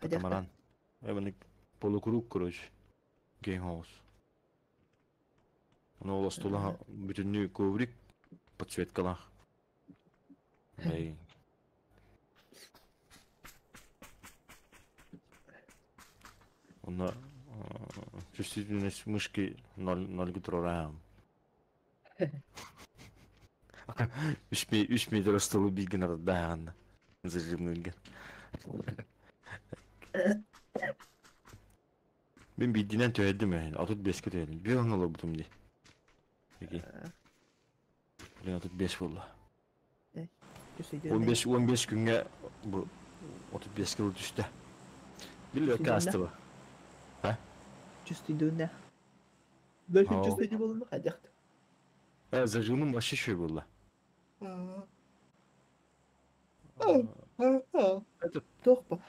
Катамаран. Манык полукруг, короче. Геймхаус. Оны ол стола бүтүннүү коврик подсветкалах. Эй. Онно чувствительность мышки нольга туруораам. 3 метр столу бииргин ардаһаҕанна. Зажимныырга. Мин биирдинэн түһэрдим эһин, 35-ке түһэрдим. Биир онно олорбутум дии. Блин, 35 буолла. 15 15 күҥҥэ бу 35 кило түстэ. Билбэккэ аастыба. А? Чувствуйдуна. Дальше чувствуйте болуну хадяхт. Э, зажимым вообще еще было. Это тохпа.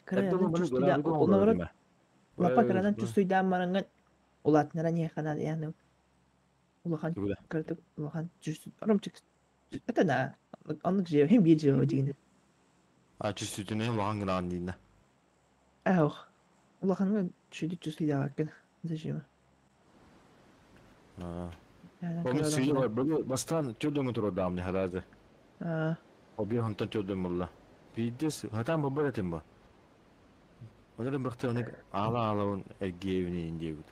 Кырадан Лапа кырадан чувствуйдаан бараҥҥын улаатынара ниэхэ яны улахан кыратык улахан ромчик это да оннук же хим биир же дигин А чувствительный улахан гынаан диинна. Ах улаханга чүдү чувствуйдаабаккын зажима. Оны сыйы бу бастан чөдөңө турдаам не харазы. Обе хонтон чөдөң булла. Бидес хатан бу баратым бу. Онорун бахта оны ала алабын эргиэбини индиэбит.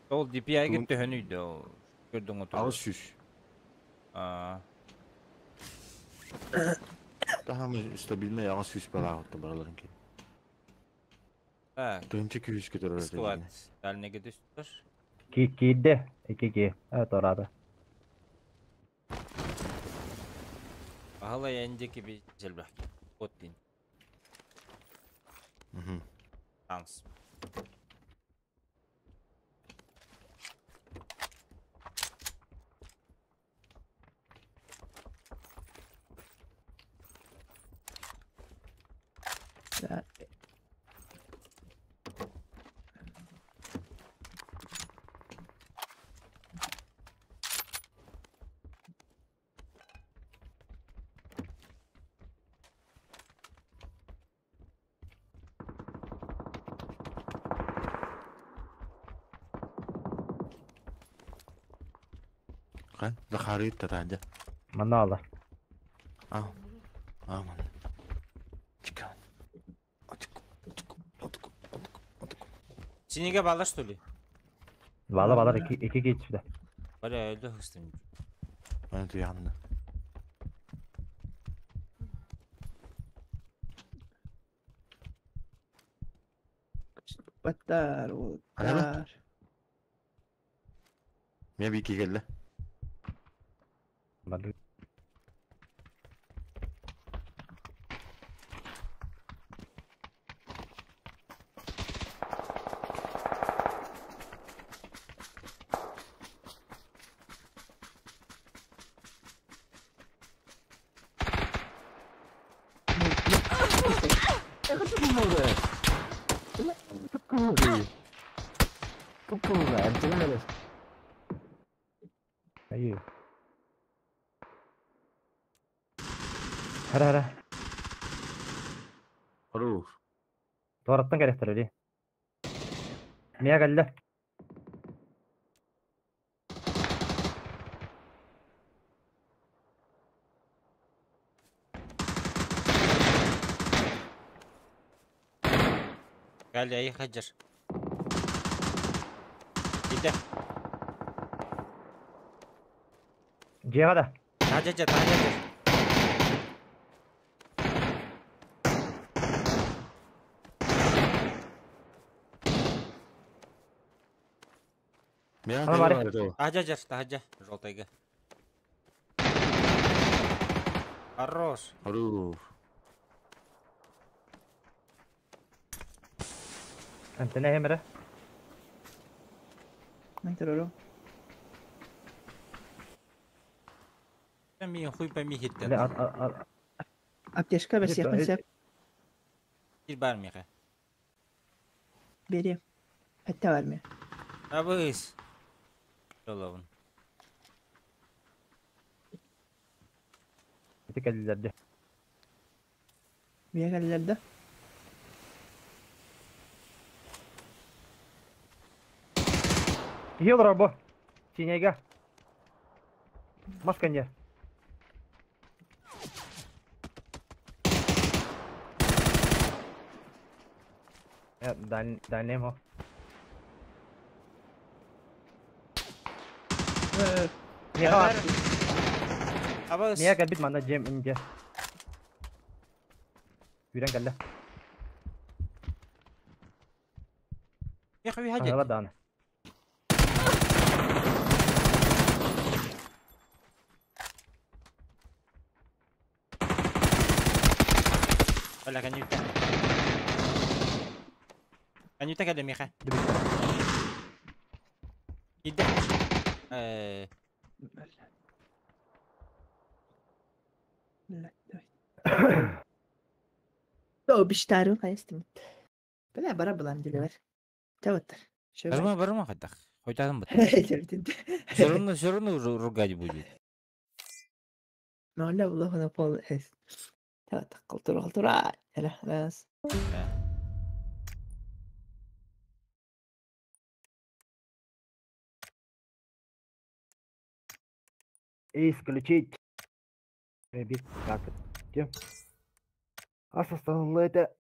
Ол DPI-ге төһөнүйдө ол көрдөҥө турар. 600. Аа. Тахам стабильный 600 балаҕытта бараларын ки. Так. Тыһынча күүскэ турар. Склад дальнеге түстөр. Ки киирде. Ики ки. Торады. Баһылай эндики би желбэх. Оттин. Танс. Да. Хан, Захарит татаанжа. Манна алар. Аа. Аа ман. Чика. Синеге бала что ли? Бала балар iki iki geçti. Бля, öldü hıstım. Аны туянна. Баттар, уоттар. Мен бики келді. Барды. Ayı. Hara hara. Хорош. Туараттан кэлэхтэр дии. Миэ кэллэ. Кали ай хаджар. Иде. Дьиэҕэ да. Тажа тажа. Мен Ана бар. Тажа тажа желтайга. Хорош. Хорош. Антена хемere. Мен турору. Мен хуй пойми хиттен. Бля, ат ат Аптечка бәсиэхпин сеп. Бир бар миха. Бери. Хатта бар ме. Абыс. Жолобун. Ити кэллилэр Бия кэллэр да. Киһи олорор бу. Синейга. Маска не. Дальнем ho. Мия кэлбит манна дьиэм инде. Үүрэн кэллэ. Эх, уйа Аҥала даҕаны. Бля, конюта. Конюта кэллэ миэхэ. Иди. До биштарым хайыстым. Бля, бара булам дилер. Чаваттар. Барма, барма хайдах. Хойтадым бут. Все равно ругать будет. ما لا والله انا بول قلت قلت خلاص. Исключить. Ребит, как это? А это...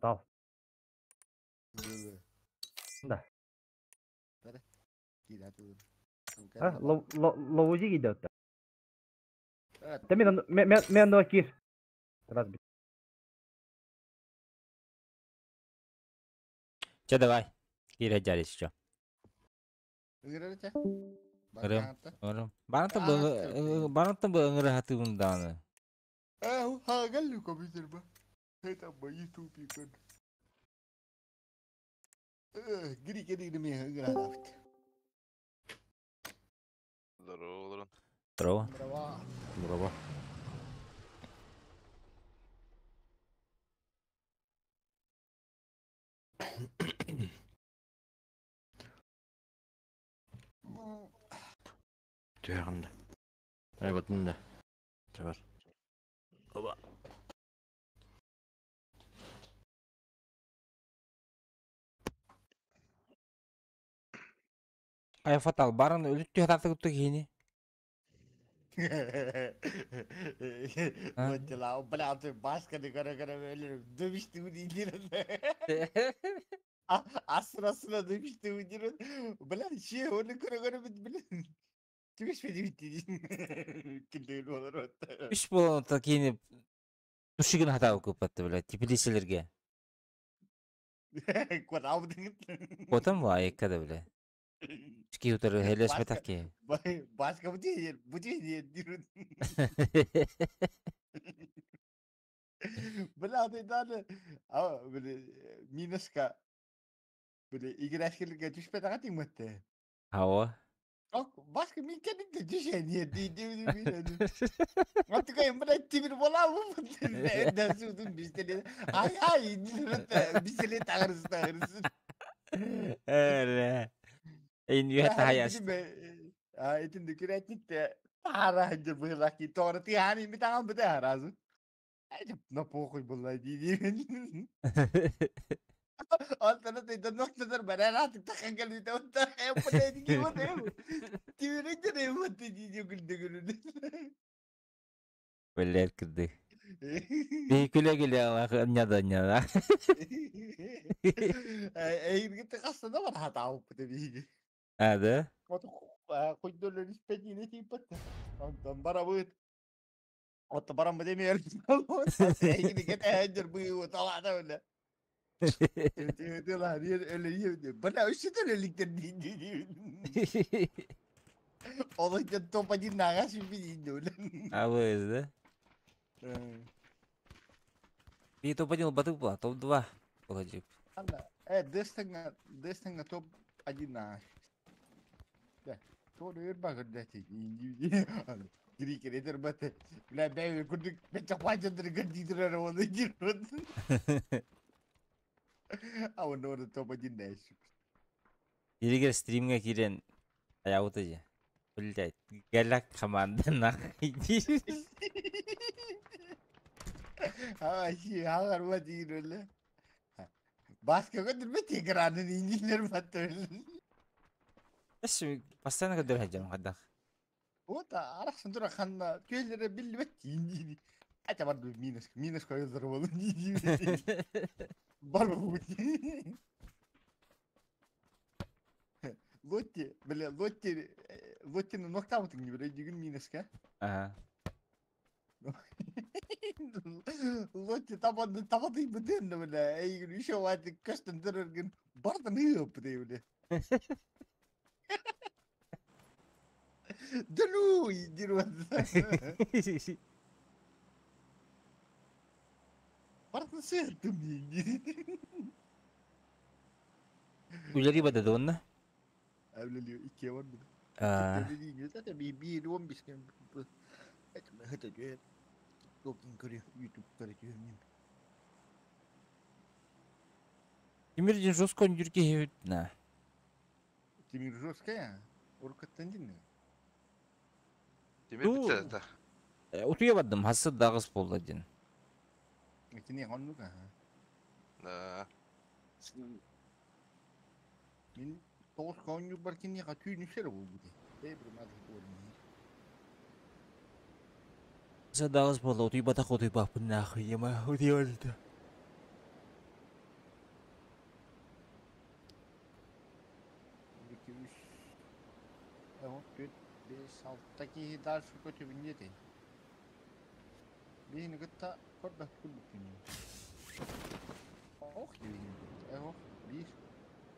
Дал. Да. А, ловузи идет. Да мен мен кир. Раз. Че давай. Кире жарис еще. Ырым, ырым. Барантан бу барантан бу ыңыры хаты бунданы. Ха, компьютер ба. Это мои тупик. Гири кери ми ыгыра Здорово, Здорово. Здорово. Здорово. Түһәгәндә. Ай батын да. Чабар. Оба. Ай фатал барын өлүт түһәтаты кутtu кини. Вот бля, ты башка не göre göre ölürüm. Dövüştüğümü indirin. Asır dövüştüğümü indirin. Бля, şey onu göre göre bilin. Dövüşmedi bitti. Kimde olur Үш болон кини тушигин хатабы көпатты, бля, теплицелерге. Кодавдың. Потом ва эккада, бля. Ки утыр хелес метаки. Başka bu değil, bu değil diyorum. Бля, ты а, бля, минуска. Бля, играшкилге түшпөт ага тиңмөттө. Ава. Başka min kendin düşen yer değil Artık ayım bana timir bola mı? Ne sudun bir Ay ay bir tağırısı tağırısı. Эре. Ин юхата хаяс. Итин дүкүрәтник тара бырлаки торы тихани ми таган бите харазы. На похуй была ди. Антана ты нокта бара тахан гали та та э ди ки вот Тибире де вот ди ди гүлдө гүлдө. Блядь, кырды. Би күле күле няда няда. Эйиргите кастада бар хата алып бите. А, да? Койдолор испетине типат. Антон барабыт. Отто барам демер. Эйиргите ханжар бу талада öyle. Бля, үшүтөр эликтер Олой топ-1 нага сүппи А вы, да? Би топ-1 батык була, топ-2 була. Дестеңга топ-1 нага. Тоru өр багыр дати. Грикер этер баты. Бля, бәй күрдүк, бе чапачындыр гырдидыр оны жирот. А он оны топ-1 наш. Иригер стримге кирен аябыты же. Блядь, галак команда нахуй. А, харма değil öyle. Başka götürme tekrarın incirler battı. Эс постоянно көдөр хаджам хадах. Вот арахсын тура ханна түйелere билбет инжини. Ата бар минус минус koyulur oğlum. Бар бу. Лотти, бля, Лотти, Лоттини ноктаутың не бля, деген минуска. Ага. Лотти табанды табады бітен, бля, эйгін еще вати көстін түрірген бардын үйіп, бля. Да ну, иди Бардын сыйыртым Үлери бада донна. Әвлелі икке бар бі. Аа. Bir 15 gün. YouTube көрү. Тимир ден жестко нүрге хебит на. Тимир жесткая. Уркаттан дин. Тимир битсе да. Утуя бардым, хасы дагыс болду ден. Кини оннук. Да. Мин тоғыз коню бар кини ка түйүн үсер бу бу. Э бир мады көрүн. Хасы дагыс болду, утуй батак утуй бапын нахуй, ема утуй oldu. 2 3 4 5 6 таки дальше көтө бинете. Бихини кытта көрбөт күлбүк. Ох, бихини. Ох, 1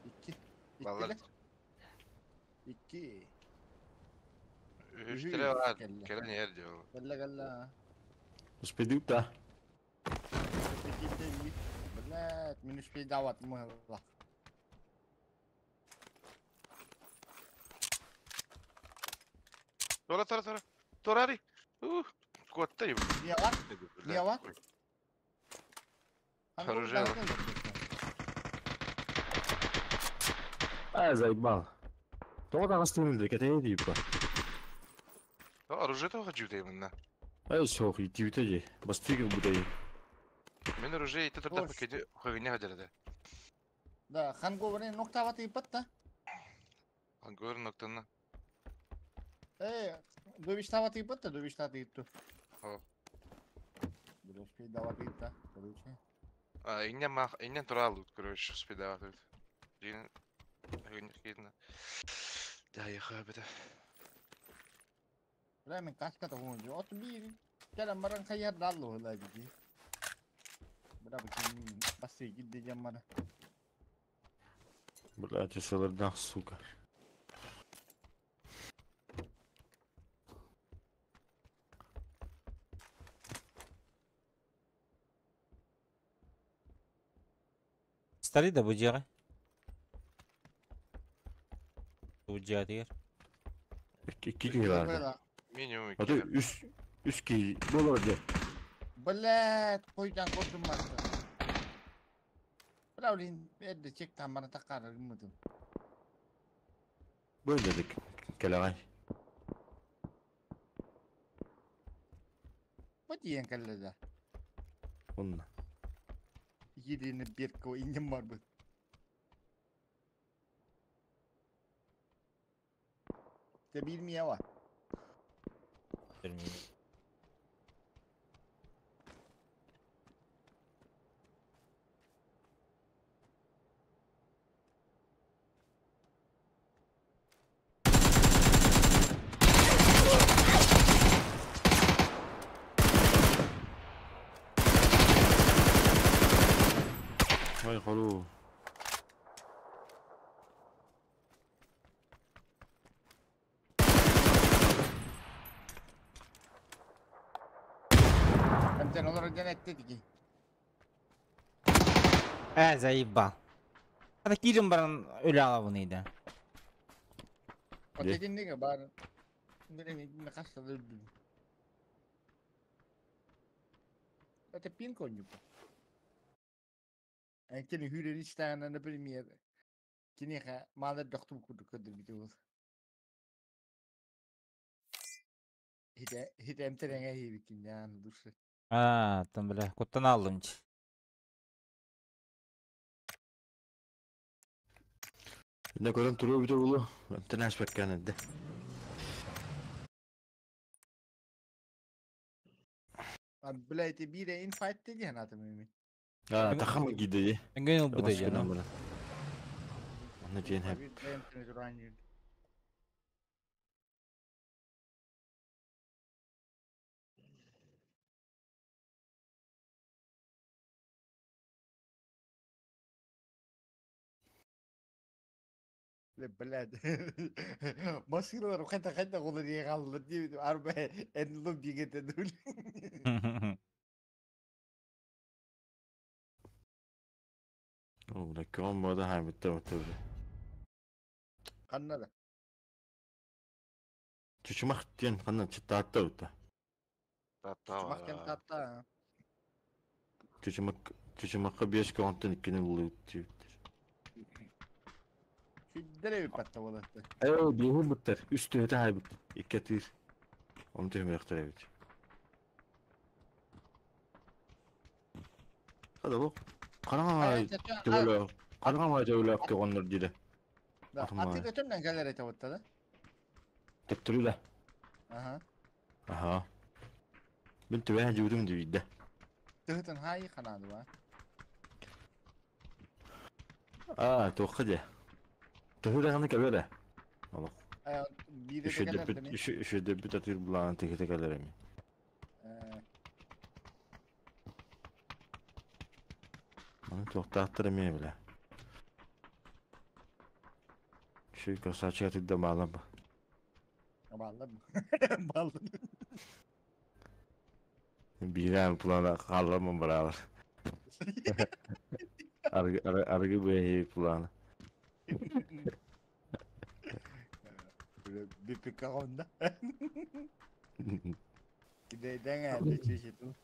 2 Балар. 2 Үч тире бар. Келен ер diyor. Калла калла. Успедик да. Блядь, мен успей давать мыла. Тора тора тора. Торари. Ух, куатта еб. Не бар? Не бар? Оружие. А, заебал. Тоҕо таҕыстыгын да кэтэйэ дииппа. Оружие того хочу деймин на. Ай суох итибитэ дии. Бастыгы будай. Мен оружие ите турда пакети хагыня хадерде. Да, хан говори ноктават и патта. Хан говори ноктанна. Э, довиштават и патта, довиштат и ту. О. Успей дават и та, короче. А, инне мах, инне тура лут, короче, успей дават. Дин хагыня хидна. Да, я хабета. Бля, мен каска та хонжу. От би кэлэн баран хайар даллу хыла диги. Бля, бу басы гидде жаммара. Блядь, сылырдах, сука. Старый да бу жага. Бу жага дигер. Икки киһи баар. Минимум А то үс үс киһи буолар дии. Блядь, койдан көрдүм барса. Бля, блин, эрде чек тамара такар гыммытым. Бөлдүк кэлэҕэй. Бу диэн кэллэ да. Онна. Едини берко иннем бар бу. Те билмие бар. Билмейм. Ай, хоруу. Эмтен олар ден этти диги. Э, заебал. Ата кирим баран өлө алабын иде. Отетинниге бар. Билем, каста өлдүм. Это пин конью. Кини хүрер истаананы премьер. Киниха малы доктум курдук көдөр бити бол. Хите хите эмтереңе хибикин яны душы. Аа, там бля, куттан аллым чи. Инне көрөн туруо бүтэ булу. Онтон ааспаккаан эрдэ. А, блядь, биирэ инфайт диэн атым ими. Аа, тахам гиде ди. Эҥген ылбыта дьэ, ну. Онно диэн хэп. Блядь. Машиналар хайда-хайда олар қалды деп арба НЛО бигете дул. О, бля, ком бода хай битте битте бля. Қанна да. Чучумах диэн ханна чытаатта битте. Чучумах диэн таатта. Чучумак чучумакка биэс көҕөнтөн иккини булуут диэбиттэр. Сүддere биппатта болатты. Ээ, биэһин буттар. Үс төһөтө хайбыт. Икки атыыр. Onu төһөмүөхтэр эбит. Хада бу. Хараҥа төбөлөөх. Хараҥа төбөлөөх көҕөннөр диде. Да, аты көтөмнөн кэлэр этэ бутта да. Төптөрү да. Аха. Аха. Мин төбөһө жуутум дибидде. Тыһытын хай ханаады ба. Аа, туохха дьэ. Төһө даҕаны кэлэр ээ. Олох. Биирэ да кэлэр да ми. Үчүгэйдэрбит атыыр былаана тиһитэ кэлэр эми. Аны туохтаахтар эмиэ билэ. Үчүгэй красавчик атыырда баалар ба. Бааллар Бааллар. Биирэ плана хааллармын бараалар. Аргы аргы бэйи плана. Бипикка онда. Кидейден әлі чешету.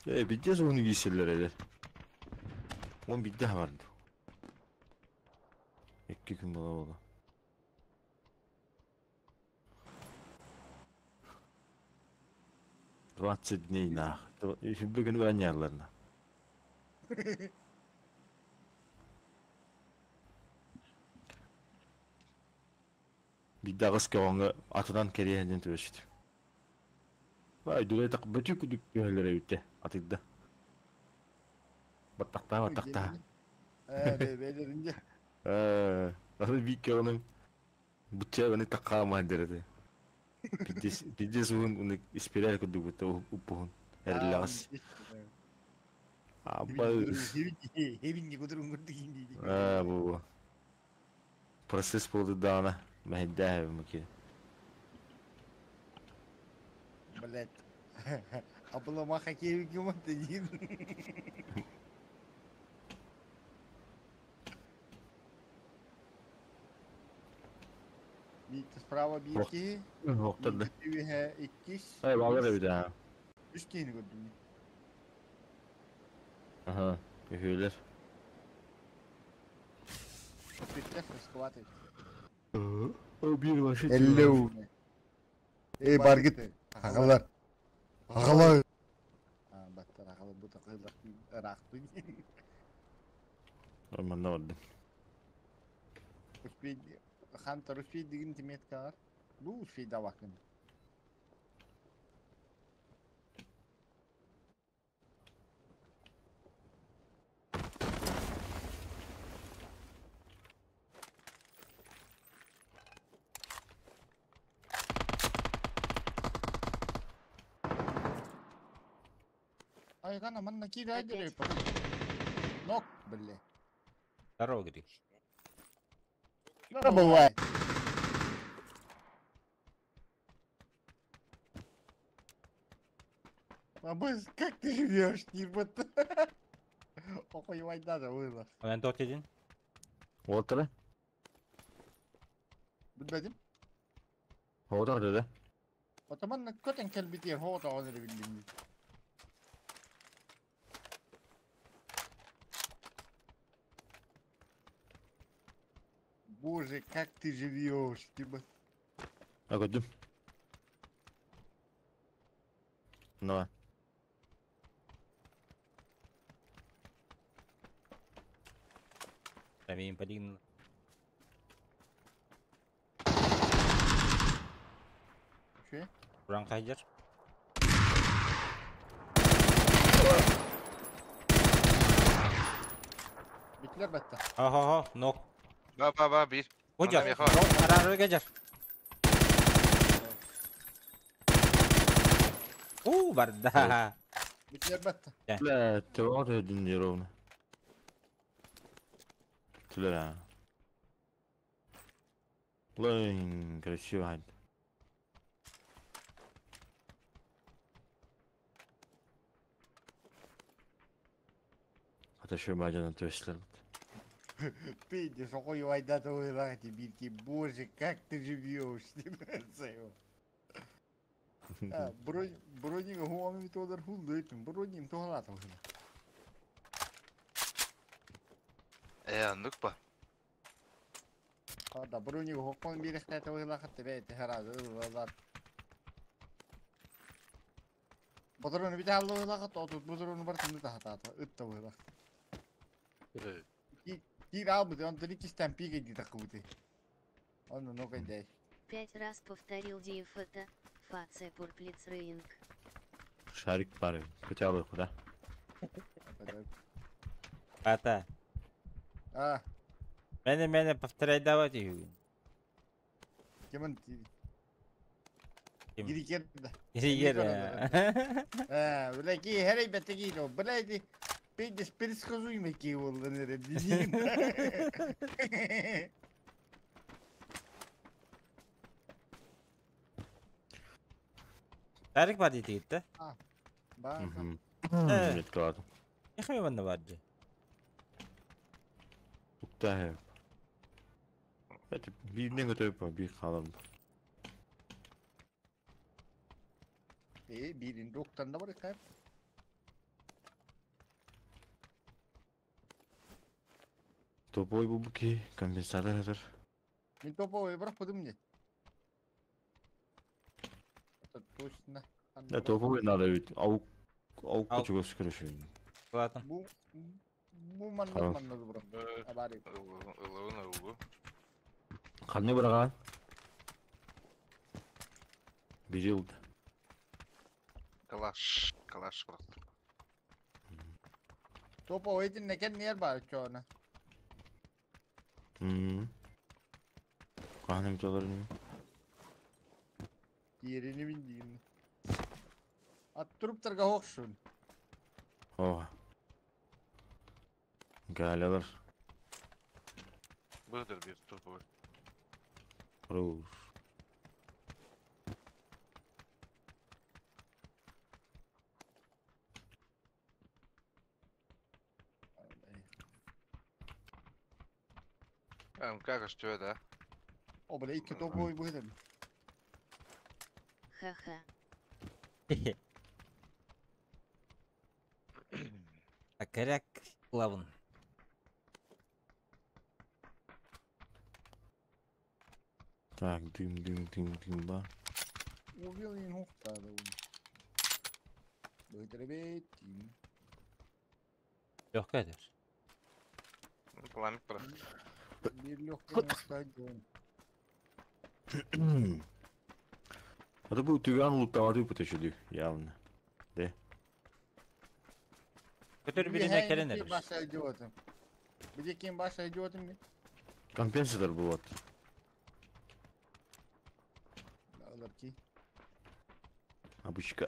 Э, бидде соны кийселлер эле. Он бидде барды. Икки күн бола бола. 20 дней нах. Бүгүн баняларна. Бидде аҕыс көҕөҥҥө атынан кэриэһэ диэн түбэспит. Бай, дүлэй так бөтү күдүк түһэллэр эбиттэ атыйда. Баттахтаа, баттахтаа. Э, бэйэлэринде. Э, аны биир көҕөнүм бутча аны таккаамаан дэрэтэ. Пиздец, пиздец уһун уну испирэль курдук бутта уппуһун эриллэҕэс. Абба Хебинни кудурун курдук инди. Аа, бу. Процесс буолду даҕаны мэһэйдээһэбин муки. Блять. Обломаха киэбиккин диин. Биир справа биир киһи. Охтор да. Үһэ иккис. Ай, балар эбит аа. Үс киһини көрдүм. Аха, үһүөлэр. Бүттэ, скват. О, биир вообще. Hello. Эй, баргыт. Аҕалар. Аҕалар. А, баттар аҕалар бу такайлар ыраахтый. Манна бардым. Успей Хантер успей деген теметка бар. Бу успей давакын. Ай, гана, манна киирэ Нок, бля. Здорово, Гриш. Да бывает. Абыс, как ты живешь, Нирбот? Охуевать надо было. Онон туох диэтин? Уолтара? Билбэтим. Оҕотох дede. Отаман көтен кэлбитиэр хоҕотоҕон эрэ биллим. Боже, как ты живешь, типа. А көрдүм. Давай. Амин полин. Че? Уран хайдер. Битлер бетте. Ага, нок. Ба ба ба bir. Hoca. Манна меха. Арары гажар. Уу, барда. Битлер бетте. Бля, тевар ödün ровно. Түлер. Блин, красиво. хайд. Аташы бажаны төшлер. Пиздец, охуй вайда твой лахти, бирки, боже, как ты живешь, Броник хуами тодор хулдыйтын, броник тоғалатын. Э, аннык ба. Да, броник хоккон бирехте тойлахат тебе хара лар. Бодрону бит аллахат, отут бодрону бар тынды тахата, ытта бойлах. Кир албыты, он три кистен пиге ди такубыты. Он ну кайдай. Пять раз повторил диефата, фация пурплицрейнг. Шарик бар, хотя бы куда. Ата. А. Мене мене повторяй давать и. Кимин Ким? Гирикер. Гирикер. А, бля, ки херей бетеги, но бля, ди пиздец предсказуемый ки ол нere Шарик бар дейді да? А, ба. Нет, ладно. Нехай манна бар же. Укта. Это биринен көтөп, бир калам. Э, бирин доктан да бар кайып. Топовой бубуки, компенсатор hazır. Мен топовой бірақ подым не. Это точно. Да, топовой надо ведь. Аук, аук Аук. чего скорее. Ладно. Бу бу манна Хорош. манна бірақ. Абари. Ылыгын ылы. Қандай бараған? Бирилді. Калаш, калаш просто. Топовой этин некен нер бар чона. Қаны біталар не? Yerini bildiğim. Attırıp targa hoşsun. Oha. Галялар. Быдыр bir топовой. Руш. МК что да? О, бля, iki топовой bu dedim. Ха-ха. А коряк главын. Так, дым, дым, дым, дым, ба. Убил ин hoşta da. Bıdırı betim. Yok kadar. Пламя просто. Bir lokma hoşta. А то был тюган лутоватый потащили, явно. Да. Көтөр бирине келен эрер. Başa idiotum. Bir de kim başa idiotum? Компенсатор был вот. Alır ki. Обычка.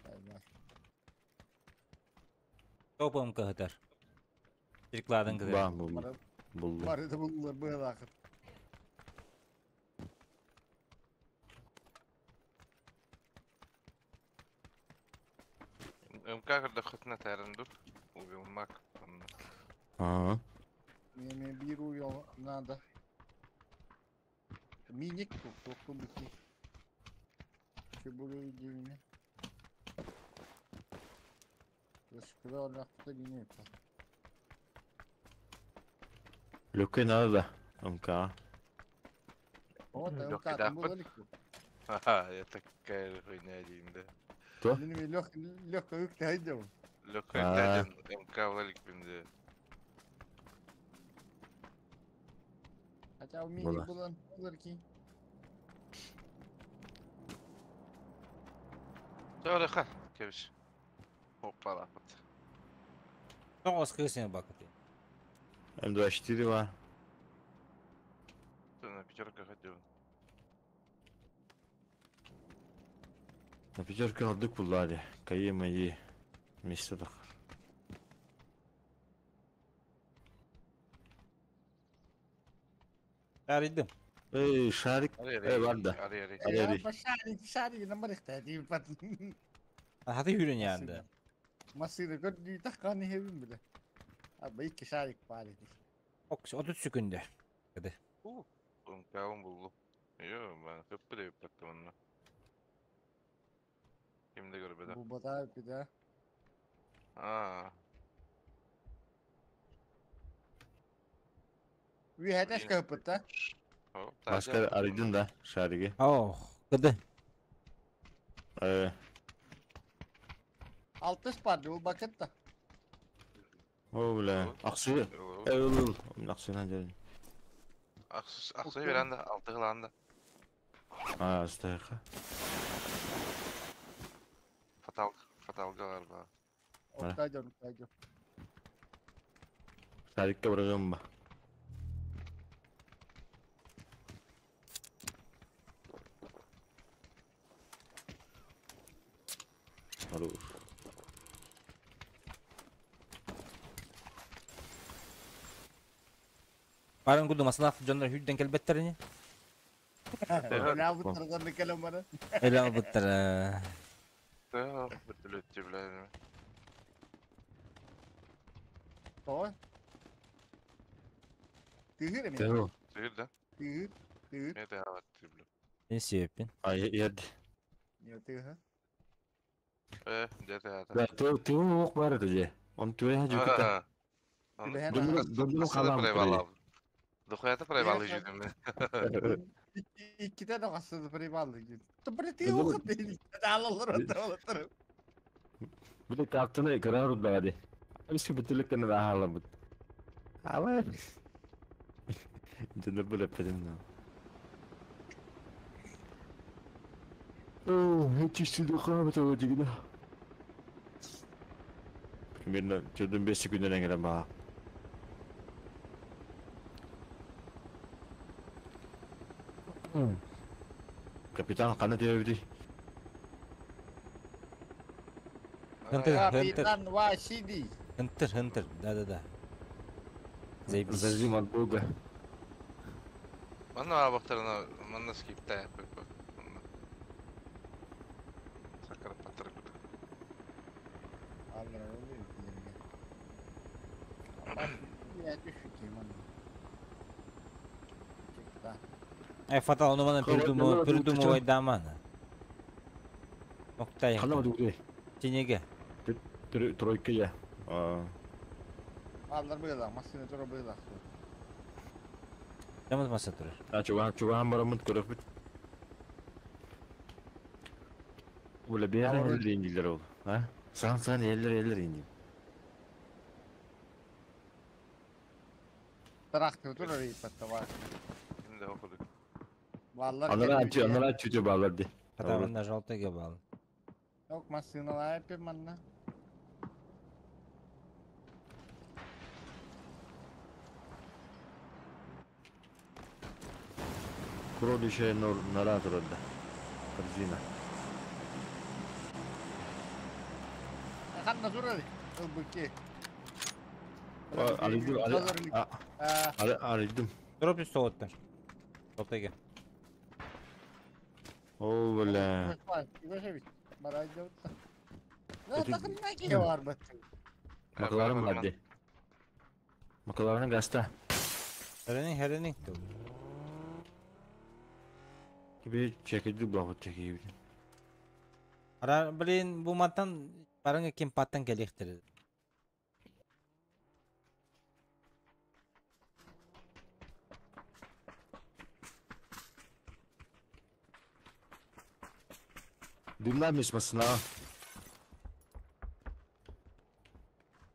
Hayır. Топом кыһытар. Трикладын кыһытар. Ба, был. Был. Барı da buldular bu akıt. МК когда хоть на тарандур. Убил маг. Ага. Мне bir uyum надо. Minik çok çok bir şey. Şu burayı girme. Başka alakta yine yapar. Легкой надо, да. МК. Вот, Легкий МК да. был легко. Ха, я такая хуйня один, да. Кто? Легко юг ты Легкий А. один МК Валик бинде. Хотя у меня Была. было ларки. Söyle Кевиш. Опа, лапот. Тоғыз кырсың бакыты. М24 ва. Ты на пятерках хотел. На пятерке алдык буллари. Кайы мои. Место так. Арыйдым. Эй, шарик. Эй, барда. Ари, ари. Ари, ари. Шарик, шарик, на марихта, Хаты хүрен янды. Masina gördüğü takkanı hevim bile. Abi iki şarik bari. Ок, 30 секунда. Кыды. МК buldu. Yo, ben hep bile yapacaktım onu. Kimde görmedi? Bu bata bir de. Aa, Bir hedeş kapıtta. hop. Başka arıydın da şarigi. Ох, кыды. Э, Altış pardı bu bakıt da. о, бля. Аксы. Эй, ул. Аксынан gelin. Aksu, aksuyu veren de, altı kılan da. А, стайка. Fatal, fatal galiba. Oktay can, Oktay can. Шарикке bırakıyorum ба. Хорош. Барын куду масалах жондар хүрден келбеттерини. Öyle bu taraftan kelam bana. Эле албыттар. Да, бөтөлөттү билем. Tamam. Tühür mi? Тeo. Tüyür да. Tühür. Tühür. Ne de havat tüyür. Мен себеппин. Ай, ерди. Ne tühür? Э, де de Да, Тео, Тео ок бар edi. Он Тео жукта. Дымны қалам кірей. Духуята проебал жидим. İki tane kasını primallı git. Tıpırı tühür okut değil. Alır alır alır. Бile таптыны карар удбади. Бис битилик кene daha halabut. Ава. Дэнэ биле педим. О, эти сюда хабата дигна. Примерно 4-5 секундтан келем ба. Капитан кана дебди. Хантер, хантер. Kapitan Vaşidi. Хантер, хантер. Да, да, да. Заебись. Зажим от бога. Манна абактарына манна скипта япып. Сакара патыр кут. Allah oluyor ki. Ya düşük man. Çıktı. Э, фатал, ну мана передумал, передумывай дамана. Октай. Кана дугы. Тенеге. Тройка я. А. Allar böyle, masine tura böyle. Ямыз маса турар. А чуга чуга барамыт көрөп бит. Бule bir yerden индилер ол. А? Сан сан эллер эллер инди. Traktör tura ripatta var. Şimdi okuduk. Vallahi Анара ачы, анара ачы баларды. Катабында жалтыга бал. Yok masinalar hep manna. Куродише нор нара турда. Корзина. Kanna tura ri. Алидим, алидим. Дроп столоттар. Жалтыга. О, бля. Макаларым барды. Макаларым гаста. Херенин, херенин. Gibi çekildi bu çekildi. Ара, блин, бу маттан барыңа кем паттан келехтер. Дымнамеш масына.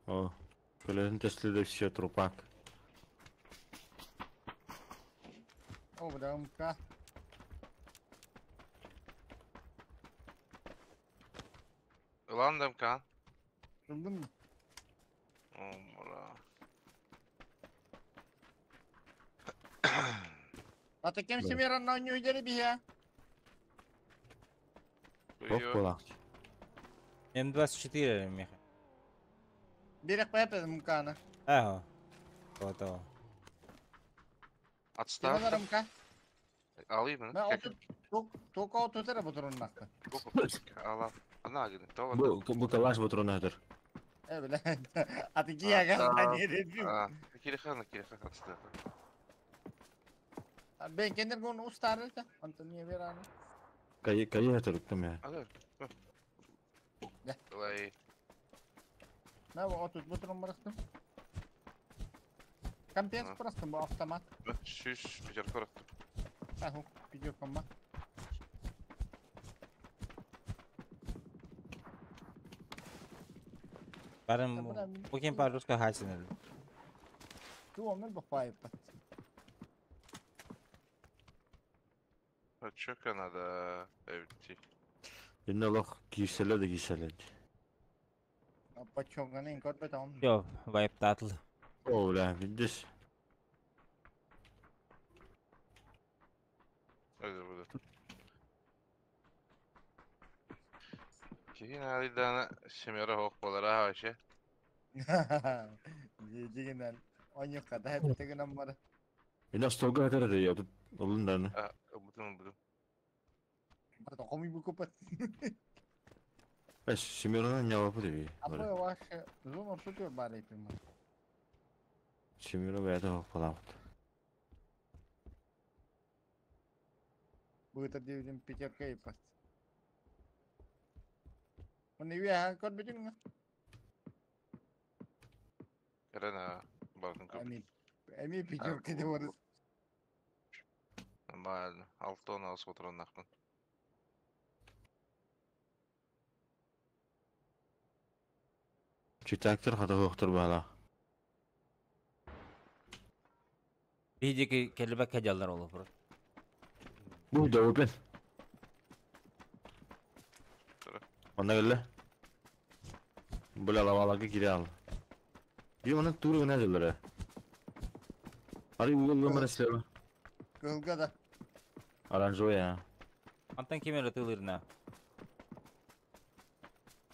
О, көлөһүн төслүдө все трупак. О, бля, МК. Ulan da MK. Buldun mu? Omra. Ата кем семеран на нью идели бия? Бок болак. М24 Миха. Бирек пепе МК-на. Ага. Готово. Отстав. Ким МК? Alayım mı? Ben otur tok tok otur bu durun nakta. Al al. Ana gidin. Tamam. Бу калаш батронатор. Э, бля. А ты кия ган не dedim. Кирихан, кирихан отстав. Ben kendim bunu ustarırsa. Antonio Verano. Кайы кайы хатыр я. Алır. Давай. Ne bu otur bu durun bıraktım. Компенс просто bu автомат. Шиш, пятерку bıraktım. Аху, пятерка ма. Барым бу кем паруска хасин. Ту омел бахпай пат. А чё надо эвти? Инна лох киселе да киселе. Пачонганы инкор бетон. Йо, вайп татл. О, бля, видишь? Hadi burada. Кихин алидана семера хок болара вообще. Дегенен ойнюкка да хеп деген бар. Инна столга хатыр да я тут олун да. А, бутун бутун. Бар коми бу купат. Эш, семераны не алып деби. Апа ваш зон ортотур бар эпим. Семера бәйті хок болам. Будет один пятерка и пас. Оны үе көр бүтүн. Керена бардын көп. Эми эми пятерка деп орыс. Нормально. Алтон алыс отырған нақпын. Читактыр хата хоктор бала. Бидеки келбек хеджалдар олу бро. Бу да опен. Онда келе. Бля лавалага кире ал. Би оны туры гына жылдыр. Ари угол номер слева. Кылга да. Оранжевая. Антан кемер тылырна.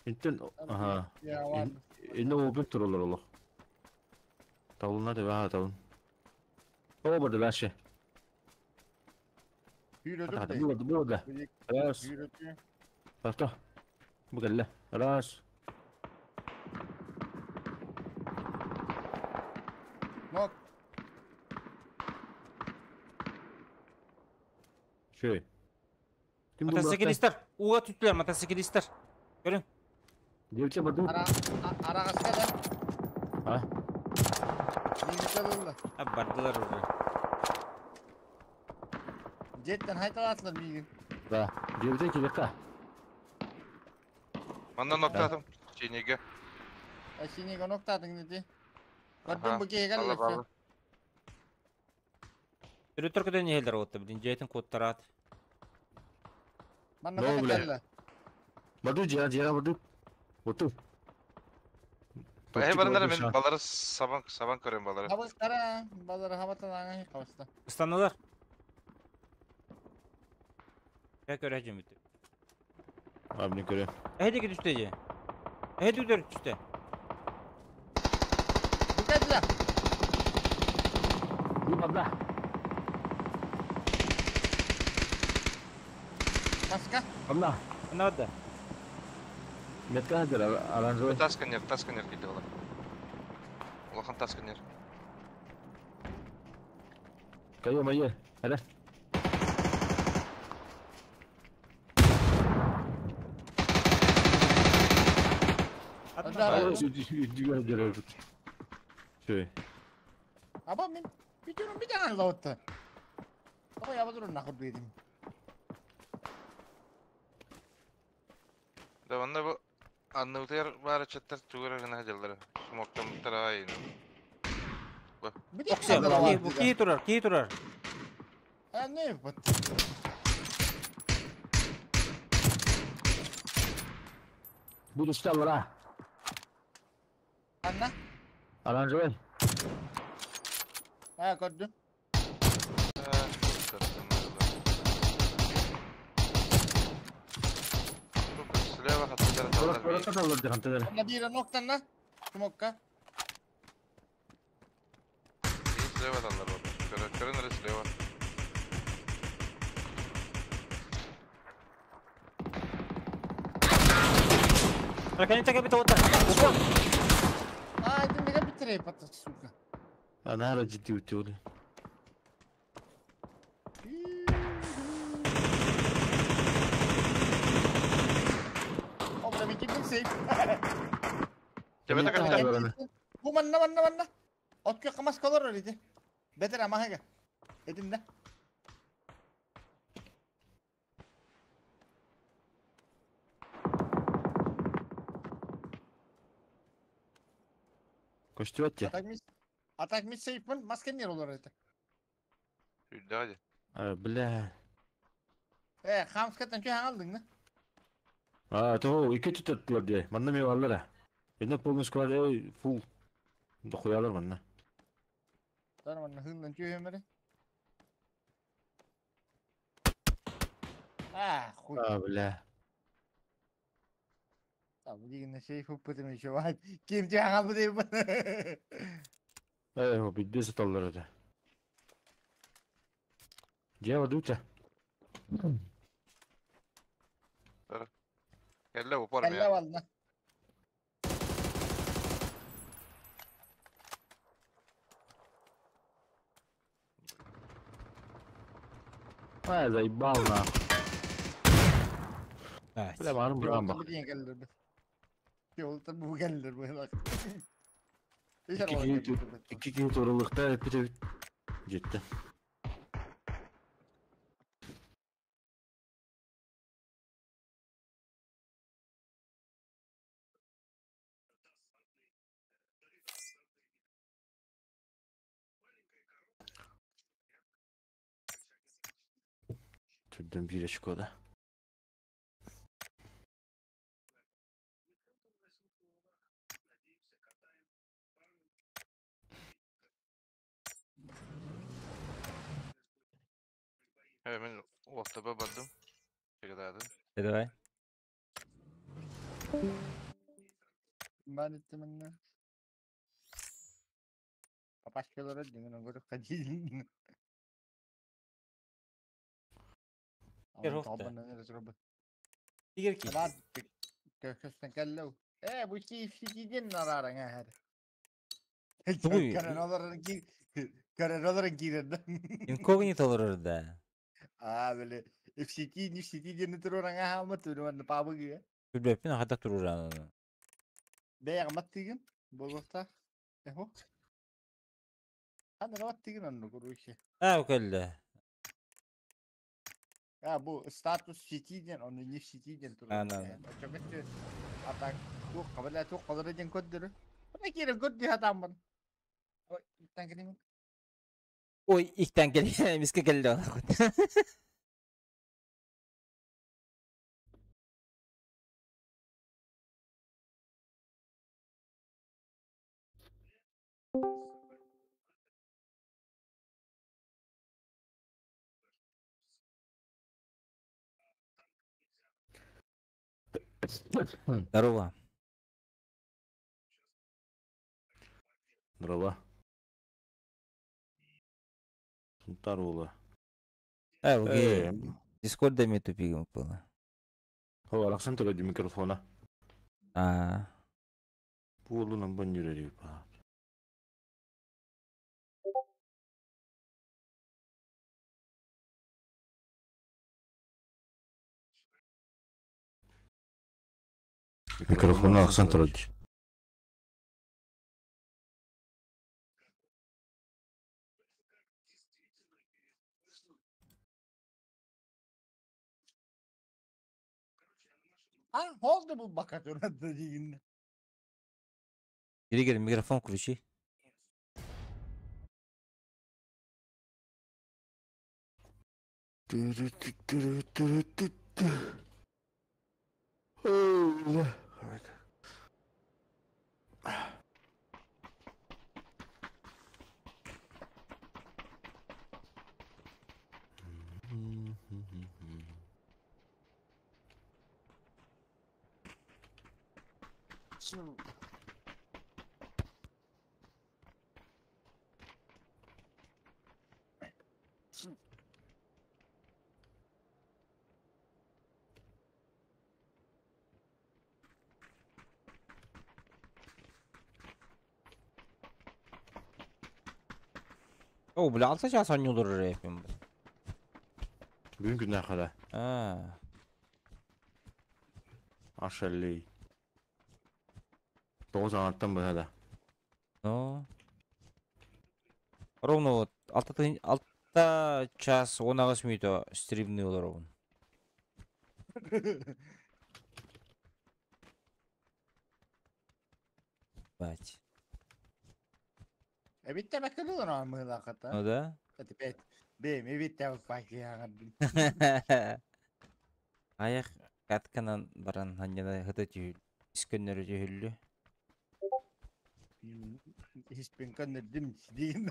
Интен аха. Инне опен турулар олох. Тавлына да баа тавлын. О, барды башы. Yürüdüm Bu da. Раз. Pastor. Bu geldi. Раз. Нок. Şey. Мотоциклисттер. Уға түттілер мотоциклисттер. Көрін. Девче баду. Ара арағасқа да. А? Жигиттер А бардылар уже. Жеттен haytalatlar мигин. Да. Девче килека. Манна ноктадым. Чейнеге. А чейнеге ноктадың неди? Көрдүм бу кеге келсе. Түрүтөр көдөн елдер отты, билин жейтин коттарат. Манна келе. Баду жера жера баду. Оту. Э барындар мен балары сабан сабан көрөм балары. Хабыс кара, балары хабатан аңа кабыста. Ыстаналар. Кә көрә җөмүтү. Абны көрө. Әйдә түстә же. Әйдә үтер түстә. Бүкәдлә. Бу бабла. Маска. Бабла. Надо. Метка хәзер оранжевый. Тасканер, тасканер килде алар. Улахан тасканер. Кайо майе. Хәле. Şey. Аба мен бүтүрүм бит аңа отты. Аба ябы турун нахур бедим. Да онно бу анныбытыгар баар ыччаттар тугу эрэ гына сылдьаллара. Смоктаммыттар аҕай ини. Бу. Оксен, бу кии турар, кии турар. А не, вот. Буду сталлара. Анна? Оранжевый. А, көрдүм. Слева хаттар. Анна биир ноктанна. Смокка. Слева таллар бар. Көрөн эрэ слева. Раканita кэбит оттар. А, это мега быстрее, пата, сука. Анара ciddi utuyordu. О, бля, микибин сейф. Тебе так Бу манна манна манна. От кö камас колор öyleydi. Beter ama haga. Edin de. Көстүбэт Atak mis. Atak mis safe mın maske niye olur öyle? Үйдө hadi. Бля. Э, хамскаттан чөй алдың да? А, то iki tutattılar diye. Manna mi varlar ha. Bende полный squad ey full. Dokuyalar manna. Tamam manna hından чөй өмөрө. А, хуй. А, бля. Там дигән сейф үппетем еще бар. Ким чөй алды дип. Ey, o bitti satallar öyle. Cevap duta. Кэллэ упор Кэллэ вална. Ай, заебал на. Бля, маны буран бак. Yolda bu gelir bu bak. İki kişi turulukta hep bir gitti. Türdüm bir şkoda. Evet мен WhatsApp'a бардым. Чегедады. Давай. Ben ettim anne. Papaşkalara dünün görüp kaçayım. Игер ки. Kökösten kello. E bu KFC'den ararın ha. Тугуй. Karanaların ki karanaların kirirden. Инкогнито олорор да. А, бile. FCT, FCT диэн туруран аха туруран пабыгы. Билбеппин хата туруран. Бэйэ маттыгын болуохта. Эхо. Ханна маттыгын онну куруше. А, кэллэ. А, бу статус сети диэн, ону не сети диэн туруран. А, на, на. Чөкөттү. А так туох кабала туох калара диэн көрдөрү. Бу киирэн көрдү хатаммын. Ой, иттан кэлим. Ой, иктен кел, миске келди. Здорово. Здорово. Здорово. А, окей. Дискорд ми тупигом было. О, Александр төлөдү микрофона. А. Буолунан бан жүрөрү ба. Микрофона Александр төлөдү. А, холды бұл бака турады деген. Григорий, микрофон включи. О, бля, алта час аннюлар рэпим. Бүгүн күннәр хада. А. Ашалли. Тоғыз аңаттан быһада. Ну. Ровно вот алта час 10 минута стримный олар он. Бать. Битте бәккә амылақата. Ну да. Теперь бе, ме битте пакияңа. Аяқ катканан баран ханьяна хыта түйүл. Искөннөрү түйүллү. Испен көннөрдүм дейін.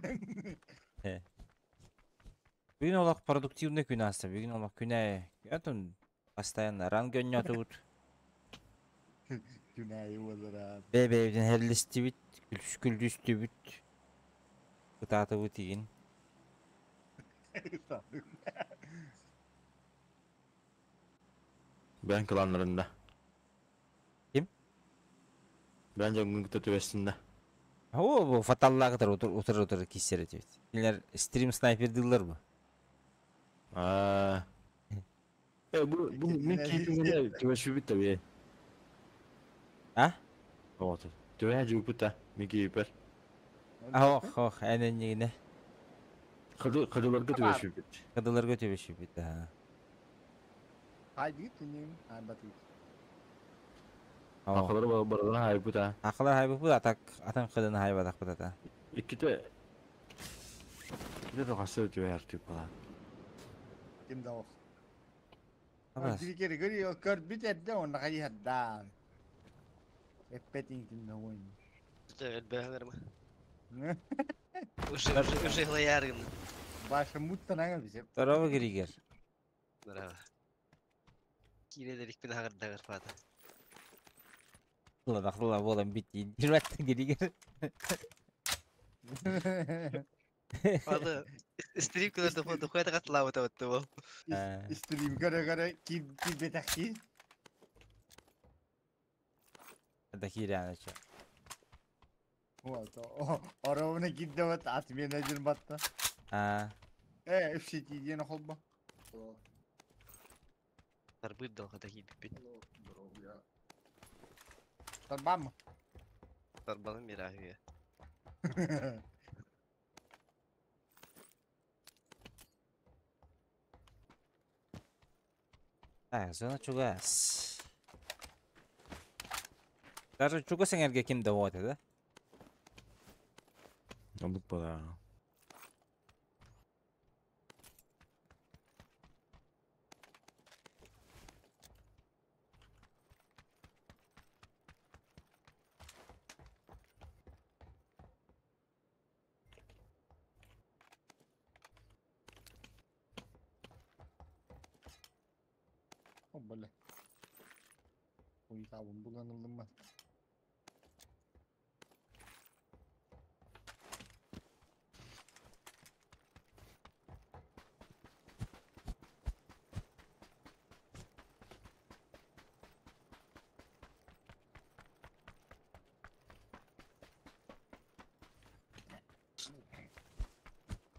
Бүгүн олақ продуктивный күн аста. Бүгүн олақ күнә. Ятын постоянно ранг өннөтүбүт. Күнәйі болыр. Бе-бе херлистибит, күлдүстүбүт. Кытаатыбыт игин. Бән кланларында. Ким? Бән жангын күтә төбәсендә. О, бу фаталлагытыр утыр утыр утыр кисер этибит. Кинилер стрим снайпер дыллар бу. А. Бу бу мин кейпиңе төбәшү бит бе. А? Вот. Төбә жуып бит мин кейпер. Ох, ох, әнен. Кыдыларга төбәшү бит. Кыдыларга төбәшү бит, а. Хайди түнем, айбаты. Акылар бардан хайбыт а. Акылар хайбыт бу атак атын кыдын хайбатак бит ата. Икките Икките да касы төбә артып бала. Ким да ох. Дикери гөри көр бит эрде онна кай хадда. Эппетин ким да ойн. Уже уже уже хлаяргын. Башы муттан аңа бизе. Здорово, Григер. Здорово. Кирелер икпин агырдагыр фата. Ладно, хлла болан бит. Дирват Григер. Аны стрим көрдө фото хуята катлабы табытты бу. Стрим көрө көрө ким ким бетакки. Да хиряна чё. Вот. Оровна кидде вот отмена жир батта. А. Э, FCT диэн холба. Тарбыт дал хата хип бит. Тарбам. Тарбаны мирахия. Так, зона чугас. Даже чугас энергия ким да вот, да? Обук бала. О, бля. Ой, табын буланылдым ба.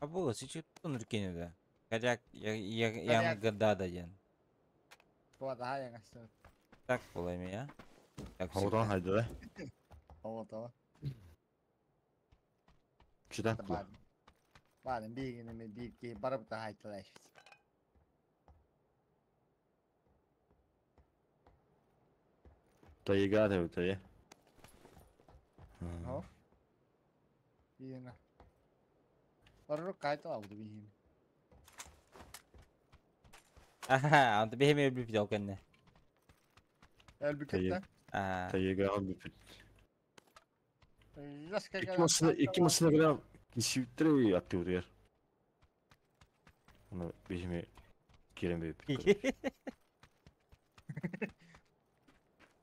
А было, сейчас тунркене да. Коряк, я я я гада даден. Так было меня. Так. Хаудан хайда да. Хаудан. Читак. Барын бигини бир барып да хайтылаш. Тайга да бит. О. Иена. Орро кайта алды биһин. Аха, анты бэһэми өлбүт ол кэннэ. Өлбүккэ. Аа. Тайга албыт. Икки масына грамм кисиптер аттыыр. Оны бэһэми кирен бэп.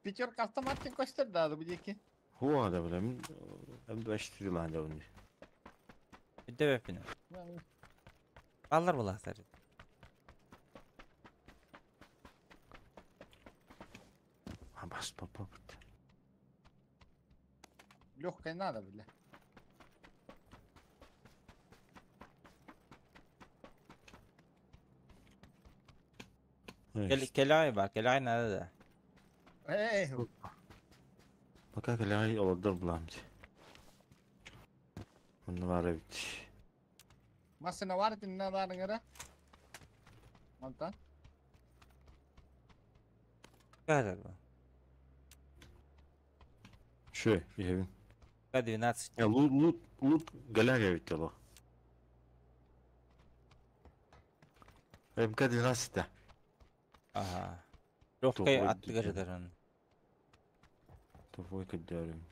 Пятерка автоматтик көстөр да бу диэки. Хуа да билем. Эм 24 лан да уни. Бүттэ бэппин. Аллар булахтар. Бас папа бит. Легкая надо, бля. Келай бар, келай надо да. Эй, Пока келай олордор буламды. Муну бар бит. Масына бар тинна барыңара. Антан. Кадр ба. Шö, ихебин. К12. Я лут лут лут галяга бит ало. МК-12 да. Ага. Легкой аттыгар Тупой кадярым.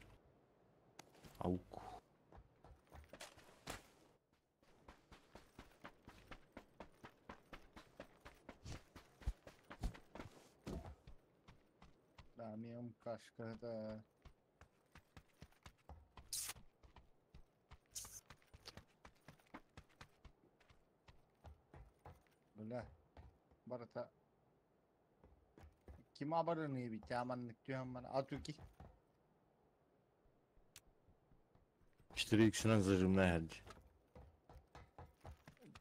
Аук. Да, мем кашка это. Бля. Барата. Ким абарыны бит, аман түһәм атуки. 4 иксинен зажимная хәдди.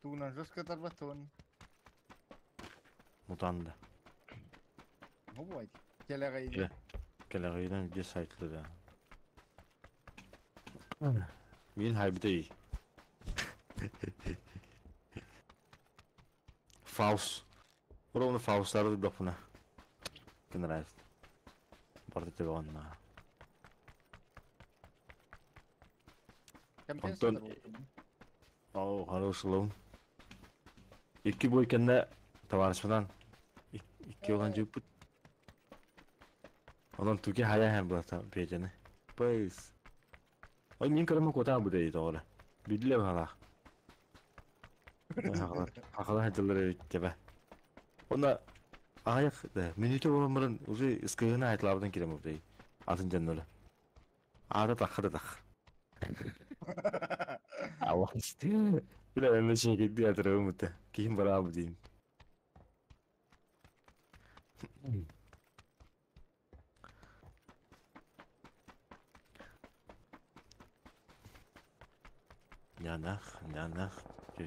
Тугунан жестко тарбатон. Мутанды. Ну бывает. Келегейде. Келегейден где сайтлы да. Мин хайбдей. Фаус. Ровно Фаустары допуна. Нравится. Барды тебе онна. Антон. О, хороший лоун. Икки бой кенне товарищ Икки olan жупут. Онон туки хая хэм булата бежене. Пейс. Ой, мин көрөмө кота бу дейт оҕора. Биле бала. Хахала. Хахала хадылар тебе. Она аяк да минуты болмырын уже ыскыгына айтылабыдан кирем бу дейт. Атын жаннолы. Ары тахыры тах. Аллах исти. Биле мен şey кетти атырым бу. Кийин бара бу дейм. Нянах, нянах.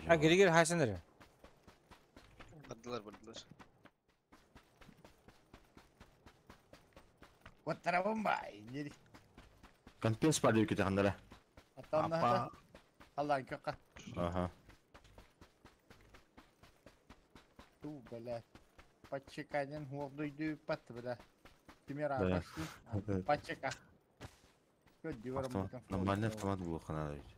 Ha geri geri haysanır. Бардылар, бардылар. Оттара бомба. Компенс бар деп кетехандара. Аттан Аллаһ көккә. Ага. Ту, бля. Пачеканен хуордуйду пат, бля. Тимера Да. пошли. Пачека. Нормальный автомат был надо ведь.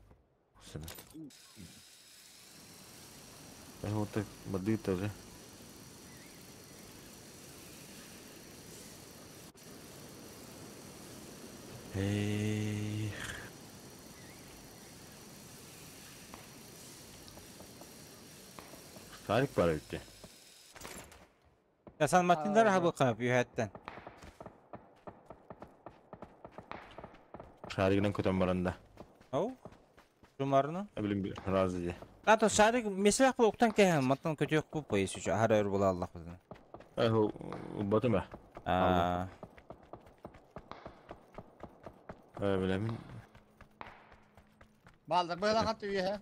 Вот так воды тоже. Эх. Шарик бар ведь. Ya San Martin'de rahat bakıp yuhatten. Шаригынан көтөн баранда. Ау. Жумарны. Билим разы же. Ато шарик mesela bu oktan kehem matan kötü yok bu payı şu har ör bula Allah bilir. Эх, батыма. Аа. Билемин. Балдар была кат үйе.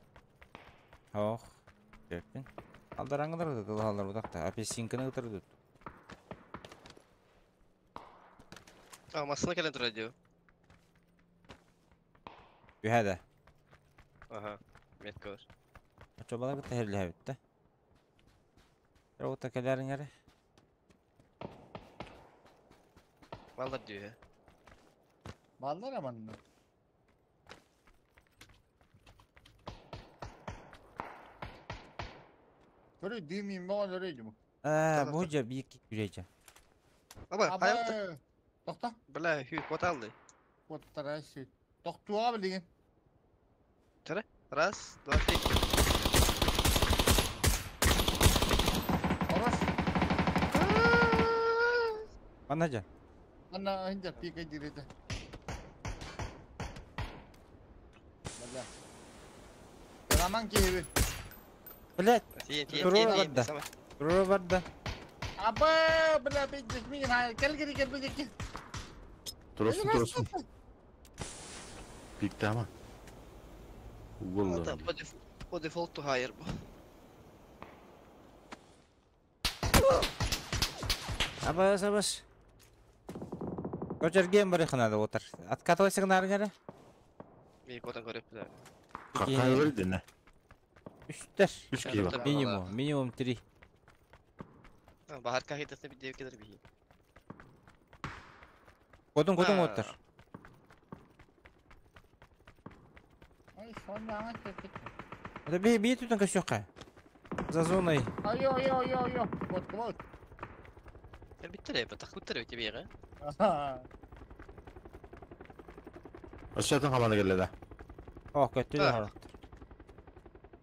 Ох. Көппин. Алдараңгыдар да алар будакта. Апельсинканы ытырды. А, масына кэлэн турар дио. Юхада. Ага, метка бар. Ачо бала бит херле битте. Рота келериңер. Баллар дүйе. Баллар аманна. Көрө димин маған өрейді bu. Аа, бу же бик күрәҗә. Аба, Аба, хайапты. Тоқта. Бля, хүй коталды. Коттара şey. Тоқтуға білеген. Тәрі. Раз, два, три. Хорош. Ана же. Ана инде пика дирете. Бля. Раман кейбі. Блядь. Тиен, тиен, Турура тиен, тиен. барда. Самай. Турура барда. Аба, бля, бейджек мин хай. Кел кери кел бейджек. Турасın турасın. Pikti ama. Vallahi. По деф- По дефолту хайер бу. Абас, абас. Көчөргөн бар ханада отыр. Откатывайсың наргара? Мен котан көрөп бля. Какая verdi ne? Үстер. Үч киһи бар. Минимум, минимум 3. Бахар кахитасына bir девкелер бихи. Кодун кодун отыр. Ай, сонда аңа кеттик. Это би би түтін көсөккө. За зоной. Ай, ой, ой, ой, ой. Вот, вот. Биттер эбе, так биттер өте бейге. Аха. Aşağıdan kamanda geldi de. О, көттү да.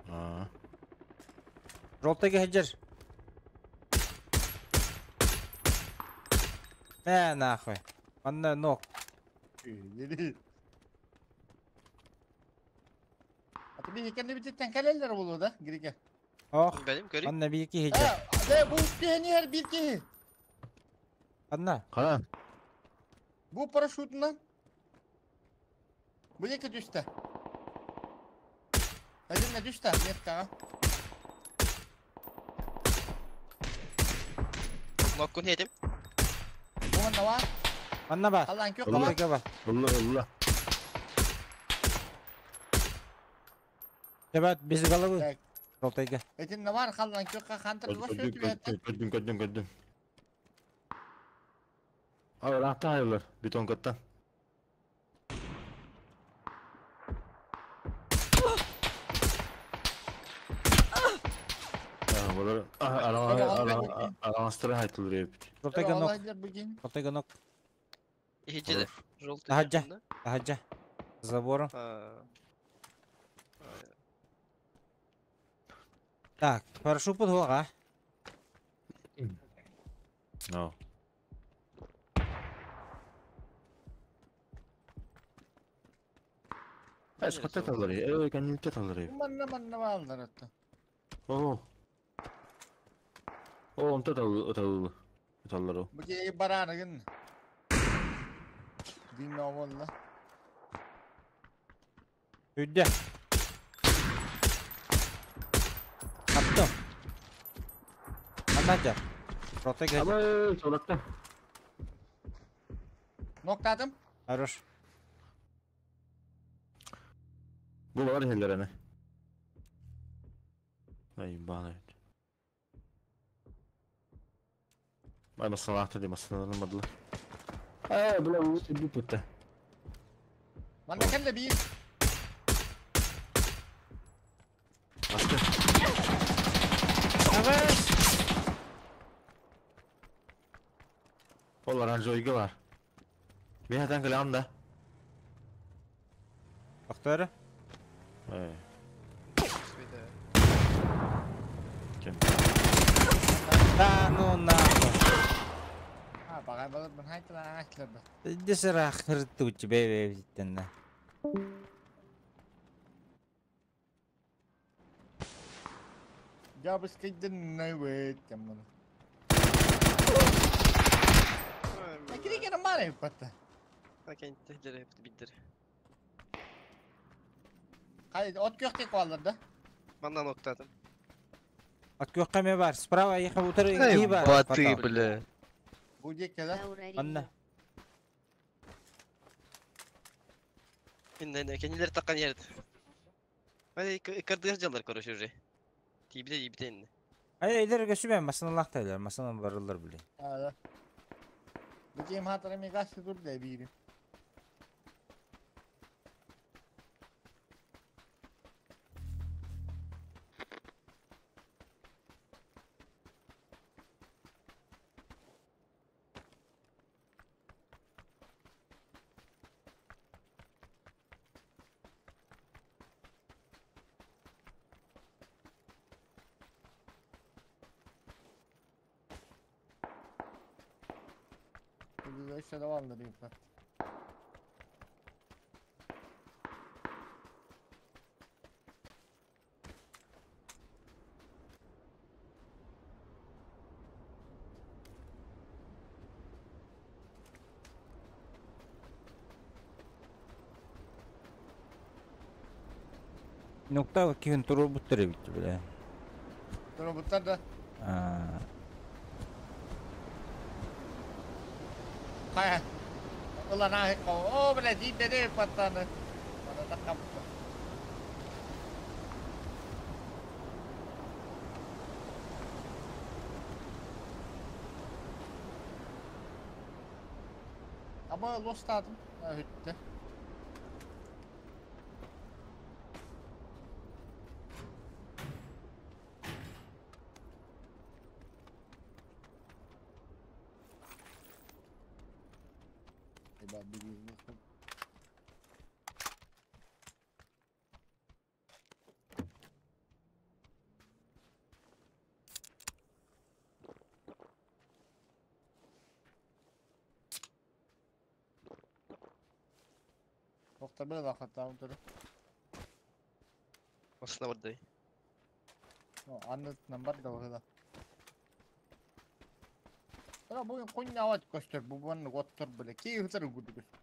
Аа. Жолтайга хеджер. Мә нахуй. Манна нок. Yedi. Аты bir hikemde bir tek kaleler bulu da Grike. Ох. Benim көрейін. Манна би ки хеджер. Ha, de bu her bir ki. Анна. Kalan. Bu paraşütünden. Bu yeke düştü. Hadi ne düştü? Net ka. Ноккун хетим. Bu ne var? Манна бар. Allah'ın kök Allah. var. Жолтайга бар. Allah Allah. Ребят, без головы. Так. Жолтайга. Etin ne var? Allah'ın kök kantar var Gördüm şu bir gördüm gördüm gördüm. Abi rahat hayırlar. Beton kattan. Bunlar aranastıra haytılır hep. Жолтайга нок. bugün. Жолтайга нок. Хеджеде. Желтый. Ахаджа. Ахаджа. За забором. Так, парашют подгола. No. Eş katta alır. Evet kendini tet alır. Manna manna varlar hatta. Oo. Oo onta da alır. Alır o. Bu ki barana gün. Dinle valla. Үдде. Аптым. Анна жар. Жолтайга. Ama solakta. Noktadım. Хорош. Bu var hellerine. Ay bana. Ay masalahtı di masalanamadılar. Ay bu bu bu putta. Manna kelle bir. Başka. Абас. Ol oranjoyga var. Bir hatan kılam da. Актары. Ay. Kim? Да ну нахуй. Ha bagay balık ben haytla haytla. Десера хыртуч бебе биттен. Ya biz kıydın ne vet kamını. Kiri kere mare patta. Кентелер hep биддер. Hayır ot kökte kovalar Манна ноктадым. От көккеме бар. Справа ехал утыр Эй, и бар. баты, бля. Bu yeke Анна. Инне кенилер таккан ерд. Ай, кырдыгыр жалдар короче уже. Тибде тибде инне. Ай, эдер көсүмө масаналак тайлар, масанан барылар биле. Ha. Бу хатара мегасы dur da biri. Өссө да баллар yıprat. Nokta kimin turur bitti bile. Robotlar da. Аа. Хая. Ulan ha о, блядь, иде пацаны. Bana da kaptı. Ama lost aldım. Ha, hüttü. Ben bir yüzüne Тоқтар бір лақаттағым түрі. Осына барды. Аннытынан бар да бағыда. Бірақ бүгін қойын ауат көстөр, бұл бұны оттыр біле. Кей ұтыр күді көстөр.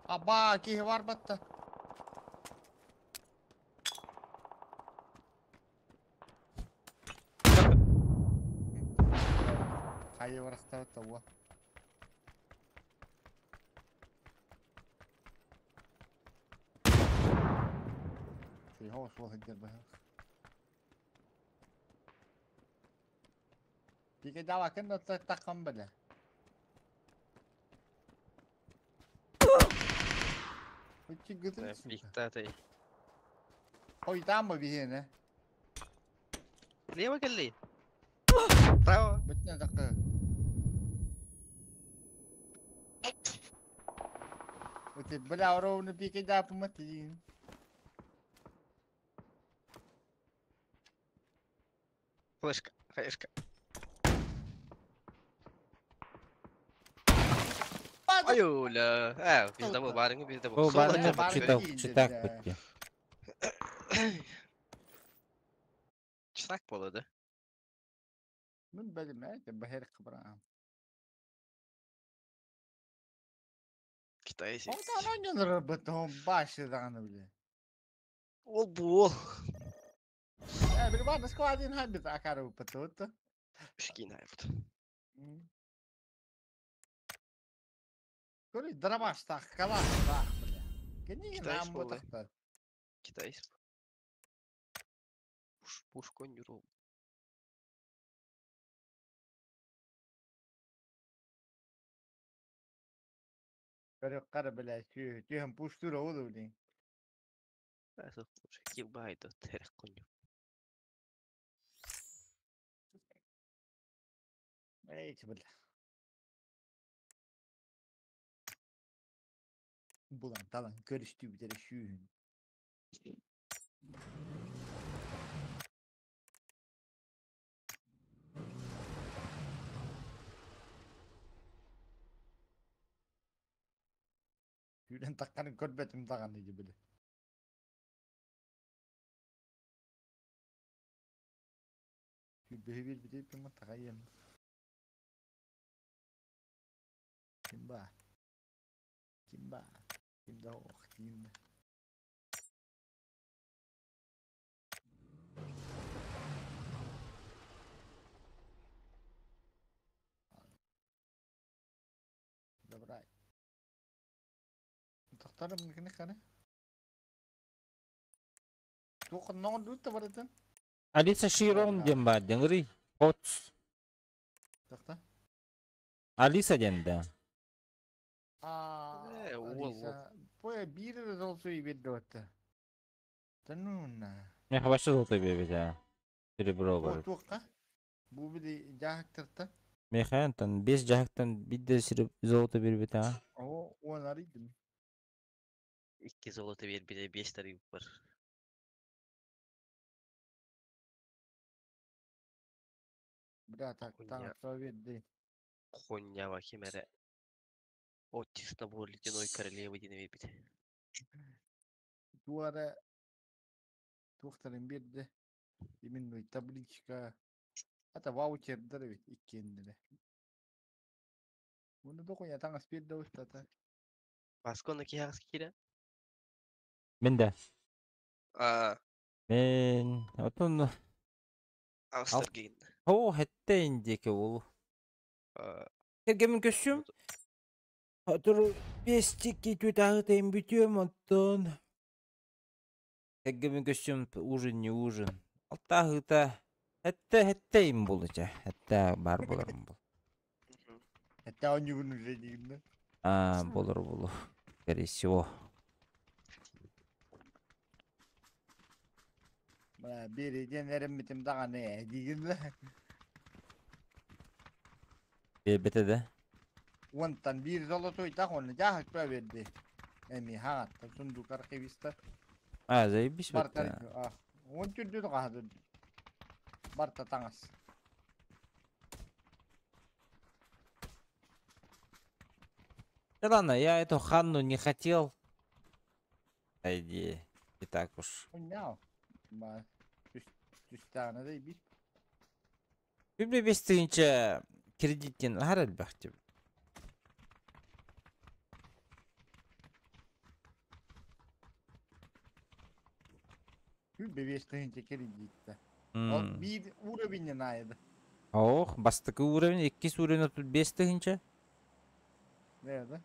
Аба, киһи бар батта. Хайы барахта тауа. Шуй хоо суол хыджар баха. Пике дава кын да таққан біле. Учи гытыр сука. Биктатай. Ой, там бы бихене. Лево келли. Право. Бүтүн такы. Өте бля ровно пике дапы маты. Флешка, хаешка. Аюля. А, пизда был, барыҥы пизда был. О, барыҥы барыҥы читак, киинде, читак бля. бітті. Читак болады. Мен білмей, бахер қыбырам. Китай Ондан ойнаныр бітім башы дағаны біле. Ол бұл. Э, бір баны складин хабит акары бітті. Шкин хайбыт. Көрі дробаш тақ, калаш тақ, біле. Кені Китай нам болды. бұтақты. Китай. Пуш, пуш конь рол. Көрі қары біле, түйін пуш тура олы біле. Әсі пуш килбайды терек конь. Эй, біле. Булан талан көрүштү битере шүүһүн. Сүүрэн такканын көрбөтүм даган диги биле. Бэбир битеп юм тагайым. Ким ба? Ким ба? Ким да ох, ким. Забрать. Тохтарым кини каны. Туох онноҕор дуутта барытын? Алиса Широн диэн баар диҥри. Отс. Тохта. Алиса диэн да. А, Э, уол, уол. Алиса. Бу биир эрэ золотой биэрдэ батта. Да ну на. Меха вообще золотой биэрбит аа. Серебро Бу бар. туохха? Бу били дьаһыктарта. Меха антон бес дьаһыктан бидде золото биэрбит аа. О, он арыйдым. Икки золото биэрбитэ, биэс тарыып бар. Бля, так, Хуйня. там совет Хуйня ким эрэ. Оттис набор ледяной королевы диэн биэрбит. Туара туохтарын биэрдэ. Именной табличка. Ата ваучердер эбит иккиэннэрэ. Уну дохуя таҥас биэрдэ устата. Баскона киһи киирэ. Мин да. Аа, Мен отон Австар гин. О, хэтте индике ол. Аа, Кергемин көссүм. Отур бестики түтагы бүтүөм оттон. Кергемин көссүм ужин не ужин. Алтаһыта хэтте хэтте им болуча. Хэтте бар боларым бол. Это он югун уже дигинде. А, болор болу. Скорее всего. Бля, биэриден эреммитим даҕаны дигинде. Бете да. Уонтан биир золотой так он дьаһык берди. Эми хаҕатта сундук архивиста. А, заебись Барта бетте. а, он түрдү хаһады. Барта таҥас. Да ладно, я эту Ханну не хотел. По идее, не так уж. Хуйня. Ма түстаана да бир. Библия бес тыһыынча кредиттен хар элбэх деп. Күн бебес тыһыынча кредитте. Ол биир уровень наайда. Ох, бастакы уровень, иккис уровень тут бес тыһыынча. Не да?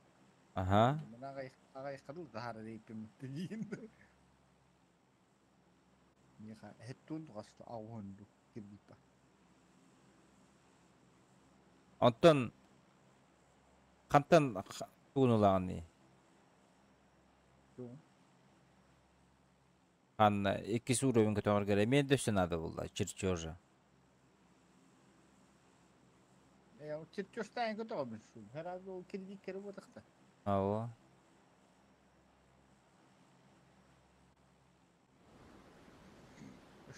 Ага. Мен агай агай кадыл дахара дейпим дигин. Миха хеттун гаста агонду кредитта. Онтон хантан туунулааны. Туу. Ханна иккис уровень көтөөр келе. Мен дөссө надо булла, чертежа. Э, чертежтан көтөгөмүн шу. Herhalde ол кредит керек болдукта. Ау.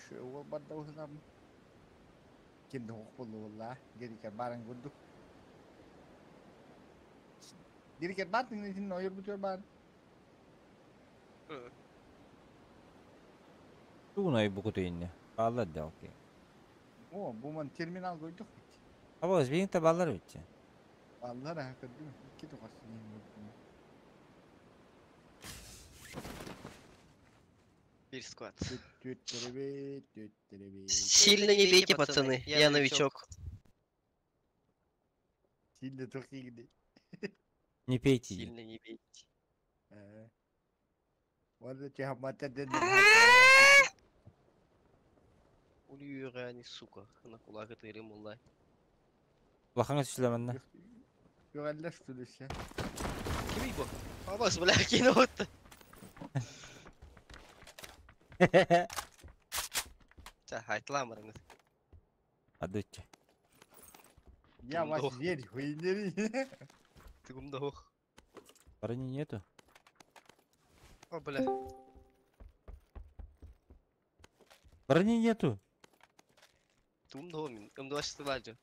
Шу ол барда уһунам. Кимде хок болду болла. Герикер баран көрдүк. Герикер бар тиңнесин ойор бүтөр бар. Туунай букутуйнне. Алла далки. О, бу ман терминал койдук бит. Абыз бейин табалар бит. Алла рахат көрдүм. Икки тухасы дейм. Бир склад. Түт түт Сильно не бейте, пацаны, я новичок. Сильно тухигди. Не пейте. Сильно не бейте. Валда чахмата ден. Улюрани, сука, на кулак это ремулла. Лахаңа сүләмәнне. Югаллаш түлүшә. Ким бу? Абас, бля, кино отты. Ча, айтламырыңыз. Адычы. Я вас верь, хуйнери. Ты гумдох. Брони нету. О, бля. Брони нету. Тумдо мин. Умдош сыладжы.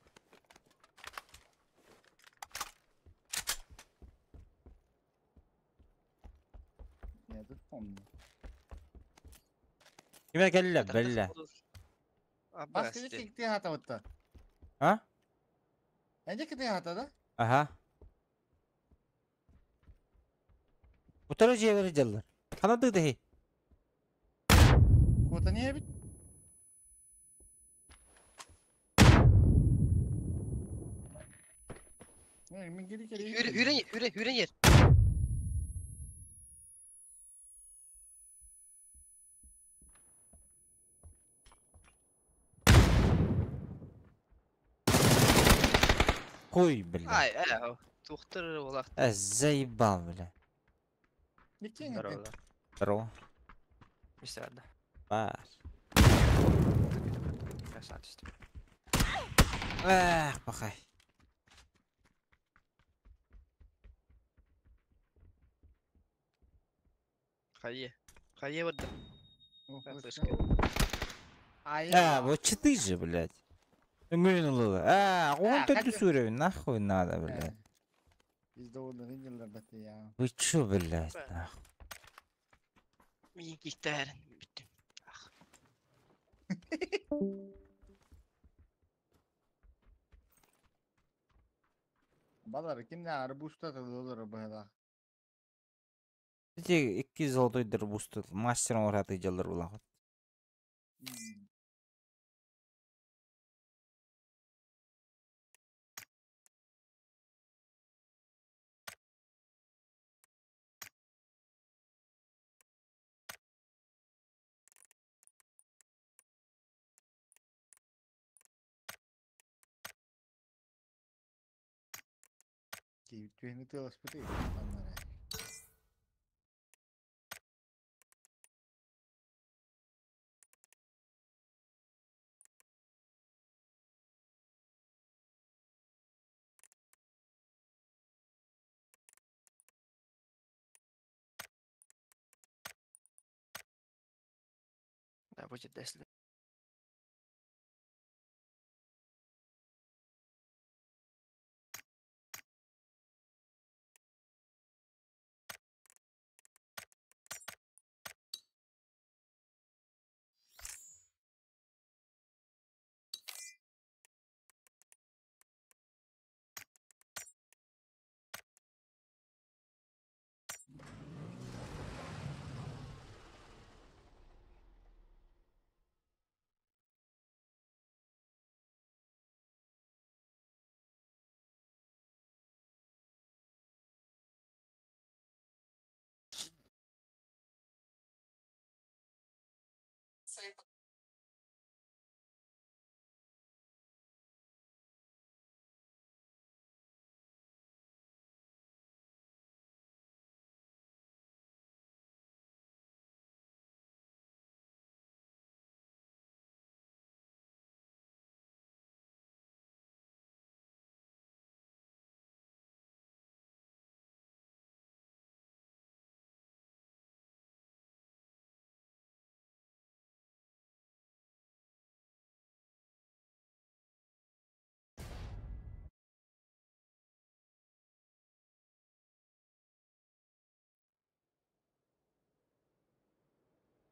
Я тут помню. Киме келле, белле. Баска кикти хата отта. А? Эне кити хата да? Ага. Утара жебери жаллар. Канады дехи. Кота не бит? Мен кири кири. Хүрен, хүрен, хүрен ер. Хуй, бля. Ай, э, тухтыр олақ. Э, заебал, бля. Здорово. Здорово. Мистер Арда. Бар. Красавчик. Эх, пахай. Хайе. Хайе вот да. Флешка. А, вот читы же, блядь. А, он тут уровень, нахуй надо, блядь. Вы чё, блядь, нахуй? Мин киттәрін бүттім. Балар кимне арбуста тылылыр быһыла. Эти икки золотой дырбусты мастером ураты жаллар була. Түһүнү тыласпыты. Да, будет если.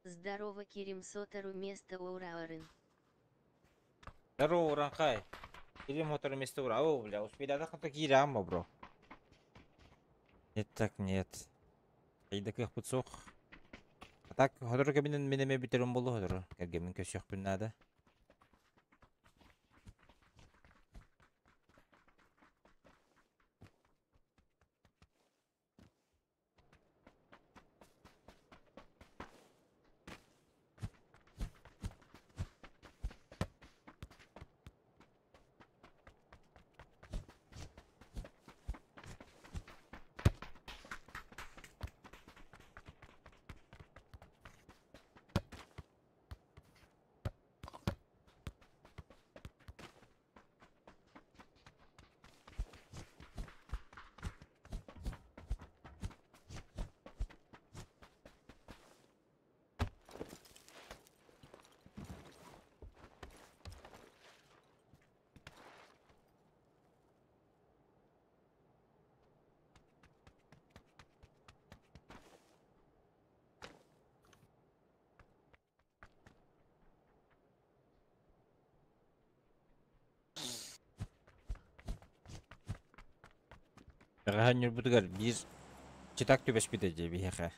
Здорово, Кирим Сотору место Ураарын. Здорово, Уранхай. Кирим Сотору место Ура. О, бля, успели атаку Кирама, бро. Нет, так нет. Айда кых путсох. А так, хотору кабинен менеме битерим болу хотору. Кергемин көсөх күн надо. Бәҕэһээ бир читак түбэспит эдьэ биһиэхэ.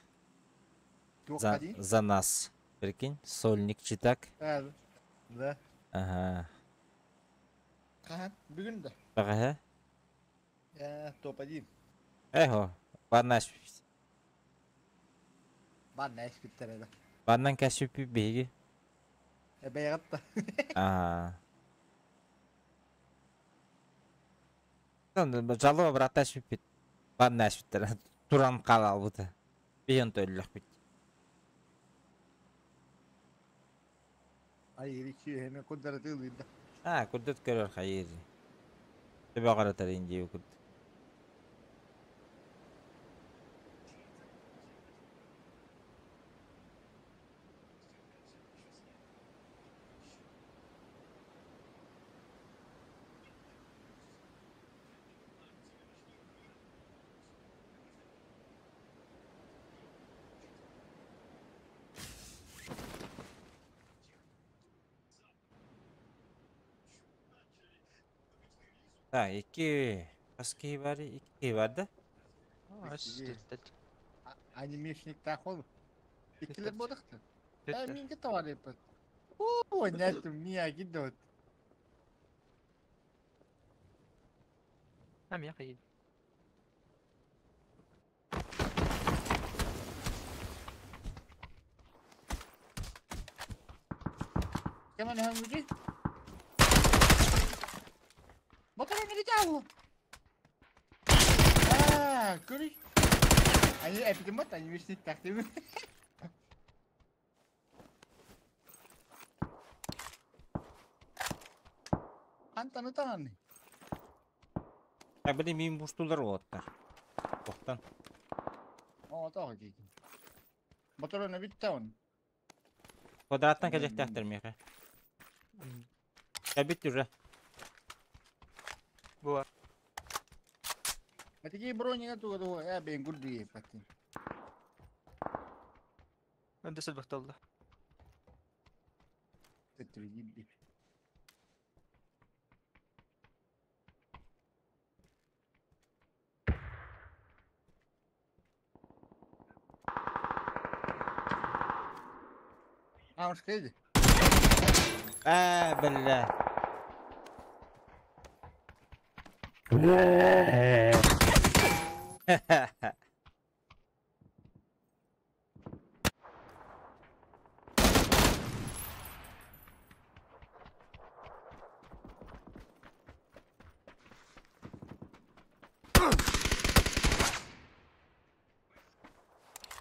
За, за нас. Прикинь, сольник читак. Да. Ага. Хаһан бүгүн да. Бәҕэһээ? Топ-1. Эхо, баннаш. Банна эспиттер эдэ. Баннан кәсүппү биһиги. Эбэйгатта. Аа. Жалоба брата сүппүт. Банна сүттер. Туран қалалбыты. Биһин төллөхпүт. Ай, ичи эме куддара тылыйда. А, курдут көрөр хайыр. Төбө каратар инди курд. Так, iki Kaski var, iki vardı. Анимешник тахол. Иккилер бодықты. Ә, минге товар епет. О, нәтім, мия гидот. Ам я қайын. Кеман хәмүди? Мотор не жау. А, көрүш. Ани эпидемот анимешник тахтым. Антаны таны. А, блин, мин буштулар оттар. Тоқтан. О, тағы дейін. Мотор не битте он. Квадраттан кәжектәхтер меха. Я бит уже. Буа. Матики бронига туга туга, я бен гурду епаттин. Önde сөлбөктөлдө. Төттүрү А, уж кеди. А, бля.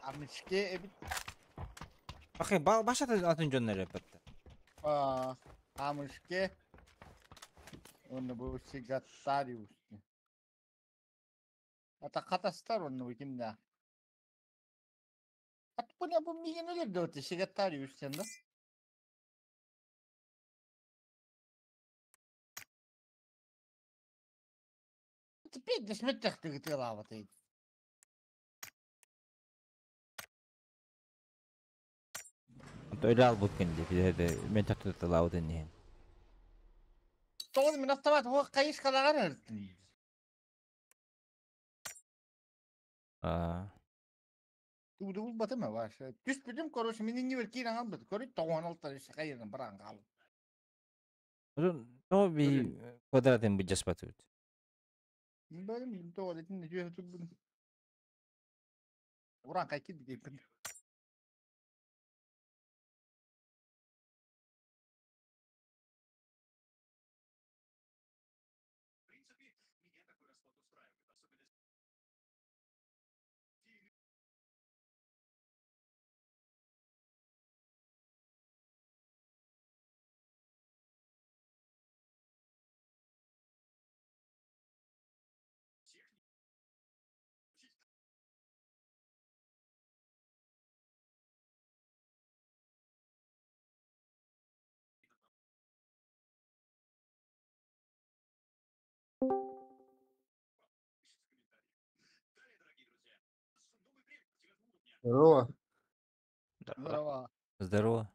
Амышке эбит. Bakayım, başlat atın gönderip etti. А, амышке. Оны бу сигаттариус. Ата катастар оны бу кимде? Ат бу не бу миген өлер дөтө сигаттариус сенде. Теперь десметтехти гытылаваты. Öyle al bu kendi. Bir de men tatlı lavudun nihin. Тоғыз мен автомат о кайыш калаган Аа. Туду батыма ваш. Түс бүтүм короче мен не бер киран албыт. Көрү тогон алтар иш кайырдан баран калып. Uzun то би квадратын bu jaspat. Бәрім тоғыз не жүйе тут. Уран кай кид деп. Здорово. Здорово. Здорово.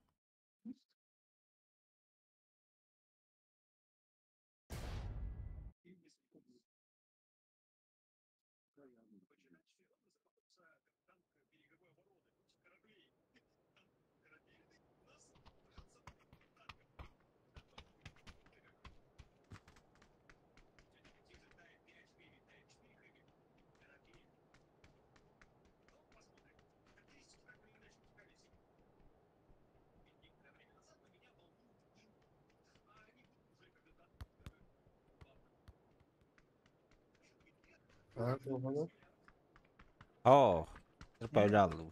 О, появлялся.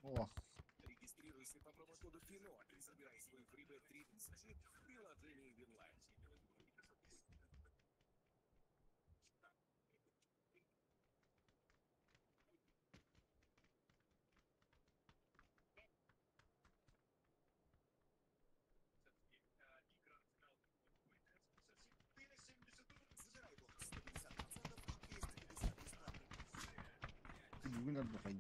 О. Бүгүн отдыхай.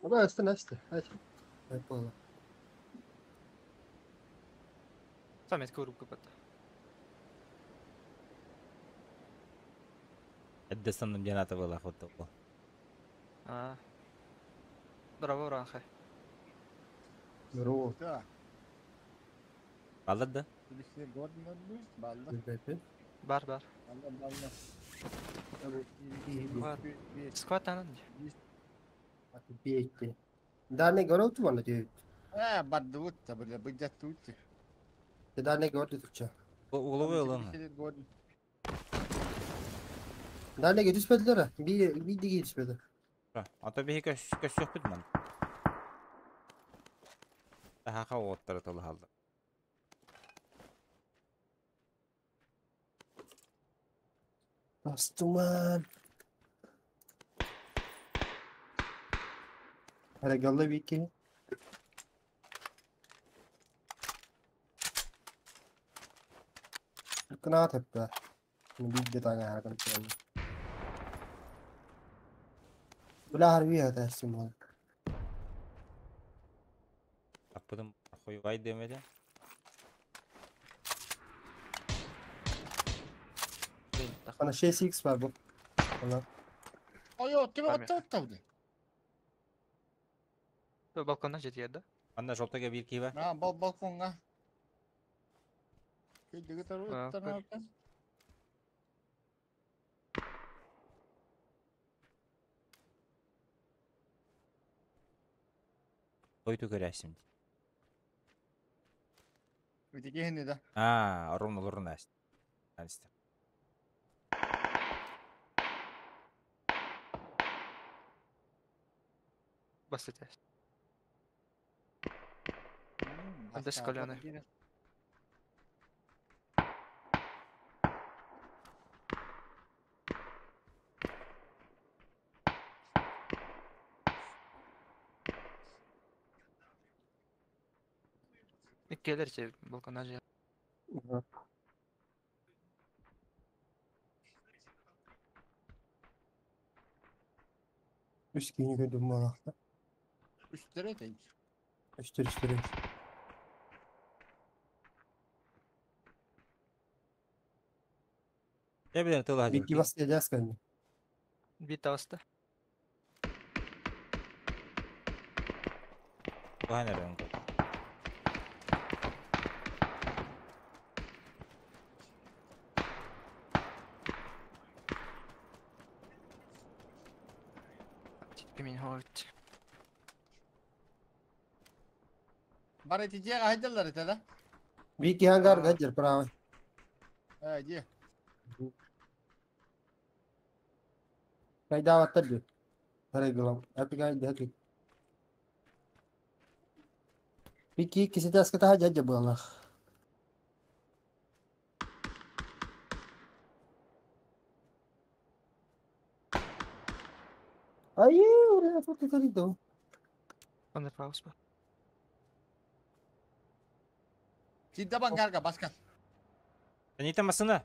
Ama açtın açtı. Aç. Ayıp oldu. Samet korupka бата. Эддесанным дианата была хотел. А. Браво, Ранхай. Здорово. Да. Баллад да? Балла. Бар, бар. Балла, балла. Бар. Скват анан. Бейти. Дане görüntü bana diyor. Э, бардыбыт да бile быдьаттыбыт. Дане gördü Türkçe. Угловой ылын. Дане yetişmediler ha. Bir de yetişmedi. Ата биһи көссөхпүт ман. Таха оттары тылы халды. Астуман. Hele galla bir iki. Kına tepe. Bir de tane her kan Bula harbi ya dersim ol. Аппытым хуйвай демеде. Bana şey 6 var bu. Ona. Ой, тебе оттавды. Балконнан жети да? Анда жолтага бир киба. На, бал балконга. Көйдөгө тарып. Той көрәсим. Өтегенде да. А, ровно лурна. Аста. Басты. Анда скаляны. Келер балконнан же. Üç kini gördüm bu alakta. Үстөрө дейт. Üstür üstür. Я билен тылы Bir iki bas diyeceğiz kendini. Bir тавыста. Баханер Kimin hoit. Бар эти же айдалар это да? Bir iki hangar gajer prava. Э, же. Kayda vattı. Hare gulam. Happy guy dehki. Bir iki kisi de askata hajaja bu Allah. Ay, oraya foto dito. Анда пауза. Сидда бангарга баскан. Анита масына.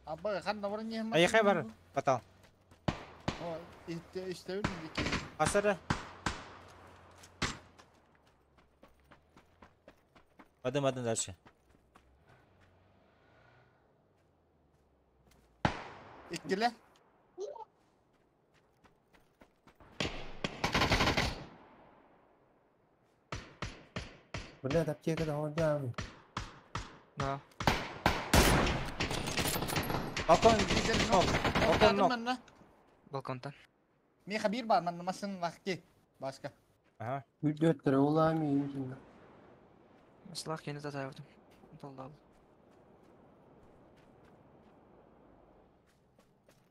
Аба хан баран ем. Айхай бар, батал. О, итте истебин дики. Асара. Адым адым дальше. Иккиле. Блядь, аптека да он Да. Балкон, нок. Балкон нок. Балконтан. Ми хабир бар, мен масын лахки. Башка. Ага. Үдеттер улами инжин. Слах кені татайбытым. Долдал.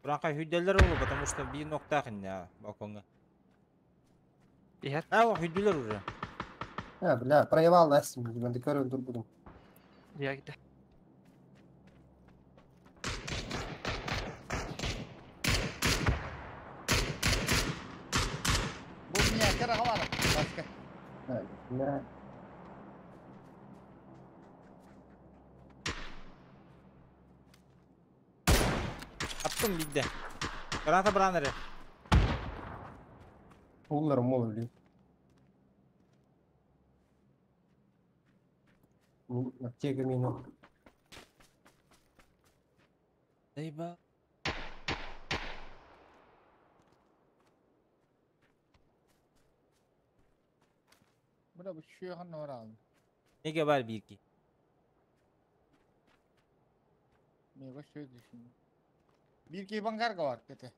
Буранка хүдделер oldu, потому что bir nokta ya balkonga. Ихер. А, о, хүдделер уже. А, бля, проебал нас, мен декорын турбудум. Я гиде. Бу мия кара бар. Башка. Бля. Attım bildi. Granata branları. Улар мол, блин. Аптека мину. Дейба. Бля, бу шуя хан орал. Неге бар bir iki. Ми бу шуя düşün. Bir ki bangar var kete.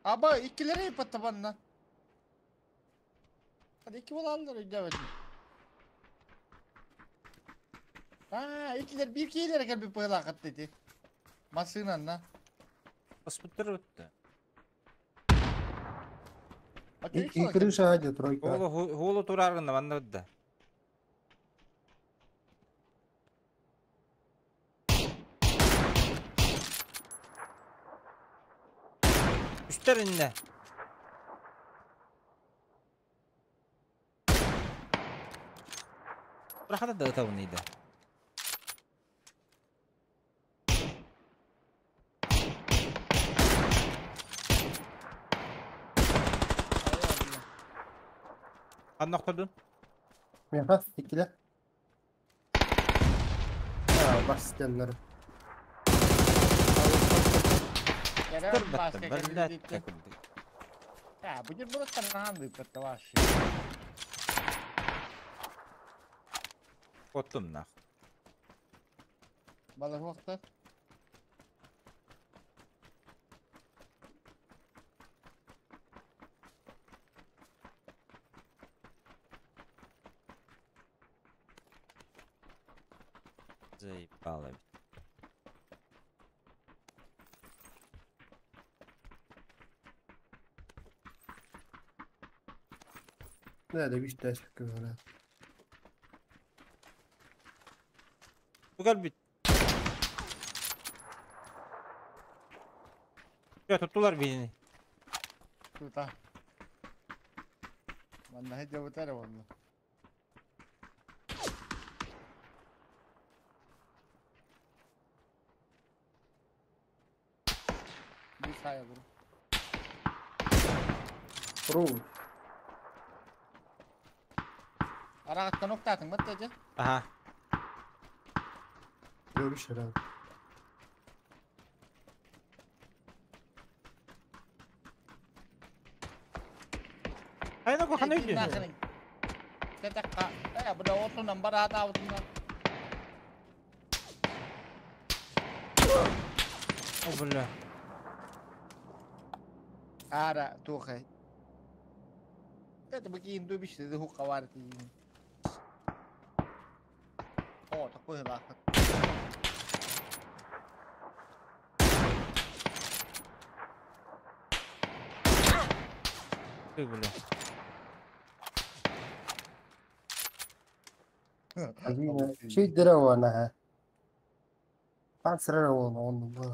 Аба иккилери паттабанна. Hadi iki bol aldılar ödemedin. А, иккилер bir кийлер кел bir пыла dedi. Masınanna. Баспыттыр өтті. И крыша ади тройка. Холу холу тураргында манда өтті. Үстер инне. Рахата да табын иде. Хан ноқтырдың? Меха, иккиле. А, бастеннер. Үстер баттым, бір Ya bu bir burası lan патта ваш. Оттым нах. Бала вакыты. Заебало. Да, да, видишь, дальше говорят. Bu bit. Ya tuttular birini. Tuta. Vallahi cevap vallahi. Bir sahaya vur. Ру. Арағаттан оқтатың ба тәже? Аха. Görüş herhalde. Айна қана үйде. Тәтәққа. Ә, бұда отынан бар ата отынан. О, бля. Ара, тухай. Это бакин дубиште, ху қаварты. О, такой лахат. Ты, бля. Şey дырава на. Пансрара он был.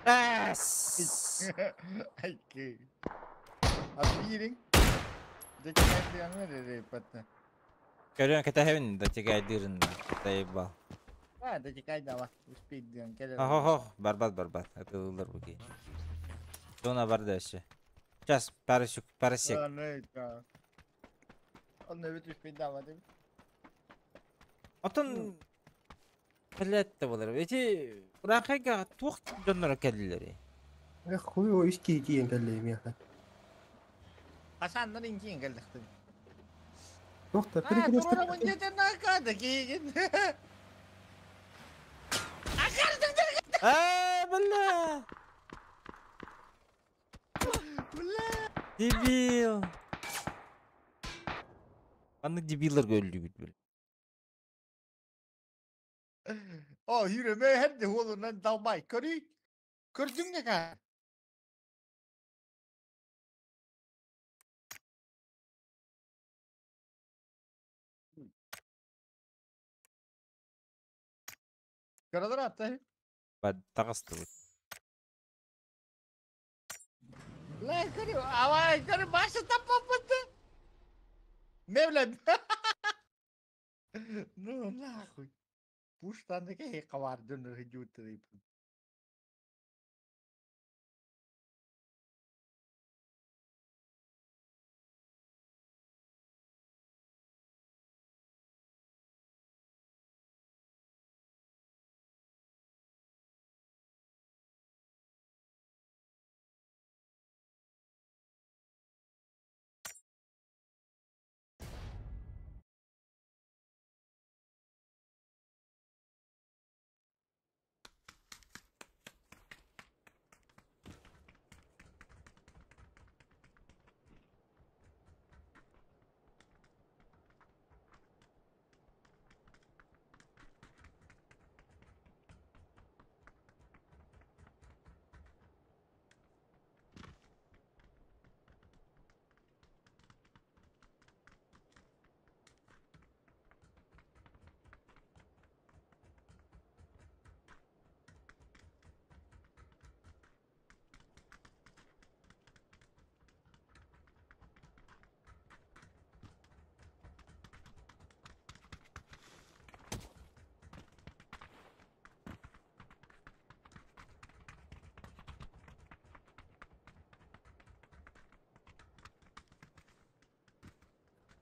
Ай, Абирин. Деккайты патта. Көрөн кэтэһэбин да тигайдыырын да. Заебал. А, да тикай дава. Успей дыан келер. Хо-хо, барбат барбат. Атылылар бу киһи. Зона барда өссө. Сейчас, пару сек, пару сек. Онно бит успей дава деп. Отон блядь да болар. Эти Урахайга туох дьонноро кэллилэри? Эх, хуй о үс киһи тиийэн кэллэ миэхэ. Хасаннар инкин келдихтин. Туох да А, перекресток. тура мындете накада кийин. А, бля! Дебил! Маннык дебиллер өлдүбүт бил. О, yürüme hadi oğlundan dalmay. Körü. Gördün ne kadar? Karalar attı. Бад таҕыстыбыт. La körü. Ava körü başı tapapatı. Mevlem. Ну нахуй. Пуштан ke kavar dönür hücutları.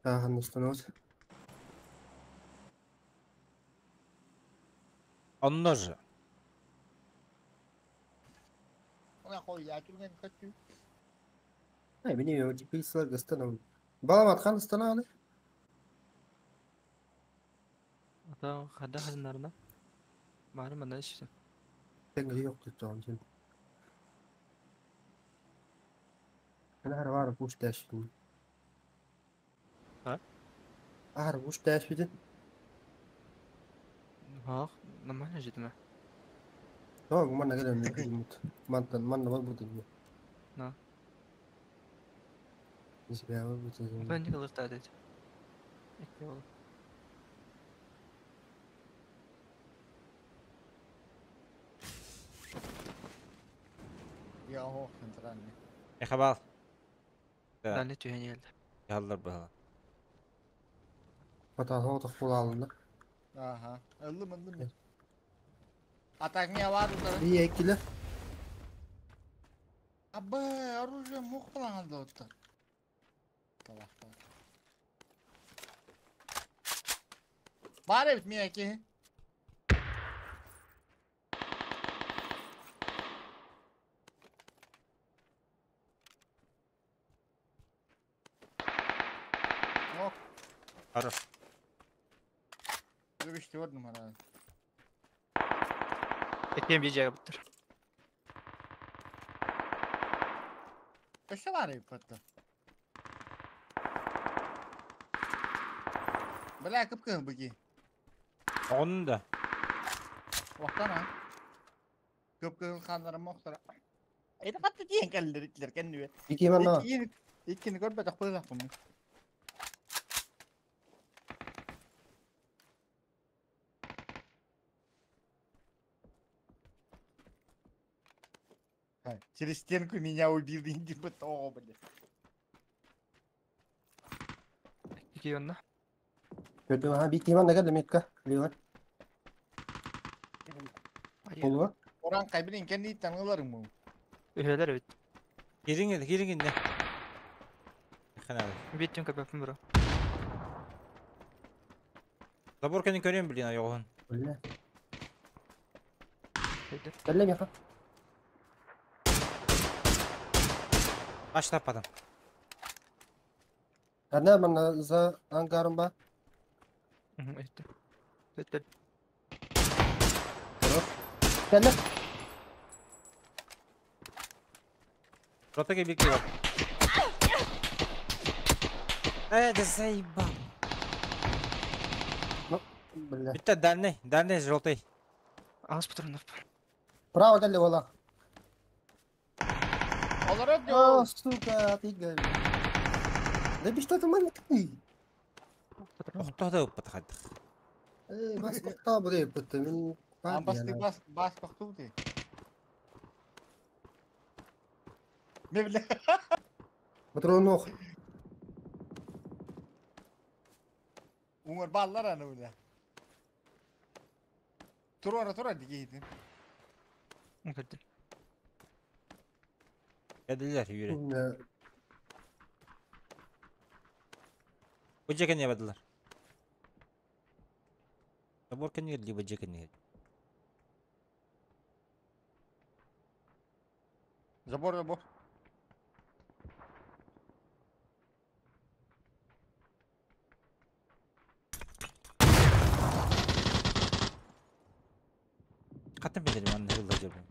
Ханныстанабыт. Онно же. Ona koy ya türgen kötü. Ай, бини писалар гыстанам. Балам атхан ыстана аны. Ата хада хазынарына. Бары манда ішті. Тенгри yok деп туган сен. Ана бар буш дәшбин. А? Ар буш дәшбин. Ах, нормально житиме. О, манна келем мут. Мантан манна бар бутын. На. Нисбә бар бутын. Ben ne kadar da dedi. Ekle oğlum. Ya oh kontrani. Эхабал. Ben de tüyen geldi. Яллар баһа. Батан хоғ кулалында. Aha. Ыллым ыллым. Атак не var burada. Би экиле. Абы, оружие мух falan aldı оттан. Бар эбит мияки. Ок, Хорош. 3-4 numara. Ekleyen bir cevaptır. Өссө бар эбит батта. Бля, кып кыл быги. Онун да. Вақтан а. Кып кыл ханлары мохтара. Эти катты тиен кэллер итлер кеннүе. Ики манна. Иккини көрбөтөх быылаппын. Через стенку меня убил, иди бы то, блядь. İki yönde. Көрдүм аха бик киман нагар метка. Левар. Болуа. Оран кайбин кенди таныларым бу. Үһөлөр эбит. Кириң кириң инде. Ханалы. Биттим көпөппүн бро. Забор кенин көрөм блин айогун. Бля. Кэллэ меха. Аш таппадым. Ана мана за ангарым ба. Өттү. Өттү. Кэллэ. Рота бир бар. Э, да заебал. Ну, бля. Битте дальний, дальний желтый. Аас патронов бар. Право кэллэ бола. Олорот О, сука, ты говно. Да без что ты маленький. Охтода уппат хаддых. Э, бас тоқтаа бұдай бітті. Мен Амбасты бас бас тоқту ти. Ме бля. Патрон ох. Уңар баллар аны бля. Тура тура дигейдин. Көрдүм. Кәдилер yürü. Бу жеке не бадылар. Забор кенер либо жеке не. Забор забор. Каттан билер манны хылла жебе.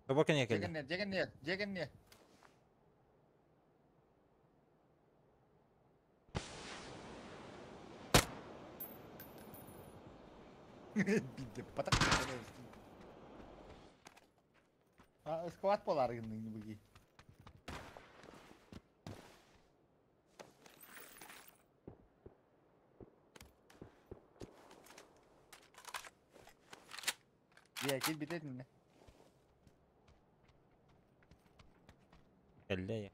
Забор кенер келди. Жеген не, жеген не, жеген не. Бидде патак. А, скват болар гынның буги. Я кел битетин. Келди.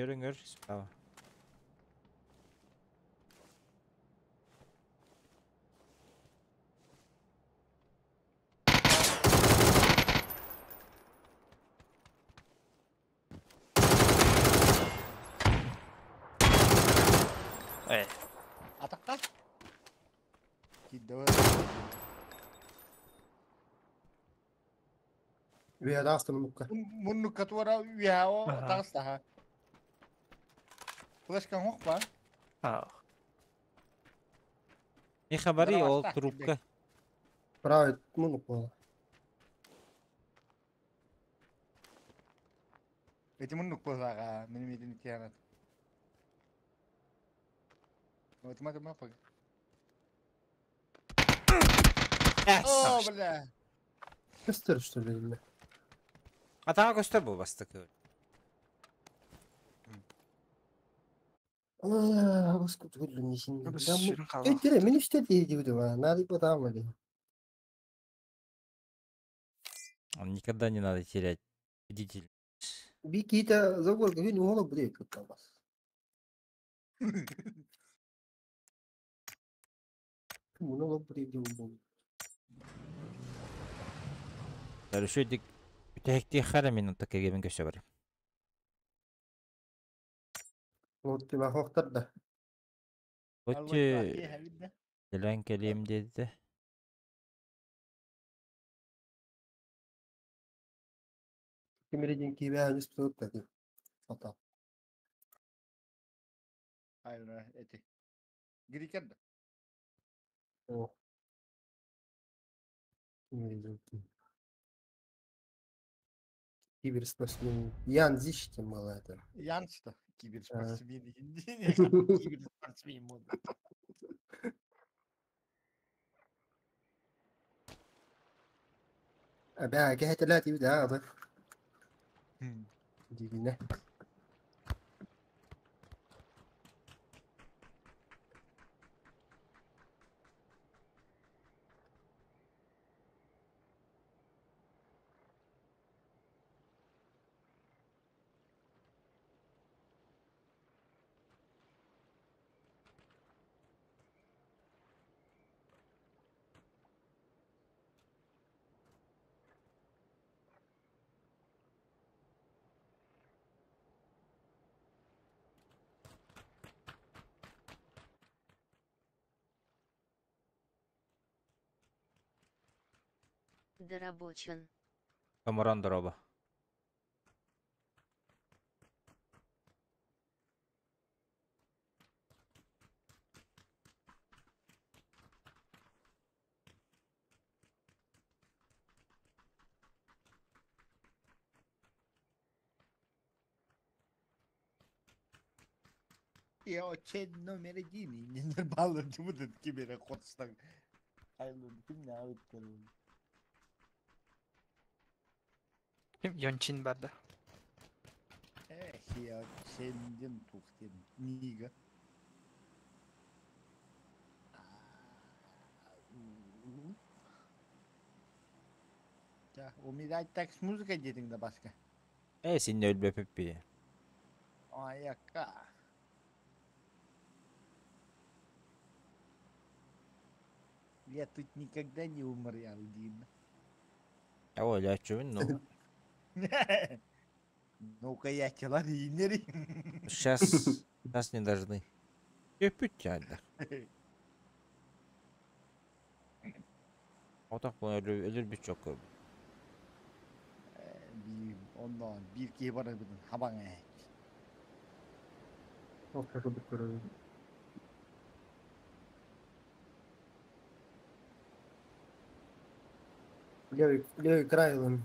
Görün справа. Э. Атаққа. Кидді. Вия дастым мукка. Муннукка туара вияо тағыстаха. Флешкаң хоқ ба? Ах. Не хабари ол трубка. Право, мунук бола. Эти муннук болаға, менің еден тиянат. Отма ма паг. О, бля. Көстөр, что ли, бля. Атаға көстөр бұл бастық. Өттүрэ, мен үстэ дейди Надо потом или. Он никогда не надо терять бдительность. Бикита забор, говорю, не уголок будет как там вас. Монолог будет где он Хорошо, дик. Үтәхти хара минутта кегебин көсө бар. Вот ты махохтар да. Өте Делен келем деди. Кимеридин кибе анис туттады. Ата. Айра, эти. Грикен да. О. Кимеридин. Киберспортсмен. Ян Зищетин был это. Ян что? Киберспортсмен. Киберспортсмен модно. Абя, кэһэтэлээ тибит аа аты. Дигинэ. Дорабочен. Камаран дороба. Я чен номер один. Не баллы будут кибер хотстан. Айлын ким не алып Ким Йончин барды. Эх, я ченден тухтен. Нига. Ja, умирать так с музыкой дедің да баска. Э, син өлбөппи. Аяка. Я тут никогда не умрял, Дин. О, лячуын, ну. Ну-ка я тела ринери. Сейчас нас не должны. Өпүт жайда. Отақ бұл өлір бүт жоқ көп. Bir ondan bir ki var bunun haban Ол курдук көрөбүн. Левый, левый край ылын.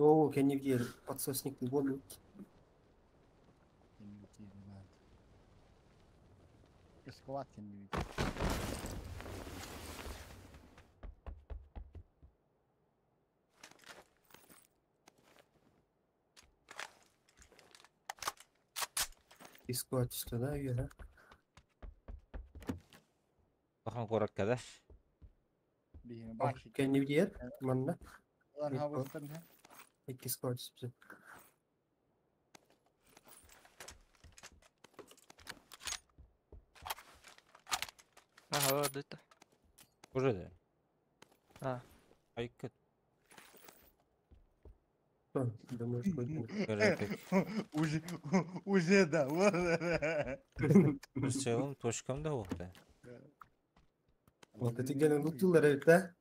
О, кеннигер подсосник болду. Скват кенни. Искать да, үйе, Бахан корак кадаш. Кеннигер, манна. Улар хабыстан ха. Икки скват түспү. Ага, это. Уже да. А. Айкыт. Думаешь, Уже, уже да. В целом, точкам да вот. Вот эти гены лутилар эбит да?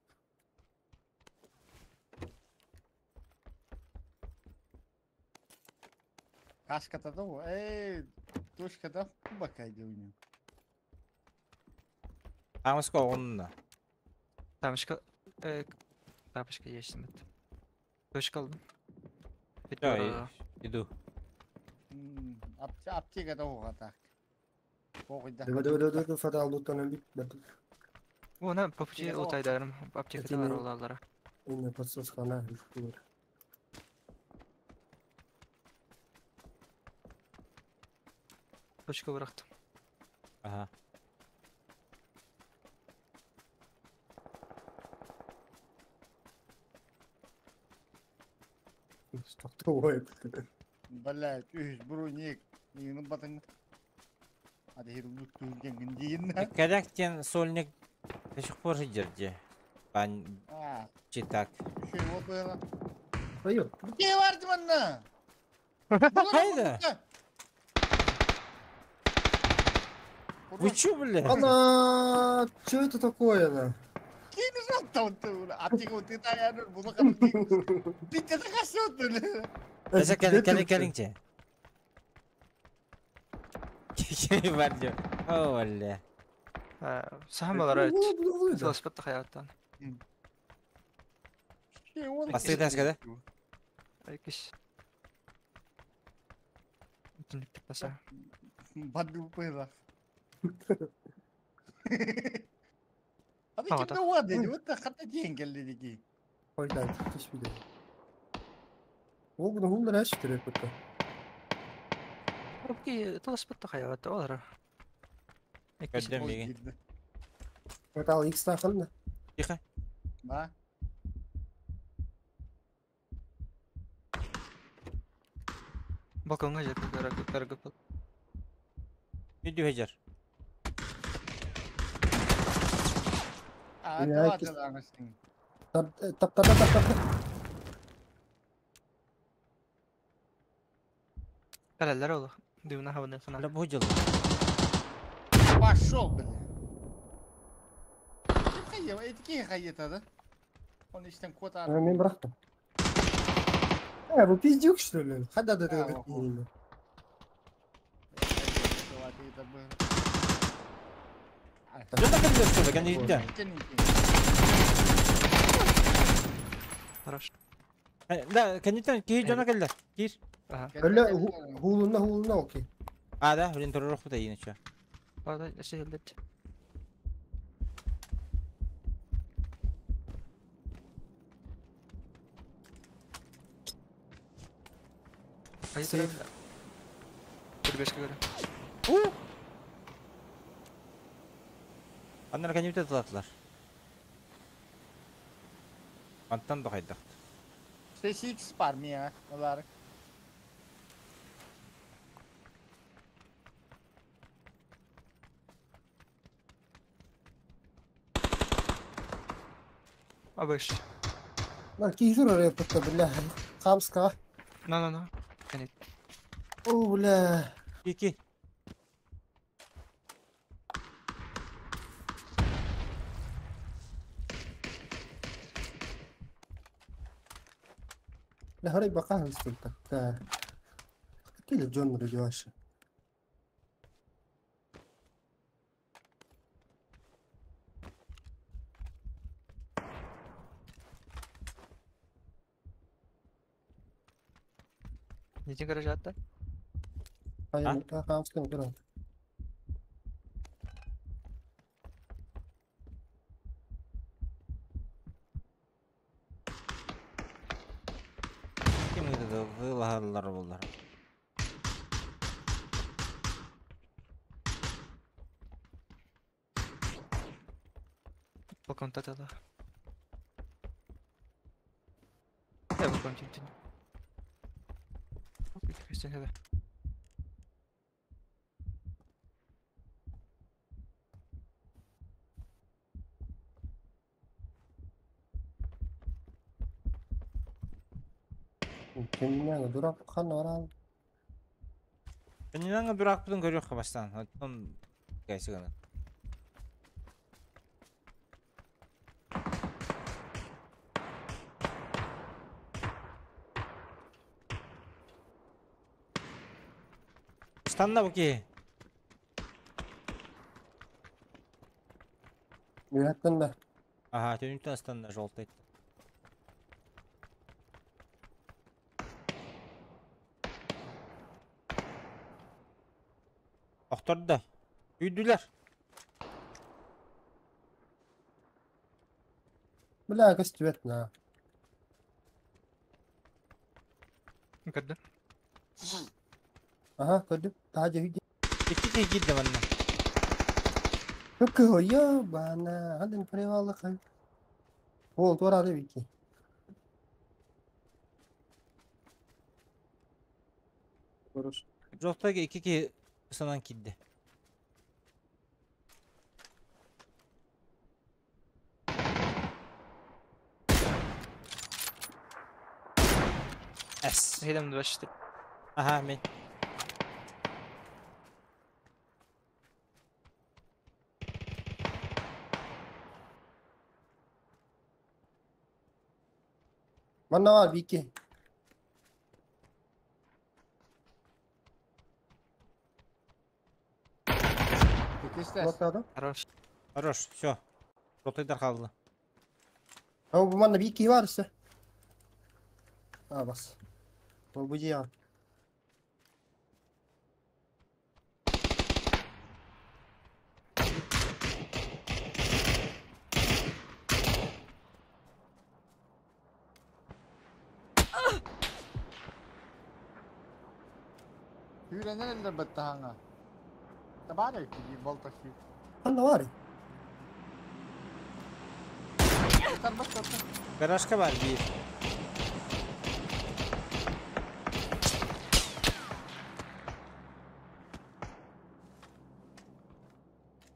Кашката да, эй, точка да, бакай у него. Амыско онна. Тамышка, тапочка есть это. Точка алдым. Да, иду. Аптека да оға так. Давай, давай, давай, давай, фата лутанан бит. Она по пути лутайдарым, аптекада бар олалара. Инне подсоскана. Точка bıraktım. Ага. Что Блять, үс броник. Нені батың. Ады хер лут туген дейін. Корректен сольник до сих пор ждете. Пан читак. Еще его было. Ой. Где барды манна? Хайда. Вы чё, бля? Она, что это такое, да? Аптека ты таяныр, бұны Битте қашып Әсә кәлиңче. Бар дьон. О, бля. Саһам балара Сыласпат да хаyattан. Бастыгы таска да? Иккис. Түнүктүк таса. Баду пыла. Hadi kimde var dedi. Bu da hatta engelledi ki. Oydan hiçbir de. Ол хуллар әш керек бітті. Ки тыласпат да хаyatta олар. Көддөм миген. Металл X тақылны. Тихо. Да. Балконга жер көргө. Үйдү хежер. Aa, tamam. Тап тап тап тап тап. Калалар олу. Дивна хабаны сана. Бля бу жыл. Пошел, бля. Kim hayır, etki hayır tadı. Onun içten kod А, Мен бұрақтым. Э, бұл пиздюк, что ли? Хада да Да, да. Жона кемдер что ли? Кәне Хорошо. Да, кәнеттен ки жона келдер. Кир. Өлі хулуна хулуна окей. А, да, блин, турурок бу да ине чё. Ада эшелдет. Сейф. Бешке көрө. Аннар кәнепте тылатылар. Анттан да кайдак. 6x var mı ya? Olarak. Абыш. Мына кейзір орай бітті, бля. Қамсқа. На на на. Кәнет. О, бля. Ки. Бля, хорай бақаһын стылтак. Киле Джон Рудиоша. Нече гаражатта? Хайыр, қамсқа көрін. Ким ыды вылахалар булар. Балкон татала. Я балкон тинтин. Кестен хебе. Кемнен дурап қан орал. Кәненен дурак бутын көрөк баштан. Оттон кайсы гана. Станна бу ки. Үйрәттің да. Ага, төнүктен станна жолтайт. Охторду. Үйдүлөр. Бля, көстүбет на. Көрдүм. Ага, көрдүм. Таа же үйде. Икки ки кирди манна. Көккө ё бана, хандын привалы кай. Ол туарады бики. Хорошо. Жолтайга икки ки санан кирди. Эс. Хедем башты. Ага, мен. Манна бар бики. Кистес. Хорош. Хорош, все. Ротайдар қалды. Ау, бу манна бир киһи бар өссө. А, бас. Ол бу дьиэҕэ. Hüyrenler eller battahanga. Табара ki болта хи. Ханна баар? Тар бас тар. Гаражка бар bir.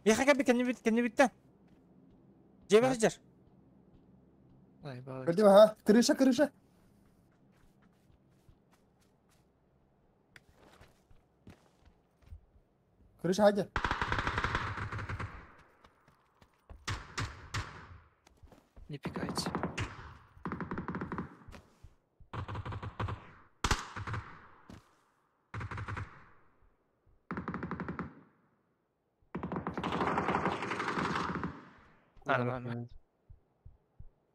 Меха кәбі кәнні бит, кәнні битті. Жебер жер. Ай, бал. Көрдүм ха. Крыша, крыша. Крыша hadi. Не пикайте. А, нормально.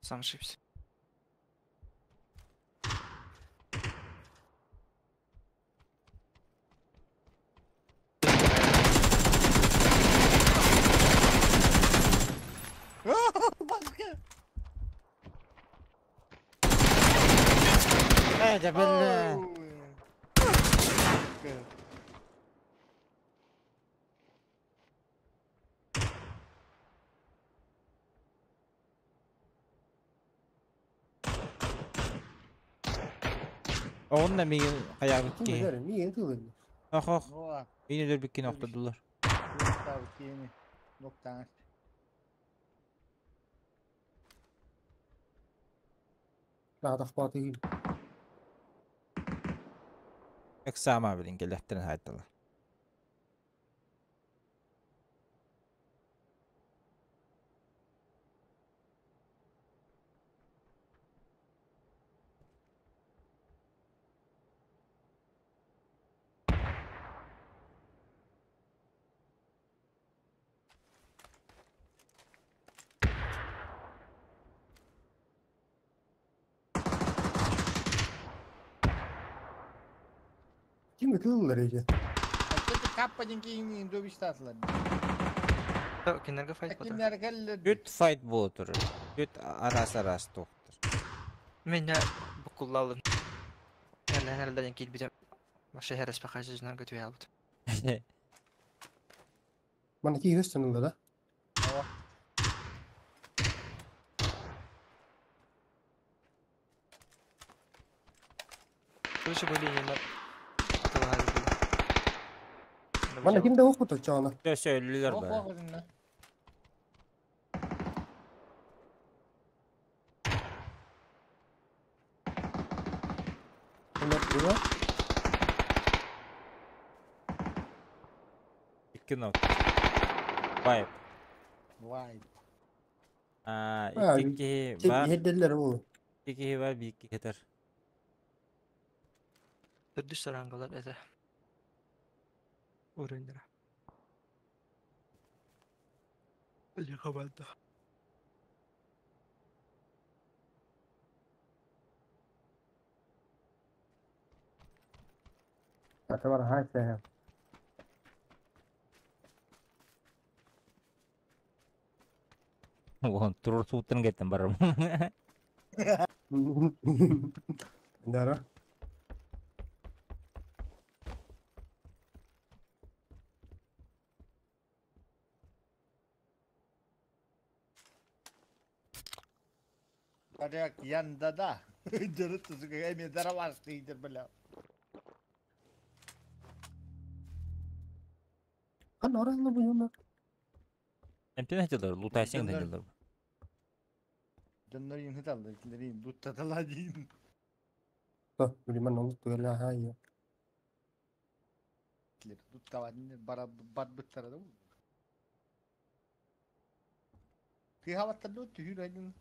Сам ошибся. Başka. Эй, да бля. Онна миген каябыт Ким ки. билер, миген тылын. Ох ох. Оа. Мини дөр биккин оқтадылар. Кини. Ноктан. Наадах баатыгын. Эксама билин келеттерин хайтталар. Ким тылылар эже? Hatta kappadın ki inin dövüş tatlar. Кинерге файт болды. Kimler geldi? Бүт файт болу тұрыр. Бүт арас арас тоқтыр. Меня букуллалым. Әлі кил битем. Баша хәрәс бақа жүзінен көтүе албыт. Мана ки көстөн ылла да. Слышу более не Мана ким да окуту чоона. Все, все, өлүлөр Ох бар. ох өзүнө. Мына була. Икки нок. Вайп. Вай. А, А, икки Ким бар. хедделер бу. Икки бар, бир икки кетер. Төрдүс сарангалар это. Уровень. Лиховато. Атабар хайта. Вон, тур суутын кеттен барым. Дара. Коряк янда да. Дөрөт сука эми дарабаш дейдер бля. Ана оралла бу юна. Эмтен айтылар, лутайсың Дөннөр. айтылар. Дөннөр yeni daldı. İkileri duttadalar deyin. Да, билмен оны тугала хай. Дуттава бара бат буттара да. Ти хаваттар түһүр айдын.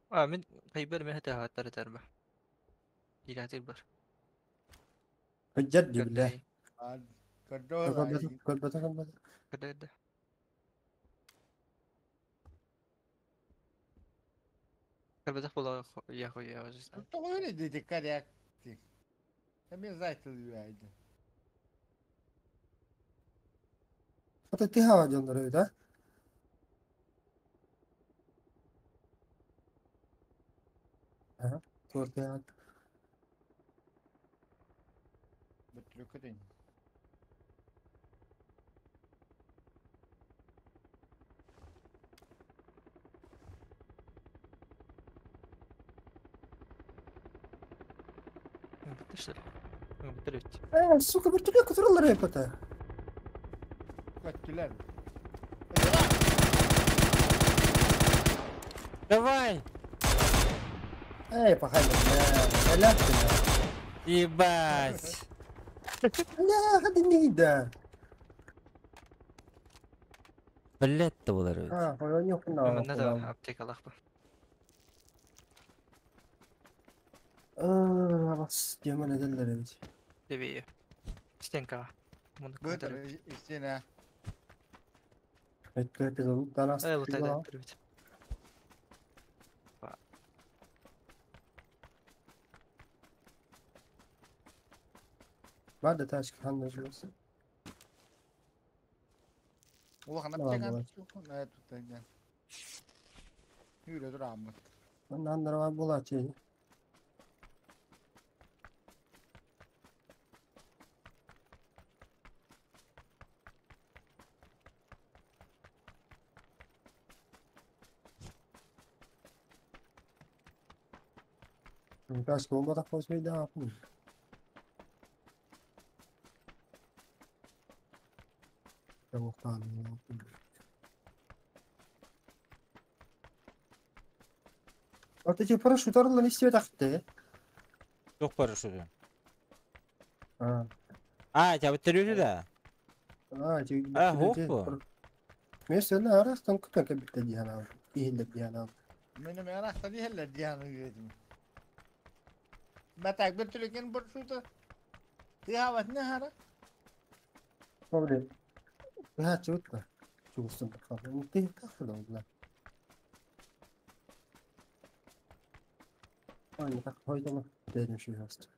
А, мен хайбер мен хата хаттар тарба. Дилатыр бар. Хajjat билlah. Көрдөө. Көрбөтө көрбөтө. Көрдө. Көрбөтөх була я хуя уже знаю. Тоҕо öyle dedik коряк. Обязательно үйәйді. Ата тыһаҕа дьоннор эбит, а? Аха, туор тыһаҕа. Бөттүрүккүтүн. Бітті что ли? Бітті ведь. Э, сука, вертолет көтөрөллөр эбит ата. Көттүлэр. Давай! Эй, пахай, бля, бля, Ебать! Бля, ходи не да. Блять-то болар ведь. А, не Манна да аптекалах ба. А, бас, демон эделлер эбит. Деби. Стенка. Муну Бөтөр көтөрүп. истине. Эт, данас. Эй, лутайда бит. Бар да тачка ханна жуасы. Улахан Ладно, аптекан давай. тут тут. Yürü dur amma. Манна бар була чей. Тачка бомба так да. Вот эти парашют не истебет акты. Жоқ парашюты. А. А, тебя бітіреді да? А, эти А, хоппа. Мен сені арастан күтен кәбітті диана. Ихиллеп диана. Меним ярахта дихеллер дияны үйретим. Батак bir türeken bir şuta. Тыхават не хара? Проблем. Ha, чутка. Чувствую, Ну, ты как да? А, не так хойдама. Дедим şu яст.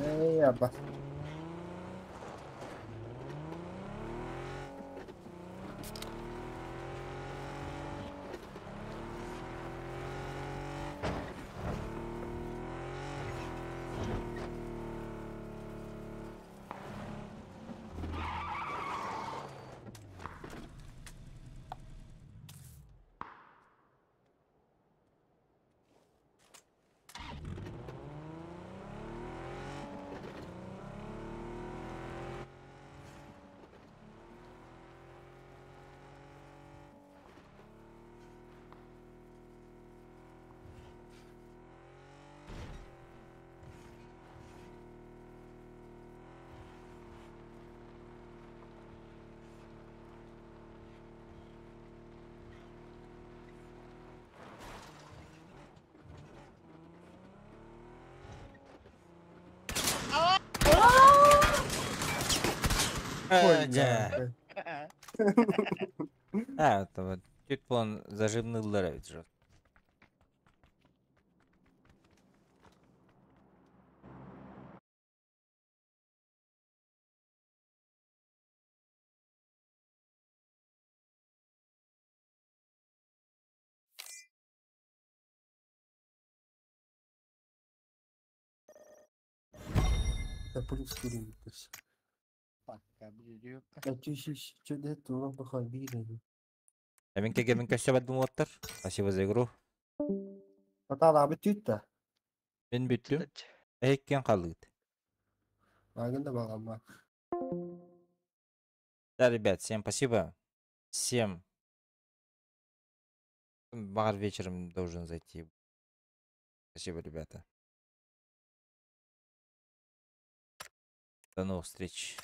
Эй, аба. Да. А, это вот. Чуть план зажимнылар ведь же. Я плюс курим. Мен көссө бардым уоттар. Спасибо за игру. Атала бүтүттэ. Мен бүттүм. Эйккен қалыгыт. Агында багамма. Да, ребят, всем спасибо. Всем. Бар вечером должен зайти. Спасибо, ребята. До новых встреч.